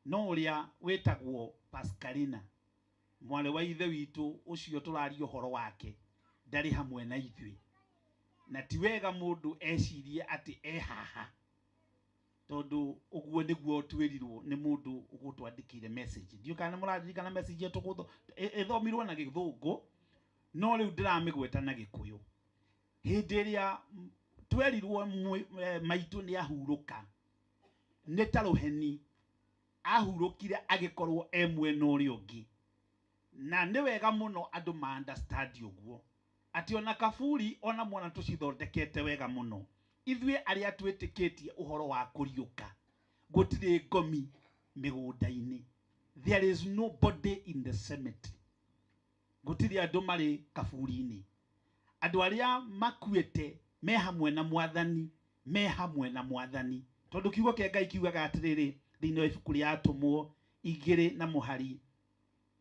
No ũrĩa wĩtagwo Pascalina, mwarĩ wa ithe witũ ũcio tũraria ũhoro wake, ndarĩ hamwe na ithuĩ. Na ti wega mũndũ ecirie atĩ e haha, tondũ ũguo nĩguo twĩrirwo nĩ mũndũ ũgũtwandĩkĩire message. Ndiũĩ kana nĩ mũraririkana message ĩyo ĩthomirwo na Gĩthũngũ, no rĩu ndĩramĩgweta na Gĩkũyũ. Hĩndĩ ĩrĩa twerirwo maitũ nĩ ahurũka, nĩ ta rũheni ahurũkire agĩkorwo e mwena ũrĩa ũngĩ. Na nĩ wega mũno andũ ma understand ũguo, atĩ ona kaburi ona mwana tũcithondekete wega mũno, ithuĩ arĩa twĩtĩkĩtie ũhoro wa kũriũka, gũtirĩ ngomi mĩgũnda-inĩ. There is nobody in the cemetery. Gũtirĩ andũ marĩ kaburi-inĩ. Andũ arĩa makuĩte me hamwe na Mwathani, me hamwe na Mwathani. Tondũ kiugo kĩa Ngai kiugaga atĩrĩrĩ thĩinĩ wa ibuku rĩa Atũmwo 2 na mũhari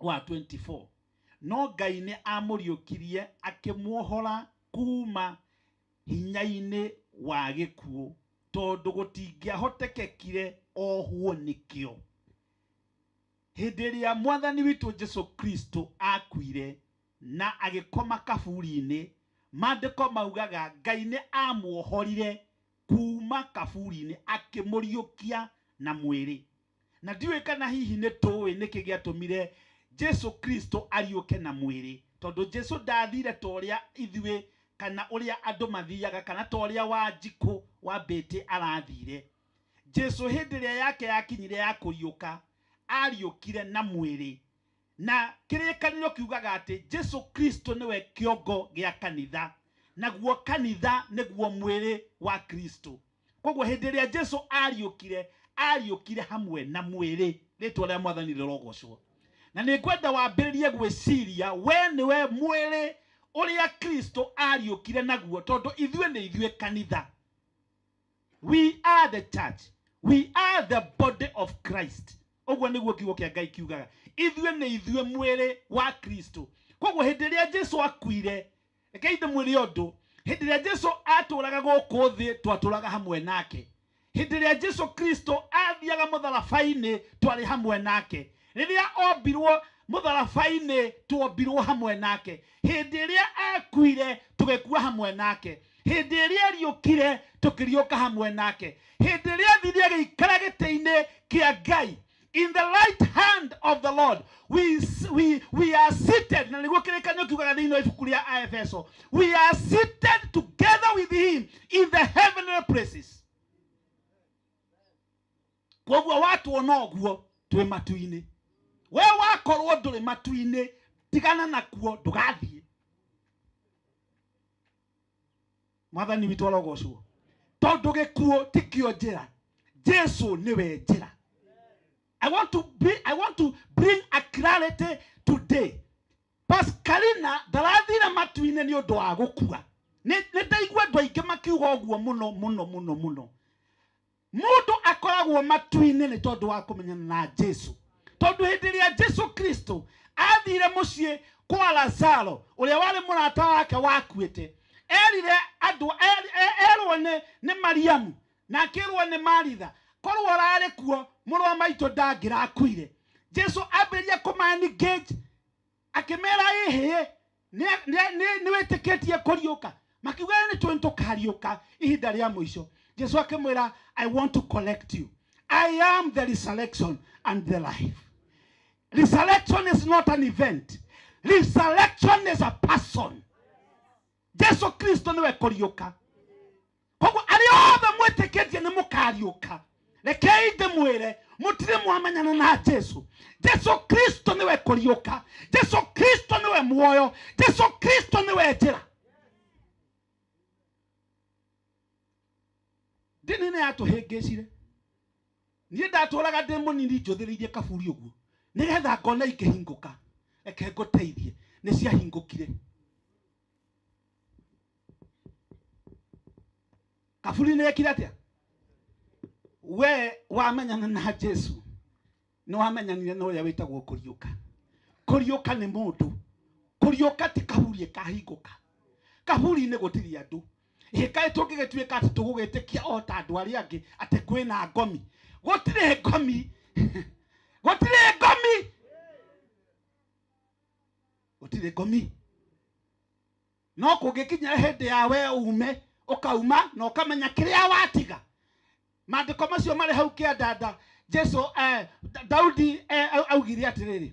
wa 24, no Ngai nĩ amũriũkirie akĩmuohora kuma hinya-inĩ wa gĩkuũ, tondũ gũtingĩahotekekire ohwo nĩkĩo. Hĩndĩ ĩrĩa Mwathani witũ Jesu Kristo akuire na agĩkoma kaburi-inĩ, maandĩko maugaga Ngai nĩ amuohorire kuma kaburi-inĩ akĩmũriũkia na mwĩrĩ. Na ndiũĩ kana hihi nĩ tũĩ nĩkĩ gĩatũmire Jesu Kristo ariũke na mwĩrĩ, tondũ Jesu ndathire ta ũrĩa ithuĩ kana ũrĩa andũ mathiaga, kana ta ũrĩa Wanjikũ wa Mbĩtĩ arathire. Jesu hĩndĩ ĩrĩa yake yakinyire ya kũriũka, ariũkire na mwĩrĩ. Na kĩrĩkanĩro kiugaga atĩ Jesu Kristo nĩwe kĩongo gĩa kanitha, naguo kanitha nĩguo mwĩrĩ wa Kristo. Koguo hĩndĩ ĩrĩa Jesu ariũkire, ariũkire hamwe na mwĩrĩ. Rĩtwa rĩa Mwathani rĩrogocwo. Na nĩ ngwenda wambĩrĩrie gwĩciria we nĩwe mwĩrĩ ũrĩa Kristo ariũkire naguo, tondũ ithuĩ nĩ ithuĩ kanitha. We are the church. We are the body of Christ. Ũguo nĩguo kiugo kĩa Ngai kiugaga. Ithuĩ nĩ ithuĩ mwĩrĩ wa Kristo. Koguo hĩndĩ ĩrĩa Jesu akuire, rekei ndĩmwĩre ũndũ, hĩndĩ ĩrĩa Jesu atũraga gũkũ thĩ, twatũraga hamwe nake. Hĩndĩ ĩrĩa Jesu Kristo athiaga mũtharaba-inĩ, twarĩ hamwe nake. Rĩrĩa ombirwo mũtharaba-inĩ, tuombirwo hamwe nake. Hĩndĩ ĩrĩa akuire, tũgĩkua hamwe nake. Hĩndĩ ĩrĩa ariũkire, tũkĩriũka hamwe nake. Hĩndĩ ĩrĩa athire agĩikara gĩtĩ-inĩ kĩa Ngai, in the right hand of the Lord, we are seated. Na nĩguo kĩrĩkanĩro kiugaga thĩinĩ wa ibuku rĩa Aefeso, we are seated together with him in the heavenly places. Koguo watuona ũguo twĩ matu-inĩ. We wakorwo ndũrĩ matu-inĩ, tigana nakuo, ndũgathiĩ. Mwathani witũ arogocwo. Tondũ gĩkuũ tikĩo njĩra, Jesu nĩwe njĩra. I want to bring a clarity today. Pascalina ndarathire matu-inĩ nĩ ũndũ wa gũkua. Nĩ ndaigua andũ aingĩ makiuga ũguo mũno mũno mũno mũno. Mũndũ akoragwo matu-inĩ nĩ tondũ wa kũmenyana na Jesu. Tondũ hĩndĩ ĩrĩa Jesu Kristo athire mũciĩ kwa Lazaro ũrĩa warĩ mũrata wake wakuĩte, erire andũ, erwo nĩ Mariamu na akĩrwo nĩ Maritha, korwo ũrarĩ kuo mũrũ wa maitũ ndangĩrakuire. Jesu ambĩrĩria kũma-engage akĩmera ĩhĩ nĩ wĩtĩkĩtie kũriũka. Makiuga nĩ tũĩ tũkariũka ihinda rĩa mũico. Jesu akĩmwĩra, I want to collect you. I am the resurrection and the life. Resurrection is not an event. Resurrection is a person. Jesu Kristo niwe kũriũka. Koguo arĩa othe mwĩtĩkĩtie nĩ mũkariũka. Rekei ndĩmwĩre, mũtirĩ mwamenyana na Jesu. Jesu Kristo niwe kũriũka. Jesu Kristo niwe muoyo. Jesu Kristo niwe njĩra. Ndini nĩ yatũhĩngĩcire. Niĩ ndatũraga ndĩ mũnini njũthĩrĩirie kaburi ũguo nĩgetha ngona ikĩhingũka. Reke ngũteithie, nĩ ciahingũkire. Kaburi nĩ yekire atĩa? We wamenyana na Jesu nĩ wamenyanire na ũrĩa wĩtagwo kũriũka. Kũriũka nĩ mũndũ. Kũriũka ti kaburi ĩkahingũka. Kaburi-inĩ gũtirĩ andũ. Ĩkaĩ tũngĩgĩtuĩka atĩ tũgũgĩtĩkia o ta andũ arĩa angĩ atĩ kwĩna ngomi. Gũtirĩ ngomi. Gũtirĩ ngomi. Gũtirĩ ngomi. No kũngĩkinya hĩndĩ ya we ume, ũkauma na ũkamenya kĩrĩa watiga. Maandĩko macio marĩ hau kĩandanda. Jesu, Daudi augire atĩrĩrĩ,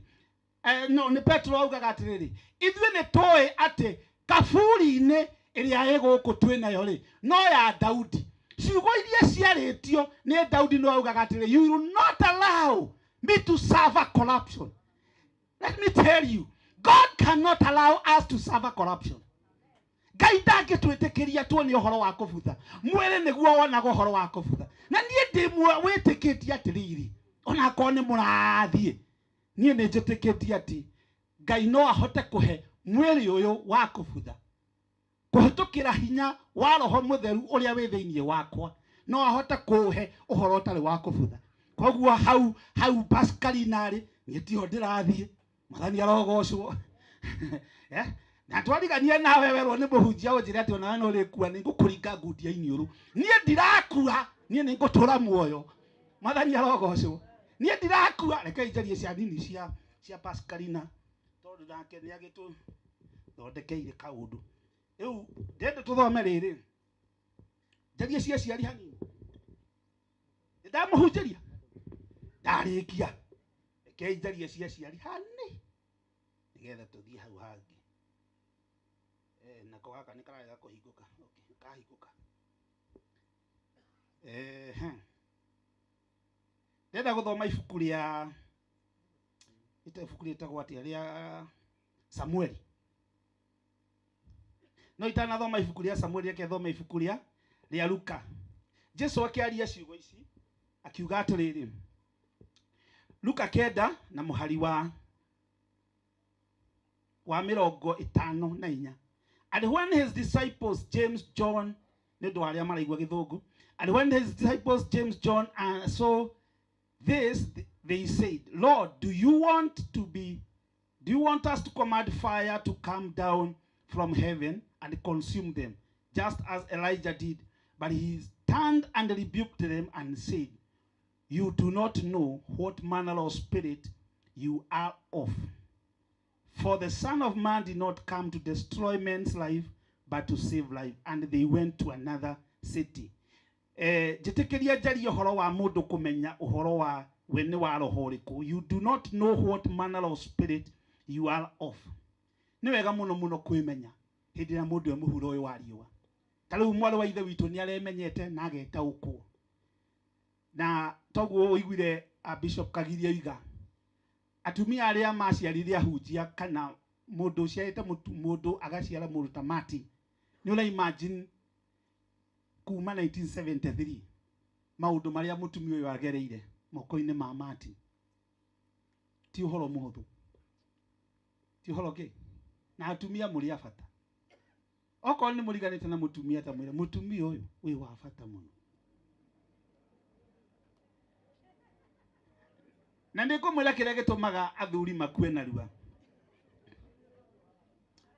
no nĩ Petro augaga atĩrĩrĩ, ithuĩ nĩ tũĩ atĩ kaburi-inĩ ĩrĩa ĩ gũkũ twĩ nayo rĩ, no ya Daudi. Ciugo iria ciarĩtio nĩ Daudi no augaga atĩrĩrĩ, you will not allow me to suffer corruption. Let me tell you, God cannot allow us to suffer corruption. Ngai ndangĩtwĩtĩkĩria tuone ũhoro wa kũbutha. Mwĩrĩ nĩguo wonaga ũhoro wa kũbutha. Na niĩ ndĩ wĩtĩkĩtie atĩrĩrĩ, onakorwo nĩ mũrathiĩ, niĩ nĩ njĩtĩkĩtie atĩ Ngai no ahote kũhe mwĩrĩ ũyũ wa kũbutha kũhĩtũkĩra hinya wa Roho Mũtheru ũrĩa wĩ thĩinĩ wakwa, no ahote kũũhe ũhoro ũtarĩ wa kũbutha. Koguo hau hau Pascalina rĩ, niĩ tiho ndĩrathiĩ. Mwathani arogocwo. Na twarigania nawe werwo nĩ mũhunjia ũnjĩre atĩ onawe no ũrĩkua, nĩ ngũkũringa ngundi ya iniũrũ. Niĩ ndirakua, niĩ nĩ ngũtũra muoyo. Mwathani arogocwo. Niĩ ndirakua. Rekei njarie cia nini cia Pascalina tondũ nake nĩ agĩtũthondekeire kaũndũ. Rĩu ndende tũthome rĩrĩ, njarie cia ciari hanini. Nĩndamũhunjĩria ndarĩkia. Rekei njarie cia ciari hani nĩgetha tũthiĩ hau hangĩ. Nako gaka nĩ kararega kũhingũka. Okay, kahingũka. Ndĩrenda gũthoma ibuku rĩa ibuku rĩtagwo atĩa, rĩa Samueli. No itanathoma ibuku rĩa Samueli, reke thome ibuku rĩa Luka. Jesu akĩaria ciugo ici akiuga atĩrĩrĩ, Luka 9 na mũhari wa 54. And when his disciples James, John, nĩ ũndũ wa arĩa maraigua gĩthũngũ, and when his disciples James, John saw this, they said, Lord, do you want us to command fire to come down from heaven and consume them, just as Elijah did? But he turned and rebuked them and said, You do not know what manner of spirit you are of. For the Son of Man did not come to destroy men's life, but to save life. And they went to another city. Njĩtĩkĩria njarie ũhoro wa mũndũ kũmenya ũhoro wa we nĩ wa roho ũrĩkũ. You do not know what manner of spirit you are of. Nĩ wega mũno mũno kwĩmenya hĩndĩ ĩrĩa mũndũ e mũhuro ũyũ wa riũa. Ta rĩu mwarĩ wa ithe witũ nĩ aremenyete na agetaũkwo. Na toguo ũiguire Bishop Kagiria oiga, atumia arĩa maciarire ahunjia kana mũndũ ũciarĩte mũndũ agaciara mũndũ ta Martin, nĩ ũra imagine kuma 1973 maũndũ marĩa mũtumia ũyũ agereire moko-inĩ ma Martin. Ti ũhoro mũhũthũ. Ti ũhoro kĩ? Na atumia mũrĩ a bata. Okorwo nĩ mũriganĩte na mũtumia ta mwĩre mũtumia ũyũ wĩ wa bata mũno. Na nĩ ngũmwĩra kĩrĩa gĩtũmaga athuri makue narua.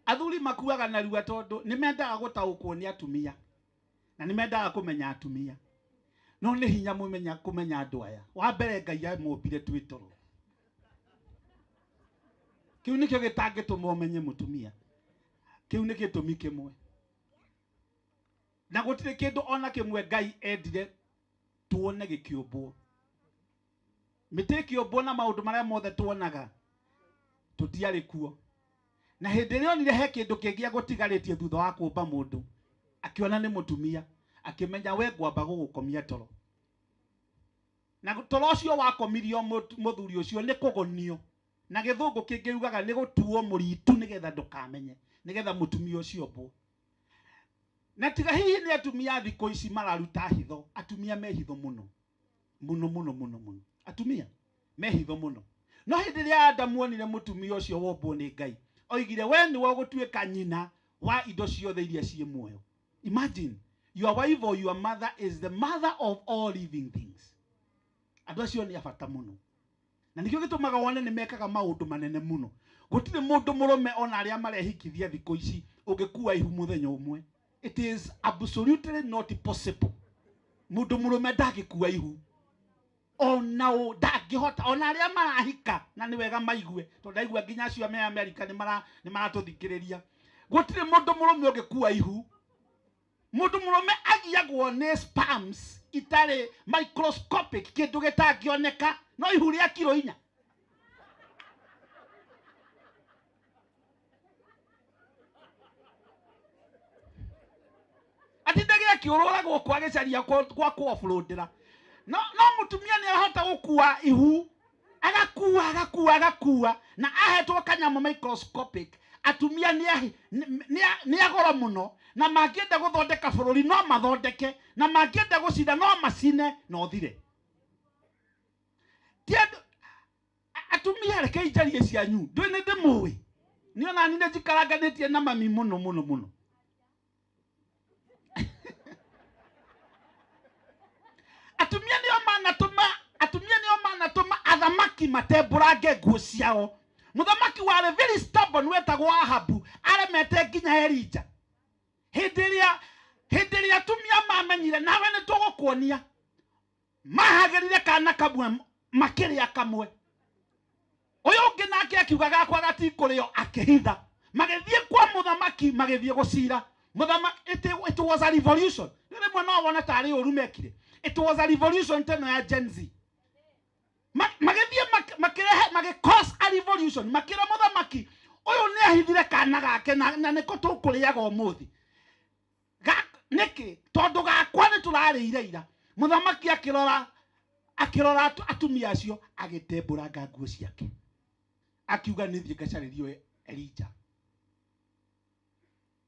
Athuri makuaga narua tondũ nĩ mendaga gũtaũkwo nĩ atumia na nĩ mendaga kũmenya atumia. No nĩ hinya mũmenya kũmenya andũ aya. Wa mbere Ngai amombire twĩ toro. Kĩu nĩkĩo gĩtangĩtũma ũmenye mũtumia. Kĩu nĩ gĩtũmi kĩmwe. Na gũtirĩ kĩndũ ona kĩmwe Ngai endire tuone gĩkĩũmbwo. Mĩtĩ ĩkĩũmbwo na maũndũ marĩa mothe tuonaga tũtiarĩ kuo. Na hĩndĩ ĩrĩa onire he kĩndũ kĩngĩ agũtigarĩtie thutha wa kũmba mũndũ, akĩona nĩ mũtumia, akĩmenya we ngwamba gũgũkomia toro. Na toro ũcio wakomirio mũthuri ũcio nĩ kũgonio. Na gĩthũngũ kĩngĩ yugaga nĩ gũtuo mũritu nĩgetha ndũkamenye, nĩgetha mũtumia ũcio ombwo. Na tiga hihi nĩ atumia thikũ ici mararuta hitho, atumia me hitho mũno. Mũno mũno mũno mũno. Atumia me hitho mũno. No hĩndĩ ĩrĩa Adamu onire mũtumia ũcio wombwo nĩ Ngai, oigire we nĩwe ũgũtuĩka nyina wa indo ciothe iria ciĩ muoyo. Imagine, your wife or your mother is the mother of all living things. Andũ acio nĩ a bata mũno. Na nĩkĩo gĩtũmaga wone nĩ mekaga maũndũ manene mũno. Gũtirĩ mũndũ mũrũme ona arĩa marehikithia thikũ ici ũngĩkua ihu mũthenya ũmwe. It is absolutely not possible. Mũndũ mũrũme ndangĩkua ihu. Ona ũ ndangĩhota, ona arĩa marahika na nĩ wega maigue, tondũ ndaigua nginya acio me Amerika nĩ maratũthikĩrĩria. Gũtirĩ mũndũ mũrũme ũngĩkua ihu. Mũndũ mũrũme agiagwo nĩ spams itarĩ microscopic, kĩndũ gĩtangĩoneka, no ihu rĩa kiro 4. Atindage akĩũrũra gũkũ agĩcaria gwa kũ-offloadĩra. No mũtumia nĩ arahota gũkua ihu, agakua agakua agakua, na ahetwo kanyamũ microscopic. Atumia nĩ a goro mũno, na mangĩenda gũthondeka bũrũri no mathondeke, na mangĩenda gũcina no macine na ũthire. Ti atumia reke njarie cianyu, ndũĩ nĩ ndĩmũĩ. Niĩ ona niĩ nĩ njikaranganĩtie na mami mũno mũno mũno. Atumia nĩo manatũma, atumia nĩo manatũma athamaki matembũrange nguo ciao. Mũthamaki warĩ very stubborn wetagwo Ahabu aremete nginya Elija. Hĩndĩ ĩrĩa atumia mamenyire nawe nĩ tũgũkuonia, mahagĩrire kana kamwe makĩrĩa kamwe. Ũyũ ũngĩ nake akiuga gakwa gatikũrĩo, akĩhitha. Magĩthiĩ kwa mũthamaki, magĩthiĩ gũcira. Mũthamaki, it was a revolution. Rĩmwe no wone tarĩ ũru mekire. It was a revolution teno ya Gen Z. Magĩthiĩ makĩrehe, magĩ cause a revolution, makĩra mũthamaki ũyũ nĩ ahithire kana gake na nĩko tũkũrĩaga ũmũthĩ. Nĩkĩ? Tondũ gakwa nĩ tũrarĩire ira. Mũthamaki akĩrora atumia acio, agĩtembũranga nguo ciake. Akiuga nĩ thiĩ ngacarĩrio Elija.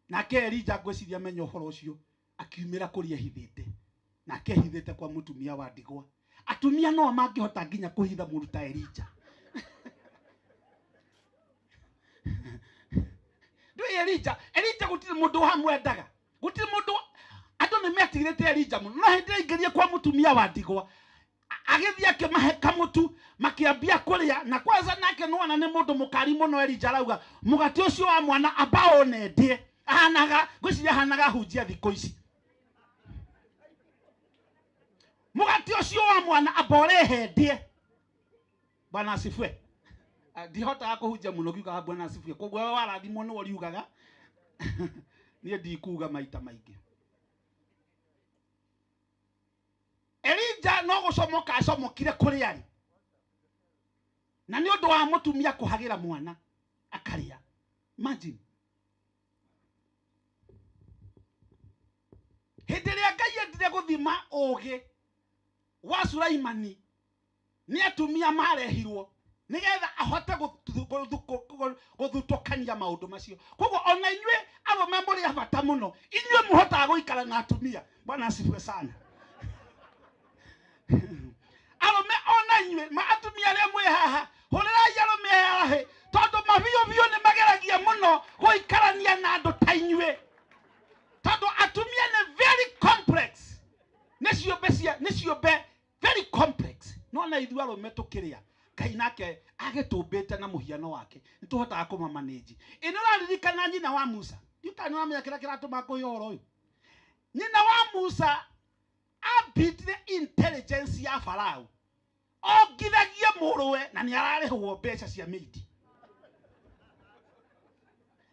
Nake Elija ngwĩciria amenya ũhoro ũcio, akiumĩra kũrĩa ehithĩte. Nake ehithĩte kwa mũtumia wa ndigwa. Atumia no mangĩhota nginya kũhitha mũndũ ta Elija. Ndũĩ Elija, Elija gũtirĩ mũndũ wamwendaga. Gũtirĩ mũndũ, andũ nĩ metigĩrĩte Elija mũno. No hĩndĩ ĩrĩa aingĩrire kwa mũtumia wa ndigwa, agĩthiĩ akĩmahe kamũtu, makĩambia kũrĩa. Na kwanza nake nĩwona nĩ mũndũ mũkari mũno Elija arauga, mũgate ũcio wa mwana amba one ndĩe. Ahanaga, ngwĩciria ahanaga hunjia thikũ ici. Mũgate ũcio wa mwana amba ũrehe ndĩe. Bwana asifiwe. Ndihotaga kũhunjia mũno ngiugaga Bwana asifiwe. Koguo we warathimwo nĩwe ũriugaga. Niĩ ndikuuga maita maingĩ. Elija no gũcomoka acomokire kũrĩa arĩ. Na nĩ ũndũ wa mũtumia kũhagĩra mwana akarĩa. Imagine. Hĩndĩ ĩrĩa Ngai endire gũthima ũũgĩ wa Sulaimani, nĩ atumia marehirwo nĩgetha ahote gũthutũkania maũndũ macio. Koguo ona inyuĩ arũme mũrĩ a bata mũno, inyuĩ mũhotaga gũikara na atumia. Bwana asifiwe sana. Arũme ona inyuĩ, ma atumia arĩa mwĩ haha, hũrĩrai arũme aya ahĩ, Tondũ mabiũ biũ nĩ mageragia mũno gũikarania na andũ ta inyuĩ. Tondũ atumia nĩ very complex. Nĩ ciũmbe cia, nĩ ciũmbe very complex. No na ithuĩ arũme tũkĩrĩa, Ngai nake agĩtũmbĩte na mũhiano wake, nĩ tũhotaga kũmamanĩnji. Ĩ nĩ ũraririkana nyina wa Musa? Ndiũĩ kana nĩ ũramenya kĩrĩa kĩratũma ngũhe ũhoro ũyũ. Nyina wa Musa ambitire intelligence ya Farao. Ongithagie mũrũwe na nĩ ararĩhwo mbeca cia mĩindi.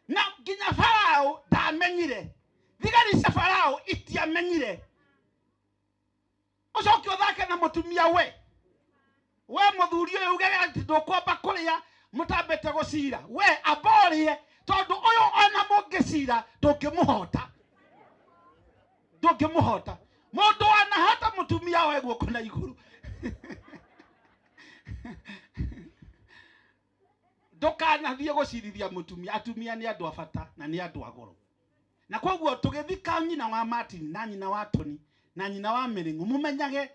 Na nginya Farao ndamenyire. Thigari cia Farao itiamenyire. Ũcoke ũthake na mũtumia we. We mũthuri ũyũ uge atĩ ndũkwamba kũrĩa mũtambĩte gũcira. We amba ũrĩe tondũ ũyũ ona mũngĩcira ndũngĩmũhota. Ndũngĩmũhota. Mũndũ wanahota mũtumia we guoko na igũrũ. Ndũkanathiĩ gũcirithia mũtumia. Atumia nĩ andũ a bata na nĩ andũ a goro. Na koguo tũgĩthika nyina wa Martin na nyina wa Tony na nyina wa Mĩrĩng'ũ, mũmenyage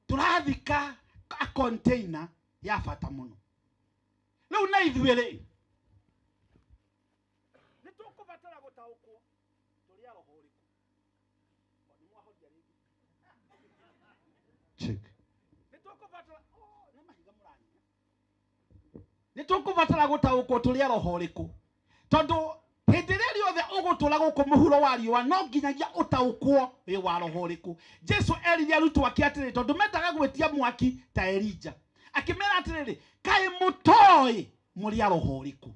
tũrathika a container ya bata mũno. Rĩu na ithuĩ rĩ, nĩ tũkũbatara gũtaũkwo tũrĩ a roho ũrĩkũ. Nĩ mwahoria rĩngĩ. Check. Nĩ tũkũbatara, oh, nĩ mahiga mũranyua. Nĩ tũkũbatara gũtaũkwo tũrĩ a roho ũrĩkũ. Tondũ hĩndĩ ĩrĩa rĩothe ũgũtũra gũkũ mũhuro wa riũa no nginyagia ũtaũkwo wĩ wa roho ũrĩkũ. Jesu erire arutwo ake atĩrĩrĩ, tondũ mendaga gwĩtia mwaki ta Elija, akĩmera atĩrĩrĩ, kaĩ mũtoĩ mũrĩ a roho ũrĩkũ?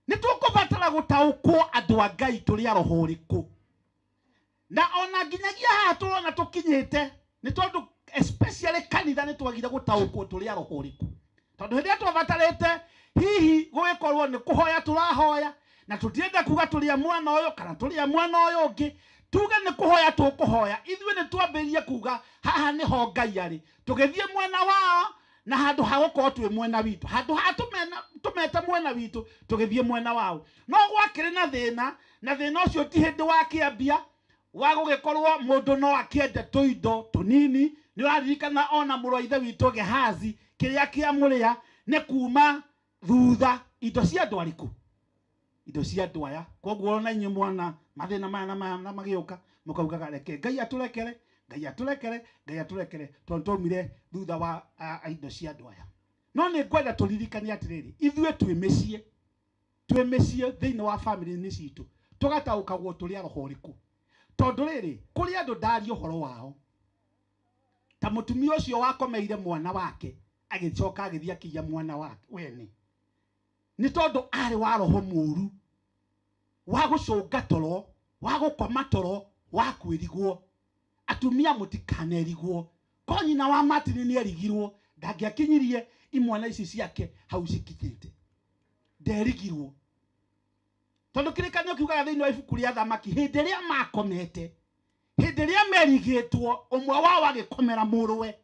Nĩ tũkũbatara gũtaũkwo andũ a Ngai tũrĩ a roho ũrĩkũ. Na ona nginyagia haha tũrona tũkinyĩte nĩ tondũ especially kanitha nĩ twagire gũtaũkwo tũrĩ a roho ũrĩkũ. Tondũ hĩndĩ ĩrĩa twabatarĩte hihi gũgĩkorwo nĩ kũhoya tũrahoya na tũtienda kuga tũrĩ a mwana ũyũ kana tũrĩ a mwana ũyũ ũngĩ, tuge nĩ kũhoya tũkũhoya. Ithuĩ nĩ twambĩrĩrie kuga haha nĩho Ngai arĩ, tũgĩthiĩ mwena wao na handũ ha gũkorwo twĩ mwena witũ, handũ ha tũmete mwena witũ tũgĩthiĩ mwena wao. No gwakĩrĩ na thĩna, na thĩna ũcio ti hĩndĩ wakĩambia wa gũgĩkorwo mũndũ no akĩende tũindo tũnini. Nĩ ũraririkana ona mũrũ wa ithe witũ Gehazi kĩrĩa kĩamũrĩa nĩ kuma thutha indo cia andũ arĩkũ? Indo cia andũ aya. Koguo ona inyuĩ mwana mathĩna maya na maya na magĩũka mũkaugaga reke Ngai atũrekere, Ngai atũrekere, Ngai atũrekere, tondũ twaumire thutha wa indo cia andũ aya. No nĩ ngwenda tũririkane atĩrĩrĩ, ithuĩ twĩ mĩciĩ, twĩ mĩciĩ thĩinĩ wa family-inĩ citũ, tũgataũkagwo tũrĩ a roho ũrĩkũ. Tondũ rĩrĩ, kũrĩ andũ ndaria ũhoro wao, ta mũtumia ũcio wakomeire mwana wake agĩcoka agĩthiĩ akĩiya mwana wake wene, nĩ tondũ arĩ wa roho mũũru, wa gũcũnga toro, wa gũkoma toro, wa kwĩrigwo. Atumia mũtikanerigwo. Ko nyina wa Martin nĩ erigirwo, ndangĩakinyirie imwana ici ciake hau cikinyĩte. Nderigirwo. Tondũ kĩrĩkanĩro kiugaga thĩinĩ wa ibuku rĩa Thamaki, hĩndĩ ĩrĩa makomete, hĩndĩ ĩrĩa merigĩtwo, ũmwe wao agĩkomera mũrũwe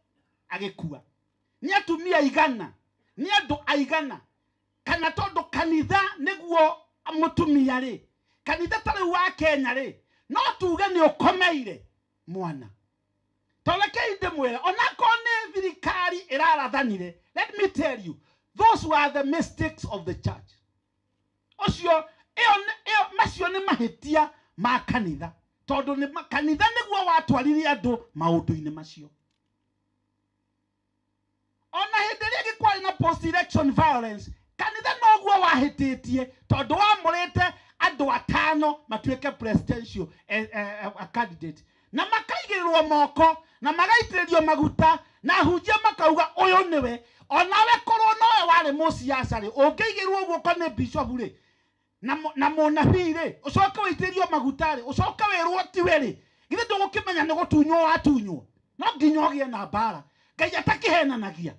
agĩkua. Nĩ atumia aigana, nĩ andũ aigana, kana tondũ kanitha nĩguo mũtumia rĩ, kanitha ta rĩu wa Kenya rĩ, no tuge nĩ ũkomeire mwana. Tondũ rekei ndĩmwĩre, onakorwo nĩ thirikari ĩrarathanire, let me tell you, those were the mistakes of the church. Ũcio, ĩyo, macio nĩ mahĩtia ma kanitha, tondũ nĩ kanitha nĩguo watwarire andũ maũndũ-inĩ macio. Ona hĩndĩ ĩrĩa ĩngĩ kwarĩ na post election violence, kanitha noguo wahĩtĩtie, tondũ wamũrĩte andũ atano matuĩke presidential candidate, na makaigĩrĩrwo moko na magaitĩrĩrio maguta na ahunjia makauga ũyũ nĩwe. Onawe korwo nowe warĩ mũciaca rĩ, ũngĩigĩrwo guoko nĩ bishop rĩ, na mũnabii rĩ, ũcoke wĩitĩrĩrio maguta rĩ, ũcoke wĩrwo tiwe rĩ, githĩ ndũgũkĩmenya nĩ gũtunywo watunywo? No nginya ũgĩe na mbara. Ngai atakĩhenanagia.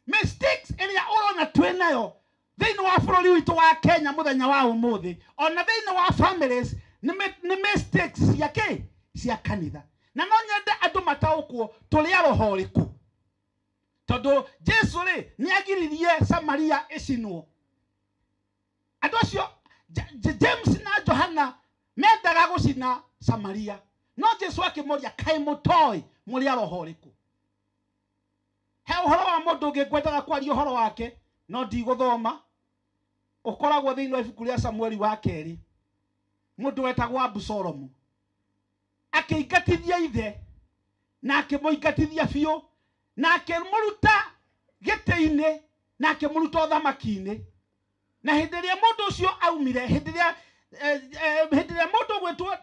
Mistakes ĩrĩa ũrona twĩ nayo thĩinĩ wa bũrũri witũ wa Kenya mũthenya wa ũmũthĩ, ona thĩinĩ wa families, nĩ mistakes cia kĩ? Cia kanitha. Na no nyende andũ mataũkwo tũrĩ a roho ũrĩkũ. Tondũ Jesu rĩ, nĩ agiririe Samaria ĩcinwo. Andũ acio, James na Johana mendaga gũcina Samaria, no Jesu akĩmoria, kaĩ mũtoĩ mũrĩ a roho ũrĩkũ? He ũhoro wa mũndũ ũngĩ ngwendaga kwaria ũhoro wake no ndigũthoma, ũkoragwo thĩinĩ wa ibuku rĩa Samueli wa kerĩ. Mũndũ wetagwo Abusalomu akĩingatithia ithe na akĩmũingatithia biũ na akĩmũruta gĩtĩ-inĩ na akĩmũruta ũthamaki-inĩ. Na hĩndĩ ĩrĩa mũndũ ũcio aumire, hĩndĩ ĩrĩa mũndũ ũgwĩtwo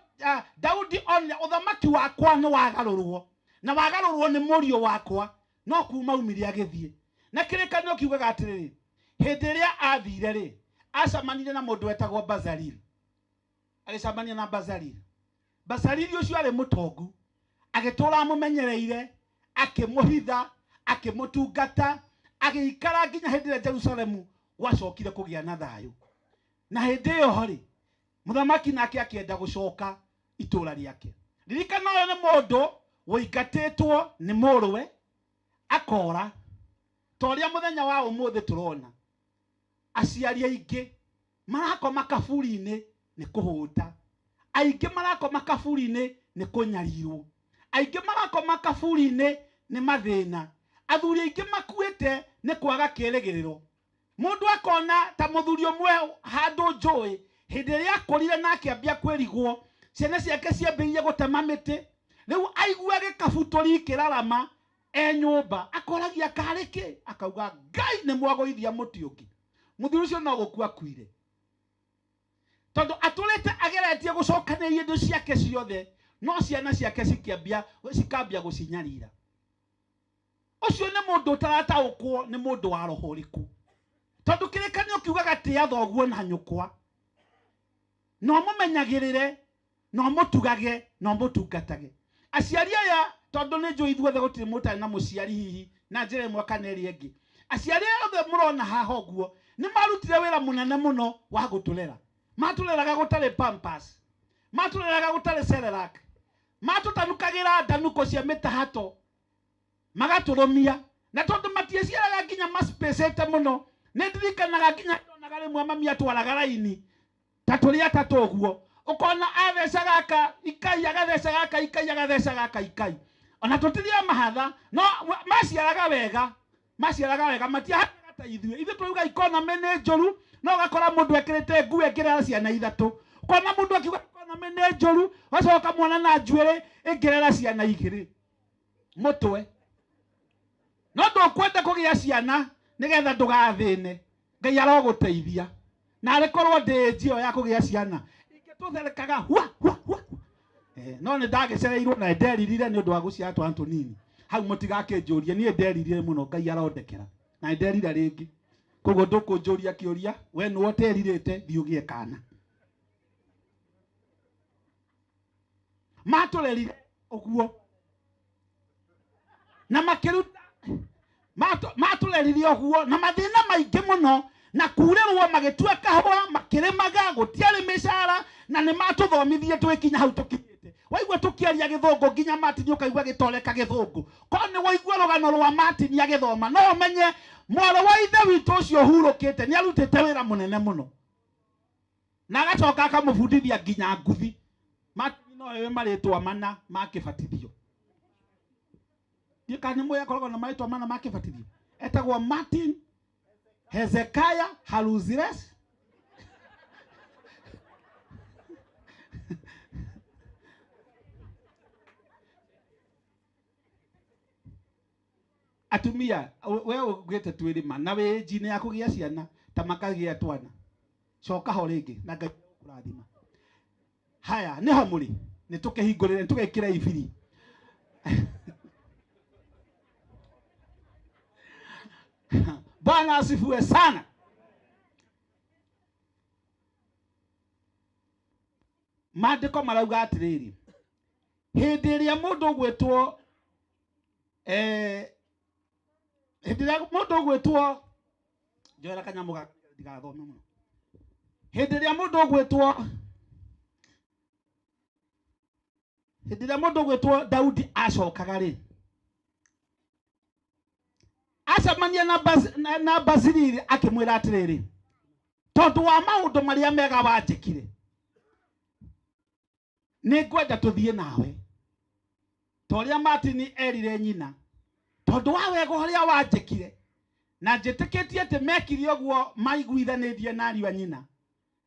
Daudi onire ũthamaki wakwa nĩ wagarũrwo na wagarũrwo nĩ mũriũ wakwa, no kuma aumire agĩthiĩ. Na kĩrĩkanĩro kiugaga atĩrĩrĩ, hĩndĩ ĩrĩa athire rĩ, acemanirie na mũndũ wetagwo Bazalili. Agĩcemania na Bazalili. Bazalili ũcio arĩ mũtongu, agĩtũra amũmenyereire, akĩmũhitha, akĩmũtungata, agĩikara nginya hĩndĩ ĩrĩa Jerusalemu gwacokire kũgĩa na thayũ. Na hĩndĩ ĩyo rĩ, mũthamaki nake akĩenda gũcoka itũra rĩake. Ririkana ũyũ nĩ mũndũ wũingatĩtwo nĩ mũrũwe akora, ta ũrĩa mũthenya wa ũmũthĩ tũrona aciari aingĩ marakoma kaburi-inĩ nĩ kũhũta, aingĩ marakoma kaburi-inĩ nĩ kũnyarirwo, aingĩ marakoma kaburi-inĩ nĩ mathĩna, athuri aingĩ makuĩte nĩ kwaga kĩĩrĩgĩrĩro. Mũndũ akona ta mũthuri ũmwe handũ njũĩ, hĩndĩ ĩrĩa akũrire na akĩambia kwĩrigwo, ciana ciake ciambĩrĩirie gũtema mĩtĩ, rĩu aigua gĩkabutũri kĩrarama e nyũmba, akoragia karĩ kĩ, akauga Ngai nĩ mwagũithia mũtĩ ũngĩ. Mũthuri ũcio no gũkua akuire, tondũ atũrĩte ageretie gũcokanĩrĩria indo ciake ciothe, no ciana ciake cikambia gũcinyarira. Ũcio nĩ mũndũ ũtarataũkwo nĩ mũndũ wa roho ũrĩkũ, tondũ kĩrĩkanĩro kiugaga tĩa thoguo na nyũkwa, no mũmenyagĩrĩre, no mũtugage, no mũtungatage. Aciari aya, tondũ nĩ njũĩ ithuothe gũtirĩ mũtarĩ na mũciari hihi na njĩra ĩmwe kana ĩrĩa ĩngĩ, aciari aya othe mũrona haha ũguo nĩ marutire wĩra mũnene mũno wa gũtũrera. Matũreraga gũtarĩ Pampers, matũreraga gũtarĩ Cerelac, matũtanukagĩra ndanũko cia mĩtahato, magatũrũmia. Na tondũ matieciaraga nginya maspacĩte mũno, nĩ ndirikanaga nginya ndonaga rĩmwe mami atwaraga raini ta tũrĩ atatũ ũguo, ũkona atheca gaka ikai, agatheca gaka ikai, agatheca gaka ikai. Ona tũtirĩ a mahatha, no maciaraga wega, maciaraga wega, matiahanaga ta ithuĩ. Ithuĩ tũrauga economy nĩ njũru, no ũgakora mũndũ ekĩrĩte nguo ĩngĩrera ciana ithatũ, ũkona mũndũ akiuga economy nĩ njũru, ũgacoka mwana na njuĩrĩ ĩngĩrera ciana igĩrĩ mũtwe. No ndũkwenda kũgĩa ciana nĩgetha ndũgathĩne, Ngai arogũteithia. Na arĩ korwo ndĩ njio ya kũgĩa ciana ingĩtũtherekaga hua hua hua. No nĩ ndagĩcereirwo na nderirire nĩ ũndũ wa gũciara twana tũnini. Hau mũtigakĩnjũrie, niĩ nderirire mũno, Ngai arondekera na nderira rĩngĩ. Koguo ndũkũnjũria kĩũria, we nĩwe ũterirĩte, thiĩ ũgĩe kana. Matũrerire ũguo na makĩruta, matũrerire ũguo na mathĩna maingĩ mũno, na kurĩrwo magĩtua kahũa, makĩrĩmaga, gũtiarĩ mĩcara, na nĩ matũthomithie twĩkinya hau tũkinyĩte. Waigua tũkĩaria gĩthũngũ nginya Martin ũkaigua gĩtoreka gĩthũngũ. Korwo nĩ waigua rũgano rwa Martin agĩthoma, no ũmenye mwarĩ wa ithe witũ ũcio ũhurũkĩte nĩ arutĩte wĩra mũnene mũno, na agacoka akamũbundithia nginya nguthi. Martin no ewe marĩtwa mana ma kĩbatithio. Ndiũĩ kana nĩ mũĩ akoragwo na marĩtwa mana ma kĩbatithio. Etagwo Martin Hezekiah Haluzires. Atumia, we ugĩte twĩrĩma na wĩ njinĩ ya kũgĩa ciana ta makagĩa twana, coka ho rĩngĩ na Ngai kũrathima. Haya, nĩho mũrĩ, nĩ tũkĩhingũrĩre, nĩ tũgekĩre ibiri. Bwana asifiwe sana. Maandĩko marauga atĩrĩrĩ, hĩndĩ ĩrĩa mũndũ ũgwĩtwo, hĩndĩ ĩrĩa mũndũ ũgwĩtwo, njoera kanyamũ gaka ndigathome mũno. Hĩndĩ ĩrĩa mũndũ ũgwĩtwo, hĩndĩ ĩrĩa mũndũ ũgwĩtwo Daudi acokaga rĩ, acemania na Bazilili akĩmwĩra atĩrĩrĩ, tondũ wa maũndũ marĩa mega wanjĩkire, nĩ ngwenda tũthiĩ nawe. Ta ũrĩa Martin erire nyina, Tondu wa wega ũrĩa wanjĩkire na njĩtĩkĩtie atĩ mekire ũguo maiguithanĩrie na ariũ a nyina.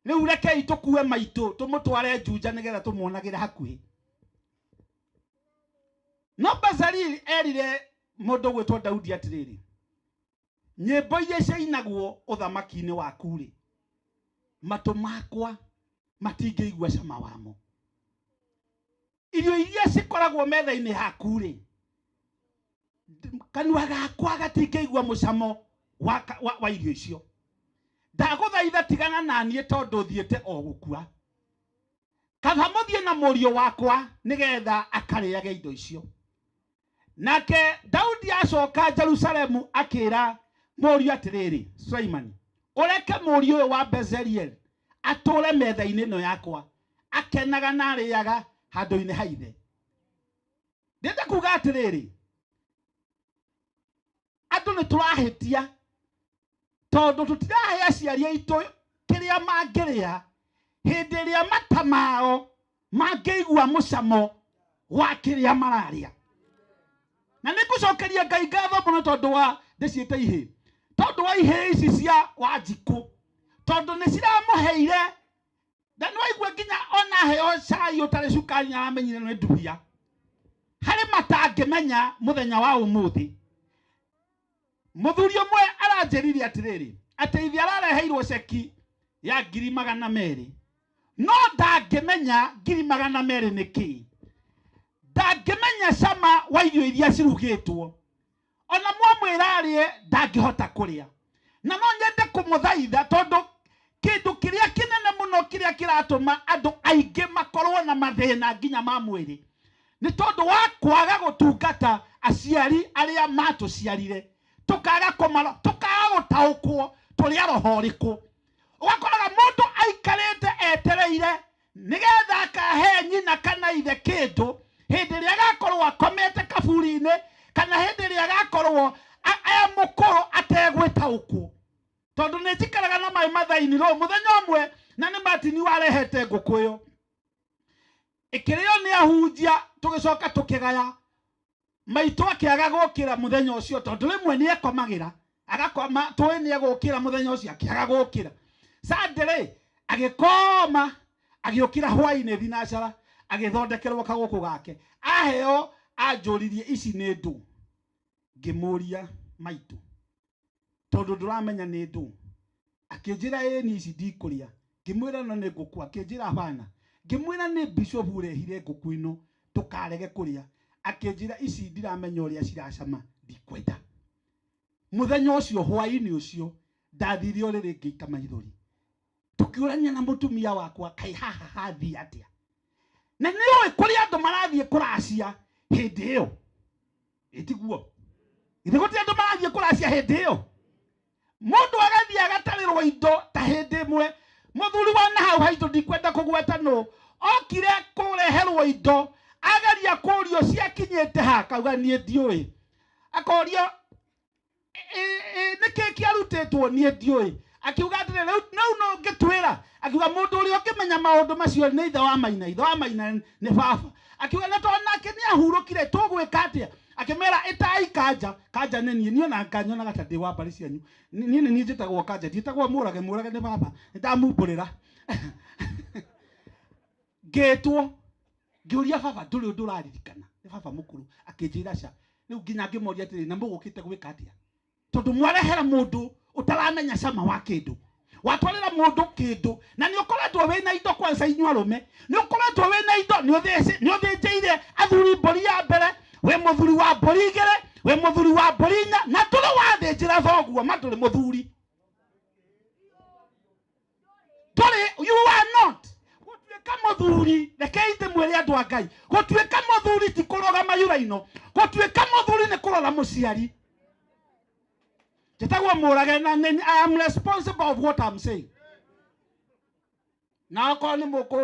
Rĩu rekei tũkue maitũ tũmũtware Juja nĩgetha tũmuonagĩre hakuhĩ. No Bezaleli erire mũndũ ũgwĩtwo Daudi atĩrĩrĩ, nyĩmbo iria ciainagwo ũthamaki-inĩ waku rĩ, matũ makwa matingĩigua cama wamo. Irio iria cikoragwo metha-inĩ haku rĩ, kanua gakwa gatingĩigua mũcamo wa irio icio. Ndagũthaitha tigana na niĩ tondũ thiĩte o gũkua. Kaba mũthiĩ na mũriũ wakwa nĩgetha akarĩage indo icio. Nake Daudi acoka Jerusalemu akĩra mũriũ atĩrĩrĩ, Suleimani, ũreke mũriũ ũyũ wa Bezaleli atũre metha-inĩ ĩno yakwa, akenaga na arĩaga handũ-inĩ ha ithe. Ndĩrenda kuga atĩrĩrĩ, andũ nĩ tũrahĩtia tondũ tũtirahe aciari aitũ kĩrĩa mangĩrĩa hĩndĩ ĩrĩa mata mao mangĩigua mũcamo wa kĩrĩa mararĩa. Na nĩ ngũcokeria Ngai ngatho mũno tondũ wa ndĩciĩte ihĩĩ, tondũ wa ihĩĩ ici cia Wanjikũ, tondũ nĩ ciramũheire na nĩ waigua nginya ona heo cai ũtarĩ cukari nĩ aramenyire nĩ ndubia. Harĩ matangĩmenya mũthenya wa ũmũthĩ. Mũthuri ũmwe aranjĩrire atĩrĩrĩ, atĩ ithe arareheirwo ceki ya 200,000, no ndangĩmenya 200,000 nĩ kĩĩ, ndangĩmenya cama wa irio iria cirugĩtwo, ona mwamwĩra arĩe ndangĩhota kũrĩa. Na no nyende kũmũthaitha tondũ kĩndũ kĩrĩa kĩnene mũno kĩrĩa kĩratũma andũ aingĩ makorwo na mathĩna nginya ma mwĩrĩ nĩ tondũ wa kwaga gũtungata aciari arĩa matũciarire, tukaga kũmara, tukaga gũtaũkwo tũrĩ a roho ũrĩkũ. Ũgakoraga mũndũ aikarĩte etereire nĩgetha akahe nyina kana ithe kĩndũ hĩndĩ ĩrĩa agakorwo akomete kaburi-inĩ, kana hĩndĩ ĩrĩa agakorwo e mũkũrũ ategwĩtaũkwo. Tondũ nĩ njikaraga na maĩ mathaini rũ mũthenya ũmwe, na nĩ Martin warehete ngũkũ ĩyo ĩkĩrĩo nĩ ahunjia, tũgĩcoka tũkĩgaya. Maitũ akĩaga gũkĩra mũthenya ũcio tondũ rĩmwe nĩ ekomagĩra, agakoma tũĩ nĩ egũkĩra mũthenya ũcio, akĩaga gũkĩra. Sunday agĩkoma, agĩũkĩra hwaĩ-inĩ thinacara, agĩthondekerwo kagũkũ gake. Aheo anjũririe ici nĩ ndũ. Ngĩmũria maitũ, tondũ ndũramenya nĩ ndũ. Akĩnjĩra ĩĩ niĩ ici ndikũrĩa. Ngĩmwĩra no nĩ ngũkũ. Akĩnjĩra hapana. Ngĩmwĩra nĩ bishop ũrehire ngũkũ ĩno, ndũkarege kũrĩa. Akĩnjĩra ici ndiramenya ũrĩa ciracama, ndikwenda. Mũthenya ũcio hwaĩ-inĩ ũcio ndathire ũrĩrĩ ngĩita maithori, tũkĩũrania na mũtumia wakwa, kaĩ haha hathiĩ atĩa? Na nĩ ũĩ kũrĩa andũ marathiĩ kũracia hĩndĩ ĩyo, ĩtiguo? Githĩ gũtirĩ andũ marathiĩ kũracia hĩndĩ ĩyo? Mũndũ agathiĩ agatarĩrwo indo ta hĩndĩ ĩmwe. Mũthuri wa nahau haitũ, ndikwenda kũgweta nũ, okire kũreherwo indo, ageria kũrio ciakinyĩte ha, akauga niĩ ndiũĩ. Akorio nĩkĩ kĩarutĩtwo, niĩ ndiũĩ. Akiuga atĩrĩ, rĩu no ũngĩtwĩra. Akiuga mũndũ ũrĩa ũngĩmenya maũndũ macio nĩ ithe wa Maina, ithe wa Maina nĩ baba. Akiuga na tondũ nake nĩ ahurũkire, tũgwĩka atĩa? Akĩmera ĩtai Kanja. Kanja nĩ niĩ, niĩ ona nganyonaga ta ndĩ wa mbarĩ cianyu. Niĩ nĩ niĩ njĩtagwo Kanja, ndiĩtagwo Mũrage, Mũrage nĩ baba. Nĩndamumbũrĩra. Ngĩtwo, ngĩũria baba, ndũrĩ ũndũ ũraririkana? Nĩ baba mũkũrũ. Akĩnjĩra ca. Rĩu nginya ngĩmoria atĩrĩ, na mũgũkĩte gwĩka atĩa? Tondũ mwarehera mũndũ ũtaramenya cama wa kĩndũ, watwarĩra mũndũ kĩndũ, na nĩ ũkoretwo wĩna indo kwanza inyuĩ arũme, nĩ ũkoretwo wĩna indo, nĩ ũthĩnjĩire athuri mbũri ya mbere, wĩ mũthuri wa mbũri igĩrĩ, wĩ mũthuri wa mbũri inya, na ndũrĩ wathĩnjĩra thoguo, ma ndũrĩ mũthuri. Ndũrĩ, you are not. Gũtuĩka mũthuri, rekei ndĩmwĩre andũ a Ngai, gũtuĩka mũthuri ti kũrũgama yuraino, gũtuĩka mũthuri nĩ kũrora mũciari. Njĩtagwo Mũrage na I am responsible of what I'm saying. Na okorwo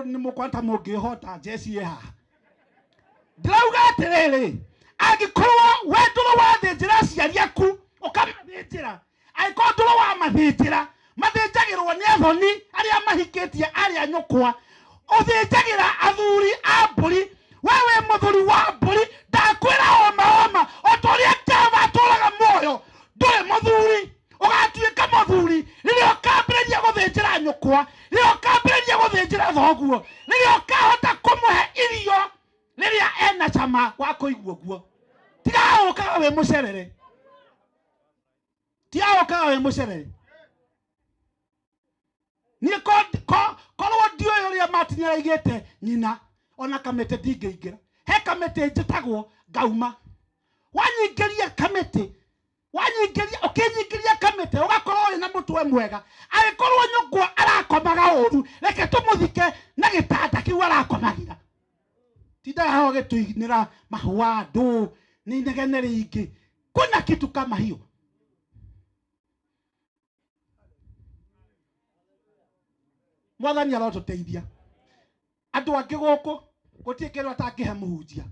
nĩ mũkwona ta mũngĩhota njeci ĩ haha. Ndĩrauga atĩrĩrĩ, angĩkorwo we ndũrĩ wathĩnjĩra aciari aku, ũkamathĩnjĩra, angĩkorwo ndũrĩ wamathĩnjĩra, mathĩnjagĩrwo nĩ athoni arĩa mahikĩtie arĩa nyũkwa, ũthĩnjagĩra athuri a mbũri, we wĩ mũthuri wa mbũri, ndakwĩra homa homa, o ta ũrĩa Jehova Muthuri riria ukambiriria guthinjira nyukwa, riria ukambiriria guthinjira thoguo, riria ukahota kumuhe irio riria ena cama wa kuigua guo. Tiga ukaga wi mucerere, tiga ukaga wi mucerere. Nie korwo ndiũĩ ũrĩa Martin araigĩte nyina ona kamĩtĩ ndingĩingĩra. He kamĩtĩ njĩtagwo ngauma. Wanyingĩria kamĩtĩ, wanyingĩria ũkĩnyingĩria kamĩtĩ ũgakorwo wĩna mũtwe mwega. Angĩkorwo nyũkwa arakomaga ũru, reke tũmũthike na gĩtanda kĩu arakomagĩra. Tindaga haha ũgĩtũinĩra mahũa andũ nĩ inegene rĩingĩ. Kuna kitu kama hiyo. Mwathani arotũteithia. Andũ angĩ gũkũ gũtirĩ kĩndũ atangĩhe mũhunjia,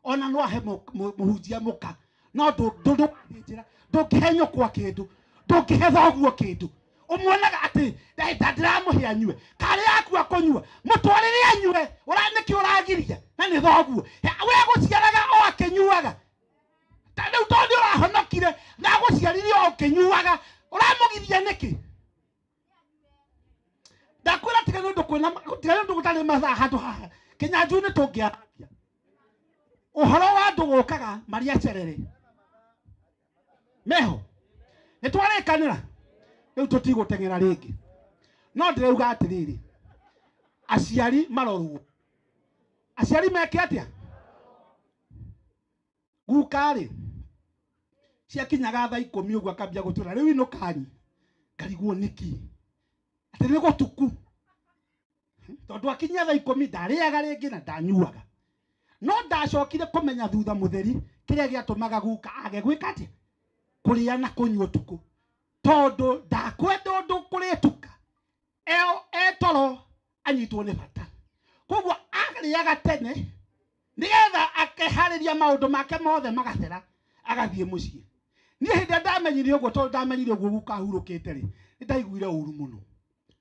ona no ahe mũhunjia mũka, no ndũngĩnjĩra, ndũngĩhe nyũkwa kĩndũ, ndũngĩhe thoguo kĩndũ. Ũmuonaga atĩ ndĩramũhe anyue, karĩ akua kũnyua, mũtwarĩre anyue, nĩkĩ ũragiria? Na nĩ thoguo. We gũciaraga o akĩnyuaga. Ta rĩu tondũ nĩ ũrahonokire na agũciarire o ũkĩnyuaga, ũramũgiria nĩkĩ? Ndakwĩra tiga nĩ ũndũ kwĩna, tiga nĩ ũndũ gũtarĩ mathaa handũ haha Kĩnyanjui-inĩ tũngĩarangia ũhoro wa andũ gũkaga marĩ acerere meho. Nĩ twarĩkanĩra rĩu tũtigũteng'era rĩngĩ, no ndĩrauga atĩrĩrĩ, aciari marorwo, aciari meke atĩa? Guka-rĩ ciakinyaga thaa 10 ũguo akambia gũtwĩra rĩu inũkani, ngarigwo nĩkĩ atĩ nĩ gũtuku, tondũ akinyia thaa 10 ndarĩaga rĩngĩ na ndanyuaga. No ndacokire kũmenya thutha mũtheri kĩrĩa gĩatũmaga guka age gwĩka atĩa, kũrĩa na kũnyua ũtukũ, tondũ ndakwenda ũndũ kũrĩtuka etoro anyitwo nĩ bata. Koguo arĩaga tene nĩgetha akeharĩria maũndũ make mothe magathera agathiĩ mũciĩ. Niĩ hĩndĩ ĩrĩa ndamenyire ũguo, tondũ ndamenyire ũguo guka ahurũkĩte rĩ, nĩ ndaiguire ũru mũno,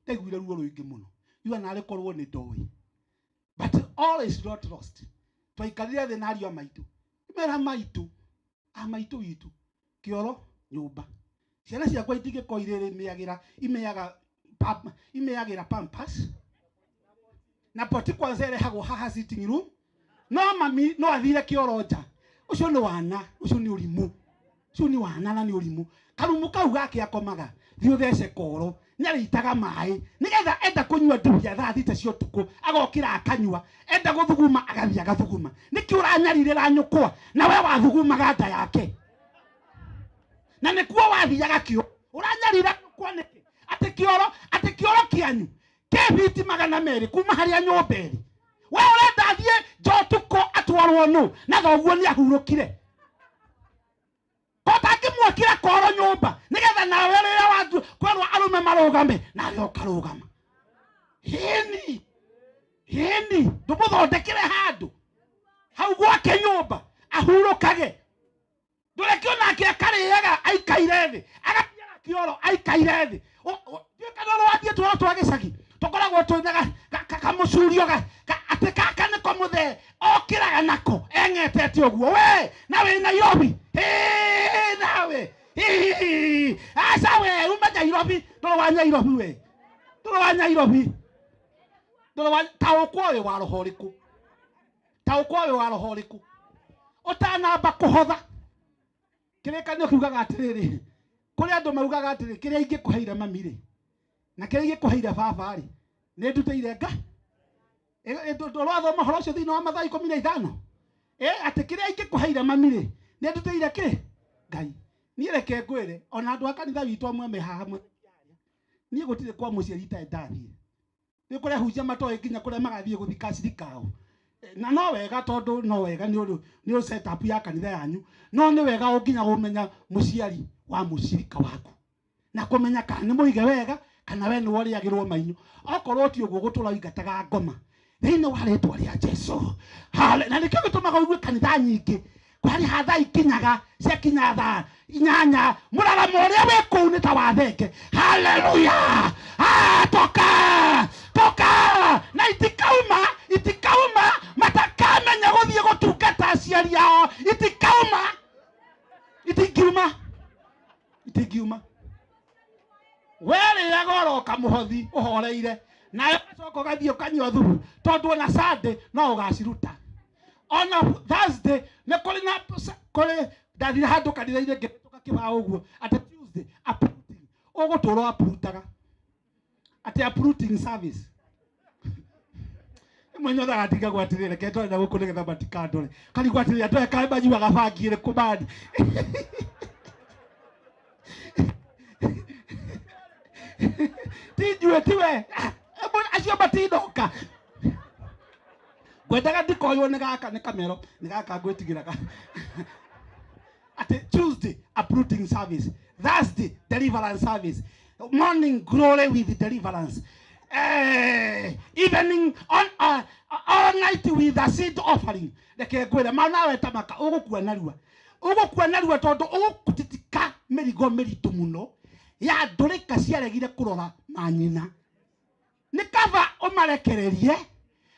ndaiguire ruo rũingĩ mũno. Iwa narĩ korwo nĩ ndoĩ. But all is not lost. Twaikarire thĩ na ariũ a maitũ, mera maitũ, a maitũ witũ, kĩoro nyũmba. Ciana ciakwa itingĩkorwo irĩrĩmĩagĩra, imeagĩra pampers na poti kwanza ĩrehagwo haha sitting room, no mami no athire kĩoro nja. Ũcio nĩ wana, ũcio nĩ ũrimũ, ũcio nĩ wana na nĩ ũrimũ. Karumu kau gake akomaga, thiĩ ũthece koro, nĩarĩitaga maĩ nĩgetha enda kũnyua ndubia thaa 6 cia ũtukũ agokĩra akanyua, enda gũthuguma agathiĩ agathuguma. Nĩkĩ ũranyarirĩra nyũkwa na we wathugumaga nda yake na nĩkuo wathiaga kĩoro? Ũranyarira nyũkwa nĩkĩ? Atĩ kĩoro, atĩ kĩoro kĩanyu kĩ biti 200 kuma harĩa nyũmba ĩrĩ. We ũrenda athiĩ nja ũtukũ atwarwo nũ na thoguo nĩ ahurũkire? Kotangĩmwĩkĩra koro nyũmba nĩgetha nawe rĩrĩa wathiĩ kwerwo arũme marũgame nawe ũkarũgama. Hĩni hĩni, ndũmũthondekere handũ hau gwake nyũmba ahurũkage. Ndũreke onake akarĩaga aikaire thĩ, agathiaga kĩoro aikaire thĩ. Ndiũĩ kana ũrĩ wathiĩ tworo twa gĩcagi tũkoragwo twĩna kamũcurio atĩ gaka nĩko mũthee okĩraga nako eng'etete ũguo. We na wĩ Nairobi, hĩ nawe aca we uma Nairobi, ndũrĩ wa Nairobi we, ndũrĩ wa Nairobi, ndũrĩ wa taũkwo wĩ wa roho ũrĩkũ? Taũkwo wĩ wa roho ũrĩkũ? Ũtanamba kũhotha kĩrĩkanĩro kiugaga atĩrĩrĩ, kũrĩ andũ maugaga atĩrĩ, kĩrĩa ingĩkũheire mami rĩ na kĩrĩa ingĩkũheire baba rĩ nĩ ndutĩire nga. Ndũrathoma ũhoro ũcio thĩinĩ wa Mathayo 15 atĩ kĩrĩa ingĩkũheire mami rĩ nĩ ndutĩire kĩ Ngai. Niĩ reke ngwĩre ona andũ a kanitha witũ amwe me haha niĩ gũtirĩ kwa mũciari itarĩ ndathiĩ. Nĩ kũrĩa hunjia matoĩ nginya kũrĩa magathiĩ gũthika acirika ao. Na no wega tondũ no wega nĩ ũndũ nĩ set up ya kanitha yanyu, no nĩ wega nginya ũmenya mũciari wa mũcirika waku na kũmenya kana nĩ mũige wega kana we nĩwe ũrĩagĩrwo mainyu. Okorwo ti ũguo gũtũra ũingataga ngoma thĩinĩ wa rĩtwa rĩa Jesũ. Na nĩkĩo gĩtũmaga ũigue kanitha nyingĩ kwarĩ ha thaa ikinyaga ciakinya thaa 8 mũraramo ũrĩa wĩ kũu nĩ ta wa thenge. Haleluya! Toka toka na itikauma, itikauma matakamenya gũthiĩ gũtungata aciari ao, itikauma, itingiuma, itingiuma. Werĩaga oro kamũhothi ũhoreire nawe ũgacoka ũgathiĩ ũkanyua thubu tondũ ona Sunday no ũgaciruta. Ona Thursday nĩ kũrĩ na kũrĩ ndathire handũ kanitha-inĩ ngĩhĩtũka kĩbaũ ũguo atĩ Tuesday uprooting, ũgũtũra uprootega atĩ uprooting service. Mwenye atigagwo atĩrĩrĩ reke ndore na gũkũ nĩgetha matikandore karigwo atĩrĩrĩ andũ aya kaĩ manyuaga bangi ĩrĩkũ mani. Ti njuĩ tiwe acio matinoka ngwendaga ndikoywo nĩ gaka nĩ kamero nĩ gaka ngwĩtigĩraga. Atĩ Tuesday uprooting service, Thursday deliverance service, morning glory with deliverance, evening on all night with a seed offering. Reke ngwĩre ma nawe tamaka ũgũkua narua, ũgũkua narua tondũ ũgũtitika mĩrigo mĩritũ mũno ya ndũrĩka ciaregire kũrora manyina. Nĩ kaba ũmarekererie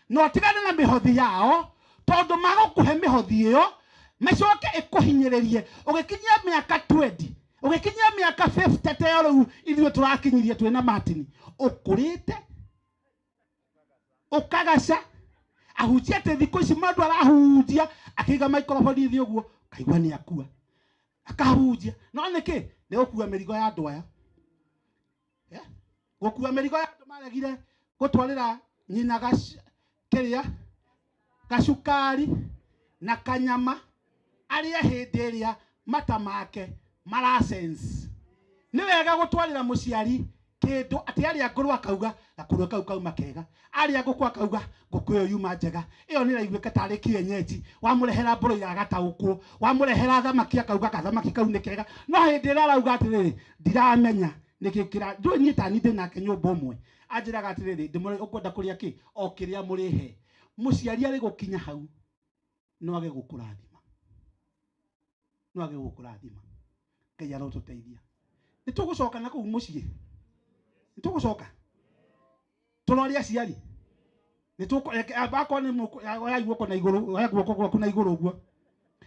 na ũtigane na mĩhothi yao tondũ magũkũhe mĩhothi ĩyo macoke ĩkũhinyĩrĩrie ũgĩkinyia mĩaka 20 ũgĩkinyia mĩaka 50 ta rĩu ithuĩ tũrakinyirie twĩna Martin ũkũrĩte ũkagaca ahunjia atĩ thikũ ici mũndũ arahunjia akĩiga microphone thĩ ũguo kaigua nĩ akua akahunjia no nĩkĩ nĩ gũkua mĩrigo ya andũ aya. Gũkua mĩrigo ya andũ maregire gũtwarĩra nyina kĩrĩa gacukari na kanyama arĩa hĩndĩ ĩrĩa mata make marasense. Nĩ wega gũtwarĩra mũciari kĩndũ atĩ arĩa ngũrũ akauga gakũrũ kau kauma kega, arĩa ngũkũ akauga ngũkũ ĩyo yuma njega, ĩyo nĩ ĩraiguĩka tarĩ kienyeji, wamũrehera mbũrũ iragataũkwo, wamũrehera thamaki akauga kathamaki kau nĩ kega, no hĩndĩ ĩrĩa arauga atĩrĩrĩ ndiramenya nĩkĩ kĩra ndũĩ niĩ ta niĩ ndĩ nake nyũmba ũmwe anjĩraga atĩrĩrĩ ndĩmũre ũkwenda kũrĩa kĩ o kĩrĩa mũrĩhe. Mũciari arĩ gũkinya hau no age gũkũrathima, no age gũkũrathima. Ngai arotũteithia. Nĩ tũgũcoka na kũu mũciĩ, nĩ tũgũcoka tũrore aciari, nĩ akorwo nĩ oya guoko na igũrũ, oya guoko gwaku na igũrũ ũguo,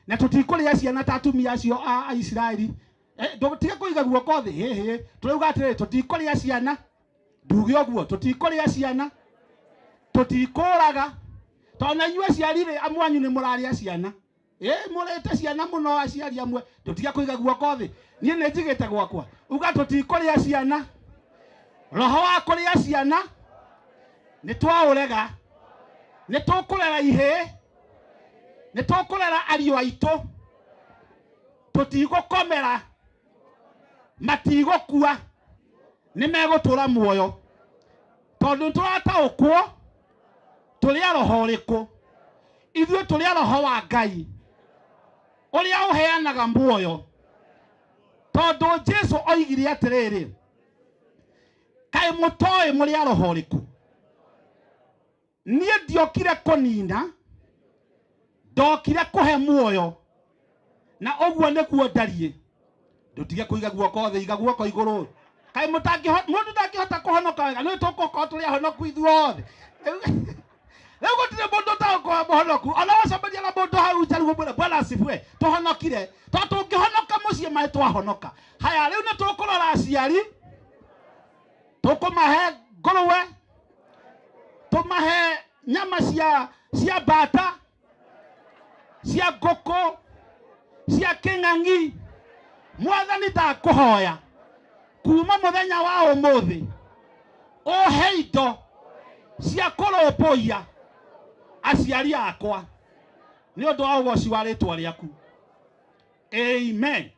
na tũtikũrĩa ciana ta atumia acio a Isiraeli. Ndũtige kũiga guoko thĩ hĩhĩ, tũrauga atĩrĩrĩ tũtikũrĩa ciana, nduge ũguo tũtikũrĩa ciana, tũtikũraga tondũ na inyuĩ aciari rĩ amwe anyu nĩ mũrarĩa ciana. Mũrĩte ciana mũno aciari amwe, tũtige kũiga guoko thĩ. Niĩ nĩ njigĩte gwakwa uga tũtikũrĩa ciana, roho wa kũrĩa ciana nĩ twaũrega, nĩ tũkũrera ihĩĩ, nĩ tũkũrera ariũ aitũ, tũtigũkomera, matigũkua, nĩ megũtũra muoyo tondũ nĩtũrataũkwo tũrĩ a roho ũrĩkũ. Ithuĩ tũrĩ a roho wa Ngai ũrĩa ũheanaga muoyo, tondũ Jesũ oigire atĩrĩrĩ kaĩ mũtoĩ mũrĩ a roho ũrĩkũ. Niĩ ndiokire kũnina, ndokire kũhe muoyo, na ũguo nĩguo ndariĩ. Ndũtige kũiga guoko thĩ, iga guoko igũrũ. Kaĩ mũndũ ndangĩhota kũhonoka wega, nĩ tũgũkorwo tũrĩ ahonoku ithuothe. Rĩu gũtirĩ mũndũ ũtagũkorwo mũhonoku, ona wacemania na mũndũ hau nja rĩu ũmwĩre Bwana asifiwe, tũhonokire, tondũ tũngĩhonoka mũciĩ maĩ twahonoka. Haya rĩu nĩ tũkũrora aciari, tũkũmahe ngũrwe, tũmahe nyama cia mbata, cia ngũkũ, cia kĩng'ang'i. Mwathani ndakũhoya kuma mũthenya wa ũmũthĩ ũhe indo cia kũrũmbũiya aciari akwa nĩ ũndũ wa ũgoci wa rĩtwa rĩaku. Amen.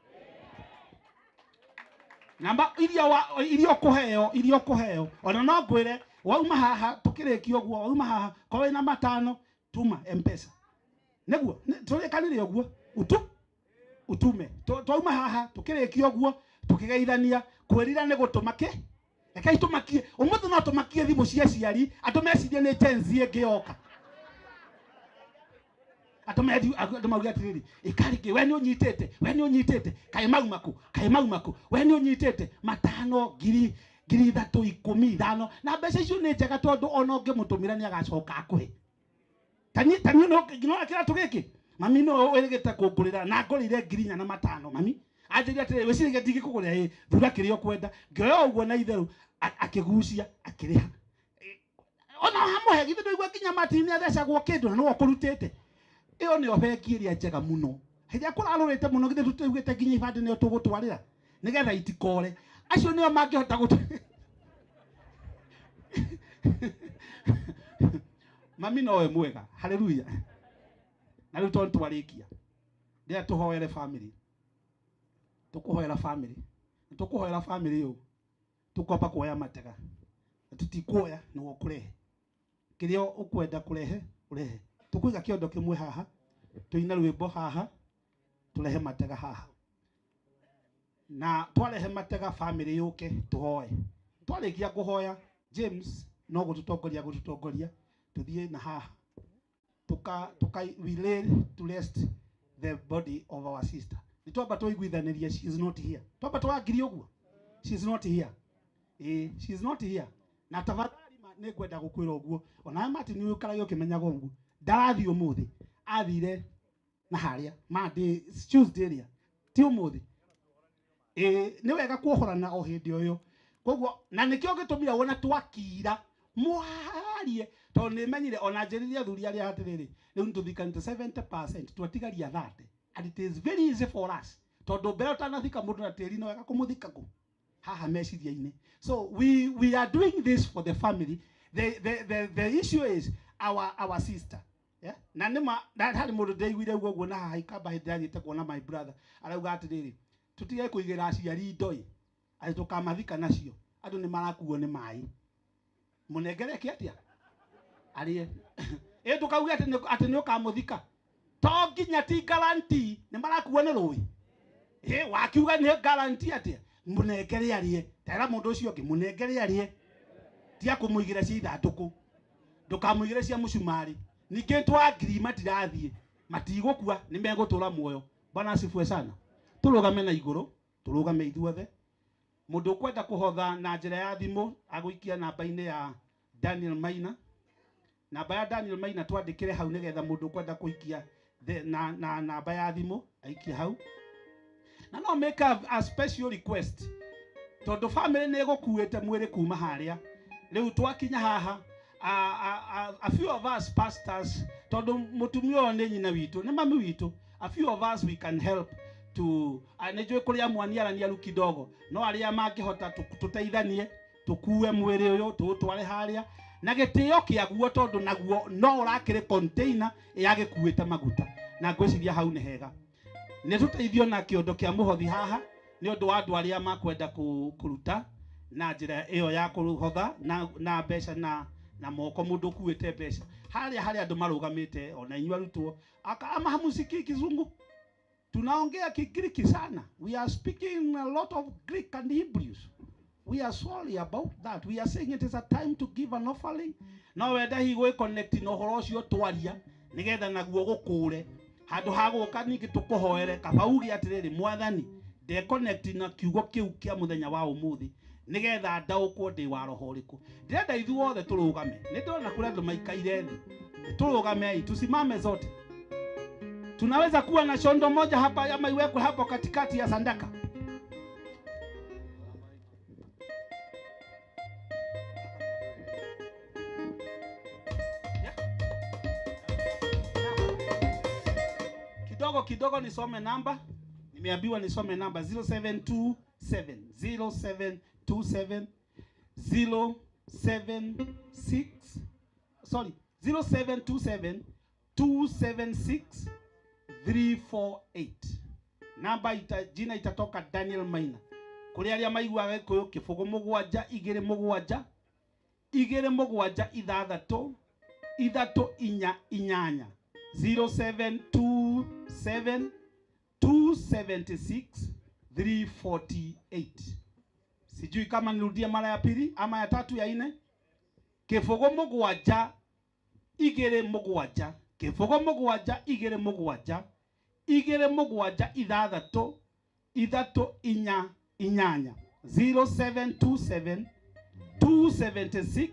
Namba iria ũkũheo, iria ũkũheo ona no ngwĩre wauma haha tũkĩrĩkia ũguo, wauma haha korwo wĩna matano tuma M-Pesa nĩguo tũrĩkanĩre ũguo utume twauma haha tũkĩrĩkia ũguo tũkĩgeithania kwĩrira nĩ gũtũma kĩ rekei tũmakie ũmũthĩ no tũmakie thimũ cia aciari andũ mecirie nĩ Gen Z ĩngĩ yoka. Andũ mauge atĩrĩrĩ ĩkarĩngĩ we nĩ ũnyitĩte, we nĩ ũnyitĩte, kaĩ mauma kũ, kaĩ mauma kũ, we nĩ ũnyitĩte matano ngiri 3 10 5 na mbeca icio nĩ njega tondũ ona ũngĩmũtũmĩra nĩ agacoka akũhe. Tani no kĩratũ gĩkĩ mami no wĩrĩgĩte kũngũrĩra na ngũrĩire 4,500 mami Anjĩrire atĩrĩrĩ, wĩciragia ndingĩkũgũrĩra ĩ, thura kĩrĩa ũkwenda. Ngĩoya ũguo na itherũ, akĩgucia, akĩrĩha. Ona hamwe githĩ ndũigua nginya Martin nĩathecagwo kĩndũ na nĩwe ũkũrutĩte. Ĩyo nĩyo bengi ĩrĩa njega mũno. Hĩndĩ ĩrĩa kũrarũrĩte mũno githĩ tũtiguĩte nginya ibandĩ nĩyo tũgũtwarĩra nĩgetha itikore. Acio nĩo mangĩhota gũtũ Mami nowe mwega. Haleluya. Na rĩu tondũ twarĩkia, rĩrĩa tũhoere family, tũkũhoera family, na tũkũhoera family ũũ, tũkwamba kuoya matega, na tũtikuoya nĩwe ũkũrehe. Kĩrĩa ũkwenda kũrehe, ũrehe. Tũkũiga kĩondo kĩmwe haha, tũine rwĩmbo haha, tũrehe matega haha. Na twarehe matega family yũke tũhoe. Twarĩkia kũhoya, James no gũtũtongoria gũtũtongoria, tũthiĩ na haha. Tuka we lay to rest the body of our sister. Nĩ twamba twaiguithanĩria she is not here. Twamba twagiria ũguo. She is not here. She is not here. Na tafadhali nĩ ngwenda gũkwĩra ũguo. Ona Martin nĩ ũikaragia ũkĩmenyaga ũguo. Ndarathiĩ ũmũthĩ. Athire na harĩa Monday, Tuesday ĩrĩa. Ti ũmũthĩ. Nĩ wega kuohorana o hĩndĩ o ĩyo. Koguo na nĩkĩo gĩtũmire wona twakira mwarie tondũ nĩ menyire ona njĩrire athuri arĩa atĩrĩrĩ, rĩu nĩ tũthikanĩte 70% twatigaria 30, and it is very easy for us tondũ mbere ũtanathika mũndũ na tĩri no wega kũmũthika kũ haha meciria-inĩ. So we are doing this for the family. The issue is our sister. Yeah? Na nĩma na harĩ mũndũ ndaiguire ũguo ũguo na haha ikamba hĩndĩ ndĩrathiĩte kuona my brother arauga atĩrĩrĩ, tũtige kũigĩra aciari indo ĩ, atĩ tũkamathika nacio, andũ nĩ marakuo nĩ maĩ. Mũnengere kĩ atĩa? Arĩe. Ĩ ndũkauge atĩ nĩ ũkamũthika. To nginya ti guarantee nĩ marakuo nĩ rũĩ. Ĩ wakiuga nĩ guarantee atĩa? Mũnengere arĩe. Tera mũndũ ũcio ũngĩ mũnengere arĩe. Tia kũmũigĩra cia ithandũkũ. Ndũkamũigĩre cia mũcumarĩ. Ningĩ twangiri matirathiĩ, matigũkua, nĩ megũtũra muoyo. Bwana asifiwe sana. Tũrũgame na igũrũ, tũrũgame ithuothe. Mũndũ ũkwenda kũhotha na njĩra ya thimũ agũikia namba-inĩ ya Daniel Maina. Namba ya Daniel Maina twandĩkĩre hau nĩgetha mũndũ ũkwenda kũikia na namba ya thimũ aikie hau. Na no make a special request tondũ family nĩ ĩgũkuĩte mwĩrĩ kuma harĩa. Rĩu twakinya haha, a few of us pastors, tondũ mũtumia ũyũ nĩ nyina witũ, nĩ mami witũ, a few of us we can help to nĩ njũĩ kũrĩa mwaniaraniaru kidogo, no arĩa mangĩhota tũteithanie, tũkue mwĩrĩ ũyũ tũũtware harĩa na gĩtĩo kĩaguo, tondũ naguo no ũrakĩrĩ container yagĩkuĩte maguta, na ngwĩciria hau nĩ hega. Nĩ tũteithio na kĩondo kĩa mũhothi haha nĩ ũndũ wa andũ arĩa makwenda kũruta na njĩra ĩyo ya kũhotha na mbeca na moko, mũndũ ũkuĩte mbeca harĩa harĩa andũ marũgamĩte, ona inyuĩ arutwo ama hamusikii kizungu, tunaongea Kigiriki sana, we are speaking a lot of Greek and Hebrews. We are sorry about that. We are saying it is a time to give an offering. No wenda hihi gwĩ connect na ũhoro ũcio twaria nĩgetha naguo gũkũre handũ ha gũka ningĩ tũkũhoere, kaba uge atĩrĩrĩ, Mwathani nde connect na kiugo kĩu kĩa mũthenya wa ũmũthĩ nĩgetha ndaũkwo ndĩ wa roho ũrĩkũ. Ndĩrenda ithuothe tũrũgame. Nĩ ndĩrona kũrĩ andũ maikaire thĩ. Tũrũgamei, tusimame zote. Tunaweza kuwa na shondo moja hapa ama iwekwe hapo katikati ya sandaka. Kidogo kidogo nisome namba. Nimeambiwa nisome namba 0727 0727 076 sorry 0727 276 348. Namba jina itatoka Daniel Maina. Kuri aria maiguaga Gikuyu kĩbũgũ mũgwanja igĩrĩ mũgwanja igĩrĩ mũgwanja ithathatũ ithatũ inya inyanya 0727 276 348. Sijui kama nirudie mara ya pili ama ya tatu ya nne. Kĩbũgũ mũgwanja igĩrĩ mũgwanja kĩbũgũ mũgwanja igĩrĩ mũgwanja igĩrĩ mũgwanja ithathatũ ithatũ inya inyanya 0727 276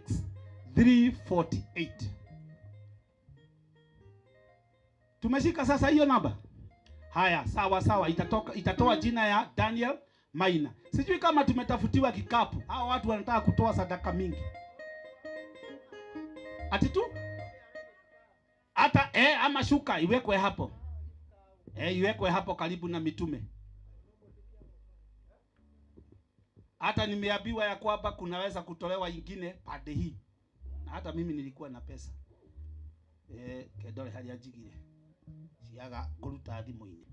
348. Tumeshika sasa hiyo namba. Haya, sawa sawa, itatoa jina ya Daniel Maina. Sijui kama tumetafutiwa kikapu. Hao watu wanataka kutoa sadaka mingi. Ati tu? Hata ama shuka iwekwe hapo. Iwekwe hapo karibu na mitume. Hata nimeambiwa ya kwamba kunaweza kutolewa ingine pande hii. Na hata mimi nilikuwa na pesa. Kedole hali ajigire. Ciaga kuruta thimũ-inĩ.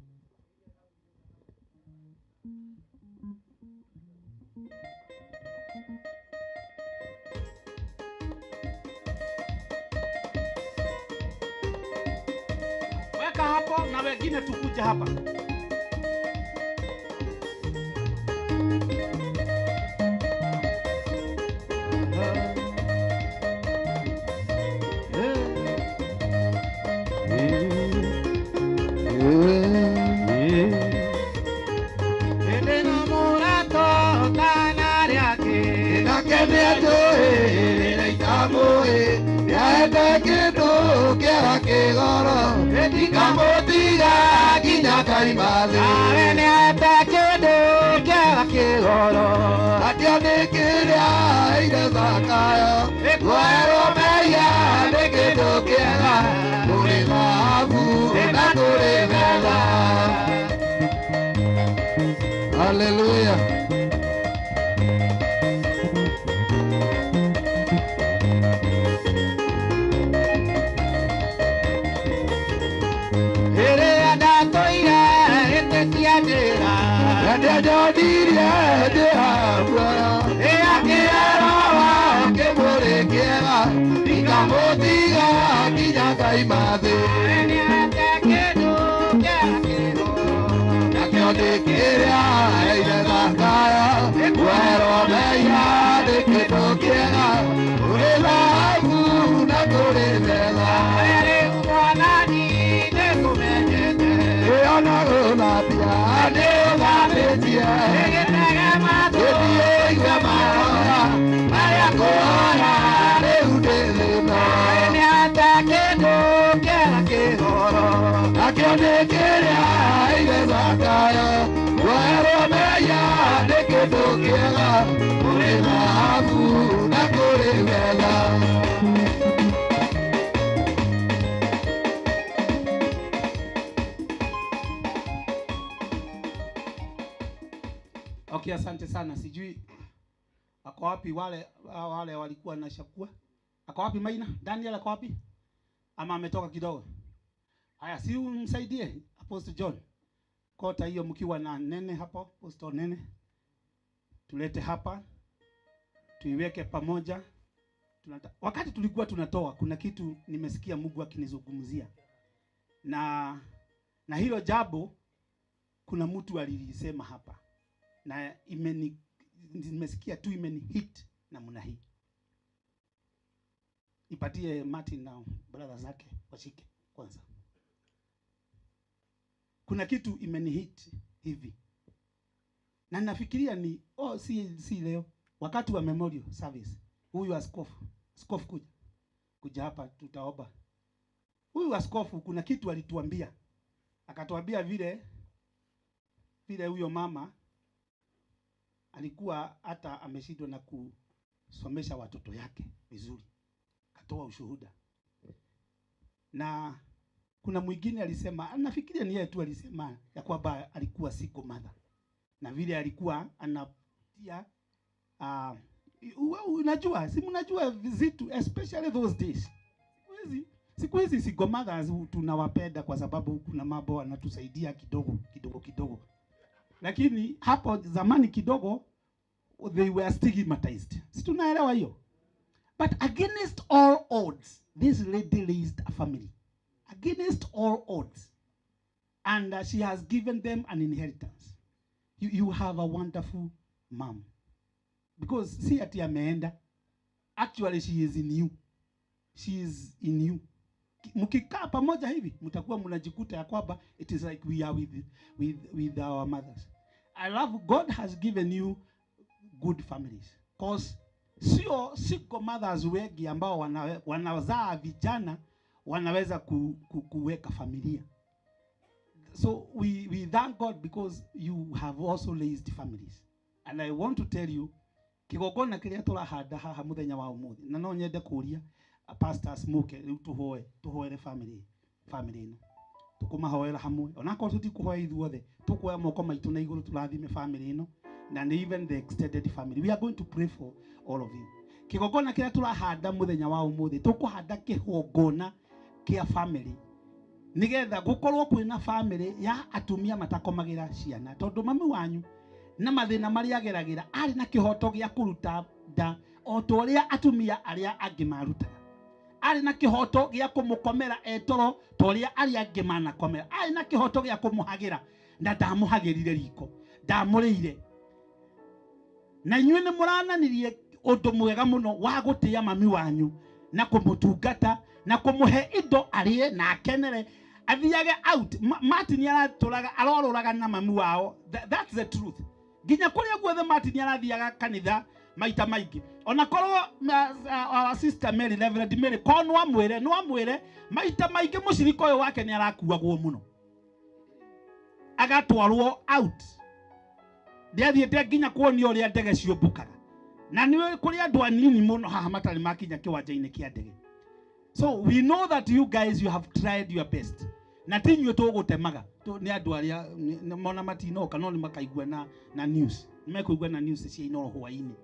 Weka hapo na wengine tukuja hapa. Hallelujah. Okay, asante sana. Sijui ako wapi wale walikuwa na shakua. Ako wapi Maina? Daniel ako wapi? Ama ametoka kidogo? Haya, si umsaidie Apostle John. Kota hiyo mkiwa na Nene hapo, Apostle Nene. Tulete hapa. Tuiweke pamoja. Wakati tulikuwa tunatoa, kuna kitu nimesikia Mungu akinizungumzia. Na hilo jambo kuna mtu alilisema hapa. Na nimesikia tu imeni hit namna hii. Ipatie Martin na brother zake washike kwanza. Kuna kitu imeni hit hivi. Na nafikiria ni si leo wakati wa memorial service. Huyu askofu kuja hapa tutaomba. Huyu askofu kuna kitu alituambia. Akatuambia vile huyo mama alikuwa hata ameshindwa na kusomesha watoto yake vizuri. Katoa ushuhuda. Na kuna mwingine alisema, nafikiria ni yeye tu alisema ya kwamba alikuwa single mother. Na vile alikuwa anatia unajua, si mnajua vizitu, especially those days. Siku hizi single mothers tunawapenda kwa sababu kuna mambo anatusaidia kidogo kidogo kidogo. Lakini hapo zamani kidogo they were stigmatized. Si tunaelewa hiyo? But against all odds, this lady raised a family. Against all odds. And she has given them an inheritance. You have a wonderful mom. Because see ati ameenda, actually she is in you. She is in you. Mkikaa pamoja hivi, mtakuwa mnajikuta ya kwamba it is like we are with our mothers. I love God has given you good families. Cause sio single mothers wengi ambao wanazaa vijana wanaweza kuweka familia. So we thank God because you have also raised families. And I want to tell you, kigongona kiria turahanda haha muthenya wa umuthi, na no nyende kuria pastors muke riu tuhoe tuhoere family ino tukumahoera hamwe, onakorwo tutikuhoya ithuothe, tukuoya moko maitu na iguru turathime family ino and even the extended family. We are going to pray for all of you. Kigongona kiria turahanda muthenya wa umuthi, tukuhanda kigongona kia family nigetha gukorwo kwina family ya atumia matakomagira ciana, tondu mami wanyu na mathina maria ageragira ari na kihoto gia kuruta nda o ta uria atumia aria angi marutaga, ari na kihoto gia kumukomera etoro ta uria aria angi manakomera, ari na kihoto gia kumuhagira na ndamuhagirire riko, ndamuriire. Na inyuĩ nĩ mũrananirie ũndũ mwega mũno wa gũtĩa mami wanyu na kũmũtungata na kũmũhe indo arĩe na akenere athiage out. Martin aratũraga arorũraga na mami wao. That's the truth. Nginya kũrĩa guothe Martin arathiaga kanitha maita maingĩ, ona korwo our sister Mary, Reverend Mary, korwo no amwĩre maita maingĩ mũcirika ũyũ wake nĩ arakuagwo mũno agatwarwo out. Ndiathiĩte nginya kuonio ũrĩa ndege ciũmbũkaga, na nĩ kũrĩ andũ anini mũno haha matarĩ makinya kĩwanja-inĩ kĩa ndege. So we know that you guys, you have tried your best. Na ti inyuĩ tũgũtemaga, nĩ andũ arĩa mona matinoka no nĩ makaigua na news, nĩ mekũigua na news cia Inooro hwaĩ-inĩ.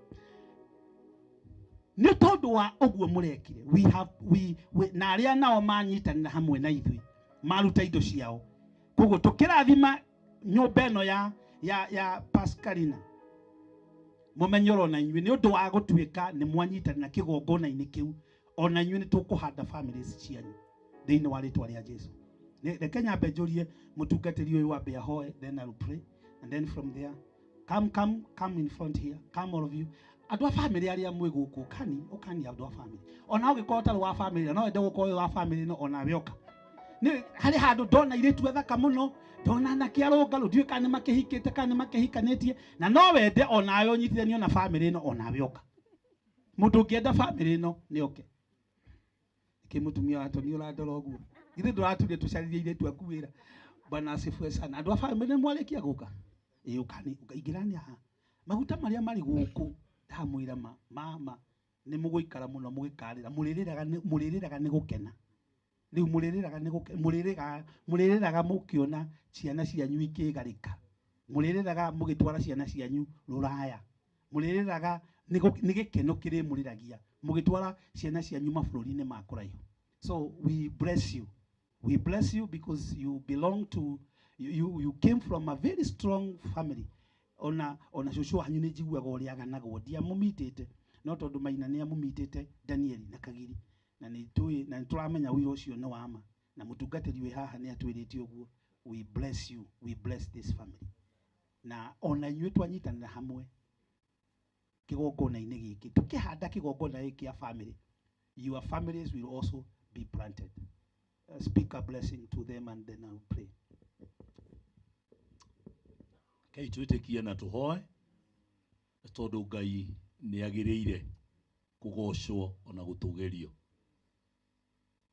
Nĩ tondũ wa ũguo mũrekire, we have we na arĩa nao manyitanĩra hamwe na ithuĩ maruta indo ciao, koguo tũkĩrathima nyũmba ĩno ya Pascalina mumenye ona inyuĩ nĩ ũndũ wa gũtuĩka nĩ mwanyitanĩra kĩgongona-inĩ kĩu, ona inyuĩ nĩ tũkũhanda families cianyu thĩinĩ wa rĩtwa rĩa Jesu. Reke nyambe njũrie mũtungatĩri ũyũ wambe ahoe, then I will pray, and then from there come in front here, come all of you. Andũ a family arĩa mwĩ gũkũ, ũkani andũ a family, ona ũngĩkorwo ũtarĩ wa family no wende gũkorwo wĩ wa family no onawe ũka. Nĩ harĩ handũ ndona airĩtu athaka mũno, ndona anake arũngarũ, ndiũĩ kana nĩ makĩhikĩte kana nĩ makĩhikanĩtie, na no wende onawe ũnyitithanio na family ĩno, onawe ũka. Mũndũ ũngĩenda family ĩno nĩ oke. Kĩ mũtumia wa Tony ũrandora ũguo, githĩ ndũratũire tũcarĩrie airĩtu aku wĩra? Bwana asifiwe sana. Andũ a family nĩ mwarĩkia gũka? Ĩĩ, ũkani ingĩrani haha. Maguta marĩa marĩ gũkũ ndamwĩra mama nĩ mũgũikara mũno mũgĩkarĩra, mũrĩrĩraga nĩ gũkena. Rĩu mũrĩrĩraga nĩ gũkena, mũrĩrĩraga mũkĩona ciana cianyu ikĩgarĩka, mũrĩrĩraga mũgĩtwara ciana cianyu rũraya, mũrĩrĩraga nĩ gĩkeno kĩrĩ mũrĩragia mũgĩtwara ciana cianyu mabũrũri-inĩ ma kũraihu. So we bless you. We bless you because you belong to you came from a very strong family. Ona cũcũ wanyu nĩ njiguaga ũrĩa aganagwo, ndiamũmitĩte no tondũ Maina nĩ amũmitĩte Danieli na Kagiri, na nĩ tũĩ na nĩ tũramenya wĩra ũcio nĩ wa ma, na mũtungatĩri wĩ haha nĩ atwĩrĩte ũguo. We bless you, we bless this family. Na ona inyuĩ twanyitanĩra hamwe kĩgongona-inĩ gĩkĩ, tũkĩhanda kĩgongona gĩkĩ kĩa family, your families will also be planted. Speak a blessing to them and then I will pray. Kei twĩtĩkie na tũhoe tondũ Ngai nĩ agĩrĩire kũgocwo ona gũtũgĩrio.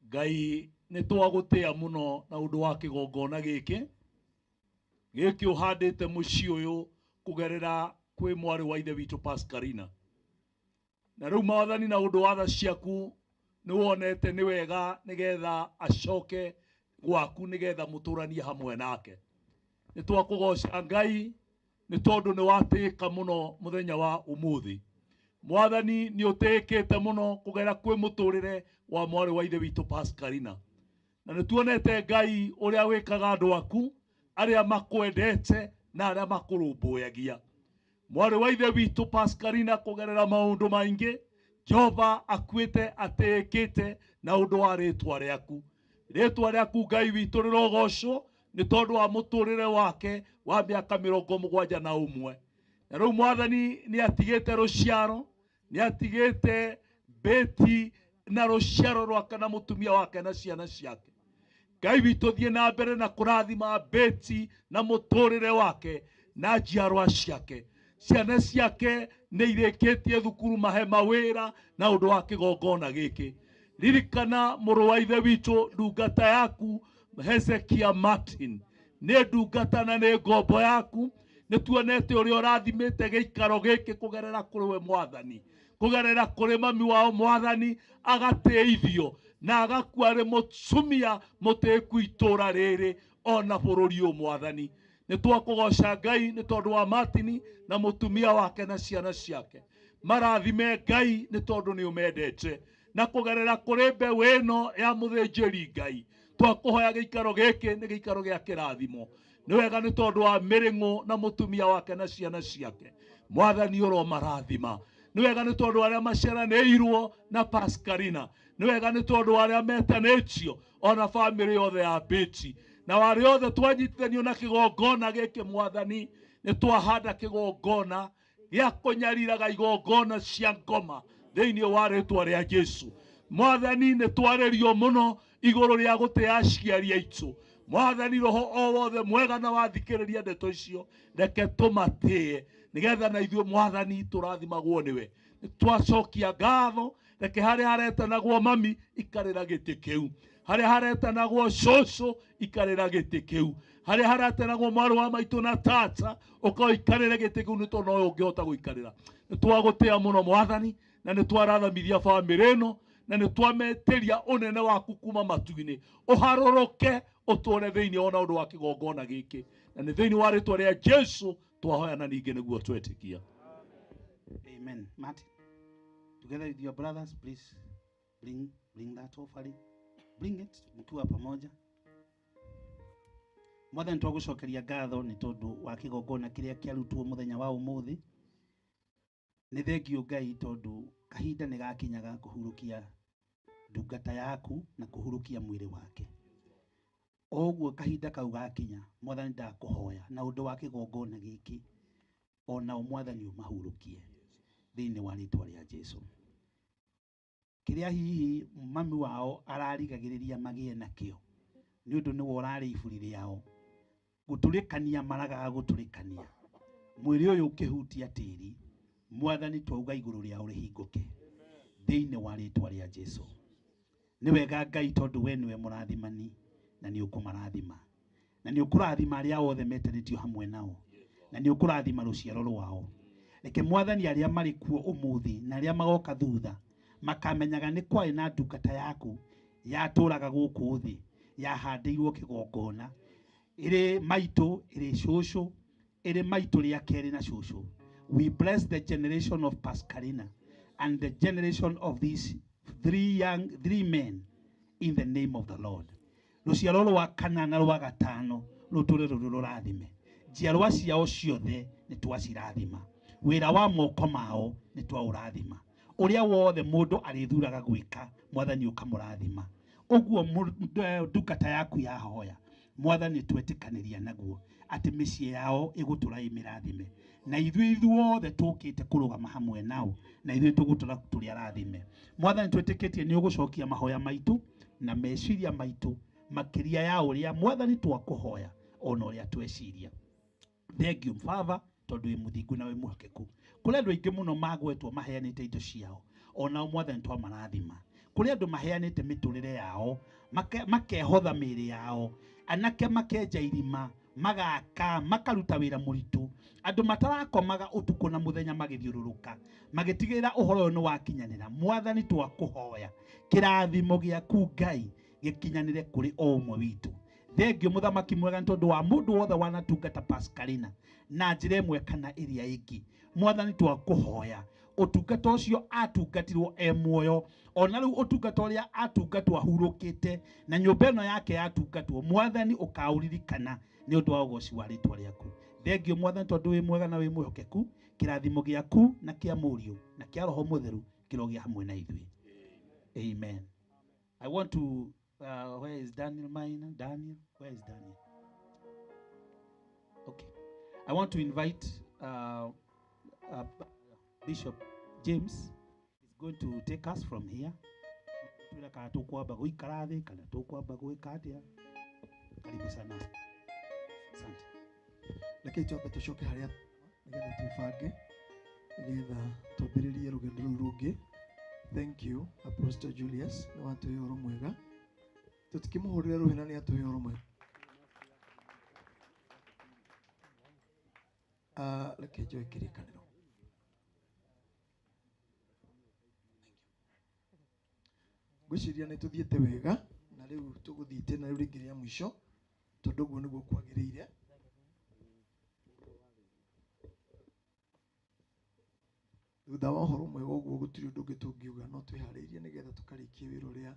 Ngai nĩ twagũtĩa mũno na ũndũ wa kĩgongona gĩkĩ gĩkĩ ũhandĩte mũciĩ ũyũ kũgerera kwĩ mwarĩ wa ithe witũ Pascalina. Na rĩu Mwathani na ũndũ wa tha ciaku nĩ wonete nĩ wega nĩgetha acoke gwaku nĩgetha mũtũranie hamwe nake. Nĩ twakũgoca Ngai nĩ tondũ nĩ watĩĩka mũno mũthenya wa ũmũthĩ. Mwathani nĩ ũtĩĩkĩte mũno kũgera kwĩ mũtũrĩre wa mwarĩ wa ithe witũ Pascalina. Na nĩ tuonete Ngai ũrĩa wĩkaga andũ aku arĩa makwendete na arĩa makũrũmbũyagia. Mwarĩ wa ithe witũ Pascalina kũgerera maũndũ maingĩ Jehova akuĩte atĩĩkĩte na ũndũ wa rĩtwa rĩaku. Rĩtwa rĩaku Ngai witũ rĩrogocwo nĩ tondũ wa mũtũrĩre wake wa mĩaka 71. Na rĩu Mwathani nĩ atigĩte rũciaro, nĩ atigĩte Beti na rũciaro rwake na mũtumia wake na ciana ciake. Ngai witũ thiĩ na mbere na kũrathima Beti na mũtũrĩre wake na njiarwa ciake. Ciana ciake nĩ irĩkĩtie thukuru, mahe mawĩra na ũndũ wa kĩgongona gĩkĩ. Ririkana mũrũ wa ithe witũ ndungata yaku Hezekia Martin. Nĩ ndungata na nĩ ngombo yaku. Nĩ tuonete ũrĩa ũrathimĩte gĩikaro gĩkĩ kũgerera kũrĩ we Mwathani, kũgerera kũrĩ mami wao Mwathani, agatĩithio na agakua arĩ mũtumia mũtĩku itũra rĩrĩ ona bũrũri ũyũ Mwathani. Nĩ twakũgoca Ngai nĩ tondũ wa Martin na mũtumia wake na ciana ciake. Marathime Ngai nĩ tondũ nĩ ũmendete, na kũgerera kũrĩ mbeũ ĩno ya mũthĩnjĩri Ngai twakũhoya gĩikaro gĩkĩ nĩ gĩikaro gĩa kĩrathimo. Nĩ wega nĩ tondũ wa Mĩrĩng'ũ na mũtumia wake na ciana ciake, Mwathani ũromarathima. Nĩ wega nĩ tondũ arĩa maciaranĩirwo na Pascalina, nĩ wega nĩ tondũ arĩa metanĩtio ona bamĩrĩ yothe ya Beti, na arĩa othe twanyitithanio na kĩgongona gĩkĩ Mwathani, nĩ twahanda kĩgongona gĩa kũnyariraga igongona cia ngoma thĩinĩ wa rĩtwa rĩa Jesu. Mwathani nĩ twarĩrio mũno igũrũ rĩa gũtĩa aciari aitũ. Mwathani roho o wothe mwega na wathikĩrĩria ndeto icio, reke tũmatĩe nĩgetha na ithuĩ Mwathani tũrathimagwo nĩwe. Nĩ twacokia ngatho, reke harĩa haretanagwo mami ikarĩra gĩtĩ kĩu, harĩa haretanagwo cũcũ ikarĩra gĩtĩ kĩu, harĩa haretanagwo mwarĩ wa maitũ na tata ũka ũikarĩre gĩtĩ kĩu, nĩ tondũ nowe ũngĩhota gũikarĩra. Nĩ twagũtĩa mũno Mwathani, na nĩ twarathamithia bamĩrĩ ĩno, na nĩ twametĩria ũnene waku kuma matu-inĩ ũharũrũke ũtũre thĩinĩ ona ũndũ wa kĩgongona gĩkĩ, na nĩ thĩinĩ wa rĩtwa rĩa Jesu twahoya na ningĩ nĩguo twetĩkia. Amen. Martin, together with your brothers, please bring that offering. Bring it mkiwa pamoja. Mwathani twagũcokeria ngatho nĩ tondũ wa kĩgongona kĩrĩa kĩarutwo mũthenya wa ũmũthĩ. Nĩ thengio Ngai tondũ kahinda nĩ gakinyaga kũhurũkia ndungata yaku na kũhurũkia mwĩrĩ wake. O ũguo kahinda kau gakinya, Mwathani ndakũhoya na ũndũ wa kĩgongona gĩkĩ onao Mwathani ũmahurũkie thĩinĩ wa rĩtwa rĩa Jesu. Kĩrĩa hihi mami wao ararigagĩrĩria magĩe nakĩo nĩ ũndũ nĩwe ũrarĩ iburi rĩao, gũtũrĩkania maragaga gũtũrĩkania mwĩrĩ ũyũ ũkĩhutia tĩri, Mwathani twauga igũrũ rĩao rĩhingũke thĩinĩ wa rĩtwa rĩa Jesu. Nĩ wega Ngai tondũ we nĩwe mũrathimani na nĩ ũkũmarathima, na nĩ ũkũrathima arĩa othe metanĩtio hamwe nao, na nĩ ũkũrathima rũciaro rwao. Reke Mwathani arĩa marĩ kuo ũmũthĩ na arĩa magoka thutha makamenyaga nĩ kwarĩ na ndungata yaku yatũraga gũkũ thĩ yahandĩirwo kĩgongona, ĩrĩ maitũ, ĩrĩ cũcũ, ĩrĩ maitũ rĩa kerĩ na cũcũ. We bless the generation of Pascalina and the generation of these three men in the name of the Lord. Rũciaro rwa kana na rwa gatano rũtũre rũrĩ rũrathime. Njiarwa ciao ciothe nĩ twacirathima. Wĩra wa moko mao nĩ twaũrathima. Ũrĩa wothe mũndũ arĩthuraga gwĩka, Mwathani ũkamũrathima. Ũguo ndungata yaku yahoya, Mwathani twetĩkanĩria naguo atĩ mĩciĩ yao ĩgũtũra ĩmĩrathime, na ithuĩ ithuothe tũkĩte kũrũgama hamwe nao, na ithuĩ tũgũtũra tũrĩ arathime. Mwathani twĩtĩkĩtie nĩ ũgũcokia mahoya maitũ na meciria maitũ makĩria ya ũrĩa Mwathani twakũhoya ona ũrĩa tweciria. Thank you Father, tondũ wĩ mũthingu na wĩ mwĩhokeku. Kũrĩ andũ aingĩ mũno magwetwo maheanĩte indo ciao, onao Mwathani twamarathima. Kũrĩ andũ maheanĩte mĩtũrĩre yao, makehotha mĩĩrĩ yao, anake makenja irima, magaka, makaruta wĩra mũritũ, andũ matarakomaga ũtukũ na mũthenya magĩthiũrũrũka magĩtigĩrĩra ũhoro ũyũ nĩ wakinyanĩra. Mwathani twakũhoya kĩrathimo gĩaku Ngai gĩkinyanĩre kũrĩ o ũmwe witũ. Thengio mũthamaki mwega nĩ tondũ wa mũndũ wothe wanatungata Pascalina na njĩra ĩmwe kana ĩrĩa ĩngĩ. Mwathani twakũhoya ũtungata ũcio atungatirwo e muoyo, ona rĩu ũtungata ũrĩa atungatwo ahurũkĩte na nyũmba ĩno yake yatungatwo, Mwathani ũkaũririkana nĩ ũndũ wa ũgoci wa rĩtwa rĩaku. Thengio Mwathani tondũ wĩ mwega na wĩ mwĩhokeku. Kĩrathimo gĩaku na kĩa Mũriũ na kĩa Roho Mũtheru kĩrogĩa hamwe na ithuĩ. Amen. I want to where is Daniel Maina? Daniel, where is Daniel? Okay. I want to invite Bishop James is going to take us from here. Twĩra kana tũkwamba gũikara thĩ kana tũkwamba gwĩka atĩa. Karibu sana. Asante. Reke twambe tũcoke harĩa nĩgetha twĩbange nĩgetha twambĩrĩrie rũgendo rũu rũngĩ. Thank you Apostle Julius, nĩ watũhe ũhoro mwega. Tũtikĩmũhũrĩre rũhĩ na nĩ atũhe ũhoro mwega. Reke njoe kĩrĩkanĩro. Ngwĩciria nĩ tũthiĩte wega na rĩu tũgũthiĩ itĩna rĩu rĩngĩ rĩa mũico tondũ ũguo nĩguo kwagĩrĩire. Thutha wa ũhoro mwega ũguo gũtirĩ ũndũ ũngĩ tũngiuga no twĩharĩirie nĩgetha tũkarĩkie wĩra ũrĩa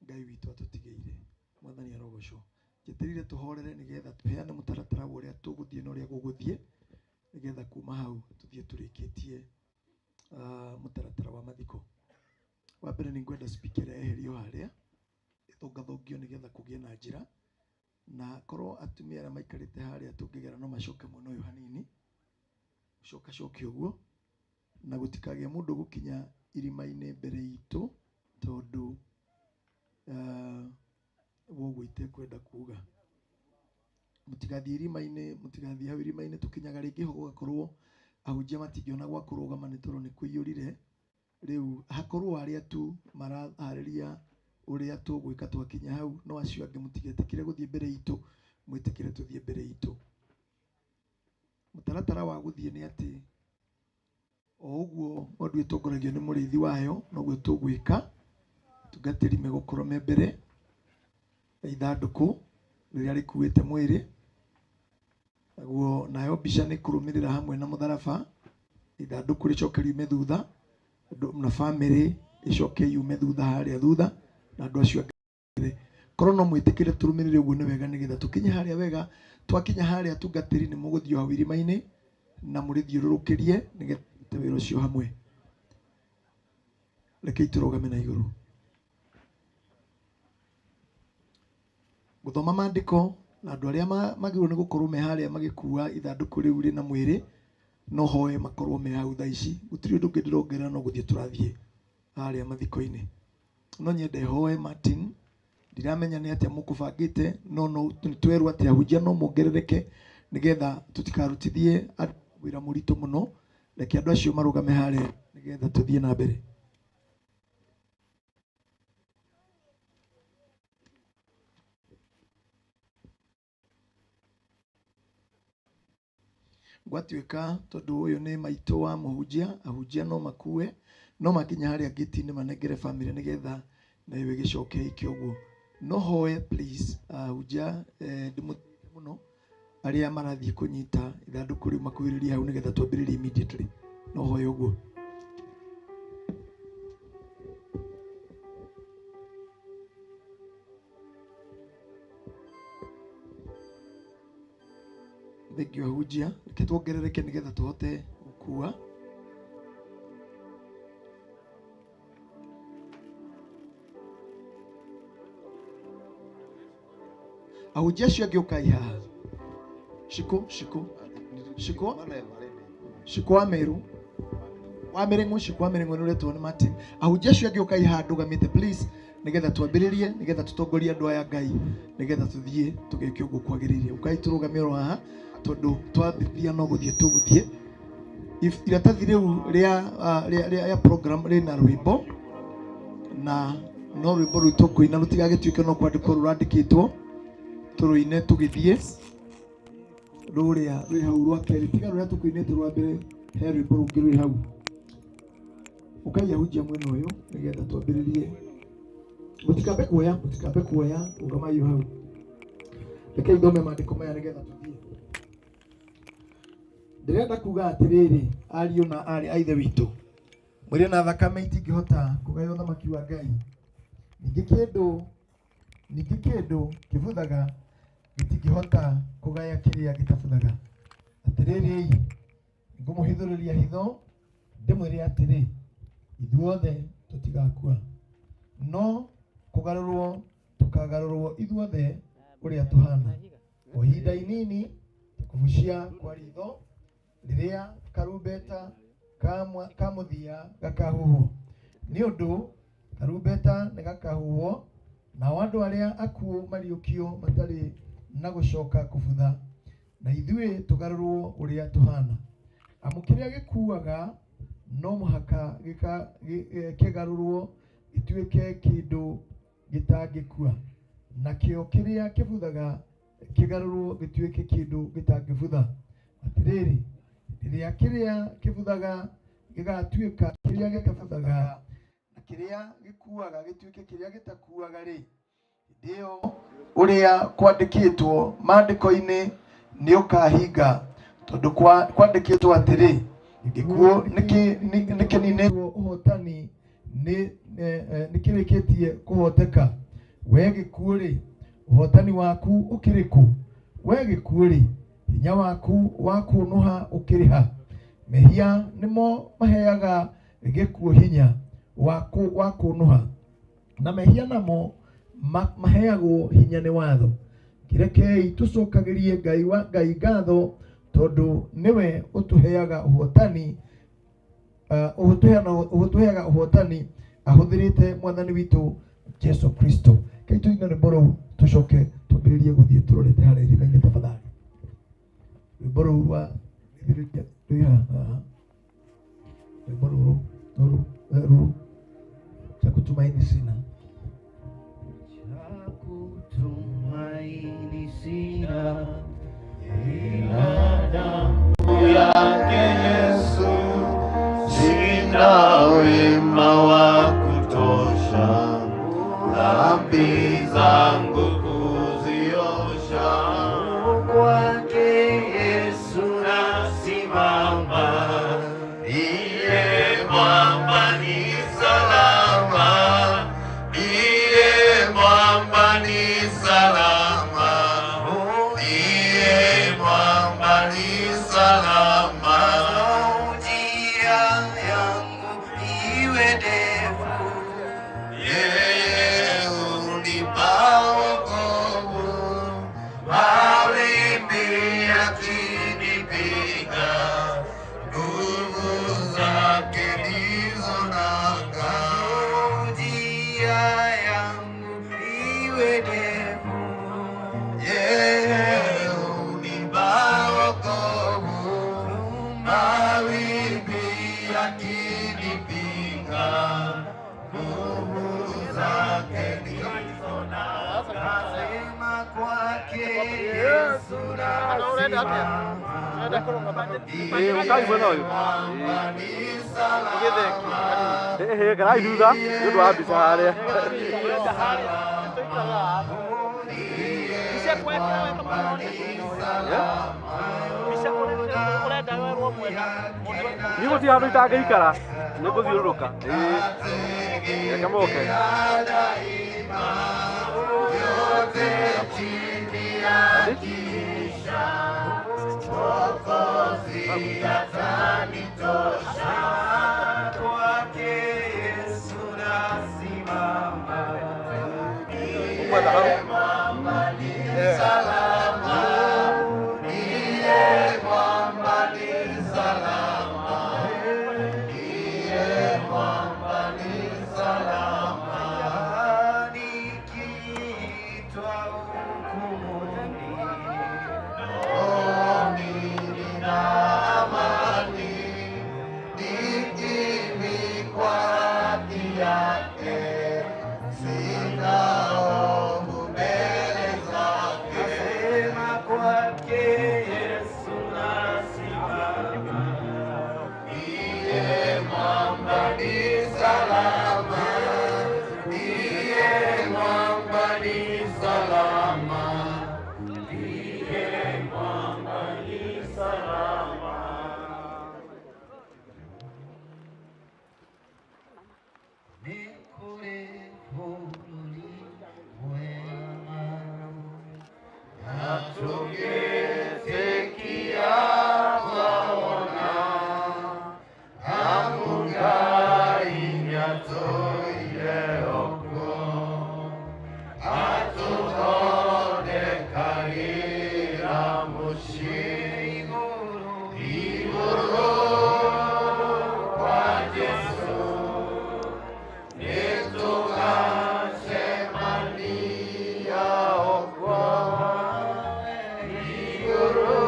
Ngai witũ atũtigĩire. Mwathani arogocwo. Njeterire tũhorere nĩgetha tũheane mũtaratara wa ũrĩa tũgũthiĩ na ũrĩa gũgũthiĩ nĩgetha kuma hau tũthiĩ tũrĩkĩtie mũtaratara wa mathiko. Wa mbere nĩ ngwenda speaker ĩrĩa yeherio harĩa ĩthũngathũngio nĩgetha kũgĩe na njĩra, na korwo atumia arĩa maikarĩte harĩa tũngĩgera no macoke mwena ũyũ hanini, cokacoke ũguo, na gũtikagĩe mũndũ gũkinya irima-inĩ mbere itũ tondũ woguo itekwenda kuga. Mũtigathiĩ irima-inĩ, mũtigathiĩ hau irima-inĩ tũkinyaga rĩngĩ ho gũgakorwo ahunjia matingĩona gwa kũrũgama nĩ tondũ nĩ kũiyũrire. Rĩu hakorwo arĩa tu maraharĩria ũrĩa tũgwĩka twakinya hau, no acio angĩ mũtigetĩkĩre gũthiĩ mbere itũ, mwĩtĩkĩre tũthiĩ mbere itũ. Mũtaratara wa gũthiĩ nĩ atĩ o ũguo ng'ondu ĩtongoragio nĩ mũrĩithi wayo noguo tũgwĩka. Atungatĩri megũkorwo me mbere ya ithandũkũ rĩrĩa rĩkuĩte mwĩrĩ, naguo nayo mbica nĩ kũrũmĩrĩra hamwe na mũtharaba, ithandũkũ rĩcoke riume thutha, na bamĩrĩ ĩcoke yume thutha harĩa thutha, na andũ acio angĩ. Korwo no mwĩtĩkĩre tũrũmĩrĩre ũguo nĩ wega nĩgetha tũkinye harĩa wega. Twakinya harĩa atungatĩri nĩ mũgũthiĩ hau irima-inĩ na mũrĩthiũrũrũkĩrie nĩgetha tũrute wĩra ũcio hamwe. Rekei tũrũgame na igũrũ. Gũthoma maandĩko na andũ arĩa magĩrĩirwo nĩ gũkorwo me harĩa magĩkua ithandũkũ rĩu rĩna mwĩrĩ, no hoe makorwo me hau thaa ici. Gũtirĩ ũndũ ũngĩ ndĩrongerera no gũthiĩ tũrathiĩ harĩa mathiko-inĩ. No nyende hoe Martin, ndiramenya nĩ atĩa mũkũbangĩte, no nĩtwerwo atĩ ahunjia no mongerereke nĩgetha tũtikarutithie wĩra mũritũ mũno. Reke andũ acio marũgame harĩa nĩgetha tũthiĩ na mbere. Gwatuĩka tondũ ũyũ nĩ maitũ wa mũhunjia, ahunjia no makue, no makinya harĩa ngĩti-inĩ manengere bamĩrĩ nĩgetha nayo ĩgĩcoke ĩke ũguo. No hoe please ahunjia, ndĩmũtĩĩte mũno arĩa marathiĩ kũnyita ithandũkũ rĩu makuhĩrĩrie hau nĩgetha twambĩrĩrie immediately. No hoe ũguo. Thank you ahunjia, reke tuongerereke nĩgetha tũhote gũkua. Ahunjia acio angĩ ũkai haha. Shiko, shiko, shiko, shiko wa Meru, wa Mĩrĩng'ũ, shiko wa Mĩrĩng'ũ nĩ ũretwo nĩ Martin. Ahunjia acio angĩ ũkai haha ndũgamĩte please, nĩgetha twambĩrĩrie, nĩgetha tũtongorie andũ aya Ngai, nĩgetha tũthiĩ tũgeke ũguo kwagĩrĩire. Ũkai tũrũgame oro haha tondũ twambĩrĩria no gũthiĩ tũgũthiĩ. Iratathi rĩu rĩa program rĩna rwĩmbo, na no rwĩmbo rũu tũkũina rũtigagĩtuĩke no kwandĩkwo rũrandĩkĩtwo, tũrũine tũgĩthiĩ. Rũrĩa rwĩ hau rwa kerĩ, tiga rũrĩa tũkũinĩte rwa mbere, he rwĩmbo rũngĩ rwĩ hau. Ũkai ahunjia mwena ũyũ nĩgetha twambĩrĩrie. Mũtikambe kuoya, mũtikambe kuoya, rũgamai hau. Rekei thome maandĩko maya nĩgetha tũthiĩ. Ndĩrenda kuga atĩrĩrĩ, ariũ na aarĩ a Ithe witũ, mwĩrĩ na thakame itingĩhota kũgaya ũthamaki wa Ngai. Ningĩ kĩndũ kĩbuthaga gĩtingĩhota kũgaya kĩrĩa gĩtabuthaga. Atĩrĩrĩ, ngũmũhithũrĩria hitho, ndĩmwĩre atĩrĩ, ithuothe tũtigakua, no kũgarũrwo tũkagarũrwo ithuothe ũrĩa tũhana. O ihinda inini ta kũbucia kwa ritho, rĩrĩa karumbeta ka mũthia gakahuhwo. Nĩ ũndũ karumbeta nĩ gakahuhwo, nao andũ arĩa akuũ mariũkio matarĩ na gũcoka kũbutha, na ithuĩ tũgarũrwo ũrĩa tũhana. Amu kĩrĩa gĩkuaga no mũhaka kĩgarũrwo gĩtuĩke kĩndũ gĩtangĩkua, nakĩo kĩrĩa kĩbuthaga kĩgarũrwo gĩtuĩke kĩndũ gĩtangĩbutha. Atĩrĩrĩ, rĩrĩa kĩrĩa kĩbuthaga gĩgatuĩka kĩrĩa gĩtabuthaga, na kĩrĩa gĩkuaga gĩtuĩke kĩrĩa gĩtakuaga rĩ, hĩndĩ ĩyo ũrĩa kwandĩkĩtwo maandĩko-inĩ nĩ ũkahinga, tondũ kwandĩkĩtwo atĩrĩ, gĩkuũ nĩkĩninĩtwo, ũhotani nĩkĩrĩkĩtie kũhoteka. We gĩkuũ rĩ, ũhotani waku ũkĩrĩ kũ? We gĩkuũ rĩ, hinya waku wa kũnũha ũkĩrĩ ha? Mehia nĩmo maheaga gĩkuũ hinya wa kũnũha, na mehia namo maheagwo hinya nĩ watho. Kĩrekei tũcokagĩrie Ngai wa Ngai ngatho, tondũ nĩwe ũtũheaga ũhotani, ũtũheaga ũhotani ahũthĩrĩte mwathani witũ Jesu Kristo. Kei tũine rwĩmbo rũu tũcoke twambĩrĩrie gũthiĩ tũrorete harĩa irima-inĩ tafadhali. Rwĩmbo rũu rwa rwĩ haha, rwĩmbo rũrũ rũrũ rũrũ, cha kutumaini sina, cha kutumaini sina, ila damu yake Yesu. Sina wema wa kutosha, dhambi zangu kuziosha. Kwake Yesu nasimama, ndiye mwamba ni salama, ndiye mwamba ni salama, ndiye mwamba ni salama. Njia yangu iwe ndefu, yeye hunipa wokovu. Mawimbi yakinipiga, nguvu zake ndizo nanga. Njia yangu iwe ndefu, yeye hunipa wokovu. Mawimbi yakinipiga, nguvu zake ndizo nanga. Sema kwake Yesu nasimama, Ũkai mwena ũyũ garai thutha nĩ ũndũ wa mbica harĩa. Niĩ gũtirĩ handũ itangĩikara, nĩ ngũthiũrũrũka. Reke moke. Mwokozi atanitosha, kwake Yesu nasimama, ndiye mwamba ni salama, ndiye mwamba ni salama, ndiye mwamba ni salama. Nikiitwa hukumuni, rohoni nina amani, nikivikwa haki yake, sina hofu mbele zake. Sema kwake Yesu nasimama, ndiye mwamba ni salama, ndiye mwamba ni salama, ndiye mwamba ni salama. Nĩ kũrĩ bũrũri mwega na tũgĩtĩkia twaona, amu Ngai nĩatũire okuo, atũthondekagĩra mũciĩ igũrũ kwa Jesũ. Nĩtũgacemania okuo igũrũ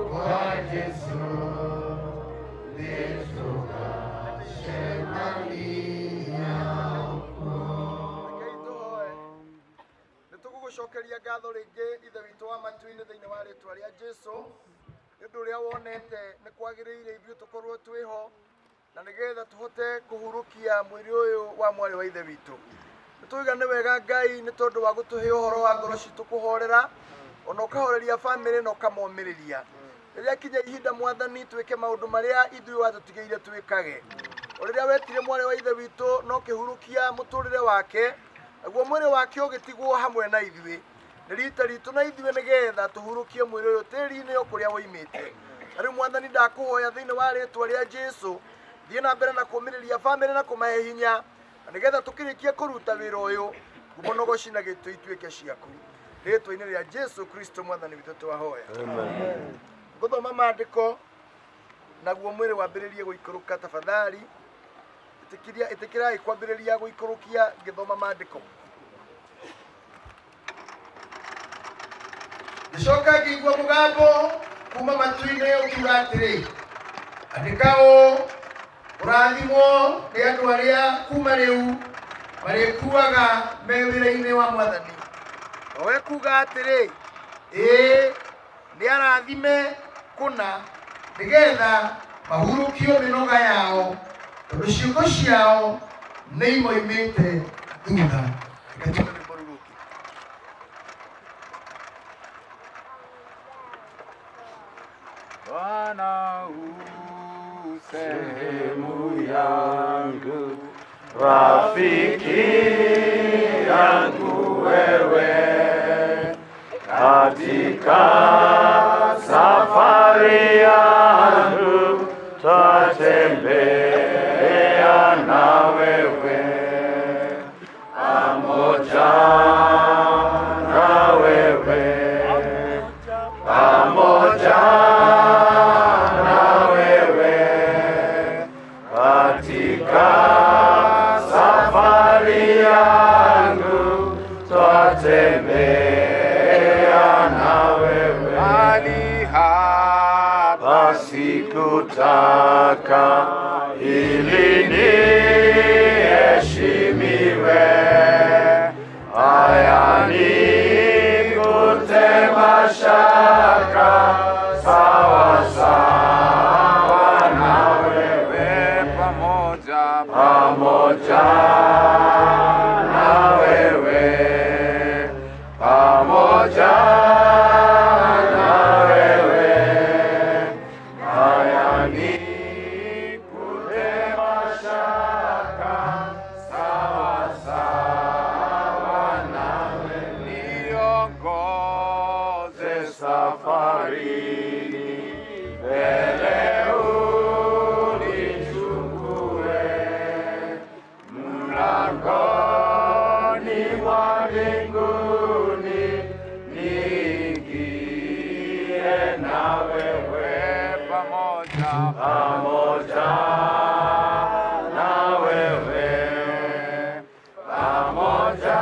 kwa Jesũ, nĩtũgacemania okuo. Rekei tũhoe. Nĩ tũgũgũcokeria ngatho rĩngĩ Ithe witũ wa matu-inĩ thĩinĩ wa rĩtwa rĩa Jesũ. Nĩ ũndũ ũrĩa wonete nĩ kwagĩrĩire ithuĩ tũkorwo twĩho na nĩgetha tũhote kũhurũkia mwĩrĩ ũyũ wa mwarĩ wa ithe witũ. Nĩ tũiga nĩ wega Ngai nĩ tondũ wa gũtũhe ũhoro wa ngoro citũ kũhorera ona ũkahoreria bamĩrĩ na ũkamomĩrĩria. Rĩrĩa kinya ihinda mwathani twĩke maũndũ marĩa ithuĩ watũtigĩire twĩkage. O rĩrĩa wetire mwarĩ wa ithe witũ na ũkĩhurũkia mũtũrĩre wake, naguo mwĩrĩ wake ũgĩtigwo hamwe na ithuĩ. Nĩ rita ritũ na ithuĩ nĩgetha tũhurũkie mwĩrĩ ũyũ tĩri-inĩ o kũrĩa woimĩte. Na rĩu mwathani ndakũhoya thĩinĩ wa rĩtwa rĩa Jesũ, thiĩ na mbere na kũũmĩrĩria bamĩrĩ na kũmahe hinya, na nĩgetha tũkĩrĩkie kũruta wĩra ũyũ, ngumo na ũgoci na gĩtĩo ituĩke ciaku. Rĩtwa-inĩ rĩa Jesũ Kristo mwathani witũ twahoya. Amen. Ngũthoma maandĩko naguo mwĩrĩ wambĩrĩrie gũikũrũka tafadhali. Ĩtĩkĩrai kwambĩrĩria gũikũrũkia ngĩthoma maandĩko. Ngĩcoka ngĩigua mũgambo kuma matu-inĩ ũkiuga atĩrĩ, andĩka ũũ, ũrathimwo nĩ andũ arĩa kuma rĩu marĩkuaga me wĩra-inĩ wa mwathani. O we kuga atĩrĩ, ĩĩ nĩ arathime kũna nĩgetha mahurũkio mĩnoga yao, tondũ ciĩko ciao nĩ imoimĩte thutha. Reke tuone rwĩmbo rũu rũngĩ. Bwana u sehemu yangu, rafiki yangu wewe, katika safari yangu tatembea na wewe, pamoja na wewe, pamoja na wewe, katika safari yangu twatembea na wewe. Mahali hapa sikutaka ili niheshimiwe, haya ni kutema shaka, sawa sawa na wewe, pamoja pamoja na wewe, pamoja na wewe, haya ni kutema shaka, sawa sawa na wewe, niongoze safarini, mbele unichukue, mlangoni mwa mbinguni niingie na wewe, pamoja pamoja na wewe, pamoja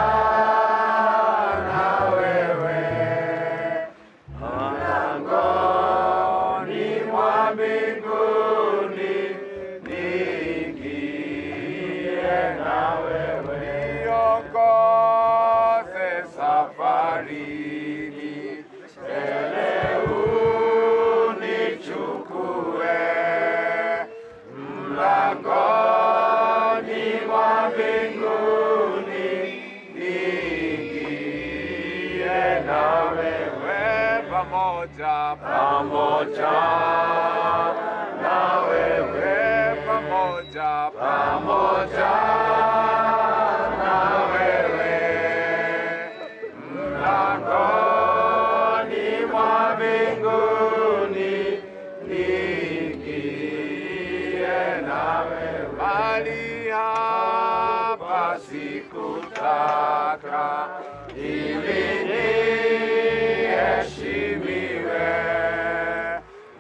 na wewe, mlangoni mwa mbinguni niingie na wewe, niongoze safarini, mbele unichukue, mlangoni mwa mbinguni niingie na wewe, pamoja pamoja na wewe, pamoja pamoja na wewe, mlangoni mwa mbinguni niingie na wewe. Mahali hapa sikutaka ili niheshimiwe,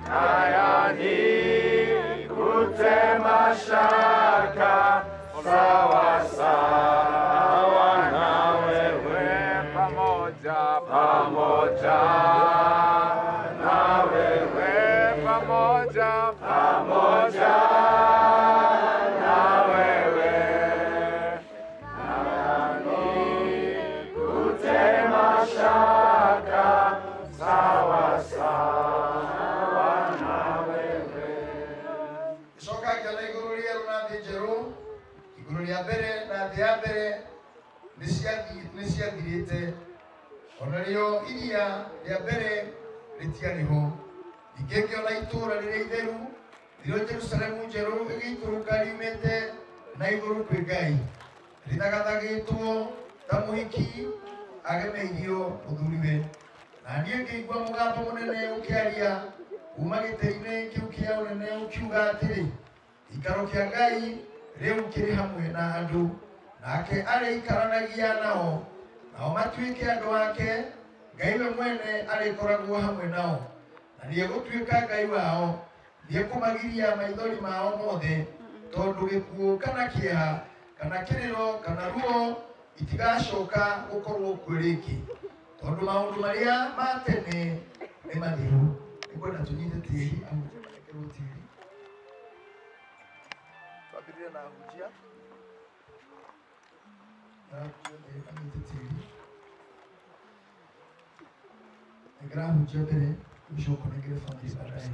haya ni kutema shaka, sawa sawa na wewe, pamoja pamoja na wewe, pamoja pamoja na wewe, nani kutema shaka, sawa sawa mbere na thĩ ya mbere nĩciathirĩte, onarĩo iria rĩa mbere rĩtiarĩ ho. Ningĩ ngĩona itũũra rĩrĩa itheru, nĩrĩo Jerusalemu njerũ, ĩgĩikũrũka riumĩte na igũrũ kwĩ Ngai, rĩthagathagĩtwo ta mũhiki agemeirio mũthuriwe. Na niĩ ngĩigua mũgambo mũnene ũkĩaria kuma gĩtĩ-inĩ kĩu kĩa ũnene ũkiuga atĩrĩ, gĩikaro kĩa Ngai rĩu kĩrĩ hamwe na andũ, nake arĩikaranagia nao, nao matuĩke andũ ake. Ngai we mwene arĩkoragwo hamwe nao, na nĩegũtuĩka Ngai wao. Nĩekũmagiria maithori mao mothe, tondũ gĩkuũ kana kĩeha kana kĩrĩro kana ruo itigacoka gũkorwo kuo rĩngĩ, tondũ maũndũ marĩa ma tene nĩ mathiru. Nĩngwenda tũnyite tĩri, ahunjia manekerwo tĩri. Twambĩrĩrie na ahunjia, na ahunjia othe manyite tĩri. Nengera ahunjia mbere, ũcoke ũnengere bamĩrĩ baadaye.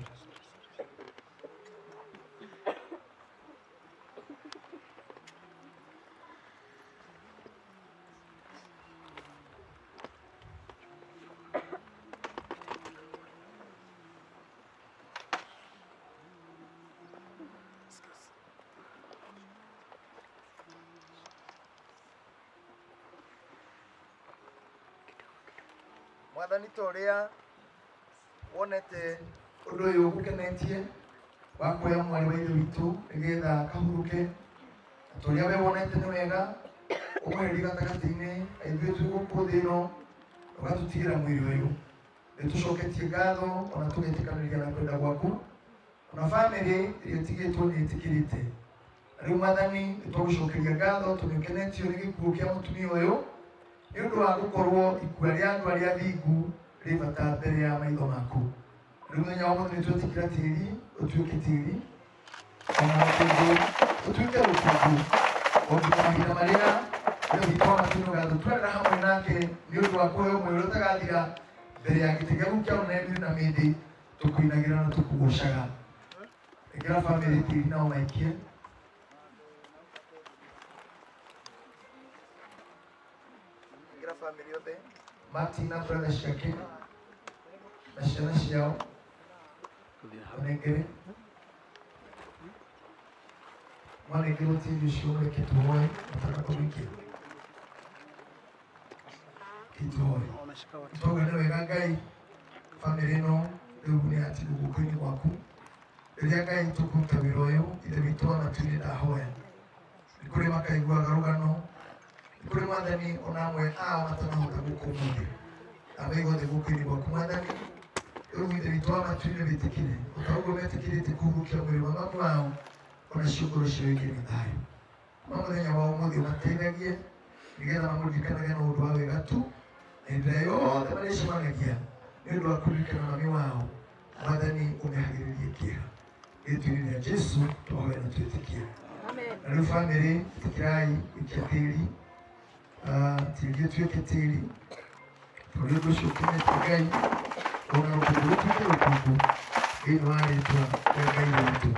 Mwathani, ta ũrĩa wonete ũndũ ũyũ ũgũkenetie wa kuoya mwarĩ wa ithe witũ nĩgetha akahurũke, na ta ũrĩa we wonete nĩ wega ũmweherie gatagatĩ-inĩ ka ithuĩ twĩ gũkũ thĩ ĩno, ũgatũtigĩra mwĩrĩ ũyũ. Nĩtũcoketie ngatho ona tũgetĩkanĩria na kwenda gwaku, ona bamĩrĩ ĩrĩa ĩtigĩtwo nĩ ĩtĩkĩrĩte. Na rĩu Mwathani, nĩtwagũcokeria ngatho tondũ nĩũkenetio nĩ gĩkuũ kĩa mũtumia ũyũ, nĩ ũndũ wa gũkorwo ikua rĩa andũ arĩa athingu rĩ bata mbere ya maitho maku. Rĩu mũthenya wa ũmũthĩ nĩtwetĩkĩra tĩri ũtuĩke tĩri, ona rũkũngũ ũtuĩke rũkũngũ, o nginya mahinda marĩa Ithe witũ wa matu-inĩ ũgatũtuanĩra hamwe nake nĩ ũndũ wa kũheo muoyo ũrĩa ũtagathira mbere ya gĩtĩ gĩaku kĩa ũnene mĩndĩ na mĩndĩ, tũkũinagĩra na tũkũgoocaga. Ĩkĩra bamĩrĩ tĩri nao maikie. Ĩkĩra bamĩrĩ othe, Martin na brother ciake na ciana ciao, ũnengere mwanengerwo tĩri ũcio, mũreke tũhoe matanatũgĩkia kĩtũhoe. Twauga nĩ wega Ngai, bamĩrĩ ĩno rĩu nĩ yatigwo guoko-inĩ gwaku. Rĩrĩa Ngai tũkũruta wĩra ũyũ, Ithe witũ wa matu-inĩ, ndahoya nĩ kũrĩ makaiguaga rũgano, nĩ kũrĩ Mwathani ona amwe ao matanahota gũka ũmũthĩ, ndamaigua othe guoko-inĩ gwaku Mwathani. Rĩu Ithe witũ wa matu-inĩ, wĩtĩkĩre o ta ũguo metĩkĩrĩte kũhurukia mwĩrĩ wa mamu wao, ona cio ngoro ciao igĩe na thayũ. Kuma mũthenya wa ũmũthĩ ũmateithagie nĩgetha mamũririkanage na ũndũ wa wega tu, na hĩndĩ ĩrĩa yothe marĩcemanagia nĩ ũndũ wa kũririkana mami wao, Mwathani ũmehagĩrĩrie kĩeha. Rĩtwa-inĩ rĩa Jesu twahoya na twĩtĩkie. Na rĩu bamĩrĩ, ĩtĩkĩrai gũikia tĩri, tĩri ũtuĩke tĩri, tondũ ũndũ ũcio ũkenetie Ngai, ona rũkũngũ rũtuĩke rũkũngũ thĩinĩ wa rĩtwa rĩa Ngai witũ.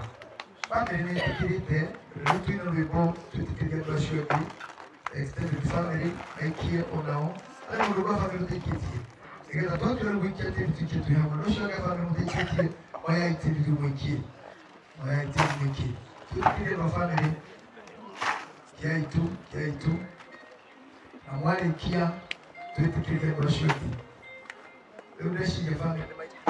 Bamĩrĩ nĩ ĩtĩkĩrĩte, rĩu twĩna rwĩmbo twĩtĩkĩrie andũ acio angĩ, extended family maikie onao, arĩa mũndũ wa bamĩrĩ ũtaikĩtie, nĩgetha twatua rĩu gũikia tĩri tũikie twĩ hamwe. Na ũcio ũngĩ bamĩrĩ mũtaikĩtie, oyai tĩri rĩu mũikie, oyai tĩri mũikie. Twĩtĩkĩrie andũ a bamĩrĩ, kiai tu, kiai tu, na mwarĩkia twĩtĩkĩrie andũ acio angĩ. Rĩu ndeciria bamĩrĩ nĩ maikie.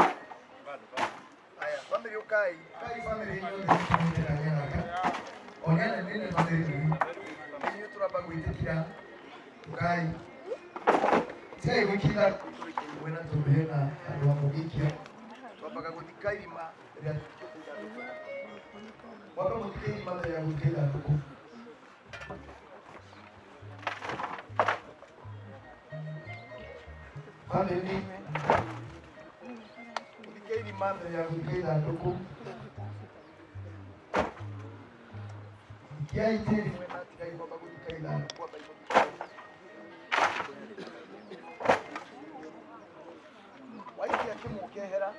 Aya, bamĩrĩ ũkai, ũkai bamĩrĩ inyuothe mũkinyĩte kanya gaka. Ona nene nĩ bamĩrĩ nini. Inyuĩ tũramba gwĩtĩkĩra, ũkai. Tigai gwĩkĩra mwena tondũ hena handũ ha mũgĩikia. Twambaga gũthika irima rĩrĩa tũthikĩte ithandũkũ. Mwambe mũthike irima mbere ya gũthika ithandũkũ. Bamĩrĩ nĩ mũthike irima mbere ya gũthika ithandũkũ. Ikiai tĩri mwena, tigai kwamba gũthika ithandũkũ, ambai mũthike. Waikia kĩmwe ũkehera.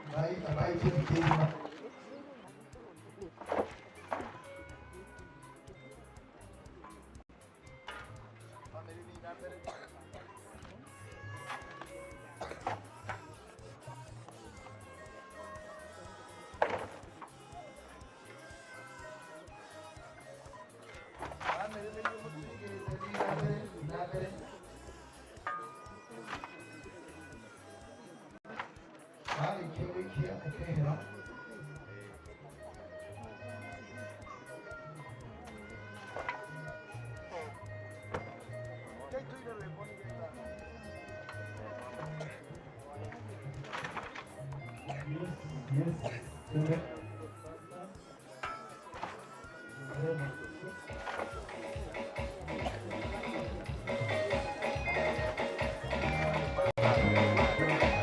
Ambai, ambai tũthike irima. Warĩkia gũikia ũkehera.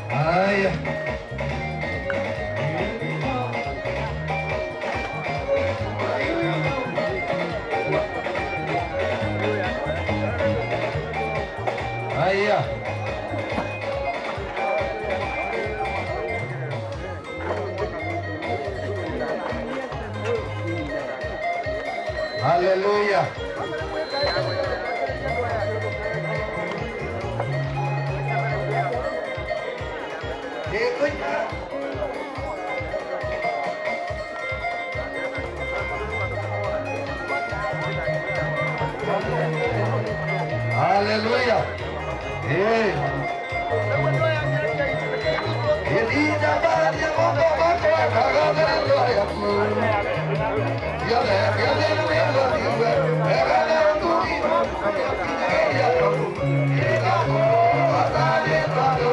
Haya. Haya. Haleluya. Haleluya. Eh. Elida baria mondo mako kagagara yaku. Yale yale yale yale tu ya ya ko atale tado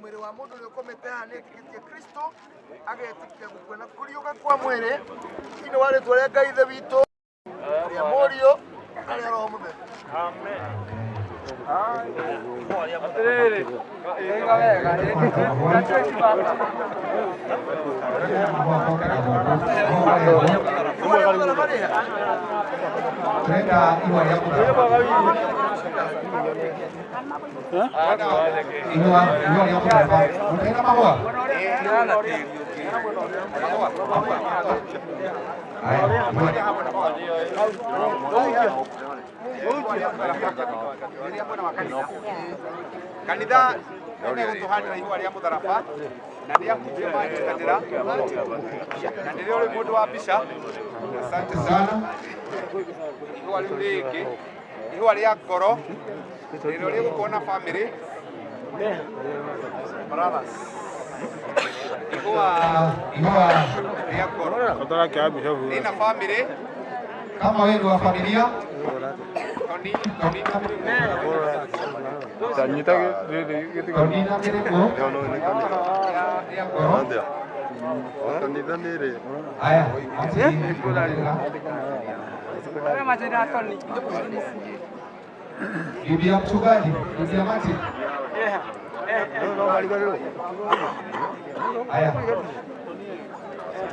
Mwĩrĩ wa mũndũ ũrĩa ũkomete haha nĩetĩkĩtie Kristo agetĩkia gũkua na kũriũka kwa mwĩrĩ thĩinĩ wa rĩtwa rĩa Ngai Ithe witũ rĩa Mũriũ na rĩa Roho Mũtheru. Amen. Kanitha nĩmegũtũhandĩra ihũa rĩa mũtharaba na nĩ ahunjia manyitanĩra na nĩrĩo rĩu mũndũ wa mbica. Asante sana. Ihũa rĩu rĩngĩ ihũa rĩa ngoro rĩrĩa rĩgũkorwo na family brothers ihũa rĩa ngoro rĩna family kama wewe wa familia Tony bibi ya mchungaji, bibi ya Martin. Haya.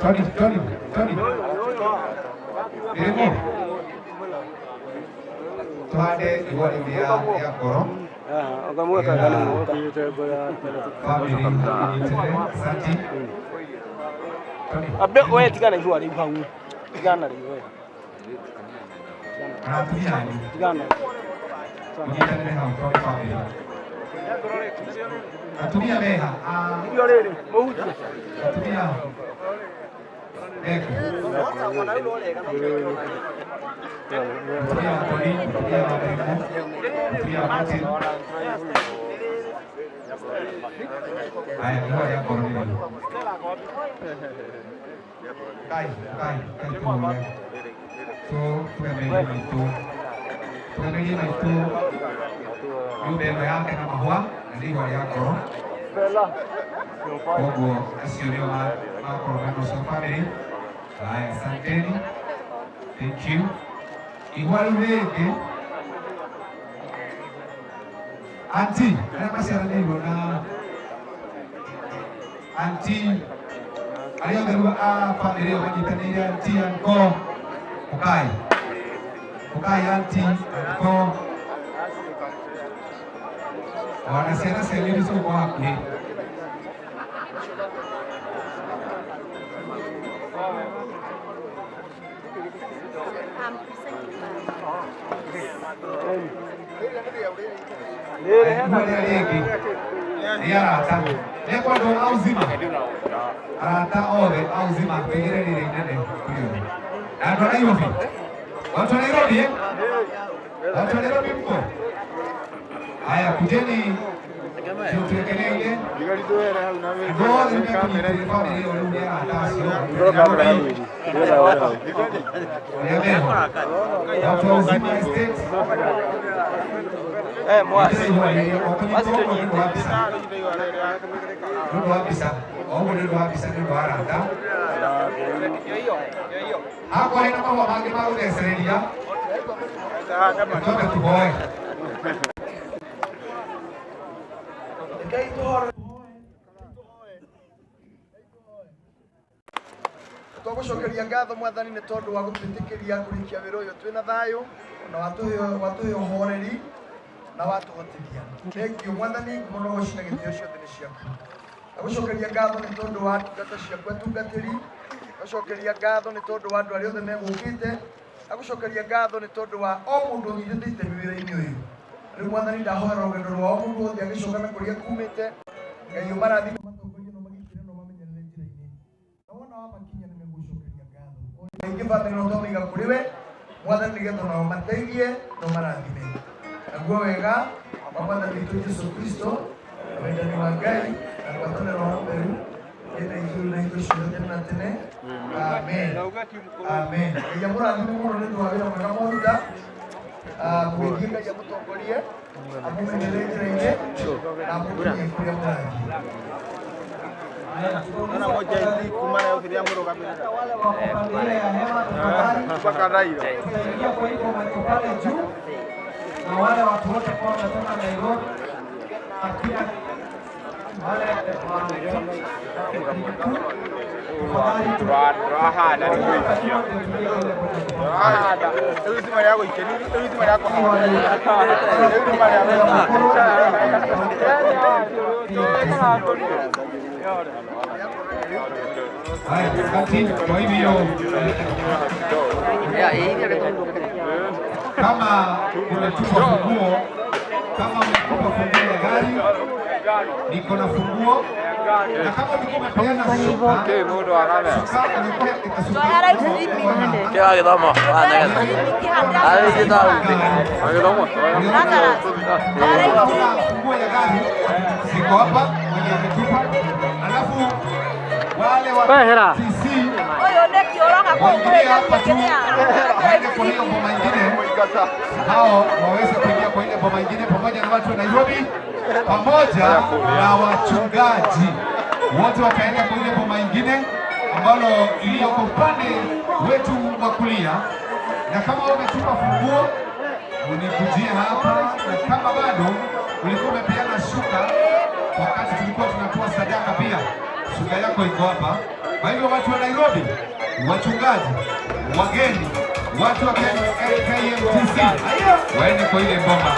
Tony. Mirimo. Tuhande ihũa rĩu rĩa ngoro. Abe we tigana ihũa rĩu hau. Tigana rĩu we. Tigana. Mũnyitanĩre hau tondũ family. Atumia meha. Irio rĩrĩ mũhunjia. Atumia meko. Atumia wa Tony, atumia wa Mirimo, atumia wa Martin. Haya, ihũa rĩa ngoro nĩ rĩu. Kai tũhũre. Tũgemerie maitũ. Tũgemerie maitũ nyũmba ĩno yake na mahũa na nĩ ihũa rĩa ngoro. Koguo acio nĩo makorwo mena ũcio family. Haya, asanteni. Thank you. Ihũa rĩu rĩngĩ anti arĩa maciaranĩirwo na anti arĩa othe rĩu a family ĩyo manyitanĩire anti uncle ũkai ũkai anti uncle ona ciana cianyu nĩ cigũkorwo hakuhĩ. Ihũa rĩrĩa rĩngĩ nĩ arata nĩ kwandũ a uzima arata othe a uzima tũigĩre rĩrĩa inene kũrĩ othe na andũ a Nairobi, watu wa Nairobi, watu wa Nairobi mko? Haya, kujeni tuwekelee ile andũ othe nĩmekũnyitĩrĩra family ĩyo rĩu nĩ arata acio ũrĩa meho watu wa Uzima Estate. Nĩ wa mbica o ũguo nĩ ũndũ wa mbica nĩ ũndũ wa arata hakwa hena mahũa mangĩ ma gũthecereria twambe tũhoe. Twagucokeria ngatho mwathani nĩ tondũ wa gũtwĩtĩkĩria kũrĩkia wĩra ũyũ twĩna thayũ na watũhe ũhoreri na watũhotithia. Thank you mwathani mũno gũcina gĩtĩo ciothe nĩ ciaku. Ndagucokeria ngatho nĩ tondũ wa ndungata ciaku atungatĩri. Ndagucokeria ngatho nĩ tondũ wa andũ arĩa othe megũkĩte. Ndagucokeria ngatho nĩ tondũ wa o mũndũ ũnyitĩte itemi wĩra-inĩ ũyũ. Rĩu mwathani ndahoera rũgendo rwa o mũndũ wothe agĩcoka na kũrĩa kumĩte. Ngai ũmarathime matongorie na ũmagitĩre na ũmamenyerere njĩra-inĩ. Na wona wamakinya nĩmegũcokeria ngatho. Aingĩ bamĩrĩ no twamĩiga kũrĩ we mwathani nĩgetha onao mateithie na ũmarathime. Naguo wega wa mwathani witũ Jesũ Kristo na wendani wa Ngai na ngwatanĩro ya Mũtheru ĩna ithuĩ na hingo ciothe tene na tene. Amen. Amen. Ngai amũrathime mũno nĩ ũndũ wa wĩra mwega mwaruta. Mũgĩthiĩ Ngai amũtongorie amũmenyerere njĩra-inĩ na amũkinyie kũrĩa mũrathiĩ. Na wale watu wote ambao wanatoka Nairobi na pia wale wa Haya, asante. Kwa hivyo kama umetupa funguo, kama umetupa funguo ya gari, niko na funguo. Na kama ulikuwa umepeana shuka, funguo ya gari ziko hapa, mwenye ametupa. Alafu wale wa TC waingie hapa tu, waende kwa hiyo boma ingine, hao waweze kuingia kwa ile boma ingine pamoja na watu wa Nairobi pamoja na wachungaji wote wataenda kwa ile boma ingine ambalo iliyoko upande wetu wa kulia. Na kama umetupa funguo unikujie hapa, na kama bado ulikuwa umepeana shuka wakati tulikuwa tunatoa sadaka, pia shuka yako iko hapa. Kwa hivyo watu wa Nairobi, wachungaji, wageni, watu wa KMTC waende kwa ile boma.